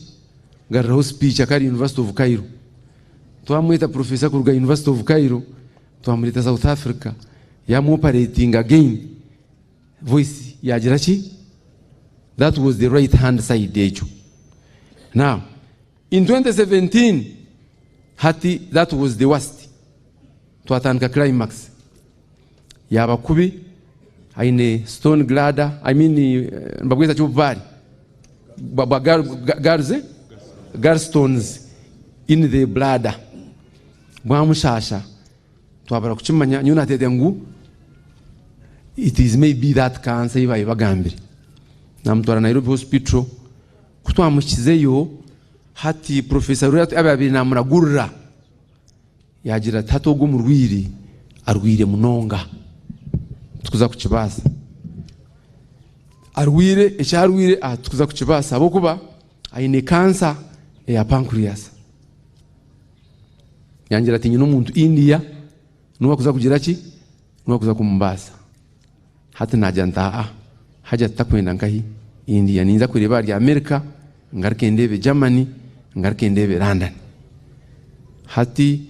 Garuraho speech akaba ari University of Cairo. Twamweta Professor kuruga University of Cairo, twamureta South Africa, yamu operatinga again, voice yagira ki? That was the right hand side ekyo. Now, in 2017, hati that was the worst. Twatandika climax. Yaba kubi, aine stone glada, I mean, nibabweta ki obubaare? Bwa gars, eh? Gallstones in the bladder. Bwamushasha, twabura kukimanya, nyowe nateete ngu it is maybe that cancer ei baibagambire. Namutwara Nairobi Hospital, ku twamuhikizeyo, hati Professor Ruriya abaire namuragurira, Yaagira ati, Hati ogu omurwaire arwaire munonga, titukuza kukibaasa. Arwaire eki arwaire aha titukuza kukibaasa ahabw'okuba aine kansa eya pancreas. Yangira ati, Nyine omuntu India niwe akuza kugira ki? Niwe akuza kumubaasa. Hati naagira nti, Aa, hajati takwenda nkahi India, ninza kureeba ahari America, ngaruke ndeebe Germany, ngaruke ndeebe London. Hati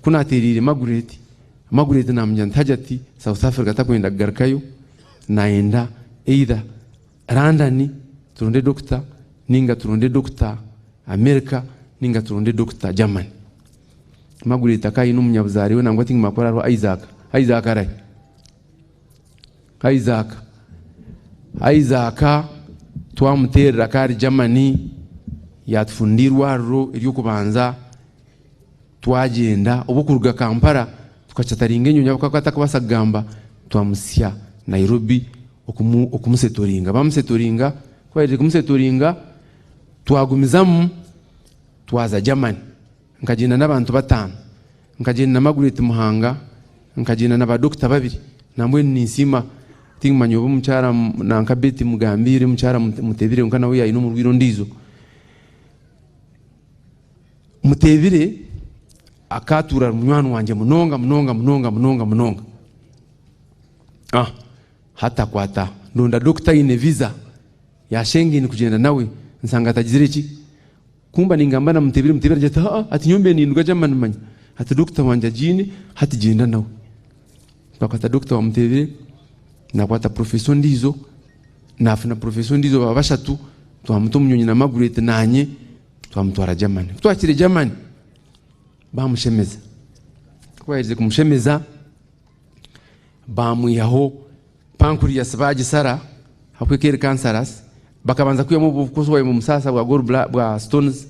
ku naateereire Margaret, Margaret naamugira nti Hajati South Africa takwenda kugarukayo, naayenda either London turonde doctor ninga turonde doctor America ninga turonde doctor Germany. Margaret akaba aine omunyabuzaare we nangwa tingimanya ku araabe ariho Isaac. Isaac arahi? Isaac. Isaac twamuteerera akaba ari Germany yaatufundira eirwariro ery'okubanza twagyenda obu okuruga Kampala tukacataringa enyonyi ahabw'okuba akaba atarikubaasa kugamba twamutsya Nairobi okumusetoringa. Baamusetoringa, ku baaherize kumusetoringa twagumizamu twaza Germany. Nkagyenda n'abantu bataano. Nkagyenda na Margaret Muhanga, nkagyenda na baadokita babiri. Nambwenu ninsiima, tinkumanya oba omukyara nanka Betty Mugambiire, omukyara Mutebile kwonka nawe yaine omurwaire ondiijo. Mutebile akatuura ari munywani wangye munonga munonga munonga munonga munonga. Ah, hati akwata ndonda dokita aine visa ya Schengen kugyenda nawe, nshanga atagizire ki? Ku mba ningamba na Mutebile, Mutebile agira ati, Haa, ati nyowe mbaire ninduga Germany manya, ati dokita wangye agiine, hati gyenda nawe. Twakwata dokita wa Mutebile, nakwata professor ondiijo, nafuna professor ondiijo baba bashatu, twamuta omu nyonyi na Margaret naanye, twamutwara Germany. Ku twahikire Germany, bamushemeza. Ku baaherize kumushemeza, Baamwihaho pancreas baagisara ahabw'okuba ekaba eri cancerous. Bakabanza kwihamu obukosi bwabaire nibumusaasa bwa gall bla bwa stones,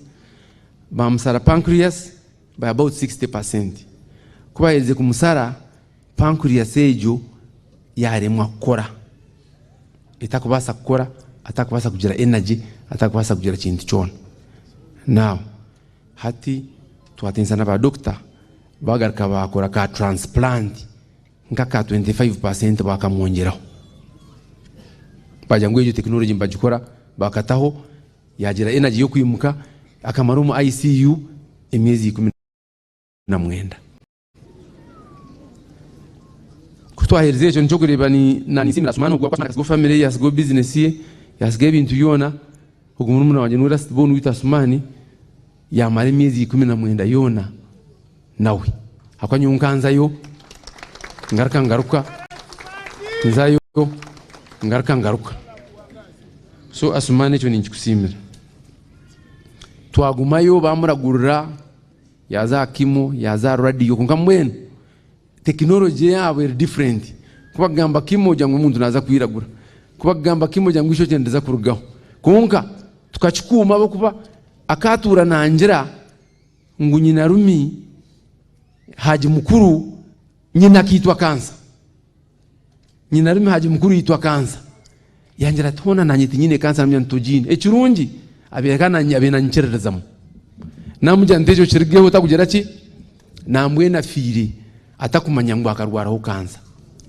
baamusara pancreas by about 60%. Ku baaherize kumusara, pancreas egyo yaaremwa kukora, etakubaasa kukora, atakubaasa kugira energy, atakubaasa kugira kintu kyona. Now hati twatensa na ba doctor Bagaruka baakora ka transplant nk'aka 25% baakamwongyeraho. Baagira ngu egyo technology nibagikora baakataho yaagira energy y'okwimuka akamara omu ICU emyezi 19. Ku twaherize ekyo nikyo okureeba ninsiimira Asuman ogwo ahabw'okuba akasigaho family ye, yaatsigaho business ye, yaatsigaho ebintu byona. Ogwo murumuna wangye niwe last born waitu Asuman. Yaamara emyezi 19 yoona nawe. Ahabw'okuba nyowe nkanzayo, ngaruka ngaruka, nzayo, ngaruka ngaruka. So Asuman ekyo ninkikusiimira. Twagumayo baamuragurira, yaaza aha chemo, yaaza aha radio kwonka mbwenu tekinology yaabo eri different. Ku bakugamba chemo ogira ngu omuntu naaza kwiragura, ku bakugamba chemo ogira ngu eishokye niriza kurugaho. Kwonka tukakikuuma ahabw'okuba Akatuura nangira ngu nyinarumi Haji Mukuru nyina akaitwa kansa. Nyinarumi Haji Mukuru yaitwa kansa. Yangira ati hoona nanye tinyine kansa namugira nti togiine. Ekirungi abaire ka abaire nanyikiririzamu. Namugira nti ekyo kirigeho otakugira ki? Nambwenu afiire atakumanya ngu akarwaraho kansa.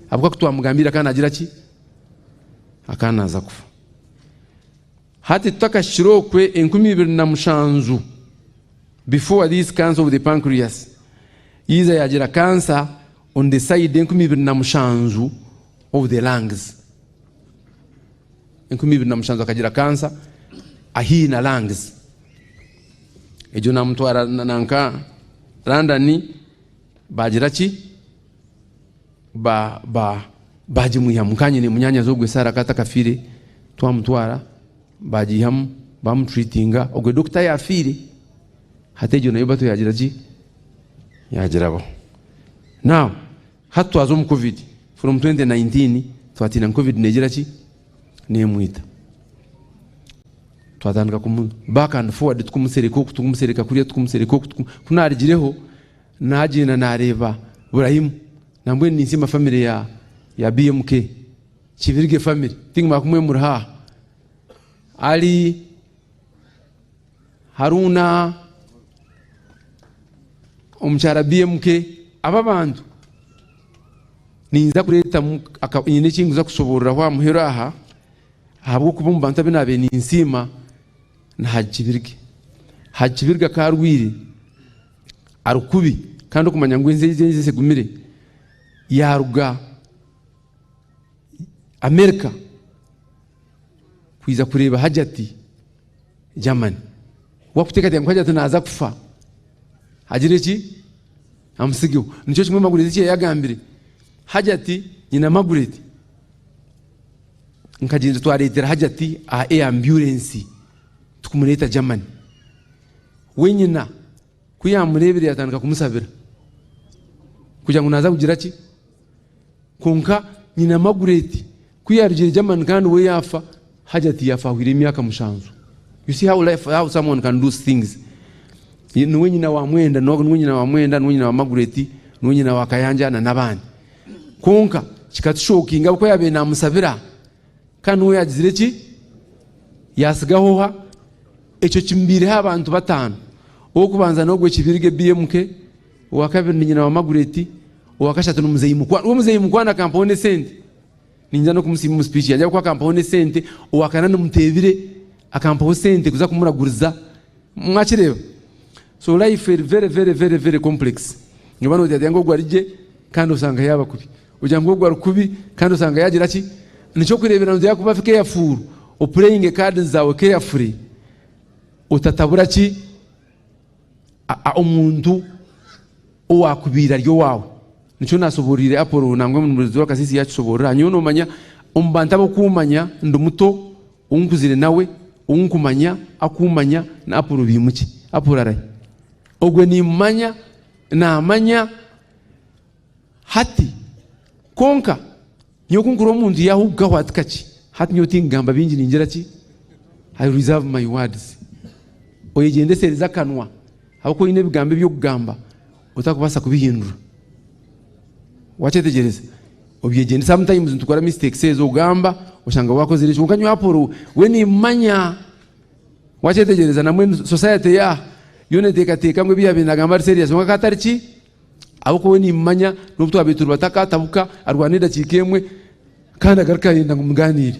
Ahabw'okuba kutwamugambiire akaba nagira ki? Akaba naaza kufa. Hati tutakahikire okwe 2007 before this cancer of the pancreas yiija yagira cancer on the side 2007 of the lungs 2007 akagira cancer ahiina lungs egyo namutwara nanka. London baagira ki? Ba, ba, baagimwihamu. Nka nyine munyaanyazi ogwe Sarah akaba atakafiire, twamutwara, baagiihamu, baamutreatinga, ogwe dokita yaafiire. Hati egyo nayo battle yaagira ki? Yaagirabaho. Now, hati twaza omu Covid, from 2019 twatiina ngu Covid neegira ki? Neemwita. Twatandika kumu back and forward tukumusereka oku, tukumusereka kuriya, tukumusereka oku, tuku, ku naarugireho, naagyenda naareeba Burahimu. Nambwenu ninsiima family ya, ya BMK, Kibirige family, tingumara kumwemura aha. Ali Haruna, omukyara BMK, aba abantu ninza kureetamu nyine eki nkuza kushoboororaho aha muheru aha, ahabw'okuba omu bantu abu naabaire ninsiima ni Haji Kibirige. Haji Kibirige akaba arwaire ari kubi kandi okumanya ngu ensi egi ensi egumire, yaaruga America kwija kureeba Hajati Germany. Wakuteekateeka ngu Hajati naaza kufa agire ki? Amutsigeho. Nikyo kimwe Margaret eki yagambire. Hajati nyina Margaret nkagyenda twareetera Hajati aha air ambulance tukumureeta Germany. We nyina ku yaamureebire yaatandika kumusabira kugira ngu naaza kugira ki? Kwonka nyina Margaret ku yaarugire Germany kandi we yaafa, Hajati yaafa ahwaire emyaka mushanju. You see how life, how someone can lose things. Niwe nyina wa Mwenda, niwe nyina wa Mwenda, niwe nyina wa Margaret, niwe nyina wa Kayanja na n'abandi. Kwonka kikatushokinga ahabw'okuba yaabaire naamusabira kandi niwe yaagizire ki? Yaatsigaho oha? Ekyo kimubaireho abantu bataano. Ow'okubanza n'ogwo Kibirige BMK, owakabiri ni nyina wa Margaret, owakashatu ni muzeeyi Mukwana. We muzeeyi Mukwana akampaho n'esente. Ninza n'okumusiima omu speech yangye ahabw'okuba akampaho n'esente. Owakana ni Muteebire, akampaho sente kuza kumuraguriza. Mwakireeba? So life eri very very very very complex. Nooba nooteekateeka ngu ogu ari gye kandi osanga yaaba kubi. Ogira ngu ogu ari kubi kandi osanga yaagira ki? Nikyokureebera ngu kuba careful, opureyinge cards zaawe carefully, otatabura ki? Omuntu owaakubaire ari owaawe. Nikyo naasoboreire Apollo nangwa omureeberezi w'akasiisi yaakishoboorora. Nyowe noomanya omu bantu abarikuumanya ndi muto, ou nkuzire nawe, ou nkumanya, akuumanya ni Apollo Biimukye. Apollo arahi? Ogwe nimmumanya, naamanya hati. Kwonka nyowe ku nkureeba omuntu yaahugukaho ati kakye, hati nyowe tinkugamba bingi ningira ki? I reserve my words. Oyegyendesereze akanwa ahabw'okuba oine ebigambo eby'okugamba otarikubaasa kubihindura. Wakyetegyereza? Obyegyende sometimes nitukora mistakes ezo ogamba oshanga wakozire eki kwonka nyowe Apollo we nimmanya. Wakyetegyereza? Nambwenu society ey'aha yoona eteekateeka ngu ebi yaabaire naagamba ari serious kwonka ka atari ki? Ahabw'okuba we nimmanya n'obu twabaire turi bato akatabuka arwana edakiika emwe kandi agaruka ayenda ngu mugaaniire.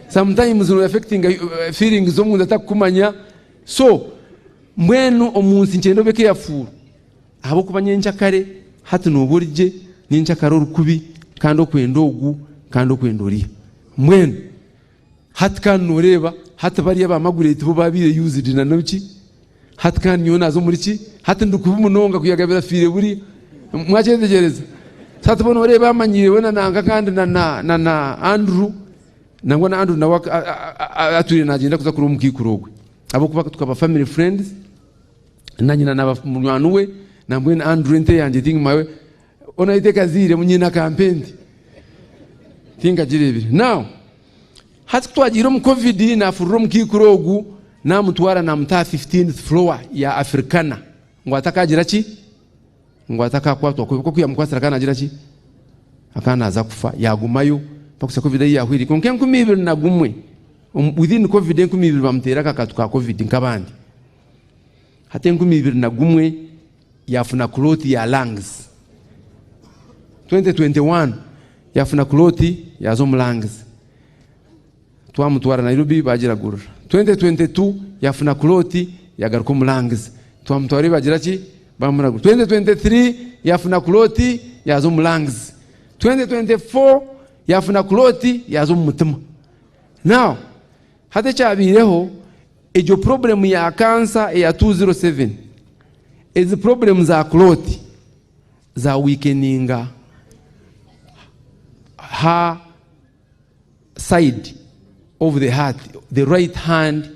Sometimes no affectinga feelings z'omuntu atakukumanya so mbwenu omu nsi nikyenda obe careful ahabw'okuba nyenkyakare hati nooba ori gye nyenkyakare ori kubi kandi okwenda ogu kandi okwenda oriya. Mbwenu hati kandi nooreeba hati bariya ba Margaret bo baabaire used na n'oki Hati kandi nyowe naaza omuri ki? Hati ndi kubi munonga kuyagabira afiire buriya. Mwakyetegyereza? So hati bo nooreeba amanyiire we na nanka kandi na na na na Andrew, nangwa na Andrew nawe atwire naagyenda kuza kureeba omukaikuru ogwe. Ahabw'okuba tukaba family friends, na nyina naaba munywani we, nambwenu Andrew ente yangye tingimawe, onu aine ekaziire nyina akampa ente. Tinkagireebire. Now, Hati ku twagiire omu Covid naafurura omukaikuru ogu naamutwara naamuta aha fifteenth floor ya Africana ngu atakaagira ki? Ngu atakaakwatwa kubi ahabw'okuba ku yaamukwatsire akaba naagira ki? Akaba naaza kufa yaagumayo mpaka kuhitsya Covid ahi yaahweire. Kwonka 2001 within Covid 2000 baamuteera aka katu ka Covid nk'abandi. Hati 2001 yaafuna clot ya lungs. 2021 yaafuna clot yaaza omu lungs. Twamutwara Nairobi baagiragurira. 2022 yaafuna clot yaagaruka omu lungs. Twamutwarayo baagira ki? Baamuragurira. 2023 yaafuna clot yaaza omu lungs. 2024 yaafuna clot yaaza omu mutima. Now hati ekyabaireho, egyo problem ya cancer eya 207. Ezi problem za clot za weakeninga her side of the heart, the right hand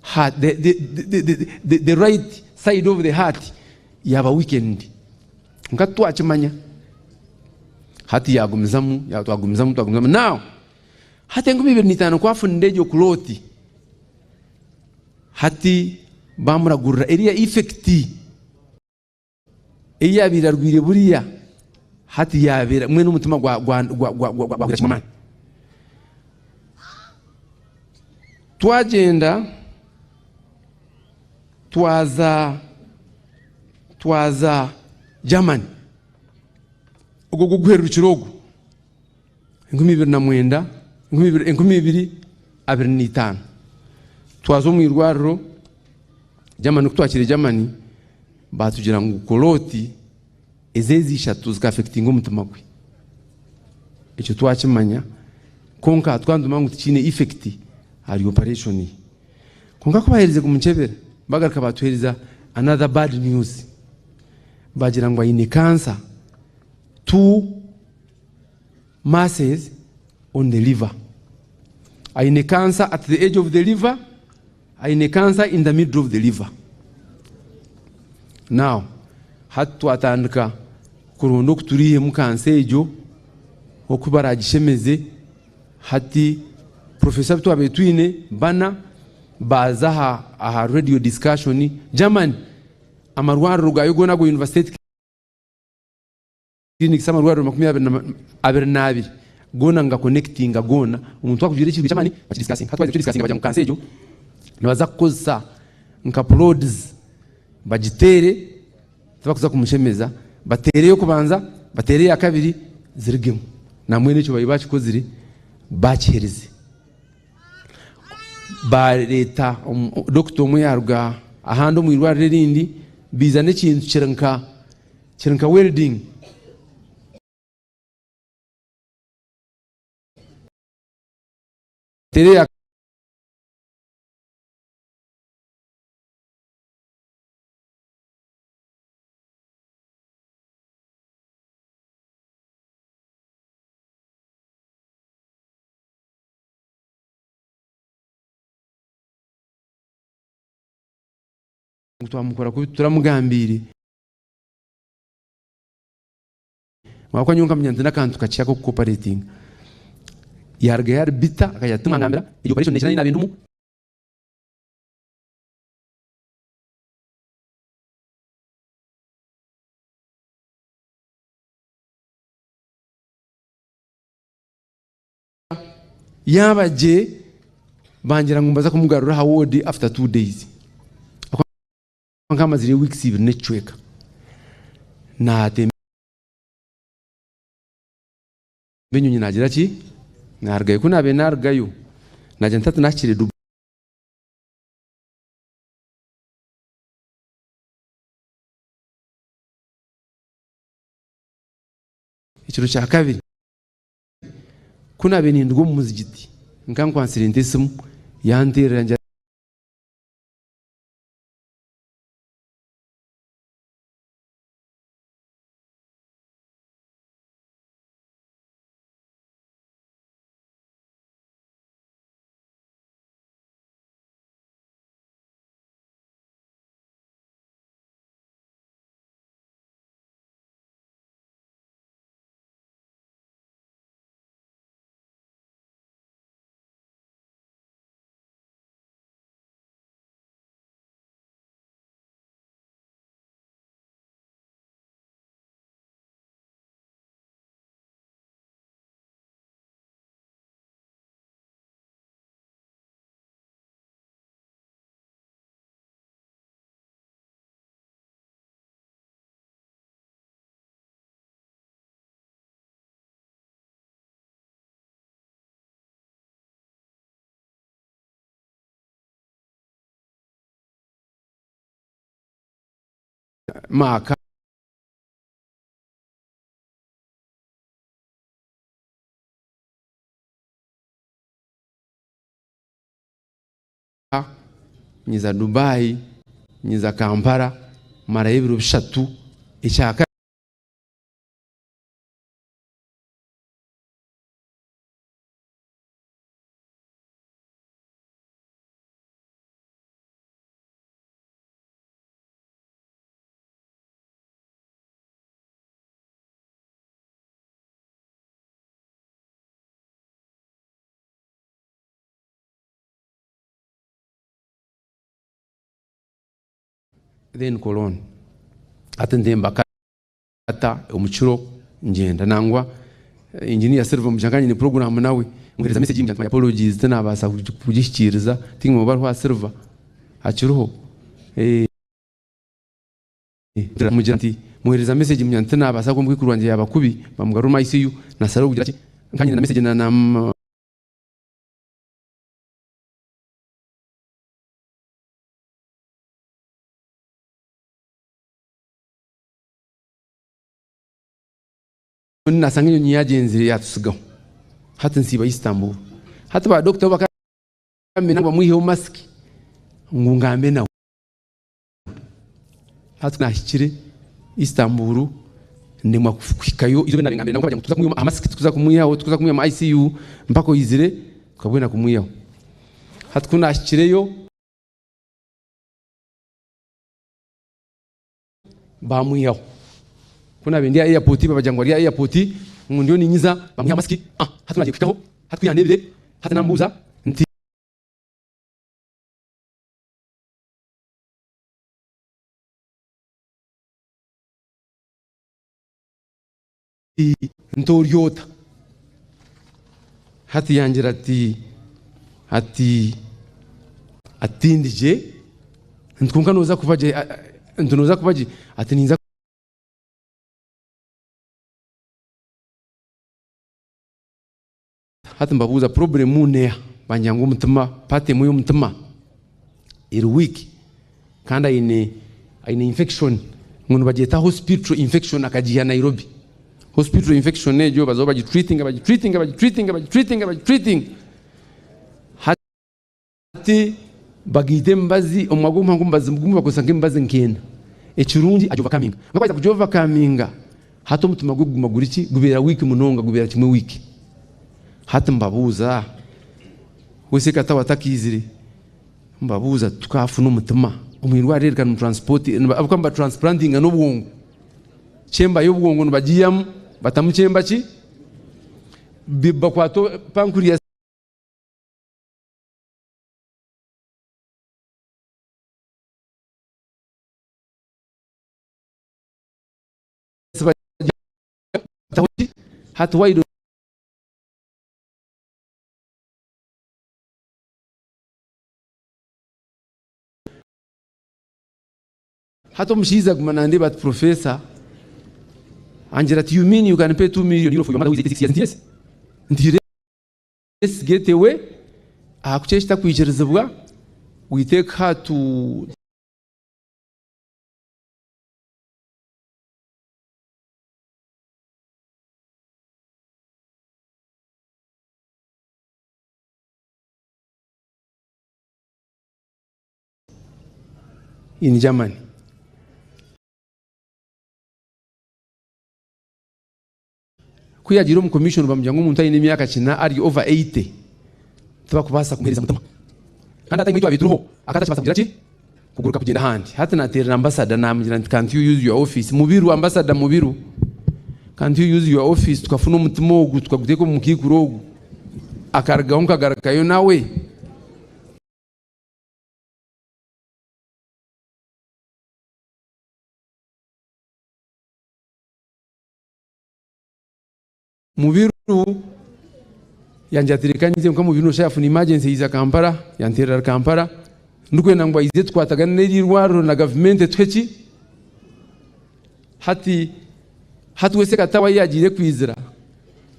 heart, the right side of the heart yaba weakened. Nka twakimanya. Hati yagumizamu, twagumizamu, twagumizamu. Now, hati 2005 kwafunire egyo clot. Hati bamuragurira eriya effect eyabira rwire buriya hati yabera mwe n'umutima gwa gwa gwa gwa gwa gwa gwa twagenda twaza Germany ogwo guherukira ogwo 2009 2025 twaza mu irwariro Germany kutwakire Germany batugira ngu koloti ezezi ishatu zikafectinga omutima gwe ekyo twakimanya konka twanduma ngu tikine effect ari operation konka kubahereze kumuchebera bagaruka batuhereza another bad news bagira ngu aine cancer 2 masses on the liver, aine cancer at the edge of the liver, aine cancer in the middle of the liver. Now hati twatandika kuronda okuturiihemu kansa egyo okubaragishemeze. Hati professor twabaire twine bana baza aha radio discussion Germany amarwariro gayo goona go university clinics amarwariro 22 goona nga connectinga goona omuntu akugira ekintu ky'amaani bakidiscussinga. Hati twaza kudiscussinga bajya mu kansa egyo nibaza kukozesa nka plods bagitere tibakuza kumushemeza batereyo kubanza batere ya kabiri zirigemu namwe n'ekyo bayi bakikozire bakihereze bareta doctor omwe yaruga ahandi omu irwariro erindi biza n'ekintu kirinka welding tere ya twamukora kubi turamugambire wakwa nyonka mnyanze nakantu kachako cooperating yarga yar bita akayatuma ngambira iyo operation nechana na bintu yabaje bangira ngumbaza kumugarura ha ward after 2 days nkamazire weeks ibiri necweka natembe nyonyi nagira ki narugayo kunabe narugayo najya ntatu nakire Ekiro kya kabiri kunabe ninduga omu muzigiti nkankwansire nte esimu yanterera ngira maka nyiza Dubai, nyiza Kampala, Marayo ebiro 3 ekya Then Cologne. Hati ntemba kata omu kiro ngyenda nangwa engineer Silver mugira nka nyine program nawe muhereza message ngira nti my apologies tinabaasa kugihikiiriza tiimwe oba ariho aha Silver akiriho eh mugira nti muhereza message mugira nti tinabaasa ahabw'okuba omwikuru wangye yaaba kubi bamugarura omu ICU nasara kugira ki nka nyine na message na na Nasanga enyonyi yagyenzire yatusigaho hati nsiiba Istanbul hati ba doctor bo bakambwira ngu bamwiheho mask ngu ngambe nawe hati kunahikire Istanbul ndemwa kuhikayo izooba eri nabengambire nabo bagira ngu tituza kumwiha aha mask tituza kumwihaho tituza kumwiha omu ICU mpaka oizire tukabwena kumwihaho hati kunahikireyo Baamwihaho. Ku naabaire ndi aha airport, baabagira ngu ari aha airport, ngu ndiyo ninyiza, bamwiha masiki. Ah, hati ku naagiye kuhikaho, hati ku yandeebire, hati naambuuza nti. Nti ori ota? Hati yangira ati, ati, ati tindi gye, nti kwonka nooza kuba gye, nti nooza kuba gye, ati ninza. Hati mbabuuza problem neeha? Bangira ngu omutima, part emwe y'omutima eri weak kandi aine aine infection ngu nibagyeta hospital infection akagiiha Nairobi. Hospital infection egyo bazaho bagitreatinga bagitreatinga bagitreatinga bagitreatinga bagitreatinga hati bagaita emibazi omumwa gw'omuhango omubazi gumwe bakozesa nk'emibazi nk'ena. Ekirungi agyovercominga. Kwonka ku aheza kugyovercominga hati omutima gwe guguma guri ki? Gubeera weak munonga gubeera kimwe weak. Hati mbabuuza, we Ssekatawa atakaizire, mbabuuza tukafuna omutima omu irwariro eri reka transport ahabw'okuba nibatransplantinga n'obwongo, chamber y'obwongo nibagiihamu batamu chamber ki? Bakwata pancreas. Bataho ki? Hati why don't Hati omushaija aguma nandeeba ati professor angira ati you mean you can pay 2 million euro for your mother who is 86 years? Nti yes. Nti let's get away ahakuba ekitakwikirizibwa we take her to In Germany. Ku yagiire omu commission bamugira ngu omuntu aine emyaka kina ari over 80 tibakubaasa kumuheereza mutima. Kandi hati aine turiho akaba atakibaasa kugira ki? Kuguruka kugyenda ahandi. Hati nateerera ambassador namugira nti can't you use your office Mubiru ambassador Mubiru can't you use your office tukafuna omutima ogu tukaguteeka omu mukaikuru ogu akarugaho nkagarukayo nawe. Mubiru yangira ati reka nyije kwonka Mubiru noshusha yafuna emergency yaija Kampala yanteerera Kampala ndikwenda ngu aije tukwatagane n'eri irwariro na gavumenti etuhe ki hati hati we Ssekatawa ahi yagiire kwizira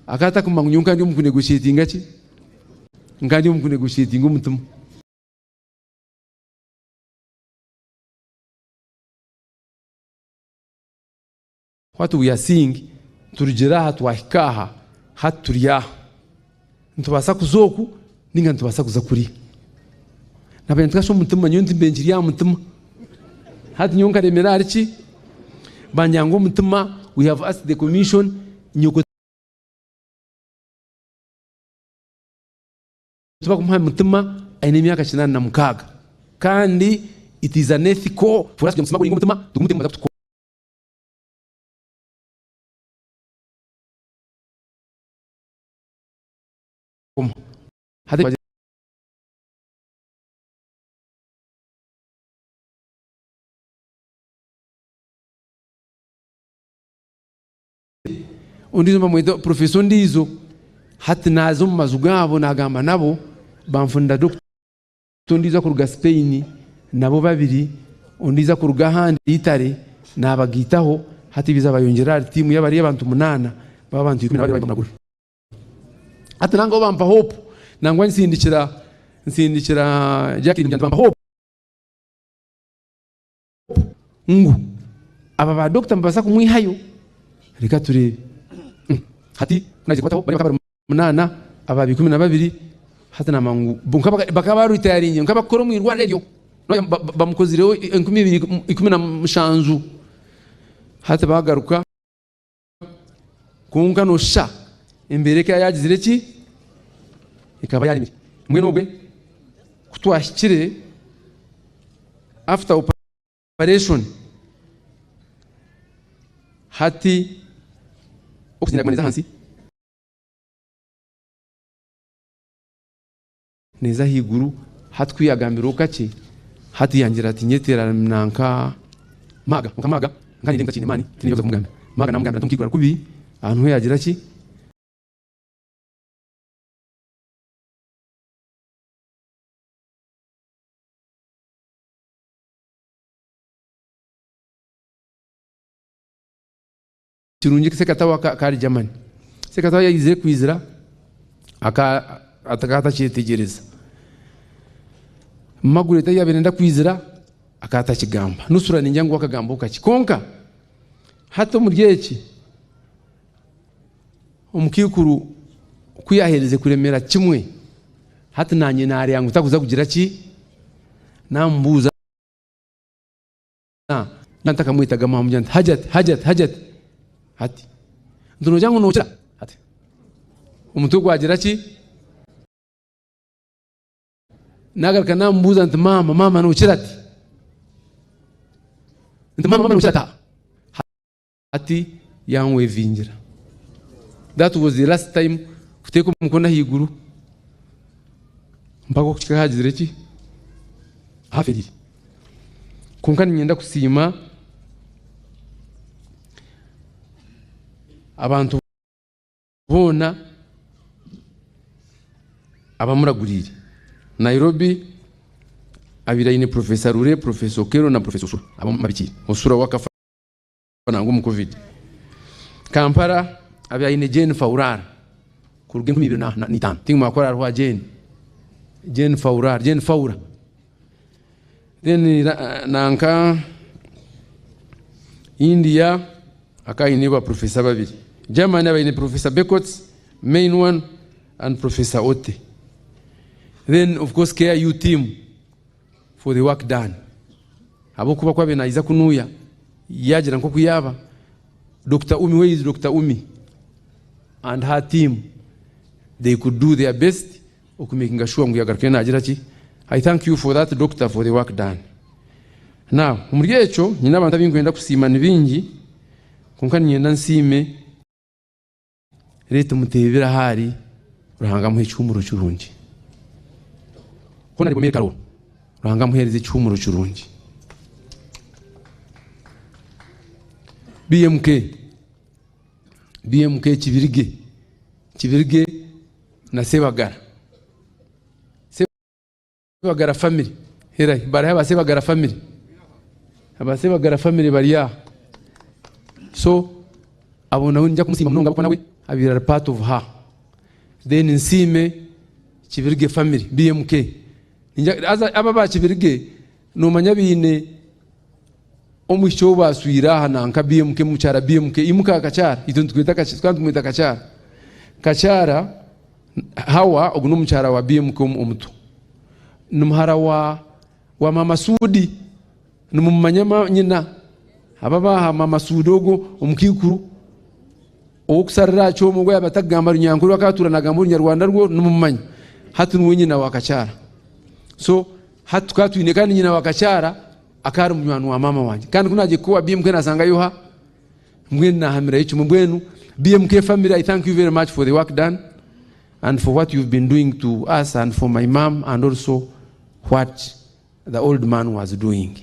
akaba atakumanya ngu nyowe nkaba ndi omu kunegotiatinga ki nkaba ndi omu kunegotiatinga omutima. What we are seeing turugire aha twahika aha hati turi aha nitubaasa kuza oku ninga nitubaasa kuza kuriya. Nabanya nti kasha omutima nyowe mbe nkiri aha mutima. Hati nyowe nkaremera ahari ki? Bangira ngu omutima, we have asked the commission, nyoko tibakumuha mutima aine emyaka 86 kandi it is unethical for us kugira ngu tusmagulinge omutima tugumutemu baza kutukoma. Hati Ondiijo nibamweta Professor ondiijo hati naaza omu maju gaabo naagamba nabo banfunira doctor ondiijo akuruga Spain nabo babiri ondiijo akuruga ahandi Italy naabagaitaho hati baija bayongyera ahari tiimu y'abari abantu munaana baba abantu 12 bari omu Hati nange bampa hope nangwa nsindikira nsindikira Jacqueline nti bampa hope ngu aba ba doctor nibabaasa kumwihayo reka tureebe. Hati kunagiire kukwataho bari bakaba bari munaana aba 12 hati namanya ngu bo bakaba ba retiringire nk'abakukora omu irwariro eryo bamukozireho 2017 hati bagaruka. Kwonka noshusha embeera ekaba yagizire ki? Ekaba yaremire. Mbwenu obwe ku twahikire after operation hati oxygen yaguma neeza ahansi neeza ahaiguru hati ku yagambireho kakye hati yangira ati nyetera nanka Maaga nka Maaga nka nindeeba ntakiine maani tihaine ebi kumugambira Maaga namugambira nti omukaikuru ari kubi aha niho yagira ki Kirungi Ssekatawa akaba ari Germany. Ssekatawa yaizire kwizira akaba atakyetegyereza. Margaret ahu yabaire nayenda kwizira akaba atakigamba. Nusura ningira ngu we akagambaho kakye. Kwonka hati omuri eki, omukaikuru ku yaaherize kuremera kimwe, hati naanye naareeba ngu takuza kugira ki, naamubuuza. Ntakamwetaga maamugira nti Hajat, Hajat, Hajat. Ati, nti noogira ngu nookira? Ati, omutwe gwagira ki? Naagaruka naamubuuza nti maama, maama nookira? Ati, nti maama, maama nookira? Ati, Ati yanwevingira. That was the last time kuteeka omukono ahaiguru mpaka okuhika ahu agizire ki? Ahu aferiire. Kwonka niinyenda kusiima abantu boona abamuraguriire. Nairobi abaire aine Professor Lule, Professor Okello na Professor Osura abamubarikiire. Osura we akafa. Nangwa omu Covid. Kampala abe aine Jane Faurar kuruga 2005. Tingu mwakora hariho Jane. Jane Faurar, Jane Faura. Then nanka India akaba aine ba professor babiri. Germany abaine Professor Bekots, main one, and Professor Otte. Then of course KIU team for the work done. Ahabw'okuba ku abaire naija kunuya yaagira nk'oku yaaba, Dokita Umi, where is Dokita Umi and her team, they could do their best okumakinga sure ngu yagarukayo naagira ki? I thank you for that doctor for the work done. Now, omuri ekyo nyine abantu abu nkwenda kusiima ni baingi, kwonka niinyenda nsiime Reet muteebire ahu ari, Ruhanga amuhe ekihuumuro kirungi. Hoona Mary Karoro, Ruhanga amuheereze ekihuumuro kirungi. BMK, BMK Kibirige, Kibirige na Sebagara. Sebagara family, herahi, bariho aba Sebagara family? Aba Sebagara family bari aha. So abo nawe ninja kumusiima munonga ahabw'okuba nawe abaire ari part of her. Then nsiime Kibirige family, BMK. Ninja haza aba aba Kibirige noomanya baine omwishiki ou baaswire aha nanka BMK, mukyara BMK, imuka Kakyara, itwe nitukweta tukaba nitumweta Kakyara. Kakyara Hawa ogu n'omukyara wa BMK omuto. Ni muhara wa wa Maama Suudi. Nimumumanya nyina aba abaha mama Suuda ogwo omukaikuru ow'okusharira aha kyoma ogwo yaaba atakugamba Runyankore akaba atuura nagamba Orunyarwanda rwo nimumumanya. Hati niwe nyina wa Kakyara. So hati tukaba twine kandi nyina wa Kakyara akaba ari munywani wa maama wangye. Kandi ku naagiire kuba owa BMK naasangayo oha? Mbwenu naahamirayo kimwe. Mbwenu BMK family I thank you very much for the work done and for what you've been doing to us and for my mum and also what the old man was doing.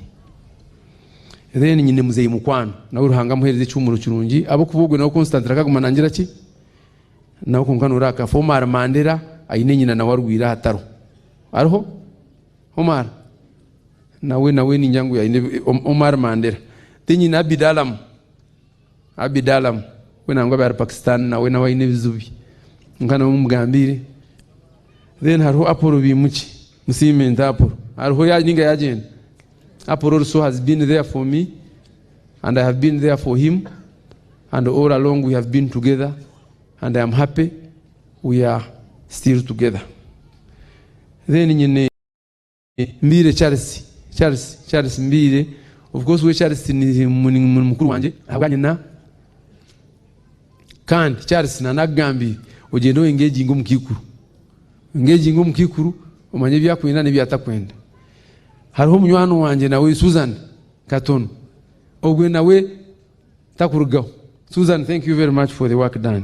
Then nyine muzeyi mukwano nawe Ruhanga amuhereze ekihumuro kirungi ahabw'okuba ogwe nawe Constantine akaguma nangira ki? Nawe kwonka noreeba akafa. Omar Mandela aine nyina nawe arwaire aha tariho. Ariho? Omar? Nawe nawe ningira ngu aine Omar Mandela. Then nyine Abid Alam. Abid Alam we nangwa abe ari Pakistan nawe nawe aine ebizibu bye. Kwonka nawe mumugambiire. Then hariho Apollo Biimukye, musiime nte Apollo. Ariho ninga yagyenda? Apollo also has been there for me and I have been there for him and all along we have been together and I am happy we are still together. Then nyine Mbiire Charles, Charles, Charles Mbiire, of course we Charles ni mukuru wangye ahabwa nyina kandi Charles nanakugambiire ogyende oengaginge omukaikuru, oengaginge omukaikuru omanye ebi akwenda n'ebi atakwenda. Hariho munywani wangye nawe Susan Katono, ogwe nawe takurugaho. Susan thank you very much for the work done.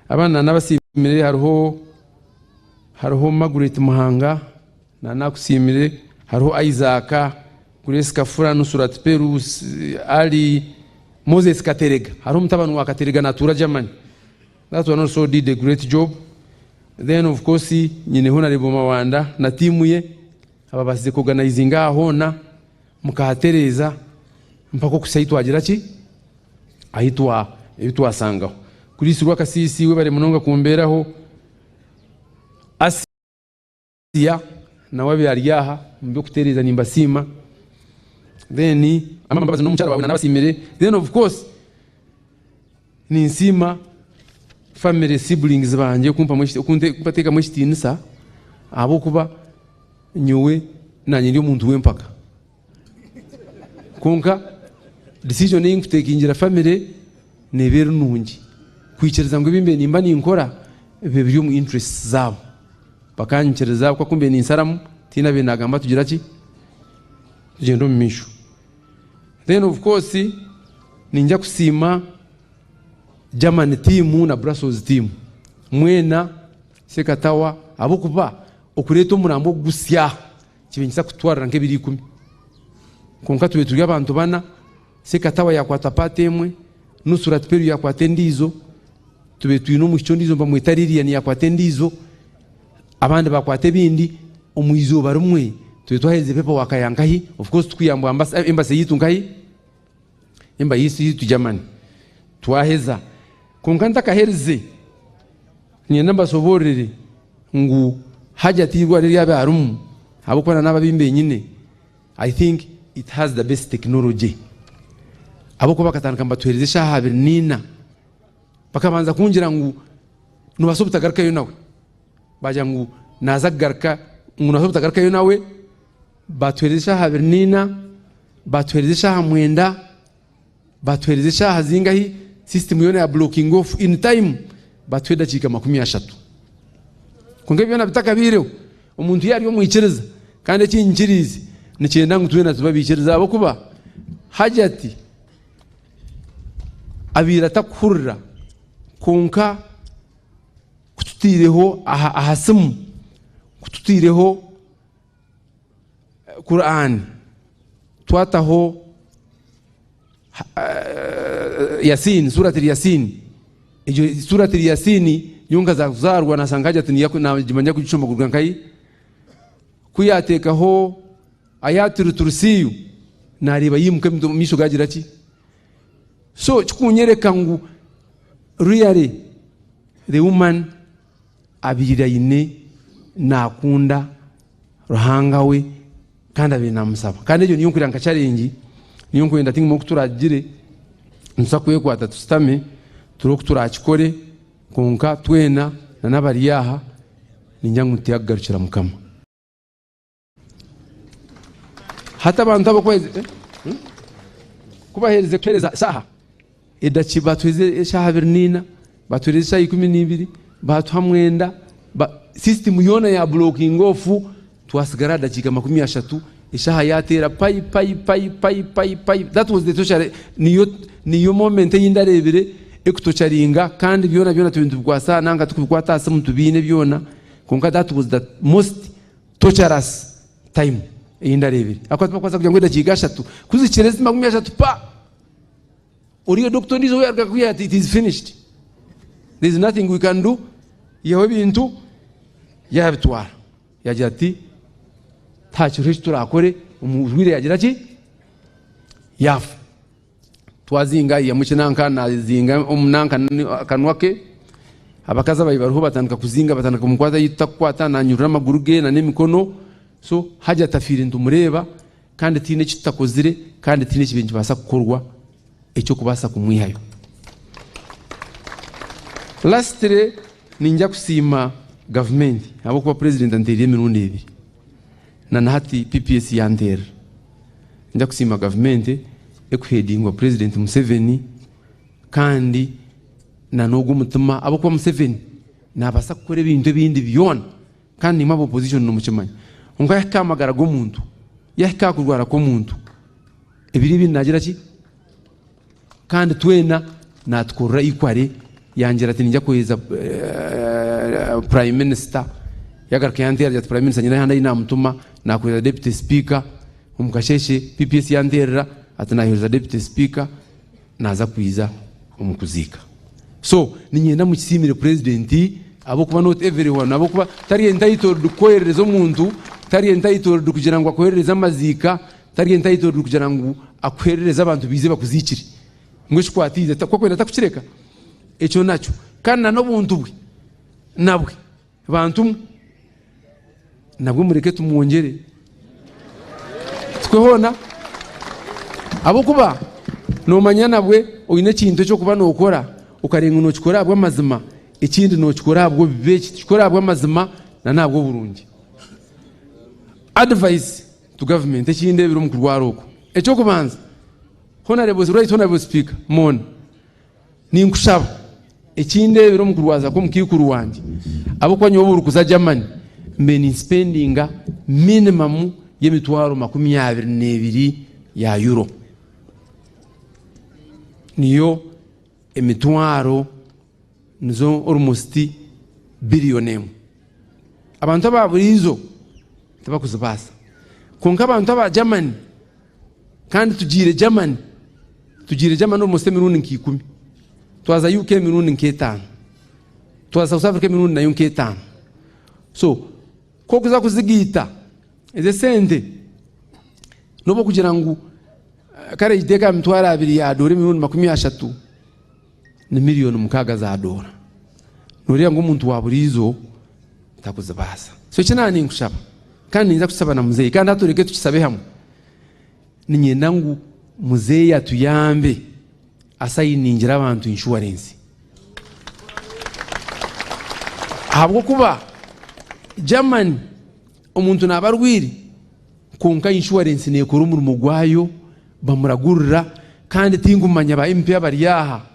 Abandi nanabasiimire hariho hariho Margaret Muhanga nanakusiimire, hariho Isaac, Grace Kafura, Nusrat Peru, Ali, Moses Katerega, hariho mutabani wa Katerega natuura Germany. That one also did a great job. Then of course nyine Honorable Mawanda na tiimu ye ababasize kuorganizinga aha hoona mukahatereeza mpaka okuhitsya ahi twagira ki? Ahi twa ebi twasangaho. Chris Rwakasiisi webare munonga kumbeeraho. Asiya nawe abaire ari aha omu by'okutereeza nimbasiima. Then Amama Mbabazi n'omukyara waawe nanabasiimire. Then of course ninsiima family siblings bangye kumpamu ekitiinisa ahabw'okuba nyowe nanye ndi omuntu w'empaka. Kwonka decision ei nkutekingira family neeba eri nungi. Kwikiriza ngu ebi mbaire nimba ninkora bibe biri omu interests zaabo. Bakanyikiriza ahabw'okuba ku mbaire ninsharamu tihaine abaire nagamba tugira ki? Tugyende omu maisho. Then of course niinyija kusiima Germany team na Brussels team mwena Ssekatawa ahabw'okuba okureeta omurambo ogu gusya kibaire nikiza kututwarira nk'ebiro ikumi. Kwonka tubaire turi abantu bana, Ssekatawa yaakwata paati emwe, Nusrat Peru yaakwata endiijo, tubaire twine omwishiki ondiijo nibamweta Lilian yaakwata endiijo, abandi baakwata ebindi. Omu izooba rimwe tubaire twaherize paper work ya nkahi, of course tukuyambwa embassy yaitu nkahi? Embassy yaitu Germany. Twaheza. Kwonka ntakaherize, niinyenda mbashoboororere ngu Hajati eirwariro eri abaire arimu ahabw'okuba na n'ababi mbenyine, I think it has the best technology. Ahabw'okuba bakatandika nibatuheereza eshaaha abiri n'eina, bakabanza kungira ngu noobaasa obutagarukayo nawe. Baagira ngu naaza kugaruka, ngu noobaasa obutagarukayo nawe, baatuheereza eshaaha abiri n'eina, baatuheereza eshaaha mwenda. Batuhereza eshaaha zingahi system yoona ya blocking off in time batuha edakiika 30. Kwonka ebyo byona bitakabaireho omuntu yaaba ari omwikiriza kandi eki nyikiriize nikyenda ngu twena tube abaikiriza ahabw'okuba Hajati abaire atakuhurira kwonka kututaireho aha simu kututaireho Qur'an twataho Yasin, Surat Yasin, egyo Surat Yasin nyowe nkaza kuzaarwa nashanga Hajati nagimanya kugishoma kuruga nkahi, ku yateekaho Ayatul Kursiyu nareeba yaimuka amaisho gagira ki? So kikunyereka ngu really the woman abaire aine nakunda Ruhanga we kandi abaire namusaba. Kandi egyo niyo nkureba nka challenge, niyo nkwenda ti oku turagire nituza kwekwata tushutame turebe oku turakikore kwonka twena na n'abari aha ningira ngu nituya kugarukira Mukama. Hati abantu abo kwezi eh? Ku baaherize kutuheereza eshaaha edaki baatuheereza eshaaha abiri naina, baatuheereza eshaaha 12, baatuha mwenda, ba, system yoona ya blockinga off, twasigara aha dakiika 30, eshaaha yaateera pai pai pai pai pai pai, that was the torture, niyo niyo moment ei ndareebire ekutocharinga kandi byona byona tubire nitubikwasa aha nanka tukubikwata aha simu tubiine byona, kwonka that was the most torturous time ei ndareebire. Ahakuba tibakubaasa kugira ngu edakiika ashatu ku zikira ezi 30 pa! Oriya doctor ondiijo we yaruga kukugira ati it is finished, there is nothing we can do, ihaho ebintu yaabitwara. Yaagira ati tihakiriho eki turaakore, omurwaire yaagira ki? Yaafa. Twazinga aihamu ekinanka nazinga omunanka akanwa ke, abakazi ababaire bariho batandika kuzinga batandika kumukwata ahi tutakukwata nanyurura amaguru ge nana emikono so Hajji atafiire nitumureeba kandi tihaine eki tutakozire kandi tihaine ekibaire nikibaasa kukorwa eky'okubaasa kumwihayo. Lastly niinyija kusiima gavumenti ahabw'okuba purezidenti anteereire emirundi ebiri na nahati PPS yanteerera. Ninza kusiima gavumenti ekuheedingwa Purezidenti Museveni kandi na n'ogwo omutima ahabw'okuba Museveni naabaasa kukora ebintu ebindi byona kandi naimwe aba opposition nimukimanya. Kwonka yahika aha magara g'omuntu, yahika aha kurwara kw'omuntu, ebiro ebindi naagira ki? Kandi twena naatukorera equally, yangira ati niinyija kuheereza Prime Minister, yagaruka yanteera agira ati Prime Minister nyine ahandi ahi naamutuma, naakuheereza Deputy Speaker, omu kasheeshe PPS yanteerera ati naaheereza Deputy Speaker naaza kwija omu kuziika. So niinyenda mukisiimire President ahabw'okuba not everyone, ahabw'okuba tari entitled kukwoherereza omuntu, tari entitled kugira ngu akwoherereze amaziika, Tari entitled kugira ngu akuherereze abantu baije bakuziikire ngu ekikwatiize ku akwenda takukireka ekyo nakyo kandi na n'obuntu bwe nabwe bantu mwe nabwe mureke tumwongyere tikwe hoona ahabw'okuba noomanya nabwe oine ekintu eky'okuba nookora okarenga ngu nookikora ahabw'amazima ekindi nookikora ahabw'obubi eki tikikora ahabw'amazima na n'ahabw'oburungi. Advice to government ekindeebire omu kurwara oku. Eky'okubanza, Honarebo Right Honarebo Speaker, Moona, ninkushaba ekindeebire omu kurwaza kw'omukaikuru wangye, ahabw'okuba nyowe buri kuza Germany mbe ninsipendinga minimum y'emitwaro 22 ya euro. Niyo emitwaro nizo almost billion emwe. Abantu aba buriijo tibakuzibaasa. Kwonka abantu aba Germany, kandi tugiire Germany, tugiire Germany almost emirundi nka ikumi. Twaza UK emirundi nk'etaano. Twaza South Africa emirundi nayo nk'etaano. So, ku okuza kuzigaita ezo esente, n'obu okugira ngu kare egiteeka aha 20,000 ya doora emirundi 30, ni 6 million za doora. Nooreeba ngu omuntu wa buriijo takuzibaasa. So eki naaba ninkushaba kandi ninza kukisaba na muzeeyi kandi hati oreke tukisabe hamwe. Niinyenda ngu muzeeyi atuyambe asayiningire abantu inshuwarensi. Ahabw'okuba Germany omuntu naaba arwaire kwonka inshuwarensi neekora omurimo gwayo bamuragurira kandi tinkumanya ba MP abari aha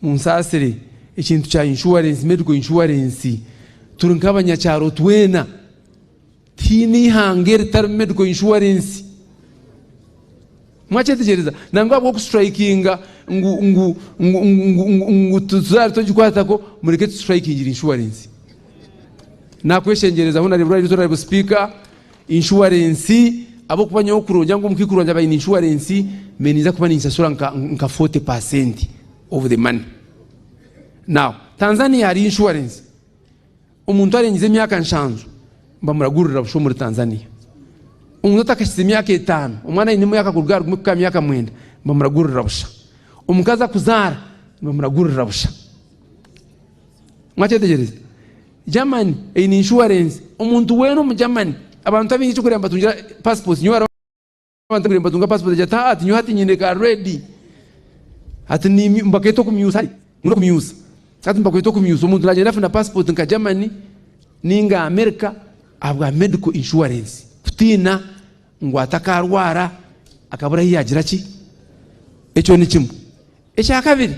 munsaasire ekintu kya inshuwarensi medical insurance turi nk'abanyakyaro twena tihaine eihanga eritarimu medical insurance. Mwakyetegyereza? Nangwa ahabw'okusituraikinga ngu ngu ngu ngu ngu ngu tuzaare togikwatako mureke tusituraikingira inshuwarensi. Nakweshengyereza Honarebo Right Honorable Speaker, inshuwarensi ahabw'okuba nyowe okurongyera ngu omukaikuru wangye abe aine inshuwarensi, mbe ninza kuba ninshashura nka nka 40% of the money. Now, Tanzania hariyo inshuwarensi. Omuntu arengize emyaka nshanju nibamuragurira busha omuri Tanzania. Omuntu atakahikize emyaka etaano, omwana aine emyaka kuruga ahari gumwe kuhika aha myaka mwenda nibamuragurira busha. Omukazi akuzaara nibamuragurira busha. Mwakyetegyereza? Germany eine inshuwarensi. Omuntu weena omu Germany, abantu abaingi ekyokureeba nibatungira passport nyowe hariho abantu abaingi nibatunga passport agira ati haa ati nyowe hati nyine ka ready ati nibakeeta okumyusa ngu n'okumyusa hati nibakweta okumyusa omuntu nagyenda afuna passport nka Germany ninga America ahabwa medical insurance kutiina ngu atakarwara akabura ahu yagira ki. Ekyo ni kimwe. Ekyakabiri,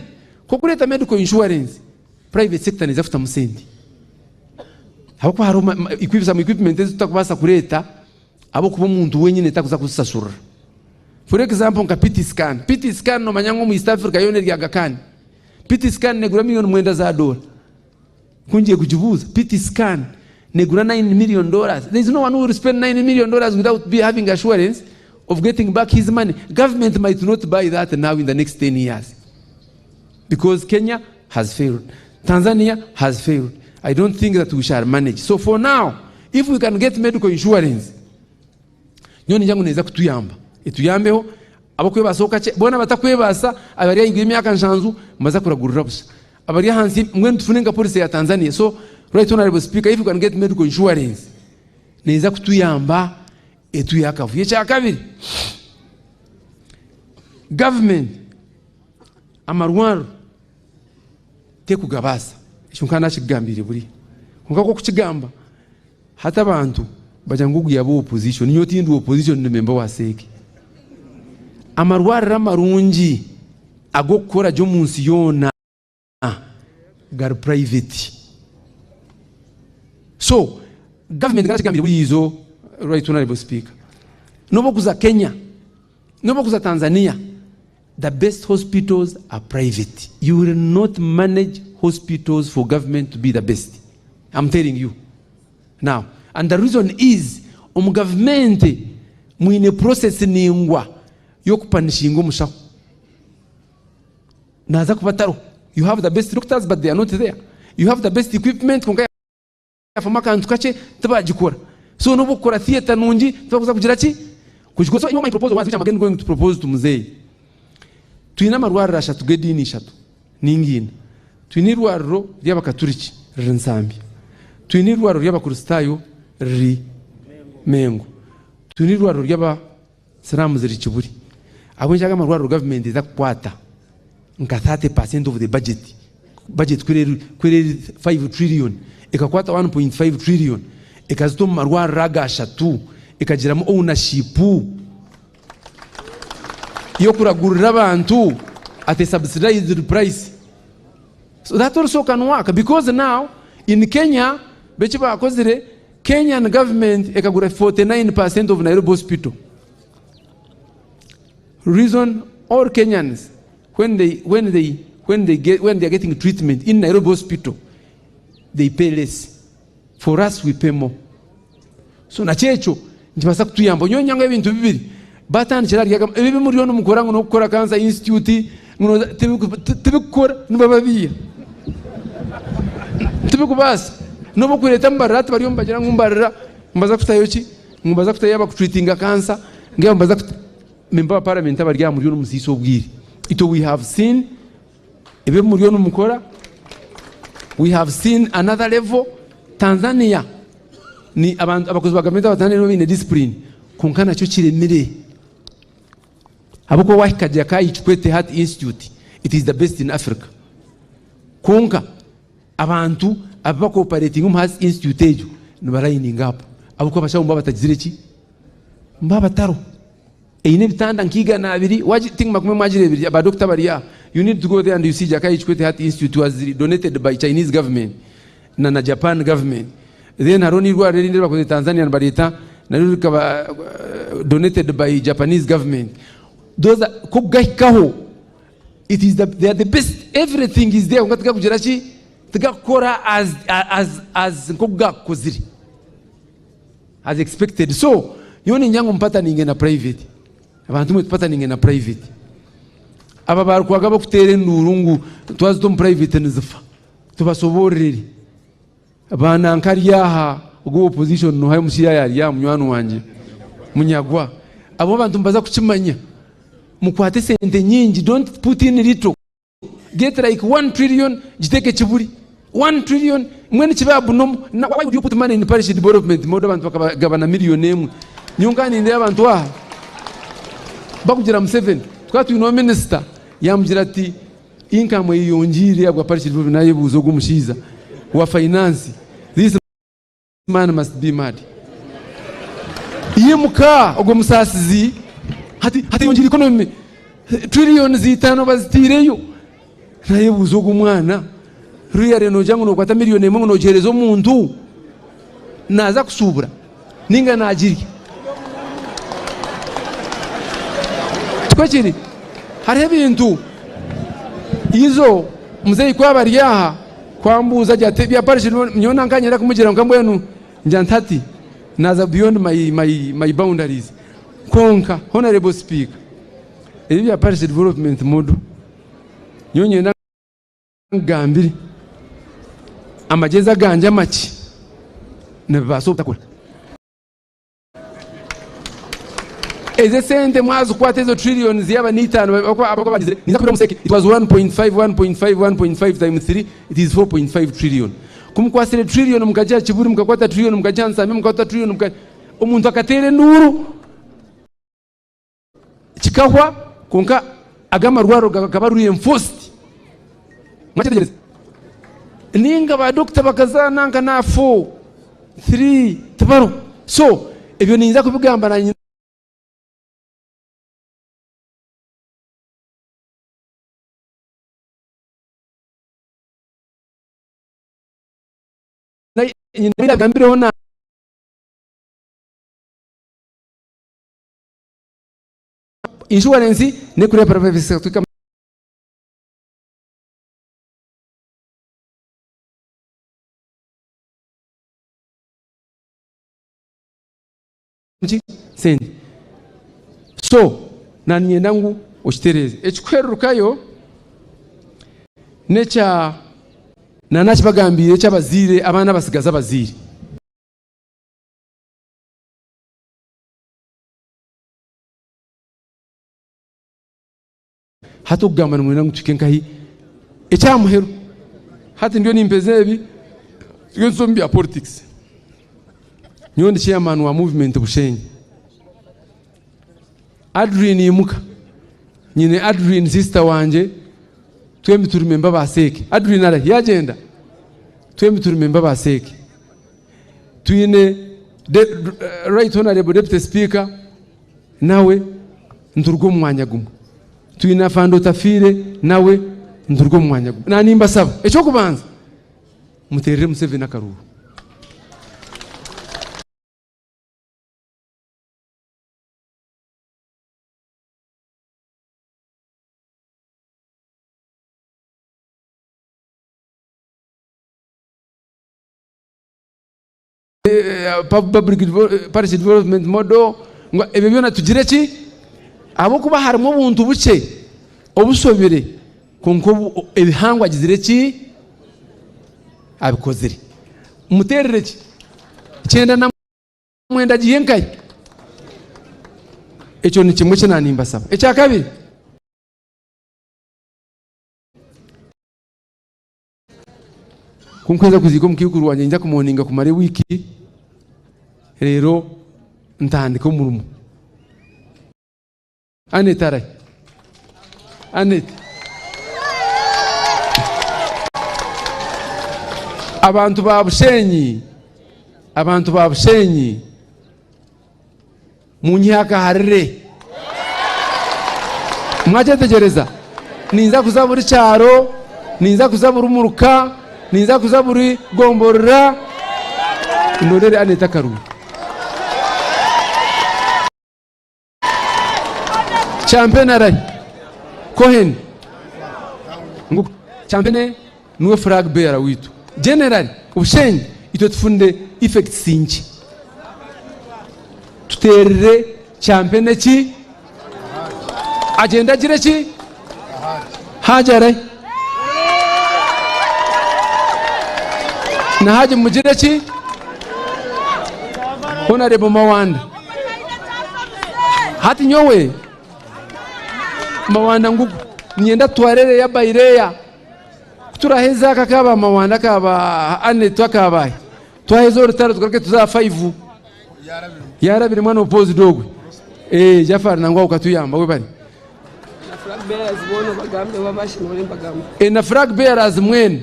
ku orikureeta medical insurance, private sector neeza kutamu sente. Ahabw'okuba hariho ma- ma- equip- some equipment ezi tutakubaasa kureeta ahabw'okuba omuntu wenyine takuza kuzisashurira. For example nka PT scan. PT scan noomanya ngu omu East Africa yoona eri Aga Khan. PT scan neegura million mwenda za doora. Ku ngiye kugibuuza, PT scan negura $9 million. There is no one who will spend $9 million without be having assurance of getting back his money. Government might not buy that now in the next 10 years. Because Kenya has failed. Tanzania has failed. I don't think that we shall manage. So for now, if we can get medical insurance, nyowe ningira ngu neeza kutuyamba. Etuyambeho, abakwebaasa ho kakye, boona abatakwebaasa, abari ahaiguru y'emyaka nshanju, nibaza kuragurira busha. Abari ahansi, mbwenu tufune nka policy ya Tanzania. So, right honorable speaker, if we can get medical insurance, neeza kutuyamba etuhe akavuyo. Ekyakabiri, government, amarwariro tekugabaasa. Ekyo nkaba nakigambiire buriya. Kwonka kw'okukigamba, Hati abantu bagira ngu ogu yaba opposition, nyowe tindi opposition ndi member wa CEC. Amarwariro amarungi ag'okukora gye omu nsi yoona gari private. So government nkakigambire buriizo right honorable speaker, nobu okuza Kenya, nobu okuza Tanzania, the best hospitals are private. You will not manage hospitals for government to be the best. I'm telling you. Now, and the reason is, omu gavumenti mwine process ningwa y'okupanishinga omushaho. Naaza kuba atariho. You have the best doctors but they are not there. You have the best equipment kwonka yafamu akantu kakye tibagikora. So n'obu okukora theatre nungi tibakuza kugira ki? Kugikora. So my proposal was which I'm again going to propose to muzeeyi. Twine amarwariro ashatu g'ediini ishatu ninga ina. Twine eirwariro ry'abakaturiki riri Nsambya. Twine eirwariro ry'abakristaayo riri Mengo. Twine eirwariro ry'abasiraamu ziri Kibuli. Ahabw'enki aga amarwariro gavumenti eza kukwata nka 30% of the budget, budget ku eri ku eri 5 trillion ekakwata 1.5 trillion ekazita omu marwariro aga ashatu ekagiramu ownership y'okuragurira abantu at a subsidized price. So that also can work because now in Kenya beki bakozire Kenyan government ekagura 49% of Nairobi Hospital. Reason all Kenyans when they when they when they get when they are getting treatment in Nairobi Hospital they pay less. For us we pay more. So nakyo ekyo nikibaasa kutuyamba. Nyowe niinyanga ebintu bibiri batandikira ahari aga ebi ebimuriyo nimukora ngu n'okukora Cancer Institute ngu tibikukora nibababiiha. Tibikubaasa. N'obu okureeta Mbarara hati bariyo nibagira ngu Mbarara nibaza kutayo ki? Ngu nibaza kutayo abakutreatinga cancer ngu nibaza kuta Member wa Parliament abari aha muriyo nimusiisa obwire. Itwe we have seen ebi muriyo nimukora, we have seen another level. Tanzania ni abantu abakozi ba gavumenti aba Tanzania nibo baine discipline kwonka nakyo kiremire. Ahabw'okuba wahika Jakaya Kikwete Heart Institute it is the best in Africa. Kwonka abantu abu bakuoperatinga omu Heart Institute egyo niba lining up ahabw'okuba abashaho nibaba batagizire ki? Nibaba batariho. Eine ebitanda nka 200, wagi think makumi mwagireebire ba doctor bari aha. You need to go there and you see Jakaya Kikwete Heart Institute was donated by Chinese government na na Japan government. Then hariho n'eirwariro erindi eribakozire Tanzania nibaryeta naryo rikaba donated by Japanese government. Those are kugahikaho it is the, they are the best everything is there kwonka tigakugira ki tigakukora as, as, as nk'oku gakukozire as expected. So nyowe ningira ngu mpataninge na private abantu mwe tupataninge na private. Aba barikwaga bakuteera enduuru ngu twazita omu private nizifa tubasobororere. Ba nanka ari aha ogu opposition noha omushaija ari aha munywani wangye Munyagwa abo abantu nibaza kukimanya mukwate esente nyingi don't put in little get like 1 trillion giteeke kiburi 1 trillion mbwenu kibe abnormal na why would you put money in parish development model abantu bakabagabana million emwe nyowe nkaba nindeeba abantu aha bakugira Museveni tukaba twineho minister yamugira ati Income eyeyongyeire ahabwa parish development nayebuuza ogu omushaija wa finance this man must be mad. Imuka ogwo musaasizi hati hati eyongyeire economy. Trillions itano bazitiireyo. Nayebuuza ogu omwana really nogira ngu nokwata million emwe ngu nogihereza omuntu naza kushuubura ninga nagirya? Tikwo kiri? Hariho ebintu izo muzeeyi ku aba ari aha ku ambuuza agira ati ebya parish nyowe nanka niinyenda kumugira nka mbwenu ngira nti hati naaza beyond my, my, my boundaries. Kwonka Honourable Speaker, ebi ebya parish development model nyowe niinyenda nkugambire amagyezi agangye amakye nibibaasa obutakora. Ezo esente mwazikwata ezo trillions yaba n'eitaano abakuba bagizire ninza kubira omuseke it was 1.5 1.5 1.5 times 3 it is 4.5 trillion. Ku mukwasire trillion mukagiha Kibuli mukakwata trillion mukagiha Nsambya mukakwata trillion muka omuntu akateera enduuru kikahwa kwonka aga amarwariro gakaba reinforced. Mwakyetegyereza? Ninga ba doctor bakaza nanka na 4 3 tibariho. So ebyo ninza kubigamba nanye nagambireho na Insurance nekuriya private sector. Sente. So naninyenda ngu okitereeze. Ekikuherurukayo nekya nanakibagambiire ekyabazaire abaana abasigazi abazaire. Hati okugamba nimwenda ngu tuhike nkahi? Eky'aha muheru, hati ndiyo nimpeza ebi, turiyo nituza omu bya politics. Nyowe ndi chairman wa movement Bushenyi. Adrine imuka. Nyine Adrine sister wangye, twembi turi member ba CEC. Adrine arahi? Yagyenda? Twembi turi member ba CEC. Twine Right Honourable Deputy Speaker nawe nituruga omu mwanya gumwe. Twine Afande Otafiire nawe nituruga omu mwanya gumwe. Nanimbasaba eky'okubanza muteerere Museveni akaruuru. Public Parish Development Model ngu ebyo byona tugire ki? Ahabw'okuba harimu obuntu bukye obushobire kwonka ebihango agizire ki? Abikozire. Muteerere ki? 94 agiihe nkahi? Ekyo ni kimwe eki naanimbasaba. Ekyakabiri. Ku nkuheza kuziika omukaikuru wangye ninza kumoninga kumara ewiiki reero ntandike omurimo. Annet arahi? Annet. Abantu ba Bushenyi, abantu ba Bushenyi Munyihe akaharire. Mwakyetegyereza? Ninza kuza buri kyaro, ninza kuza buri muruka, ninza kuza buri gomborora, ndondere Annet akaruru. Champene arahi? Cohen. Ngu Champene niwe flag bearer waitu. Generally, Bushenyi itwe tufunire effects nkye. Tuteerere Champene ki? Agyende agire ki? Haji arahi? Na Haji mugire ki? Honorable Mawanda. Hati nyowe Mawanda ngugu niinyenda tutware ereeya by reeya. Ku turaheza aka aka Mawanda aka Annet akaabahi, twaheza orutaro tugaruke tuze aha faivu. Yarabire mwana opposed ogwe. Eh, Jafari nangwa okatuyamba webare. Na flag bearers boona obagambe oba mbagamba. Eh, na flag bearers mwena.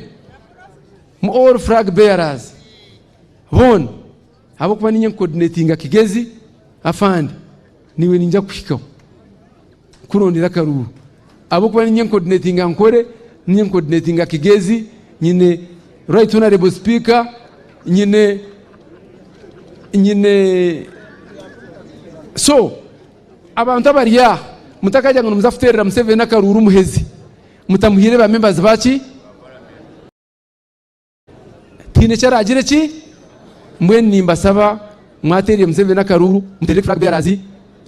Mu all flag bearers boona. Ahabw'okuba niinye nkucoordinatinga Kigezi afande, niiwe niinyija kukuhikaho. Kurondera akaruuru. Ahabw'okuba niinye nkodinatinga Nkore, niinye nkodinatinga Kigezi, nyine Right Honourable Speaker, nyine nyine so abantu abari aha mutakagira ngu nimuza kuteerera Museveni akaruuru muheze mutamuhaire ba members baki? Tihaine eki araagire ki? Mbwenu nimbasaba mwateerire Museveni akaruuru, muteerere flag bearers,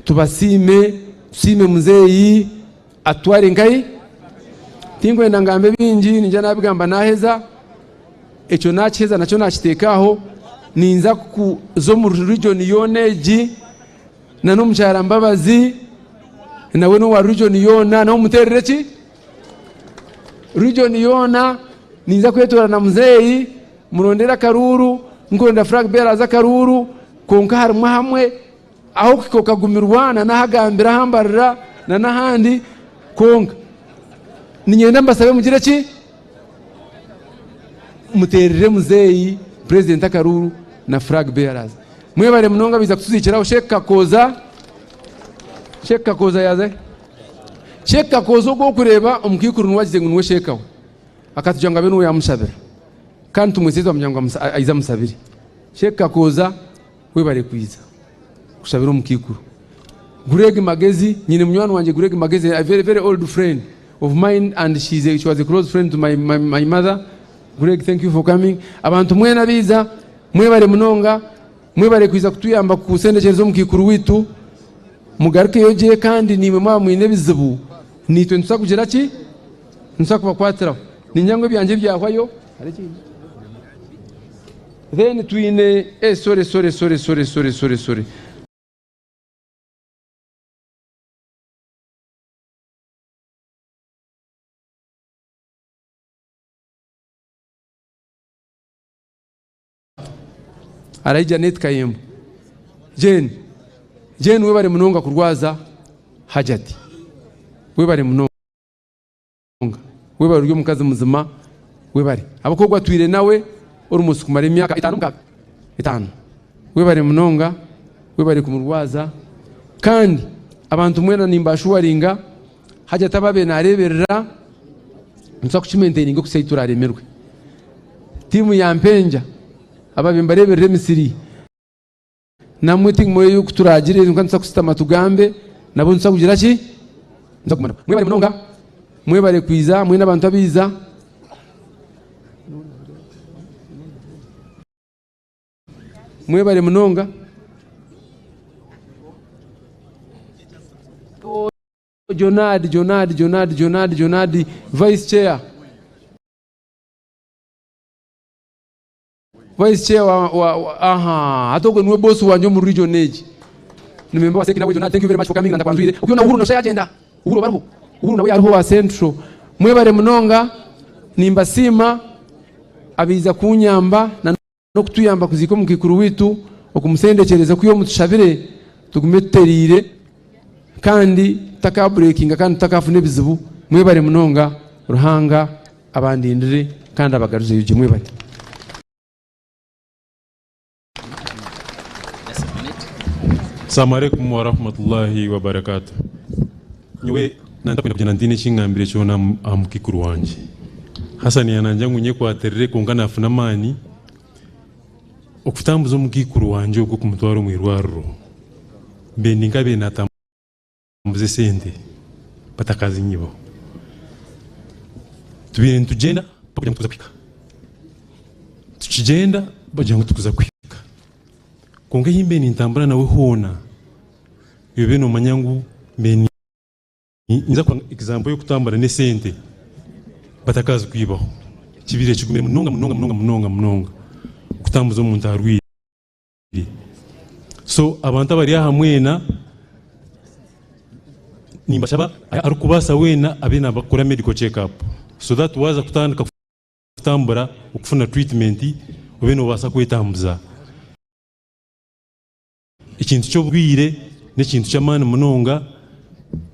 tubasiime, tusiime muzeeyi atutware nkahi? Tinkwenda ngambe bingi, niinyija naabigamba naaheza, ekyo naakiheza nakyo naakiteeka aho, ninza kuza omu region yoona egi na n'omukyara Mbabazi nawe n'owa region yoona, nawe mumuteerere ki? Region yoona ninza kwetoora na muzeeyi murondere akaruuru nkurondera flag bearers akaruuru kwonka harimu ahamwe ahu okuhika okagumirwa na n'ahagambira ahambarira na n'ahandi kwonka niinyenda mbasabe mugire ki? Muteerere muzeeyi president akaruuru na flag bearers. Mwebare munonga abaija kutuziikiraho Sheikh Kakooza Sheikh Kakooza yaaza hi? Sheikh Kakooza ogu orikureeba omukaikuru niwe agize ngu niwe sheeka we. Akatugira ngu abe niwe yaamushabira. Kandi tumwesize twamugira ngu aije amusabire. Sheikh Kakooza webare kwija kushabira omukaikuru. Greg Magezi, nyine munywani wangye Greg Magezi, a very very old friend of mine and she is a, she was a close friend to my, my, my mother. Greg, thank you for coming. Abantu mwena abaija, mwebare munonga. Mwebare kwija kutuyamba kusendekyereza omukaikuru waitu. Mugarukeyo gye kandi naimwe mwaba mwine ebizibu naitwe nituza kugira ki? Nituza kubakwatiraho. Ningira ngu ebyangye byahwayo. Hariho ekindi? Then twine eh sorry sorry sorry sorry sorry sorry sorry. Arahi Janet Kayemba. Jane, Jane webare munonga kurwaza Hajati. Webare munonga. Webare ori omukazi muzima. Webare. Ahabw'okuba ogu atwire nawe almost kumara emyaka etano mukaga. Etano. Webare munonga. Webare kumurwaza. Kandi abantu mwena nimbashuwaringa Hajati ababaire nareberera nituza kukimentaininga okuhitsya ahu turaremerwe. Tiimu ya Mpenja ababaire nibareeberera emisiri namwe tiimu eyo ku turaagire kwonka nituza kushutama tugambe nabo nituza kugira ki? Nituza kuguma nabo. Mwebare munonga, mwebare kwija mwena abantu abaija. Mwebare munonga. Jonadi, Jonadi, Jonadi, Jonadi, Jonadi, Vice Chair. Vice Chair wa, wa, wa aha, hati ogwe niwe boss wangye omu region egi. Ni member wa Sekina Jonadi, thank you very much for coming na ndakwanjwire. Okwihaho na Uhuru nosha yagyenda. Uhuru bariho. Uhuru nawe yariho wa Central. Mwebare munonga, nimbasiima abaija kunyamba na n'okutuyamba kuziika omukaikuru waitu, okumusendekyereza kwiha omu tushabire tugume tutereire kandi tutakaburekinga kandi tutakafuna ebizibu. Mwebare munonga, Ruhanga abandindire kandi abagaruzeyo gye. Mwebare. Assalamu alaikum warahmatullahi wabarakatuh. Nyowe nantakwenda kugyenda ntaine eki ngambire kyona aha mukaikuru wangye. Hassan yanangira ngu nyekwatirire kwonka nafuna amaani okutambuza omukaikuru wangye ogwo kumutwara omu irwariro. Mbe ndi nkabaire natambuza esente batakazinyibaho. Tubaire nitugyenda bakugira ngu tukuza kuhika. Tukigyenda bagira ngu tukuza kuhika. Kwonka ei mbaire nintambura nawe hoona, iwe obe nomanya ngu mbaire Ninza kuha example y'okutambura n'esente batakazikwibaho. Kibaire kigumire munonga munonga munonga munonga munonga okutambuza omuntu arwaire. So abantu abari aha mwena nimbashaba arikubaasa weena abe nabakora medical check up so that waaza kutandika kutambura okufuna treatment obe nobaasa kwetambuza. Ekintu ky'obwire n'ekintu ky'amaani munonga,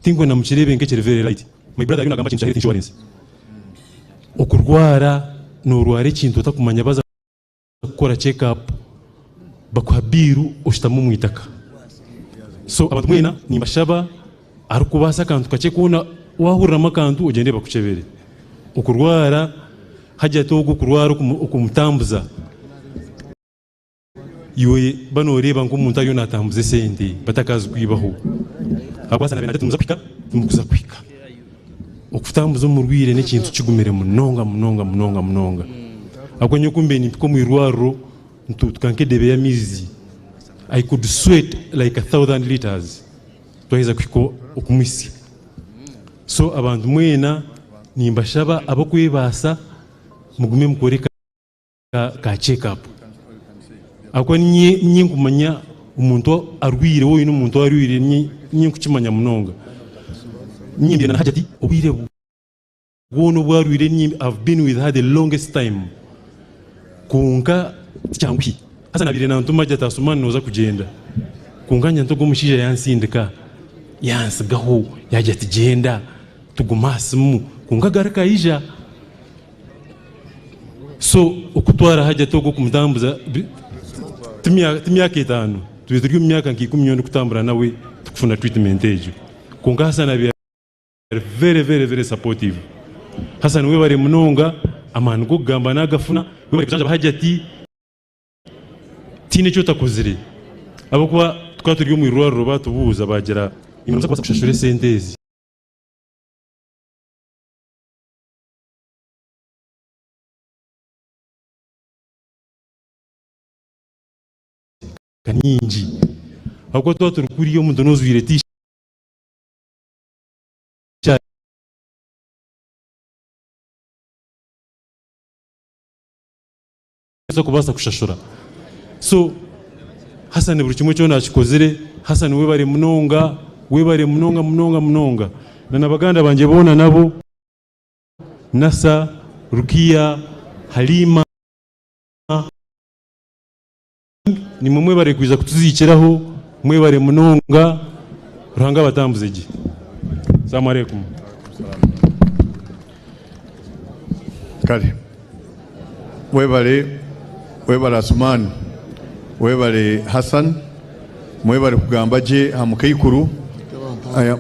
tinkwenda mukireebe nk'ekiri very light. My brother ariyo nagamba aha kintu kya health insurance. Okurwara, norwara ekintu otakumanya baza kukora check up bakuha bill oshutama omu itaka. So abantu mwena nimbashaba. Arikubaasa akantu kakye koona waahuriramu akantu ogyende bakukyebere. Okurwara Hajjati ogwo okurwara okumutambuza iwe ba nooreeba nk'omuntu ariyo naatambuza esente batakazikwibaho. Ahabw'okuba naabaire naagira ati nimuza kuhika timukuza kuhika. Okutambuza omurwaire n'ekintu kigumire munonga munonga munonga munonga. Ahabw'okuba nyowe ku mbaire nimpika omu irwariro ntuutuka nk'edeebe y'amaizi, I could sweat like 1000 litres twaheza kuhika okumuhitsya. So abantu mwena nimbashaba abakwebaasa mugume mukore ka check up ahabw'okuba ninye nkumanya omuntu arwaire waaba oyine omuntu arwaire ninye nkukimanya munonga. Ninye mbaire na Hajati obwire bwona obu arwaire ninye I have been with her the longest time kwonka tikyanguhi. Haza nabaire nantuma Hajati Asuman noza kugyenda kwonka nyowe ogwo omushaija yansindika yansigaho yagira ati gyenda tugume aha simu kwonka agaruka aija. So okutwara Hajati ogwo kumutambuza ti myaka etano, tubaire turi omu myaka nka ikumi nyowe ndikutambura nawe tukufuna treatment egyo. Kwonka Hassan abaire ari very very very supportive. Hassan webare munonga, amaani g'okugamba nagafuna, webare kujanjaba Hajati, tihaine eki otakozire. Ahabw'okuba tukaba turi omu irwariro batubuuza bagira imwe nimuza kubaasa kushashura esente ezi. Ka nyingi ahabw'okuba twaba turi kuriya omuntu n'ojwaire t-shirt kubaasa kushashura so Hassan buri kimwe kyona akikozire Hassan webare munonga webare munonga munonga munonga na nabaganda bangye boona nabo. Nasa, Rukia, Halima, nimwe mwebare kwija kutuziikiraho, mwebare munonga, Ruhanga abatambuze gye. Salamu alaikum. Kale webale webale Asuman, webale Hassan, mwebale kugamba gye aha mukaikuru. I,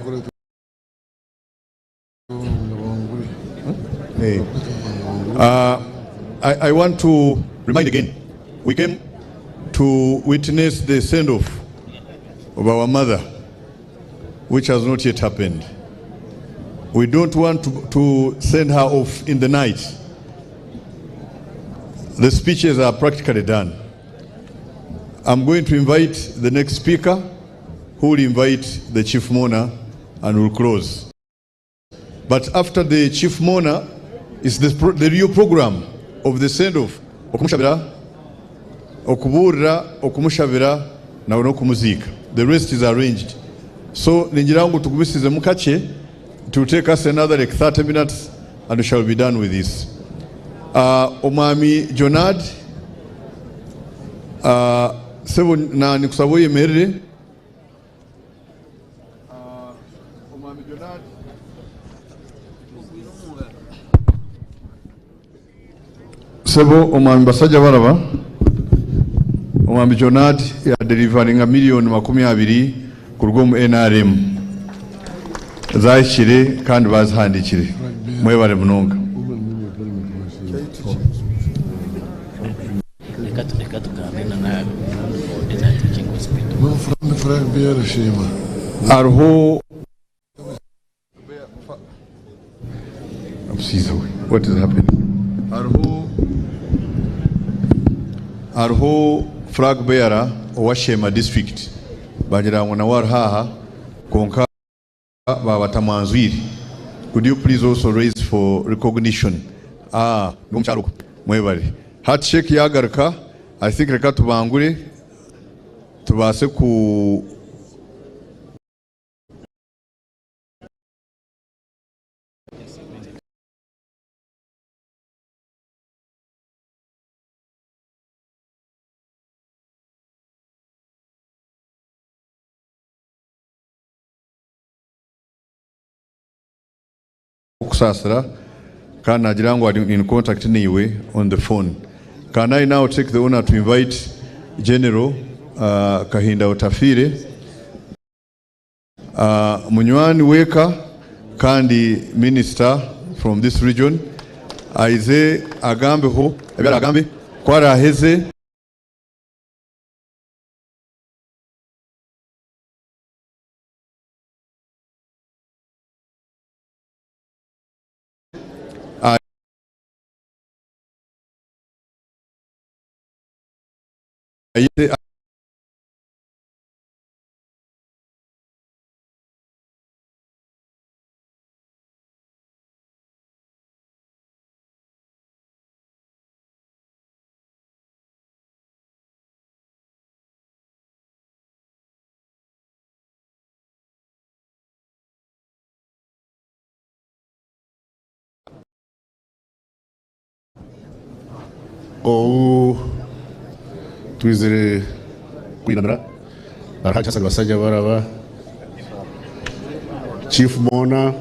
I want to remind again, we came to witness the send-off of our mother, which has not yet happened. We don't want to, to send her off in the night. The speeches are practically done. I'm going to invite the next speaker, who will invite the chief mourner and will close. But after the chief mourner is the, the real program of the send-off, okumushabira, okubuurira, okumushabira nawe n'okumuziika. The rest is arranged. So ningira ngu tugumisizemu kakye, it will take us another like 30 minutes and we shall be done with this. Uh, Omwami Jonad, uh, sebo na nikusaba oyemerere. Sebo omwami Basajja Baraba, omwami Jonad ya delivaringa million 20 kuruga omu NRM zahikire kandi bazihandikire. Mwebare munonga. Hariho What is happening? Hariho hariho flag bearer owa Sheema district bagira ngu nawe ari aha kwonka baaba batamwanzwire. Could you please also raise for recognition? Ah, n'omukyara ogwo. Mwebare. Hati Sheikh yagaruka, I think reka tubangure tubaase ku Okusaasira kandi naagira ngu ari in contact naiwe on the phone. Can I now take the honour to invite General Kahinda Otafiire. Munywani w'eka kandi minisita from this region aize agambeho ebi araagambe ku araaheze. Ayete Ou twizire kwinamira Alhaji Hassan Basajjabalaba, Chief Mourner,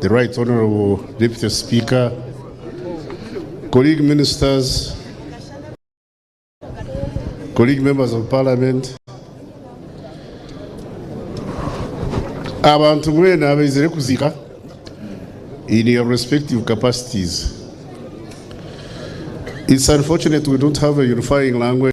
the Right Honorable Deputy Speaker, colleague ministers, colleague members of parliament, abantu mwena abaizire kuziika in your respective capacities. It's unfortunate we don't have a unifying language.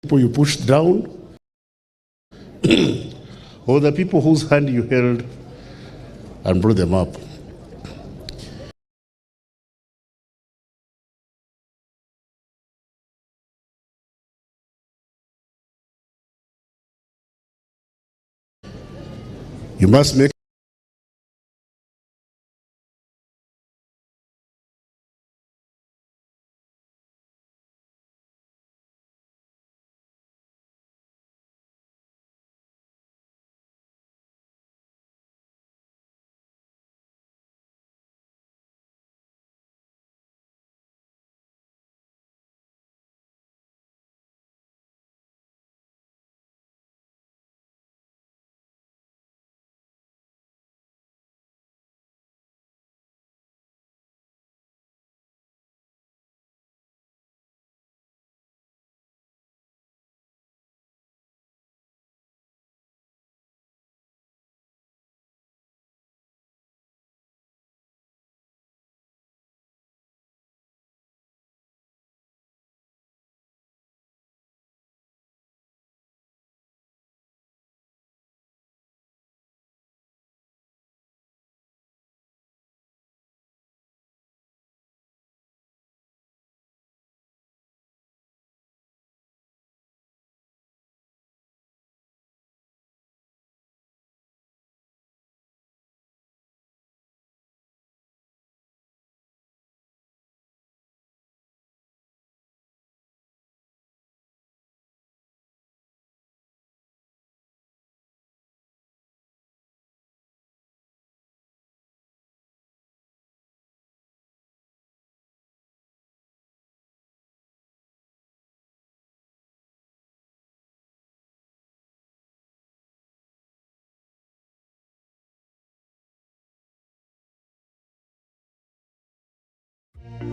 People you pushed down or the people whose hand you held and brought them up. You must make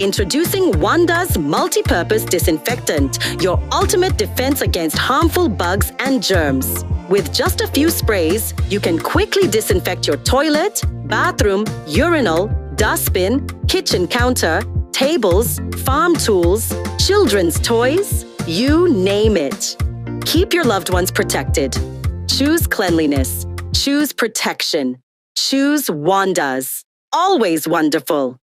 Introducing Wanda's multi-purpose disinfectant, your ultimate defense against harmful bugs and germs. With just a few sprays, you can quickly disinfect your toilet, bathroom, urinal, dustbin, kitchen counter, tables, farm tools, children's toys, You name it. Keep your loved ones protected. Choose cleanliness. Choose protection. Choose Wanda's. Always wonderful.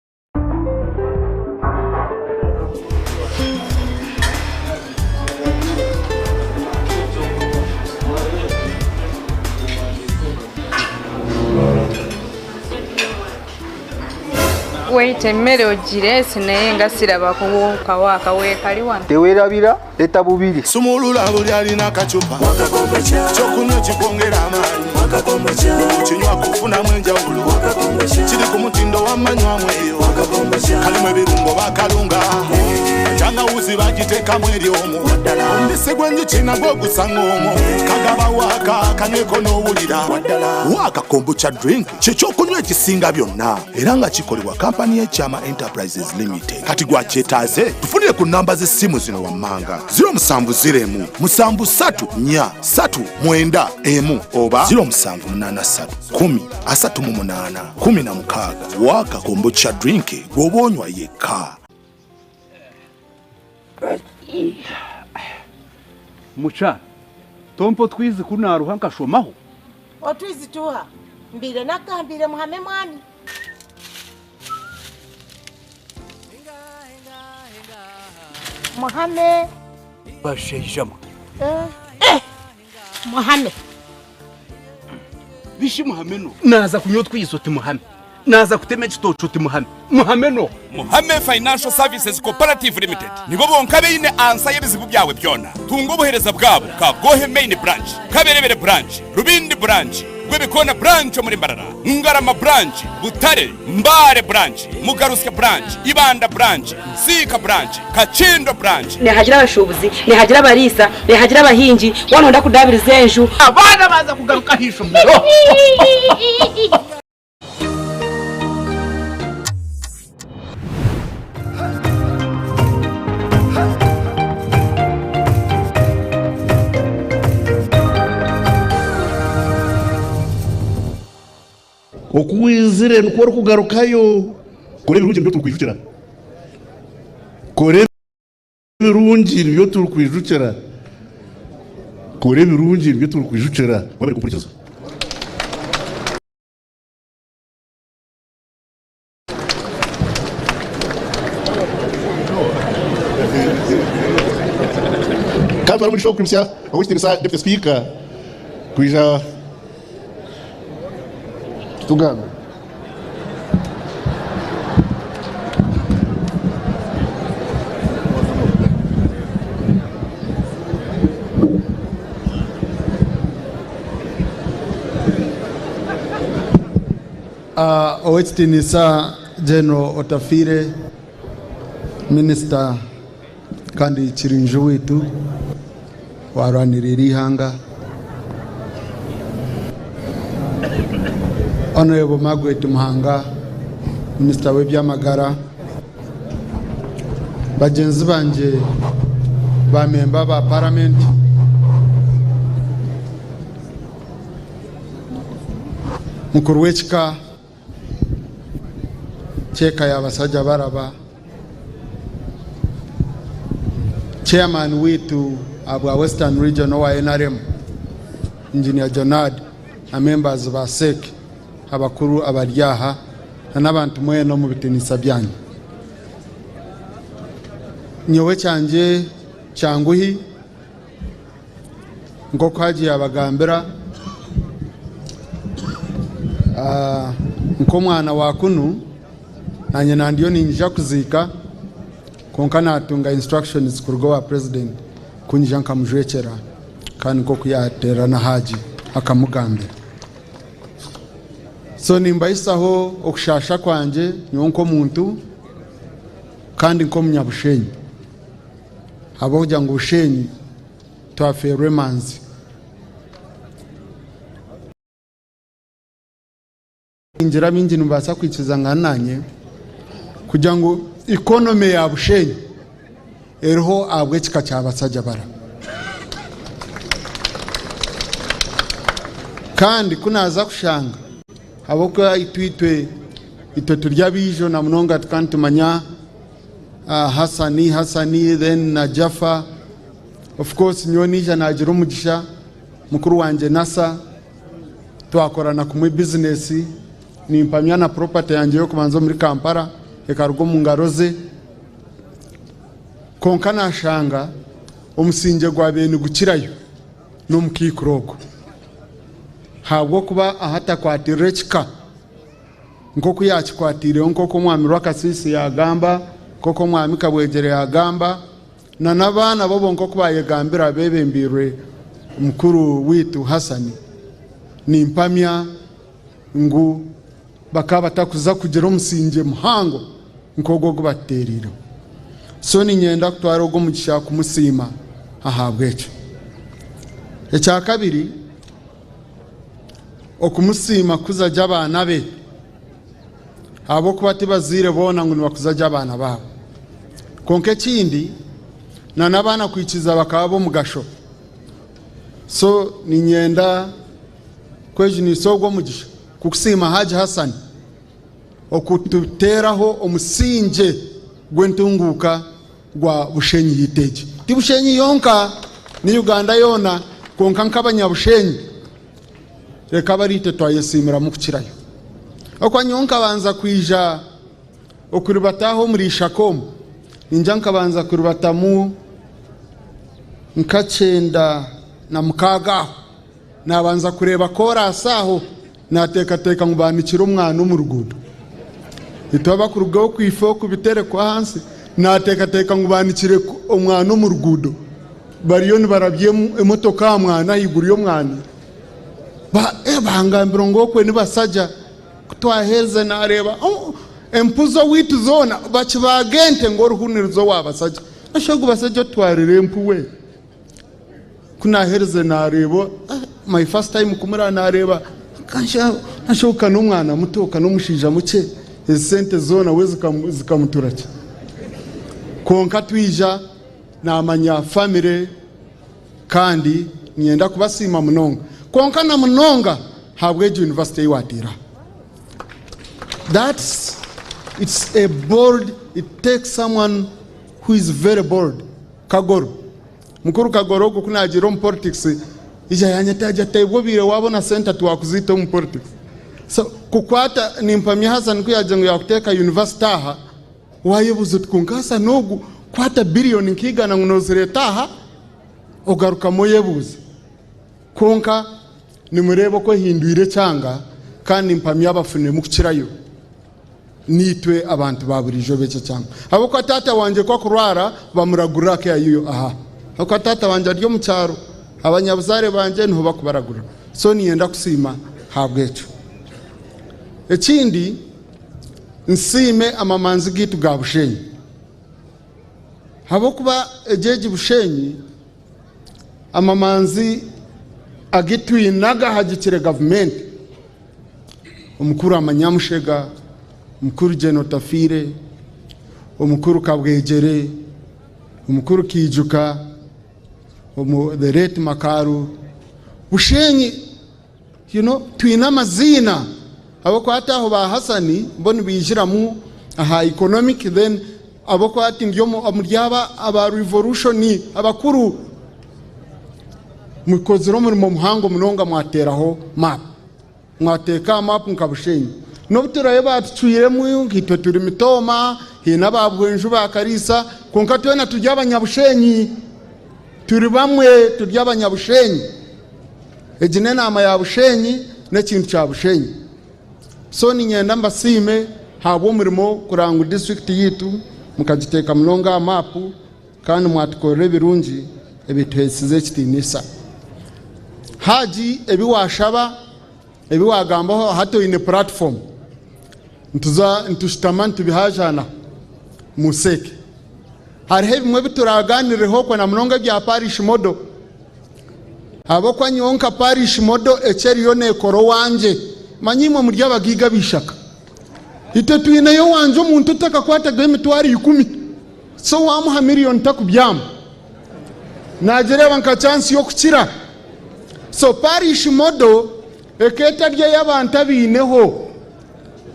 Wait emmere ogireese naye nga siraba kukawo akaweekali wano. Tewerabira leta bubiri. Sumulula buli alina akacupa kyokunywa kikwongera amaanyi kinywa kufunamu enjawulo kiri ku mutindo wamanywamu eyo kalimu ebirungo bakalunga tangawuzi bagiteekamu eryomu omubisi gw'enjuki nagwo gusanga omwo kagaba waaka kanyweko n'owulira waaka kombucha drink kyekyokunywa ekisinga byonna era nga kikolebwa kampani y'ekyama enterprises limited kati gwakyetaaze tufunire ku namba z'essimu zino wammanga 070 7 3 4 9 1 oba 0783 10 38 16 waaka kombucha drink gw'oba onywa yekka Mukyara, tompa otwizi ku naaruha nkashomaho? Otwizi tuuha? Mbaire nakugambiire muhame mwami. Muhame. Bashaija mwe. Eh, muhame. Bishi muhame no. Naaza kunywa otwizi oti muhame. Naaza kutema ekitookye oti muhame. Muhame no. Muhame Financial Services Cooperative Limited nibo bonka abaine ansa y'ebizibu byawe byona. Tunga obuheereza bwabo Kabwohe Main Branch, Kaberebere Branch, Rubindi Branch, Rwebikoona Branch omuri Mbarara, Ngarama Branch, Butare, Mbale Branch, Mugarutsya Branch, Ibanda Branch, Nsiika Branch, Kakindo Branch. Nihagira abashuubuzi, nihagira abariisa, nihagira abahingi, waaba nooyenda kudaabiriza enju. Abaana baaza kugaruka aha ishomero. Oku waizire nikwo orikugarukayo. Kora ebirungi nibyo turikwijukira. Kora ebirungi nibyo turikwijukira. Kora ebirungi nibyo turikwijukira. Webare kumpurikiza. Kandi twara omugisha ogw'okwimutsya ow'ekitiinisa Deputy Speaker kwija kutugambira. Owekitiinisa General Otafiire, Minisita kandi Kirinju waitu owarwaniriire eihanga, Honourable Margaret Muhanga, Minisita w'eby'amagara, bagyenzi bangye ba memba ba Paramenti, Mukuru w'ekika ky'eka ya Basajjabalaba, Chairman waitu ahabwa Western Region owa nrm, Engineer Jonard na members ba CEC abakuru abari aha na n'abantu mwena omu bitiinisa byanyu. Nyowe ekyangye kyanguhi. Nk'oku Haji yaabagambira, nk'omwana wa kunu, naanye nandiyo niinyija kuziika kwonka naatunga instructions kuruga owa President ku nyija nkamujwekyera kandi nk'oku yaateera na Haji akamugambira. So nimbahisaho okushaasha kwangye nyowe nk'omuntu kandi nk'omunyabushenyi ahabw'okugira ngu Bushenyi Twafeerwa emanzi. Ningira abaingi nimubaasa kwikirizangana naanye kugira ngu economy ya Bushenyi eriho ahabw'ekika kya Basajjabara. Kandi ku naaza kushanga ahabw'okuba itwe itwe itwe turi abaijo na munonga tukaba nitumanya Hasani, Hasani then na Jaffa. Of course nyowe naija naagira omugisha mukuru wangye Nasa twakorana kumwe bizinesi, nimpamya na property yangye y'okubanza omuri Kampala ekaruga omu ngaro ze. Kwonka naashanga omusingye gwabaire nigukirayo n'omukaikuru ogwo ahabw'okuba ahu atakwatirira ekika nk'oku yaakikwatiireho nk'oku Omwami Rwakasiisi yaagamba, nk'oku Omwami Kabwegyere yaagamba na n'abaana bo bonka oku baayegambira beebembeirwe mukuru waitu Hassan, nimpamya ngu bakaba batakuza kugira omusingye muhango nk'ogwo ogu batuteereireho. So niinyenda kutwara ogu omugisha kumusiima ahabw'ekyo. Ekyakabiri, okumusiima kukuza gye abaana be ahabw'okuba ti bazaire boona ngu nibakuza gye abaana baabo. Kwonka ekindi, na n'abaana kwikiriza bakaba ab'omugasho. So niinyenda kwejunisa ogu omugisha kukusiima Hajji Hassan okututeeraho omusingye gw'entunguuka gwa Bushenyi yaitu egi. Ti Bushenyi yonka, ni Uganda yoona, kwonka nk'abanyabushenyi reka abe ariitwe twayesiimiramu kukirayo. Ahabw'okuba nyowe nkabanza kwija okuribata aha omuri Ishaka omu, niinyija nkabanza kuribatamu nka 96 aho, naabanza kureeba koraasi aho, Naateekateeka ngu baanikire omwana omu ruguuto. Itwe abakuruga okwo ife oku biterekwa ahansi, naateekateeka ngu baanikire omwana omu ruguudo. Bariyo nibarabya emotoka aha mwana ahaiguru y'omwana. Bangambira ngu okwe ni basaja. Ku twaherize naareeba empu z'owaitu zoona bakibaaga ente ngu oruhu niruza owa basaja. Noshusha ogu basaja otutwarire empu we. Ku naaherize naareeba, my first time kumureba naareeba nashoka n'omwana muto ka n'omushaija mukye, ezi sente zoona we zikamutura ki? Kwonka twija naamanya famire kandi niinyenda kubasiima munonga. Kwonka na munonga ahabw'egi yunivasite ei waateire aha. That's, it's a bold, it takes someone who is very bold. Kagoro. Mukuru Kagoro ogu ku naagiire omu politics, ija yanyeta yaagira ati ebwo obaire waabona sente tiwaakuziita omu politics. So kukwata nimpamya Hassan ku yaagira ngu yaakuteeka university aha, waayebuuza oti kwonka Hassan ogu kwata billion nka igana ngu noozireeta aha? Ogarukamu oyebuuza. Kwonka nimureeba oku ehindwire ekyanga kandi nimpamya abafuniremu kukirayo. Niitwe abantu ba buriijo b'ekyo kyanga. Ahabw'okuba taata wangye ku akurwara, bamuragurira aka yayiyo aha. Ahabw'okuba taata wangye ari omu kyaro, abanyabuzaare bangye niho bakubaragurira. So niinyenda kusiima ahabw'ekyo. Ekindi, nsiime amamanzi gaitu ga Bushenyi. Ahabw'okuba egyo egi Bushenyi, amamanzi agu twine agahagikire gavumenti, Omukuru Amanyamushega, Omukuru Gen Otafiire, Omukuru Kabwegyere, Omukuru Kiijuka, the late Makaru, Bushenyi, you know, twine amaziina ahabw'okuba hati aho ba Hassan bo nibaijiramu aha economic then ahabw'okuba hati ndi omuri aba aba revolution abakuru mukozire omurimo muhango munonga mwateeraho map. Mwateeka aha maapu nka Bushenyi. N'obu turaabe baatucwiremu nkaitwe turi Mitooma, haine aba Bwenju ba Kariisa, kwonka twena turi Abanyabushenyi. Turi bamwe, turi Abanyabushenyi. Egi n'enaama ya Bushenyi, n'ekintu kya Bushenyi. So niinyenda mbasiime ahabw'omurimo kureba ngu disiturikiti yaitu mukagiteeka munonga aha maapu kandi mwatukorera ebirungi ebituheesize ekitiinisa. Haji ebi waashaba, ebi waagambaho hati oine puratifoomu, nituza nitushutama nitubihajaanaho museeke. Hariho ebimwe ebi turaagaanireho okwo na munonga ebya parish model. Ahabw'okuba nyowe nka parish model eki eriyo neekora owangye, manya imwe muri abagaiga ab'eishaka. Itwe twineyo owangye omuntu otakakwatagaho emitwaro ikumi. So wamuha million takubyama nagireeba nka chance yokukira. So parish model eka etari eyabantu abaineho.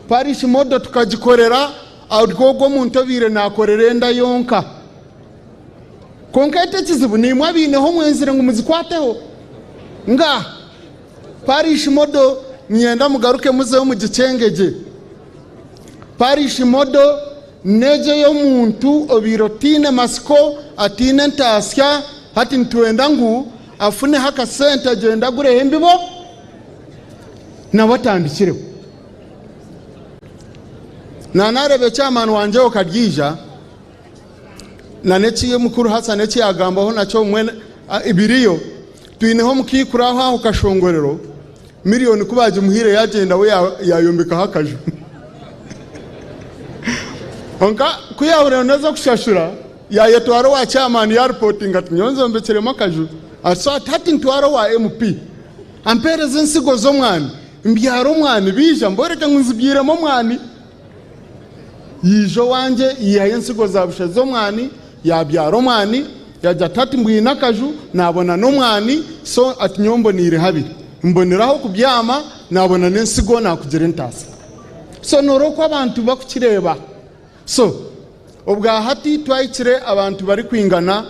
Parish model tukagikorera ahari ogwo omuntu obaire nakorera enda yonka. Kwonka hati ekizibu niimwe abaineho mwenzire ngu muzikwateho. Ngaaha! Parish model niinyenda mugaruke muzeho mugikyengegye. Parish model n'egyo ey'omuntu obaire otaine matsiko, ataine ntaasya, hati nitwenda ngu afuneho akasente agyende agureho embibo nawe atandikireho. Naanareeba chairman wangye Okaryija na n'eki mukuru Hassan eki yaagambaho nakyo mbwenu biriyo. Twineho omukaikuru aho aho Kashongorero, miriyoni ku baagimuhaire yaagyenda we yaayombekaho akaju. Kwonka ku yaahurira ngu n'ez'okushashura, yaayetwara owa chairman yaaripotinga ati nyowe nzombekiremu akaju. Ati so ati hati ntware owa MP ampeereze ensigo z'omwani mbyare omwani baija mbooreke ngu nzibyairemu omwani. Yaija owangye yaihayo ensigo za busha z'omwani, yaabyara omwani, yaagira ati, Hati mbwine akaju, naabona n'omwani, so ati nyowe mboneire habiri. Mbonire ah'okubyama, naabona n'ensigo naakugira entaasa. So noreeba oku abantu bakukireeba. So obwa hati twahikire abantu barikwingana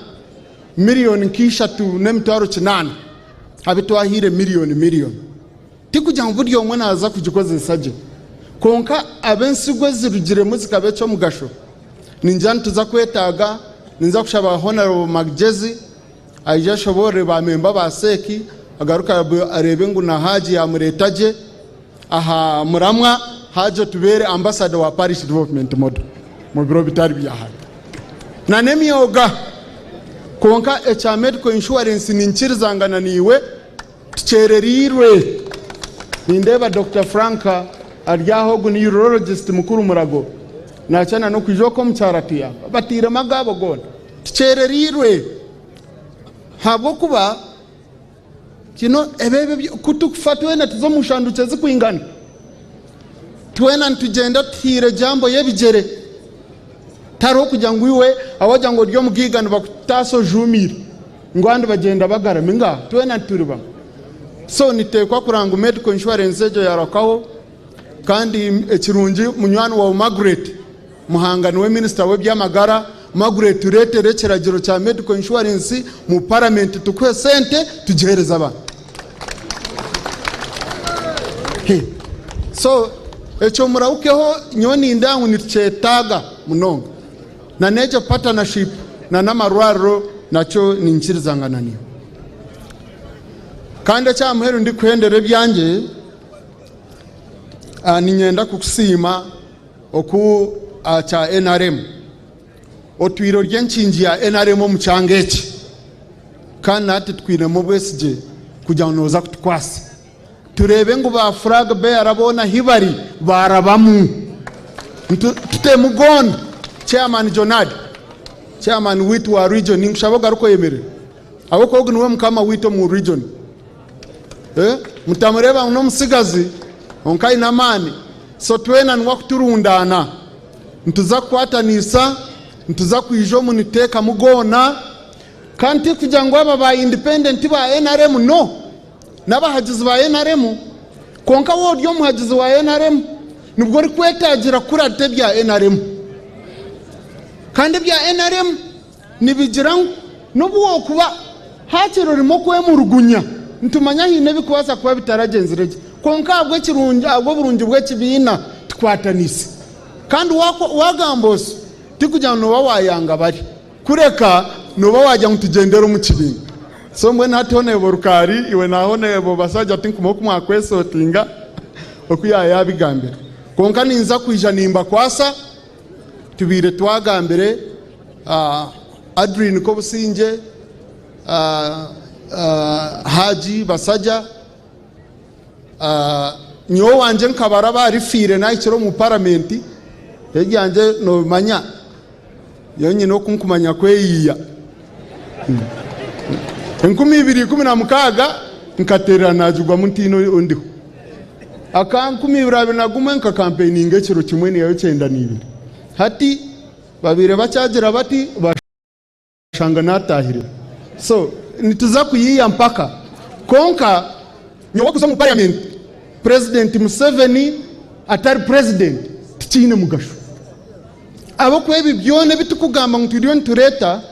miriyoni nk'ishatu n'emitwaro kinaana abu twahaire miriyoni miriyoni. Tikugira ngu buri omwe naaza kugikozesa gye, kwonka ab'ensigo ezirugiremu zikaba eky'omugasho. Ningira nituza kwetaaga, ninza kushaba Honourable Magyezi aije ashoboorore ba memba ba CEC, agaruke areebe ngu na Haji yaamureeta gye aha muramwa, Haji otubeere ambassador wa Parish Development Model omu biro bitari bya hare. Na n'emyoga. Kwonka ekya medical insurance ninkirizangana naiwe. Tukyerereirwe. Nindeeba Dokita Frank ari aho, ogu ni urologist mukuru Murago, nakira na n'okwija oku omu kyaro atuyamba. Batairemu agaabo goona. Tukyerereirwe ahabw'okuba kino ebi ebi ku tukufa twena tuza omu shanduukye zirikwingana. Twena nitugyenda tuhaire jambo y'ebigyere. Tihariho kugira ngu iwe wagira ngu ori omugaiga nibakutaasa ojuumiire. Ngu abandi bagyenda bagarami ngaaha twena turi bamwe. So niteekwa kureba ngu medical insurance egyo yarakaho kandi ekirungi munywani waawe Margaret Muhanga niwe minisita w'eby'amagara, Margaret tureetere ekiragiro kya medical insurance mu paramenti tukuhe sente tugiheereze abantu. So ekyo murahukeho nyowe nindeeba ngu nitukyetaaga munonga. Na n'egyo partnership na n'amarwariro nakyo ninkirizangana naiwe. Kandi eky'aha muheru ndikuhendera ebyangye, niinyenda kukusiima oku aha kya nrm otwire ori enkingi ya nrm omu kyanga eki kandi na hati tukwinemu obwesigye kugira ngu nooza kutukwasa. Tureebe ngu ba flag bearer boona ahi bari baarabamu. Tutemu goona. Chairman Jonard, chairman waitu wa region ninkushaba ogaruke oyemerere ahabw'okuba ogu niwe mukama waitu omu region. Mutamureeba ngu n'omutsigazi kwonka aine amaani. So twena niwe akuturundaana. Nituza kukwatanisa, nituza kwija omu nituteekamu goona. Kandi tikugira ngu aba ba independent ba nrm no. N'abahagizi ba nrm, kwonka waaba ori omuhagizi wa nrm nibwo orikwetaagira kukurata ebya nrm. Kandi ebya nrm nibigira ngu n'obu wakuba haakiri orimu okwemurugunya, nitumanya haine ebirikubaasa kuba bitaragyenzire gye, kwonka ahabw'ekirungi ahabw'oburungi bw'ekibiina tukwatanise. Kandi waagamba osyo tikugira ngu nooba waayanga bari. Kureka nooba waagira ngu tugyendere omu kibiina. So mbwenu hati Honourable Rukaari iwe na Honourable Basajja tinkumanya oku mwakwesotinga oku yaayabigambire. Kwonka ninza kwija nimbakwasa, tubaire twagambire Adrine Kobusingye, Haji Basajja, nyowe owangye nkabaraba ahari fiire nahikire omu paramenti, ebyangye noobimanya. Nyowe nyine oku nkumanya kweyiya. 2016 nkaterera nagigwamu ntiine ondiho. Aka 2021 nkakampeyininga ekiro kimwe niihayo 92. Hati babaire bakyagira bati bashanga natahire. So nituza kuyiiya mpaka. Kwonka nyowe kuza omu parliament President Museveni atari president tikiine mugasho. Ahabw'okuba ebi byona ebi turikugamba ngu turiyo nitureeta,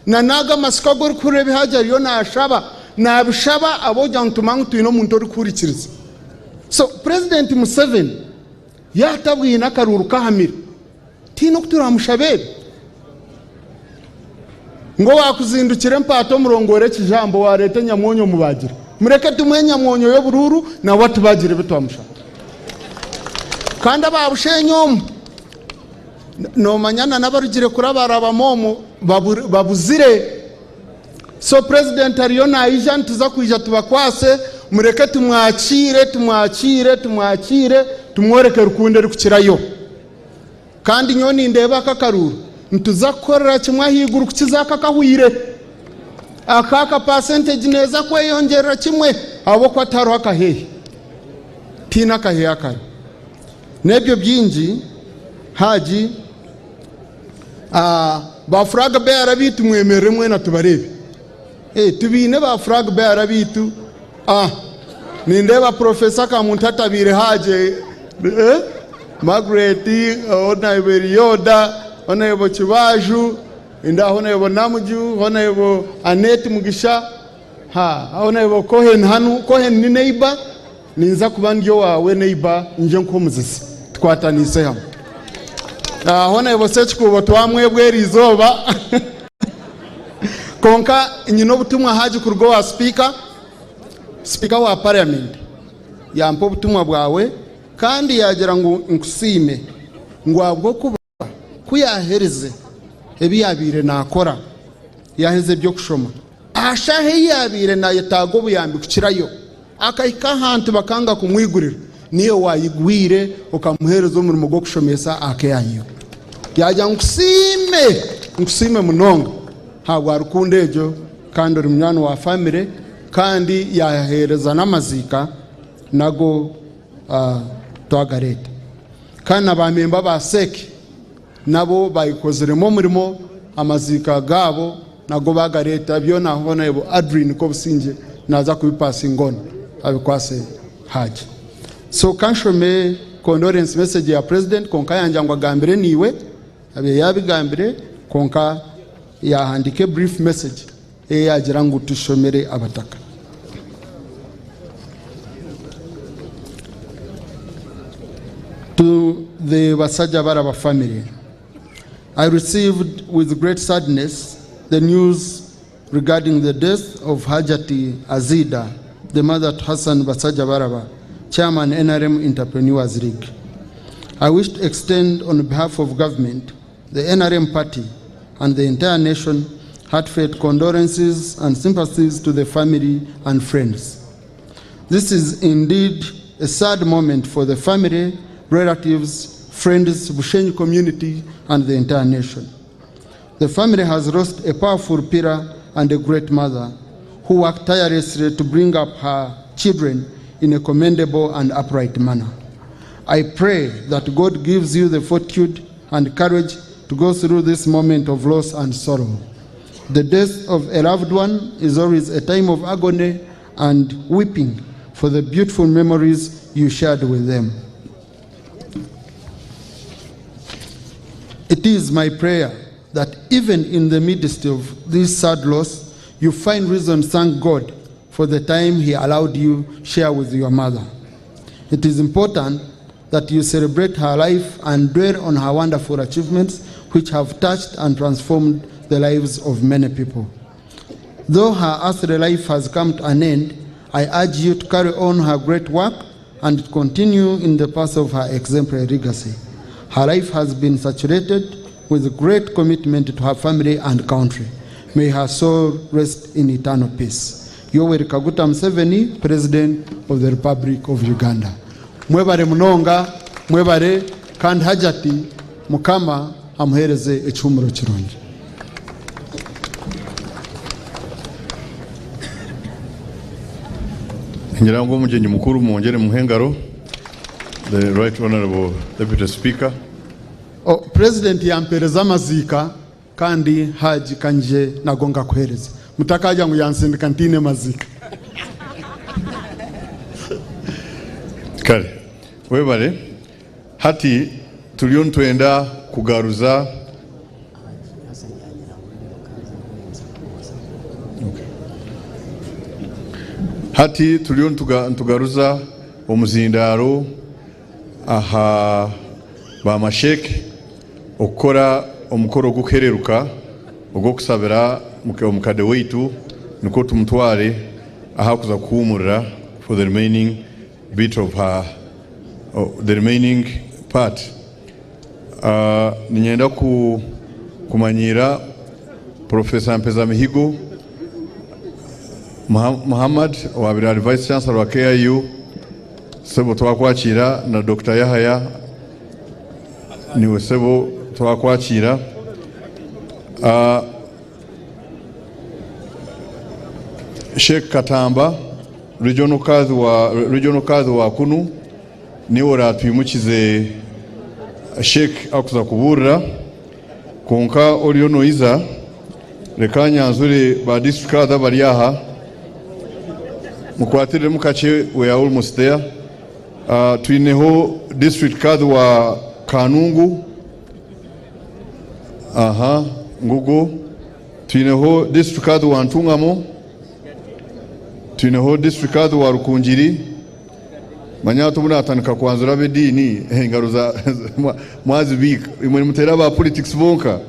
Na n'ago amatsiko agu orikuhurira ebi Haji ariyo naashaba, naabishaba ahabw'okugira ngu nitumanya ngu twine omuntu orikuhurikiriza. So Purezidenti Museveni yaatabwine akaruuru kahamire, tihaine oku turaamushabe ebi. Ngu owaakuzindukira empaata omurongore ekijambo waareeta enyamwonyo omubaagire. Mureke tumuhe enyamwonyo y'oburuuru nawe atubaagire ebi twamushaba. Kandi aba Bushenyi omu Noomanya na n'abarugire kurabarabamu omwo babuzire. So President ariyo naija nituza kwija tubakwase, mureke tumwakiire, tumwakiire, tumwakiire, tumworeke rukundo erikukirayo. Kandi nyowe nindeeba aka akaruuru nituza kukorera kimwe ahaiguru kukiza aka akahweire. Aka aka percentage neeza kweyongyerera kimwe ahabw'okuba tihariho akaheehe. Tihaine akaheehe akariho. N'ebyo bingi Haji ah, ba flag bearer baitu mwemerere mwena tubareebe. Eh, tubaine ba flag bearer baitu ah, nindeeba Professor Kamuntu atabaire Haji eh, Margaret, Honourable Elioda, Honourable Kibaju, nindeeba Honourable Namuju, Honourable Annette Mugisha, ha, Honourable Cohen hanu, Cohen ni neighbour. Ninza kuba ndi owaawe neighbour ngye nk'omuzizi tukwataniise hamwe. Aho naiwe Ssekikuubo twamwebwa eri izooba kwonka nyine obutumwa Haji kuruga owa sipiika, sipiika wa parliament yampa obutumwa bwawe kandi yaagira ngu nkusiime ngu ahabw'okuba Ku yaaherize ebi yaabaire naakora, yaaheza eby'okushoma, aha shaaha ei yaabaire naayetaaga obuyambi kukirayo, akahika ahantu bakanga kumwigurira, niiwe waayigwire okamuheereza omurimo gw'okushomesa aha KIU. Yaagira ngu, Nkusiime! Nkusiime munonga ahabwa rukundo egyo, kandi ori munywani wa famire, kandi yaaheereza n'amaziika nago twagareeta. Kandi na baamemba ba CEC nabo bayekoziremu omurimo, amaziika gaabo nago baagareeta, byona Honourable Adrine Kobusingye naaza kubi passinga on abikwase Haji. So kanshome condolence message ya President kwonka yangira ngu agambire naiwe, abaire yaabigambire kwonka yaahandiika a brief message ei yaagira ngu tushomere abataka. To the Basajjabalaba family, I received with great sadness the news regarding the death of Hajati Azida, the mother to Hassan Basajjabalaba, Chairman NRM Entrepreneurs League. I wish to extend on behalf of government, the NRM party, and the entire nation heartfelt condolences and sympathies to the family and friends. This is indeed a sad moment for the family, relatives, friends, Bushenyi community, and the entire nation. The family has lost a powerful pillar and a great mother who worked tirelessly to bring up her children in a commendable and upright manner. I pray that God gives you the fortitude and courage to go through this moment of loss and sorrow. The death of a loved one is always a time of agony and weeping for the beautiful memories you shared with them. It is my prayer that even in the midst of this sad loss, you find reason to thank God for the time He allowed you share with your mother. It is important that you celebrate her life and dwell on her wonderful achievements, which have touched and transformed the lives of many people. Though her earthly life has come to an end, I urge you to carry on her great work and continue in the path of her exemplary legacy. Her life has been saturated with great commitment to her family and country. May her soul rest in eternal peace. Yoweri Kaguta Museveni, President of the Republic of Uganda. Mwebare munonga, mwebare kandi Hajati Mukama amuhereze ekihumuro kirungi. Ningira ngu omugyenyi mukuru mwongyere mumuhe engaro, the Right Honourable Deputy Speaker. Oh, President yampereza amaziika kandi Haji kanyije nago ngakuhereze. Mutakagira ngu yansindika ntaine maziika. Kare, webare. Hati turiyo nitwenda kugaruza. Hati turiyo nitugaruza omuzindaaro aha ba Masheikh okukora omukoro ogw'okuhereruka ogw'okusabira omukade waitu nikwo tumutware ahu arikuza kuhuumurira for the remaining bit of her the remaining part. Niinyenda kumanyiira Professor Mpezamihigo Muhammad owaabaire ari Vice Chancellor wa KIU, sebo twakwakiira na Dokita Yahaya niiwe sebo twakwakiira. Sheikh Katamba Regional Kadhi wa kunu. Niiwe oraatwimukize Sheikh akuza kubuurira, kwonka oriyo noiza reka nyanzure ba district kadhi abari aha, mukwatiriremu kakye we are almost there. Twineho district kadhi wa Kanungu, aha ngugu, twineho district kadhi wa Ntungamo, twineho district kadhi wa Rukungiri, Manya hati obu naatandika kwanzura ab'ediini, engaro mwazibiika. Imwe nimuteera aba politics bonka.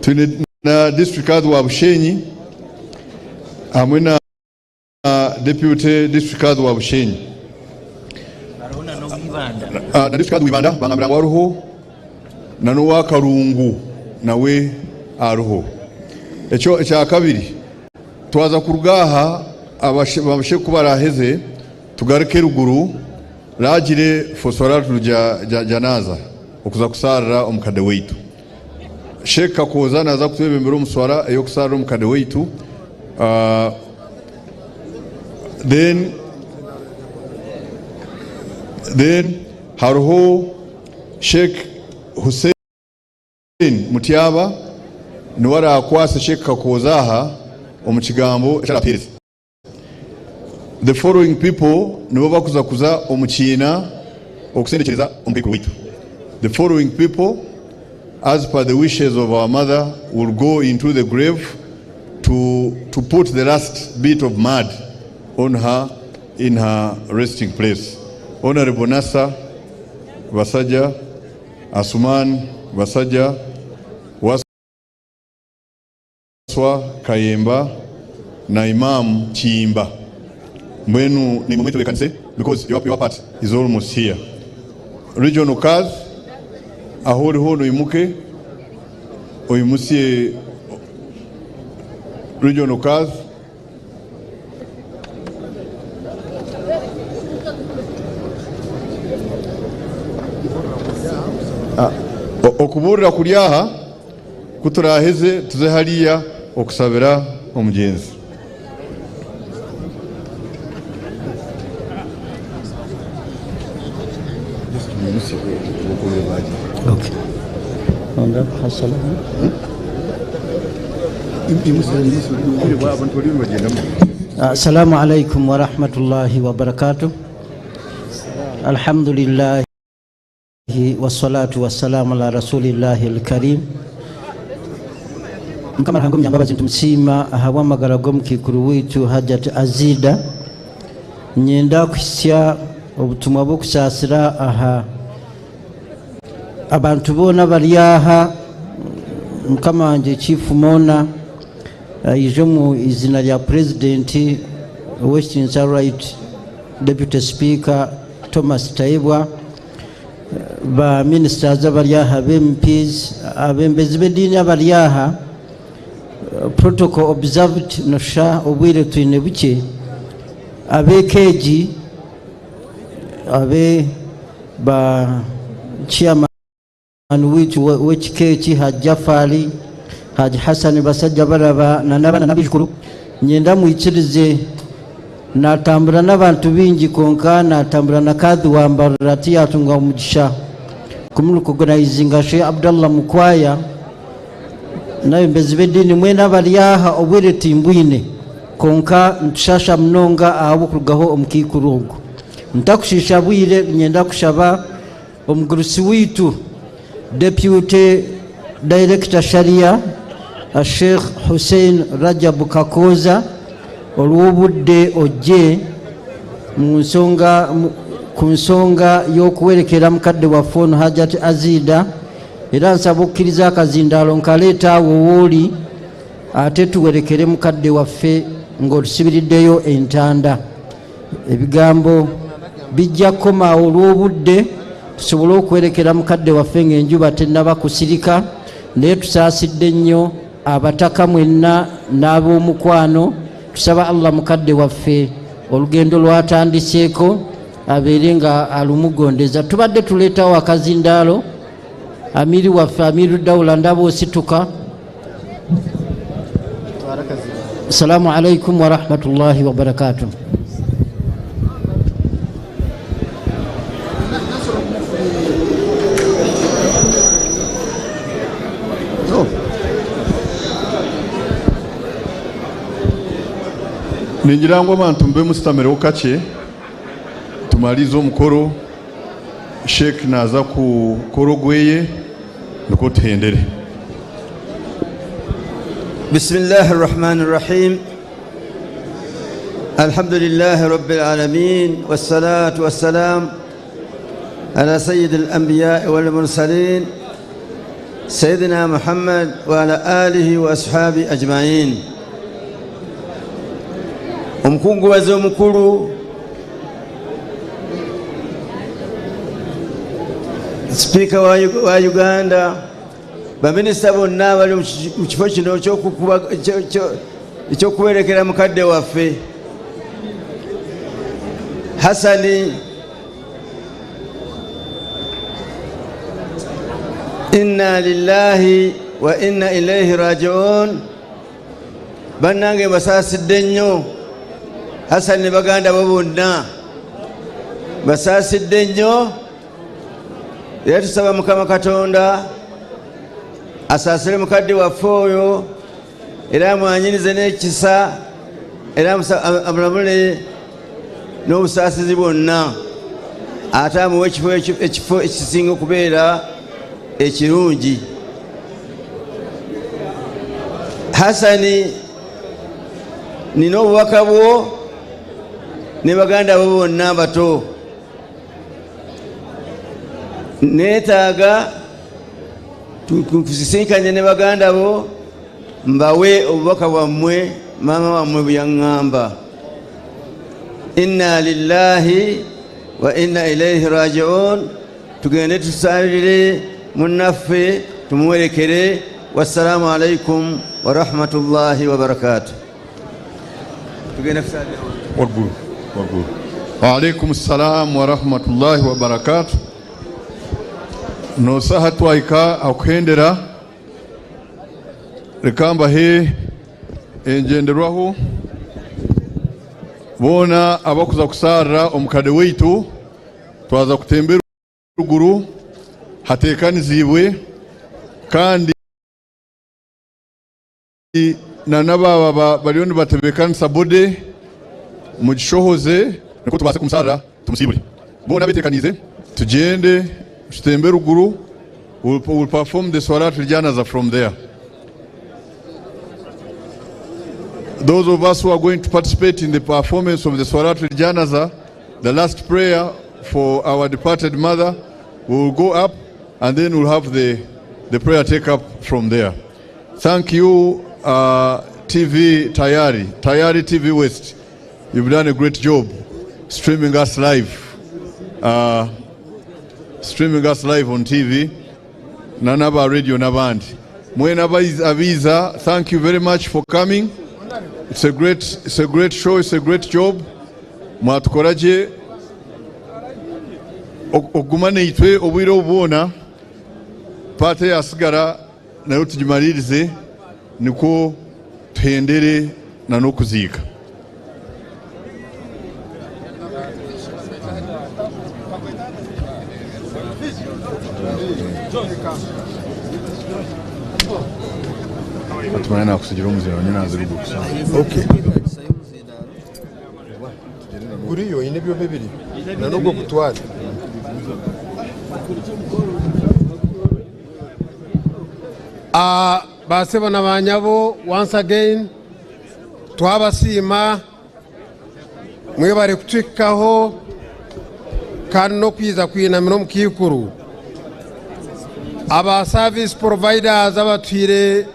Twine na District Kadhi wa Bushenyi hamwe na Deputy District Kadhi wa Bushenyi. Na District Kadhi wa Ibanda bangambira ngu ariho na n'owa Karungu nawe ariho. Ekyo ekyakabiri. Twaza kuruga aha abasheku ku baraaheze tugaruke eruguru raagire for swalatul janaza okuza kusaarira omukade waitu. Sheikh Kakooza naaza kutwebembera omu swala ey'okusaarira omukade waitu then then hariho Sheikh Hussein Mutyaba niwe araakwase Sheikh Kakooza aha omu kigambo eki araatuheereze. The following people nibo bakuza kuza omu kiina okusendekyereza omukaikuru waitu. The following people as per the wishes of our mother will go into the grave to to put the last bit of mud on her in her resting place. Honourable Nasser Basajja Asuman Basajja, Wasswa Kayemba na Imam Kiyimba. Mbwenu naimwe mwetebeekanise because your, your part is almost here. Regional Cars, ahu ori hoona oimuke oimutsye Regional Cars. Okubuurira kuri aha, ku turaaheze tuze hariya okushabira omugyenzi. Assalamu alaikum warahmatullahi wabarakatuh. Alhamdulillahi wassalatu wassalamu ala rasulillahi alkarim. Mukama Ruhanga omunyambabazi nitumusiima ahabw'amagara g'omukaikuru waitu Hajjat Azida. Niinyenda kuhitsya obutumwa bw'okusaasira aha abantu boona abari aha. Mukama wangye Chief Moona aija omu iziina rya Purezidenti Ow'ekitiinisa Right Deputy Speaker Thomas Tayebwa, ba ministers abari aha, aba MPs, abeebembezi b'ediini abari aha, protocol observed noshusha obwire twine bukye, ab'eka egi abe ba chairman waitu w'ekika eki Hajji Jafari, Hajji Hassan Basajjabalaba na n'abaana n'abaijukuru, niinyenda mwikirize naatambura n'abantu baingi kwonka naatambura na Kadhi wa Mbarara tiyatunga omugisha kumurikoginayizinga Sheikh Abdallah Mukwaya n'abeebembezi b'ediini mwena abari aha obwire timbwine kwonka nitushasha munonga ahabw'okurugaho omukaikuru ogu. Ntakushiisha bwire niinyenda kushaba omugurusi waitu Deputy Director Sharia Sheikh Hussein Rajab Kakooza olw'obudde ojje mu nsonga ku nsonga y'okuwerekera mukadde waffe ono Hajat Azida, era nsaba okkiriza akazindaalo nkaleeta awo wooli ate tuwerekere mukadde waffe ng'otusibiriddeyo entanda. Ebigambo bijja kukomaawo olw'obudde tusobole okuwerekera mukadde waffe ng'enjuba tennaba kusirika, naye tusaasidde nnyo abataka mwenna n'ab'omukwano. Tusaba Allah mukadde waffe olugendo lw'atandiseeko abeere nga alumugondeza. Tubadde tuleetawo akazindaalo, amiri waffe Amiru Dawula ndaba osituka. Assalamu alaikum warahmatullahi wabarakatuh. Ningira ngu abantu mube musitamireho kakye tumarize omukoro. Sheikh naza kukora ogweye nikwo tuhendere. بسم الله الرحمن الرحيم. الحمد لله رب العالمين، والصلاة والسلام على سيد الأنبياء والمرسلين سيدنا محمد وعلى آله وأصحابه أجمعين. Omukungubazi omukulu sipiika wa Uganda, baminisita bonna abali mu kifo kino ekyokuwerekera mukadde waffe Hasani, inna lillahi wa inna ilaihi rajiun. Bannange basaasidde nnyo Hasani ne baganda bo bonna, basaasidde nnyo, era tusaba Mukama Katonda asaasire mukadde waffe oyo, era amwanyirize n'ekisa, era amulamule n'obusaasizi bwonna, ate amuwe ekifo ekisinga okubeera ekirungi. Hasani, nina obubaka bwo ne baganda bo bonna abato. Neetaaga tusisinkanye ne baganda bo mbawe obubaka bwammwe maama wammwe bwe yaŋŋamba. Inna lillahi wa inna ilaihi rajiun. Tugende tusaalire munnaffe tumuwerekere. Wassalaamu alaikum wa rahmatullahi wa barakatuh. Tugende kusaalira. Waggulu, waggulu. Wa alaikum salam wa rahmatullahi wa barakatuh. Nosaha twahika akuhendera, reka mbahe engyenderwaho boona abakuza kusaarira omukade waitu. Twaza kutembera ruguru hateekaniziibwe, kandi na n'ababa bariyo nibatebeekanisa body mugishohoze niko tubaase kumusarira tumusiibure. Boona beteekaniize tugyende tutembe ruguru. We'll perform the Salat Janaza from there. Those of us who are going to participate in the performance of the Salat Janaza, the last prayer for our departed mother, we will go up and then we'll have the prayer take up from there. Thank you, TV Tayari, Tayari TV West. You've done a great job streaming us live. Streaming us live on TV, Nanaba Radio Nabandi. Mwena Abiza, thank you very much for coming. It's a great show, it's a great job. Mwatukoraje ogumane itwe obwire obwona pate yasigara nayo tugimalirize niko tuhendere na n'okuziika. Atumanya nakusigira omuzira nyina nzira kusanga. Okay. Guriyo ine byo bibiri na nubwo kutwara. Baasebo na baanyabo once again twabasiima mwebare kutuhikaho kandi n'okwija kwinamira omukaikuru. Aba service providers abatuhaire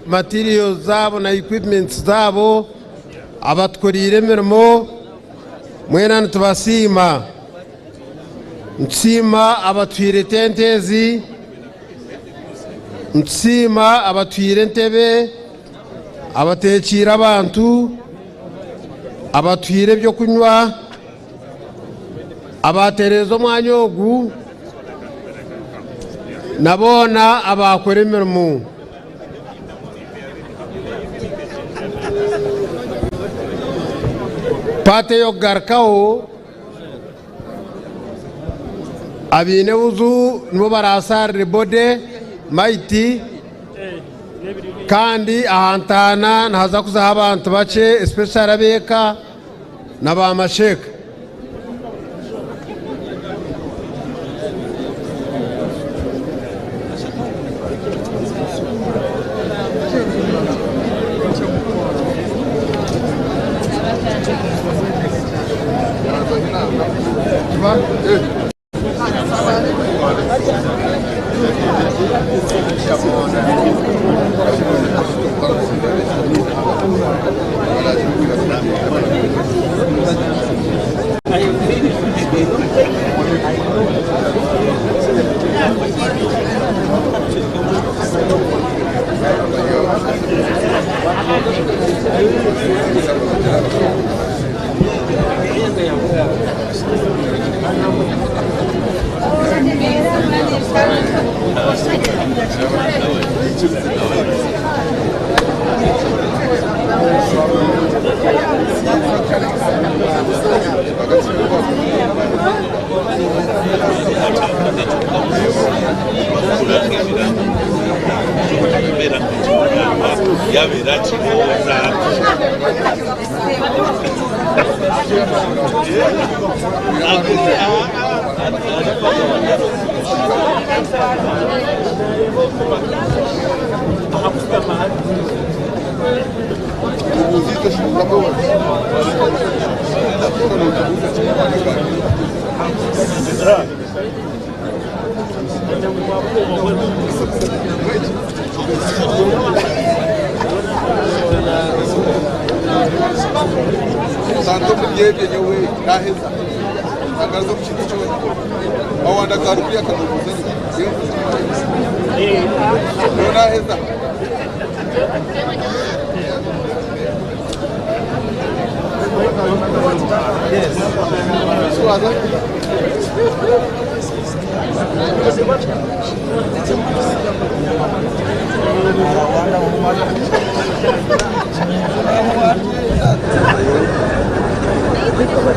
materials zaabo na equipments zaabo, abatukoriire emirimo mwena nitubasiima. Nitusiima abatuhaire tente ezi. Nitusiima abatwire entebe, abateekiire abantu, abatwire ebyokunywa, abaatereeza omwanya ogu na boona abaakora emirimo. Paati ey'okugarukaho. Abaine wuzu nibo barasaarire body maiti kandi aha ntaana nihaza kuzaho abantu bakye especially ab'eka na ba masheeka.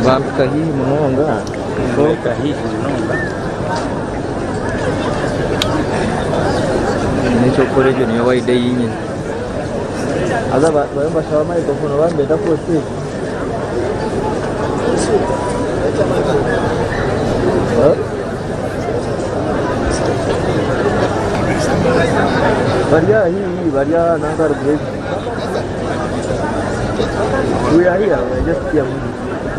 Bampika haihi munonga. Bampika haihi munonga. Nyine eky'okukora egyo niyo wayida ei nyine. Haza bariyo nibashaba microphone oba nibenda kuha stage? Bari aha haihi bari aha nanka aharuguru egyo. We are here, we are just here.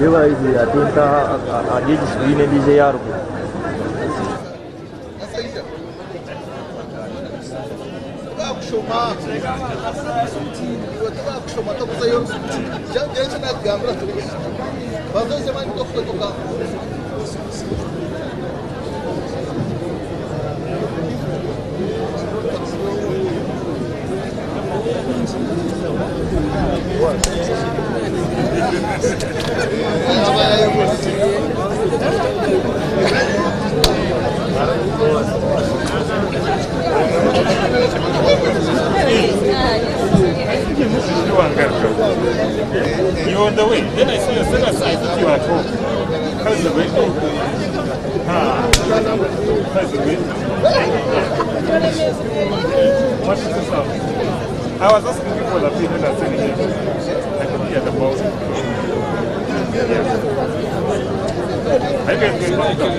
Reeba ate nkaha ahari egi screen endiijo ey'aharuguru. You're on the way. Then I saw your status. I thought you were at home. How's the way? How's the way? What is this now? I was asking people that they had seen it. I could hear the mouth. Yes. Are you guys going back?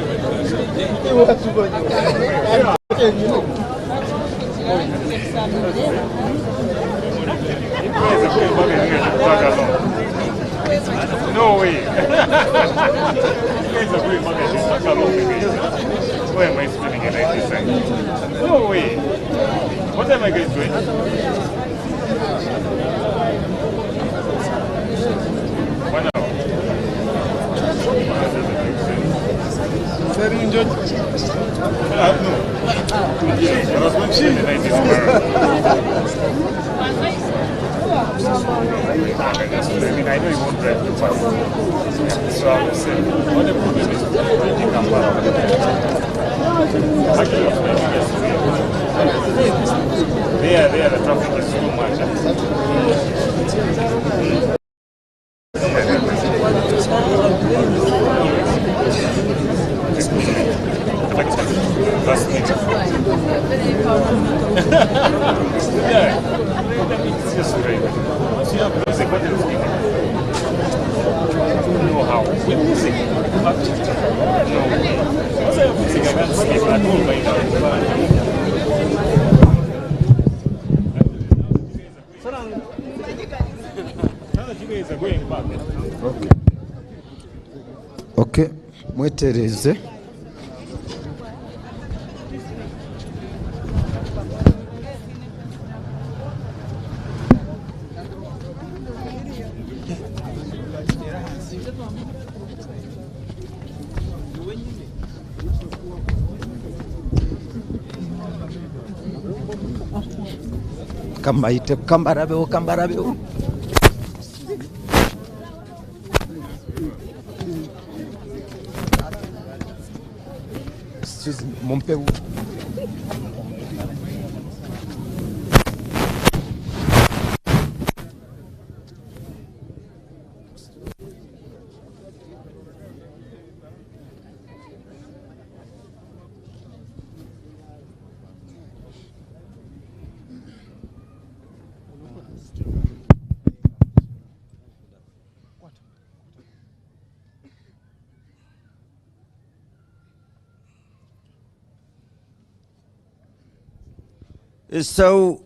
No way. You guys are going back and tag along again. Why am I spinning a 90 cents? No way. What am I guys doing? 1 hour. That doesn't make sense. No. Yes, but I was going to spend the 90 tomorrow. I mean, I know you won't drive too fast. So I was saying, what the problem is, you Kampala. Actually, that's my biggest fear. There, the traffic is too much. That's me. Yeah, it's just crazy. Once you have music, what else do you need? Know how. With music. But no. Once I have music, I can't sleep at all by now. Now that you guys are going back. Okay, mwetereze. Kambayite kambarabeho kambarabeho. Excuse me, mumpe. استووا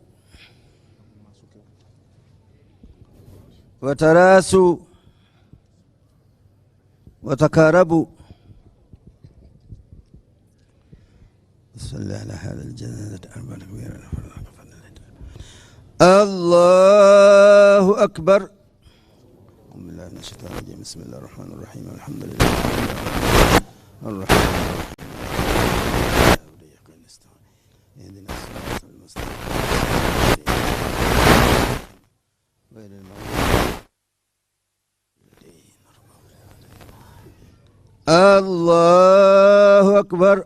وتراسوا وتقاربوا. صلى على هذا الجنازة أربعة. الله أكبر. أعوذ بالله من الشيطان الرجيم. بسم الله الرحمن الرحيم. الحمد لله الرحمن الرحيم. اهدنا الصراط المستقيم غير المغضوب. الله أكبر.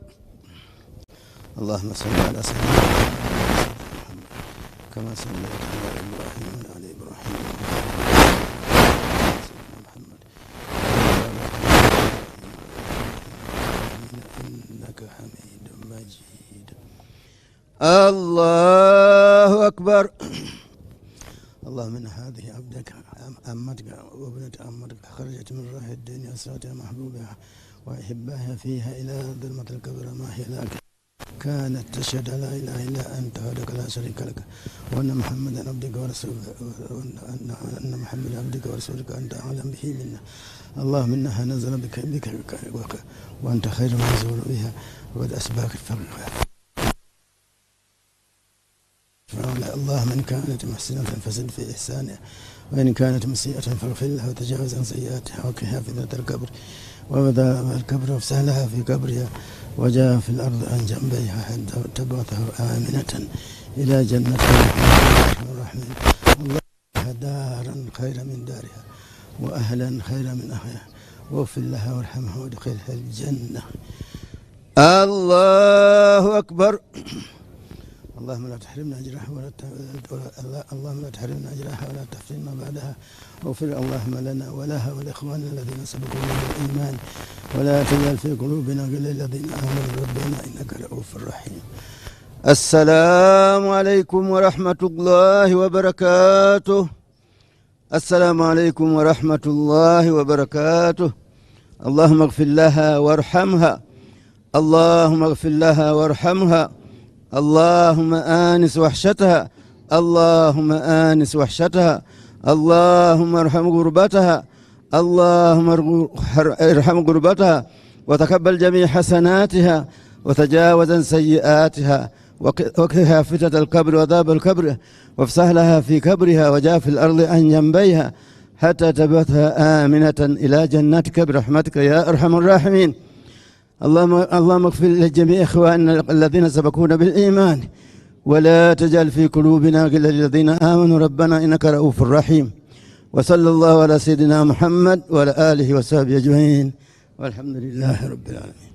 اللهم صل على سيدنا محمد كما صليت على إبراهيم وعلى إبراهيم سيدنا محمد إنك حميد مجيد. الله أكبر. اللهم إن هذه عبدك أمتك وابنة أمتك خرجت من روح الدنيا صوت محبوبها وأحبها فيها إلى ظلمة القبر ما هي لك. كانت تشهد لا إله إلا أنت وحدك لا شريك لك وأن محمدا عبدك ورسولك، وأن محمدا عبدك ورسولك أنت أعلم به منا. اللهم إنها نزل بك بك وأنت خير من يزول بها وقد أسباك الفرق. اللهم إن كانت محسنة فزد في إحسانها، وإن كانت مسيئة فاغفر لها وتجاوز عن سيئاتها وقها فتنة القبر وبدا القبر وافسح لها في قبرها وجاء في الأرض عن جنبيها حتى تبعثه آمنة إلى جنة الرحمن. الله دارا خيرا من دارها وأهلا خيرا من أهلها، واغفر لها وارحمها وادخلها الجنة. الله أكبر. اللهم لا تحرمنا أجرها ولا اللهم لا تحرمنا أجرها ولا تفتنا بعدها، واغفر اللهم لنا ولها ولإخواننا الذين سبقونا بالإيمان، ولا تجعل في قلوبنا غلا للذين آمنوا ربنا إنك رؤوف رحيم. السلام عليكم ورحمة الله وبركاته. السلام عليكم ورحمة الله وبركاته. اللهم اغفر لها وارحمها. اللهم اغفر لها وارحمها. اللهم آنس وحشتها اللهم آنس وحشتها اللهم ارحم غربتها اللهم ارحم غربتها وتقبل جميع حسناتها وتجاوز عن سيئاتها وقها فتنة القبر وعذاب القبر وافسح لها في قبرها وجاف الأرض عن جنبيها حتى تبعثها آمنة إلى جنتك برحمتك يا أرحم الراحمين. اللهم اغفر لجميع إخواننا الذين سبقونا بالإيمان ولا تجعل في قلوبنا غلا للذين آمنوا ربنا إنك رؤوف رحيم. وصلى الله على سيدنا محمد وعلى آله وصحبه أجمعين والحمد لله رب العالمين.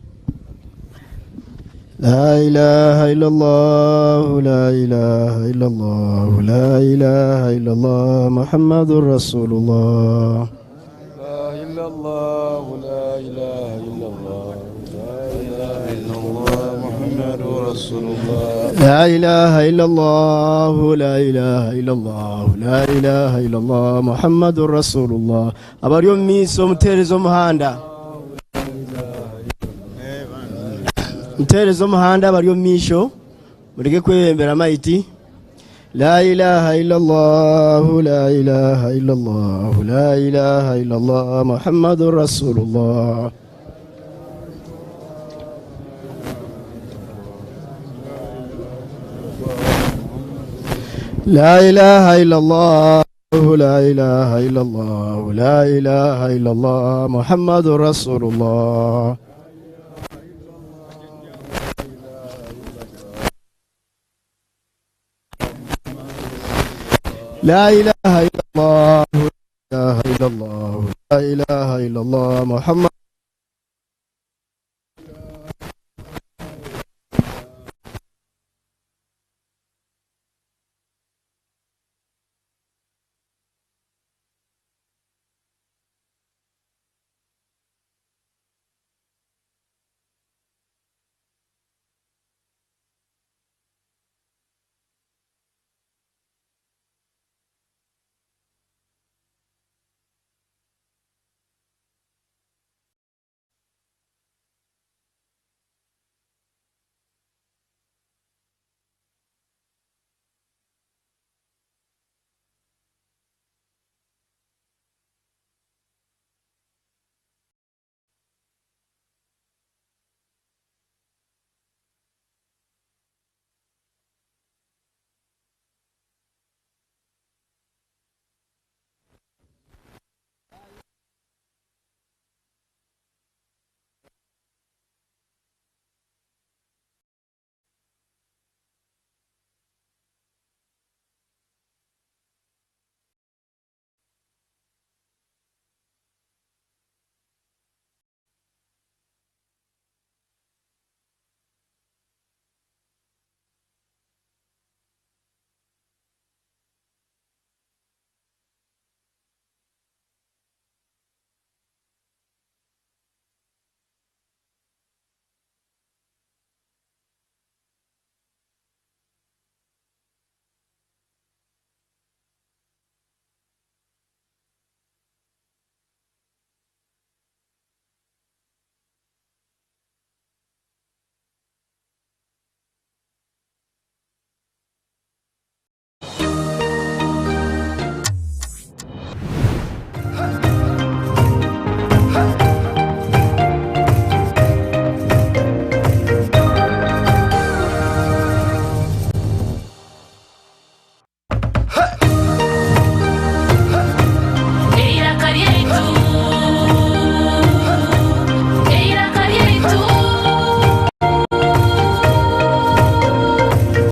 لا إله إلا الله لا إله إلا الله لا إله إلا الله محمد رسول الله. لا إله إلا الله لا إله إلا الله لا إله إلا الله محمد رسول الله. لا إله إلا الله لا إله إلا الله لا إله إلا الله محمد رسول الله. Abari omu maiso omuteereza omuhanda, muteereza omuhanda abari omu maisho mureke kwebembera maiti. La ilaha illa Allah la ilaha illa Allah la ilaha illa Allah Muhammadur Rasulullah. لا إله إلا الله لا إله إلا الله لا إله إلا الله محمد رسول الله. لا إله إلا الله لا إله إلا الله لا إله إلا الله محمد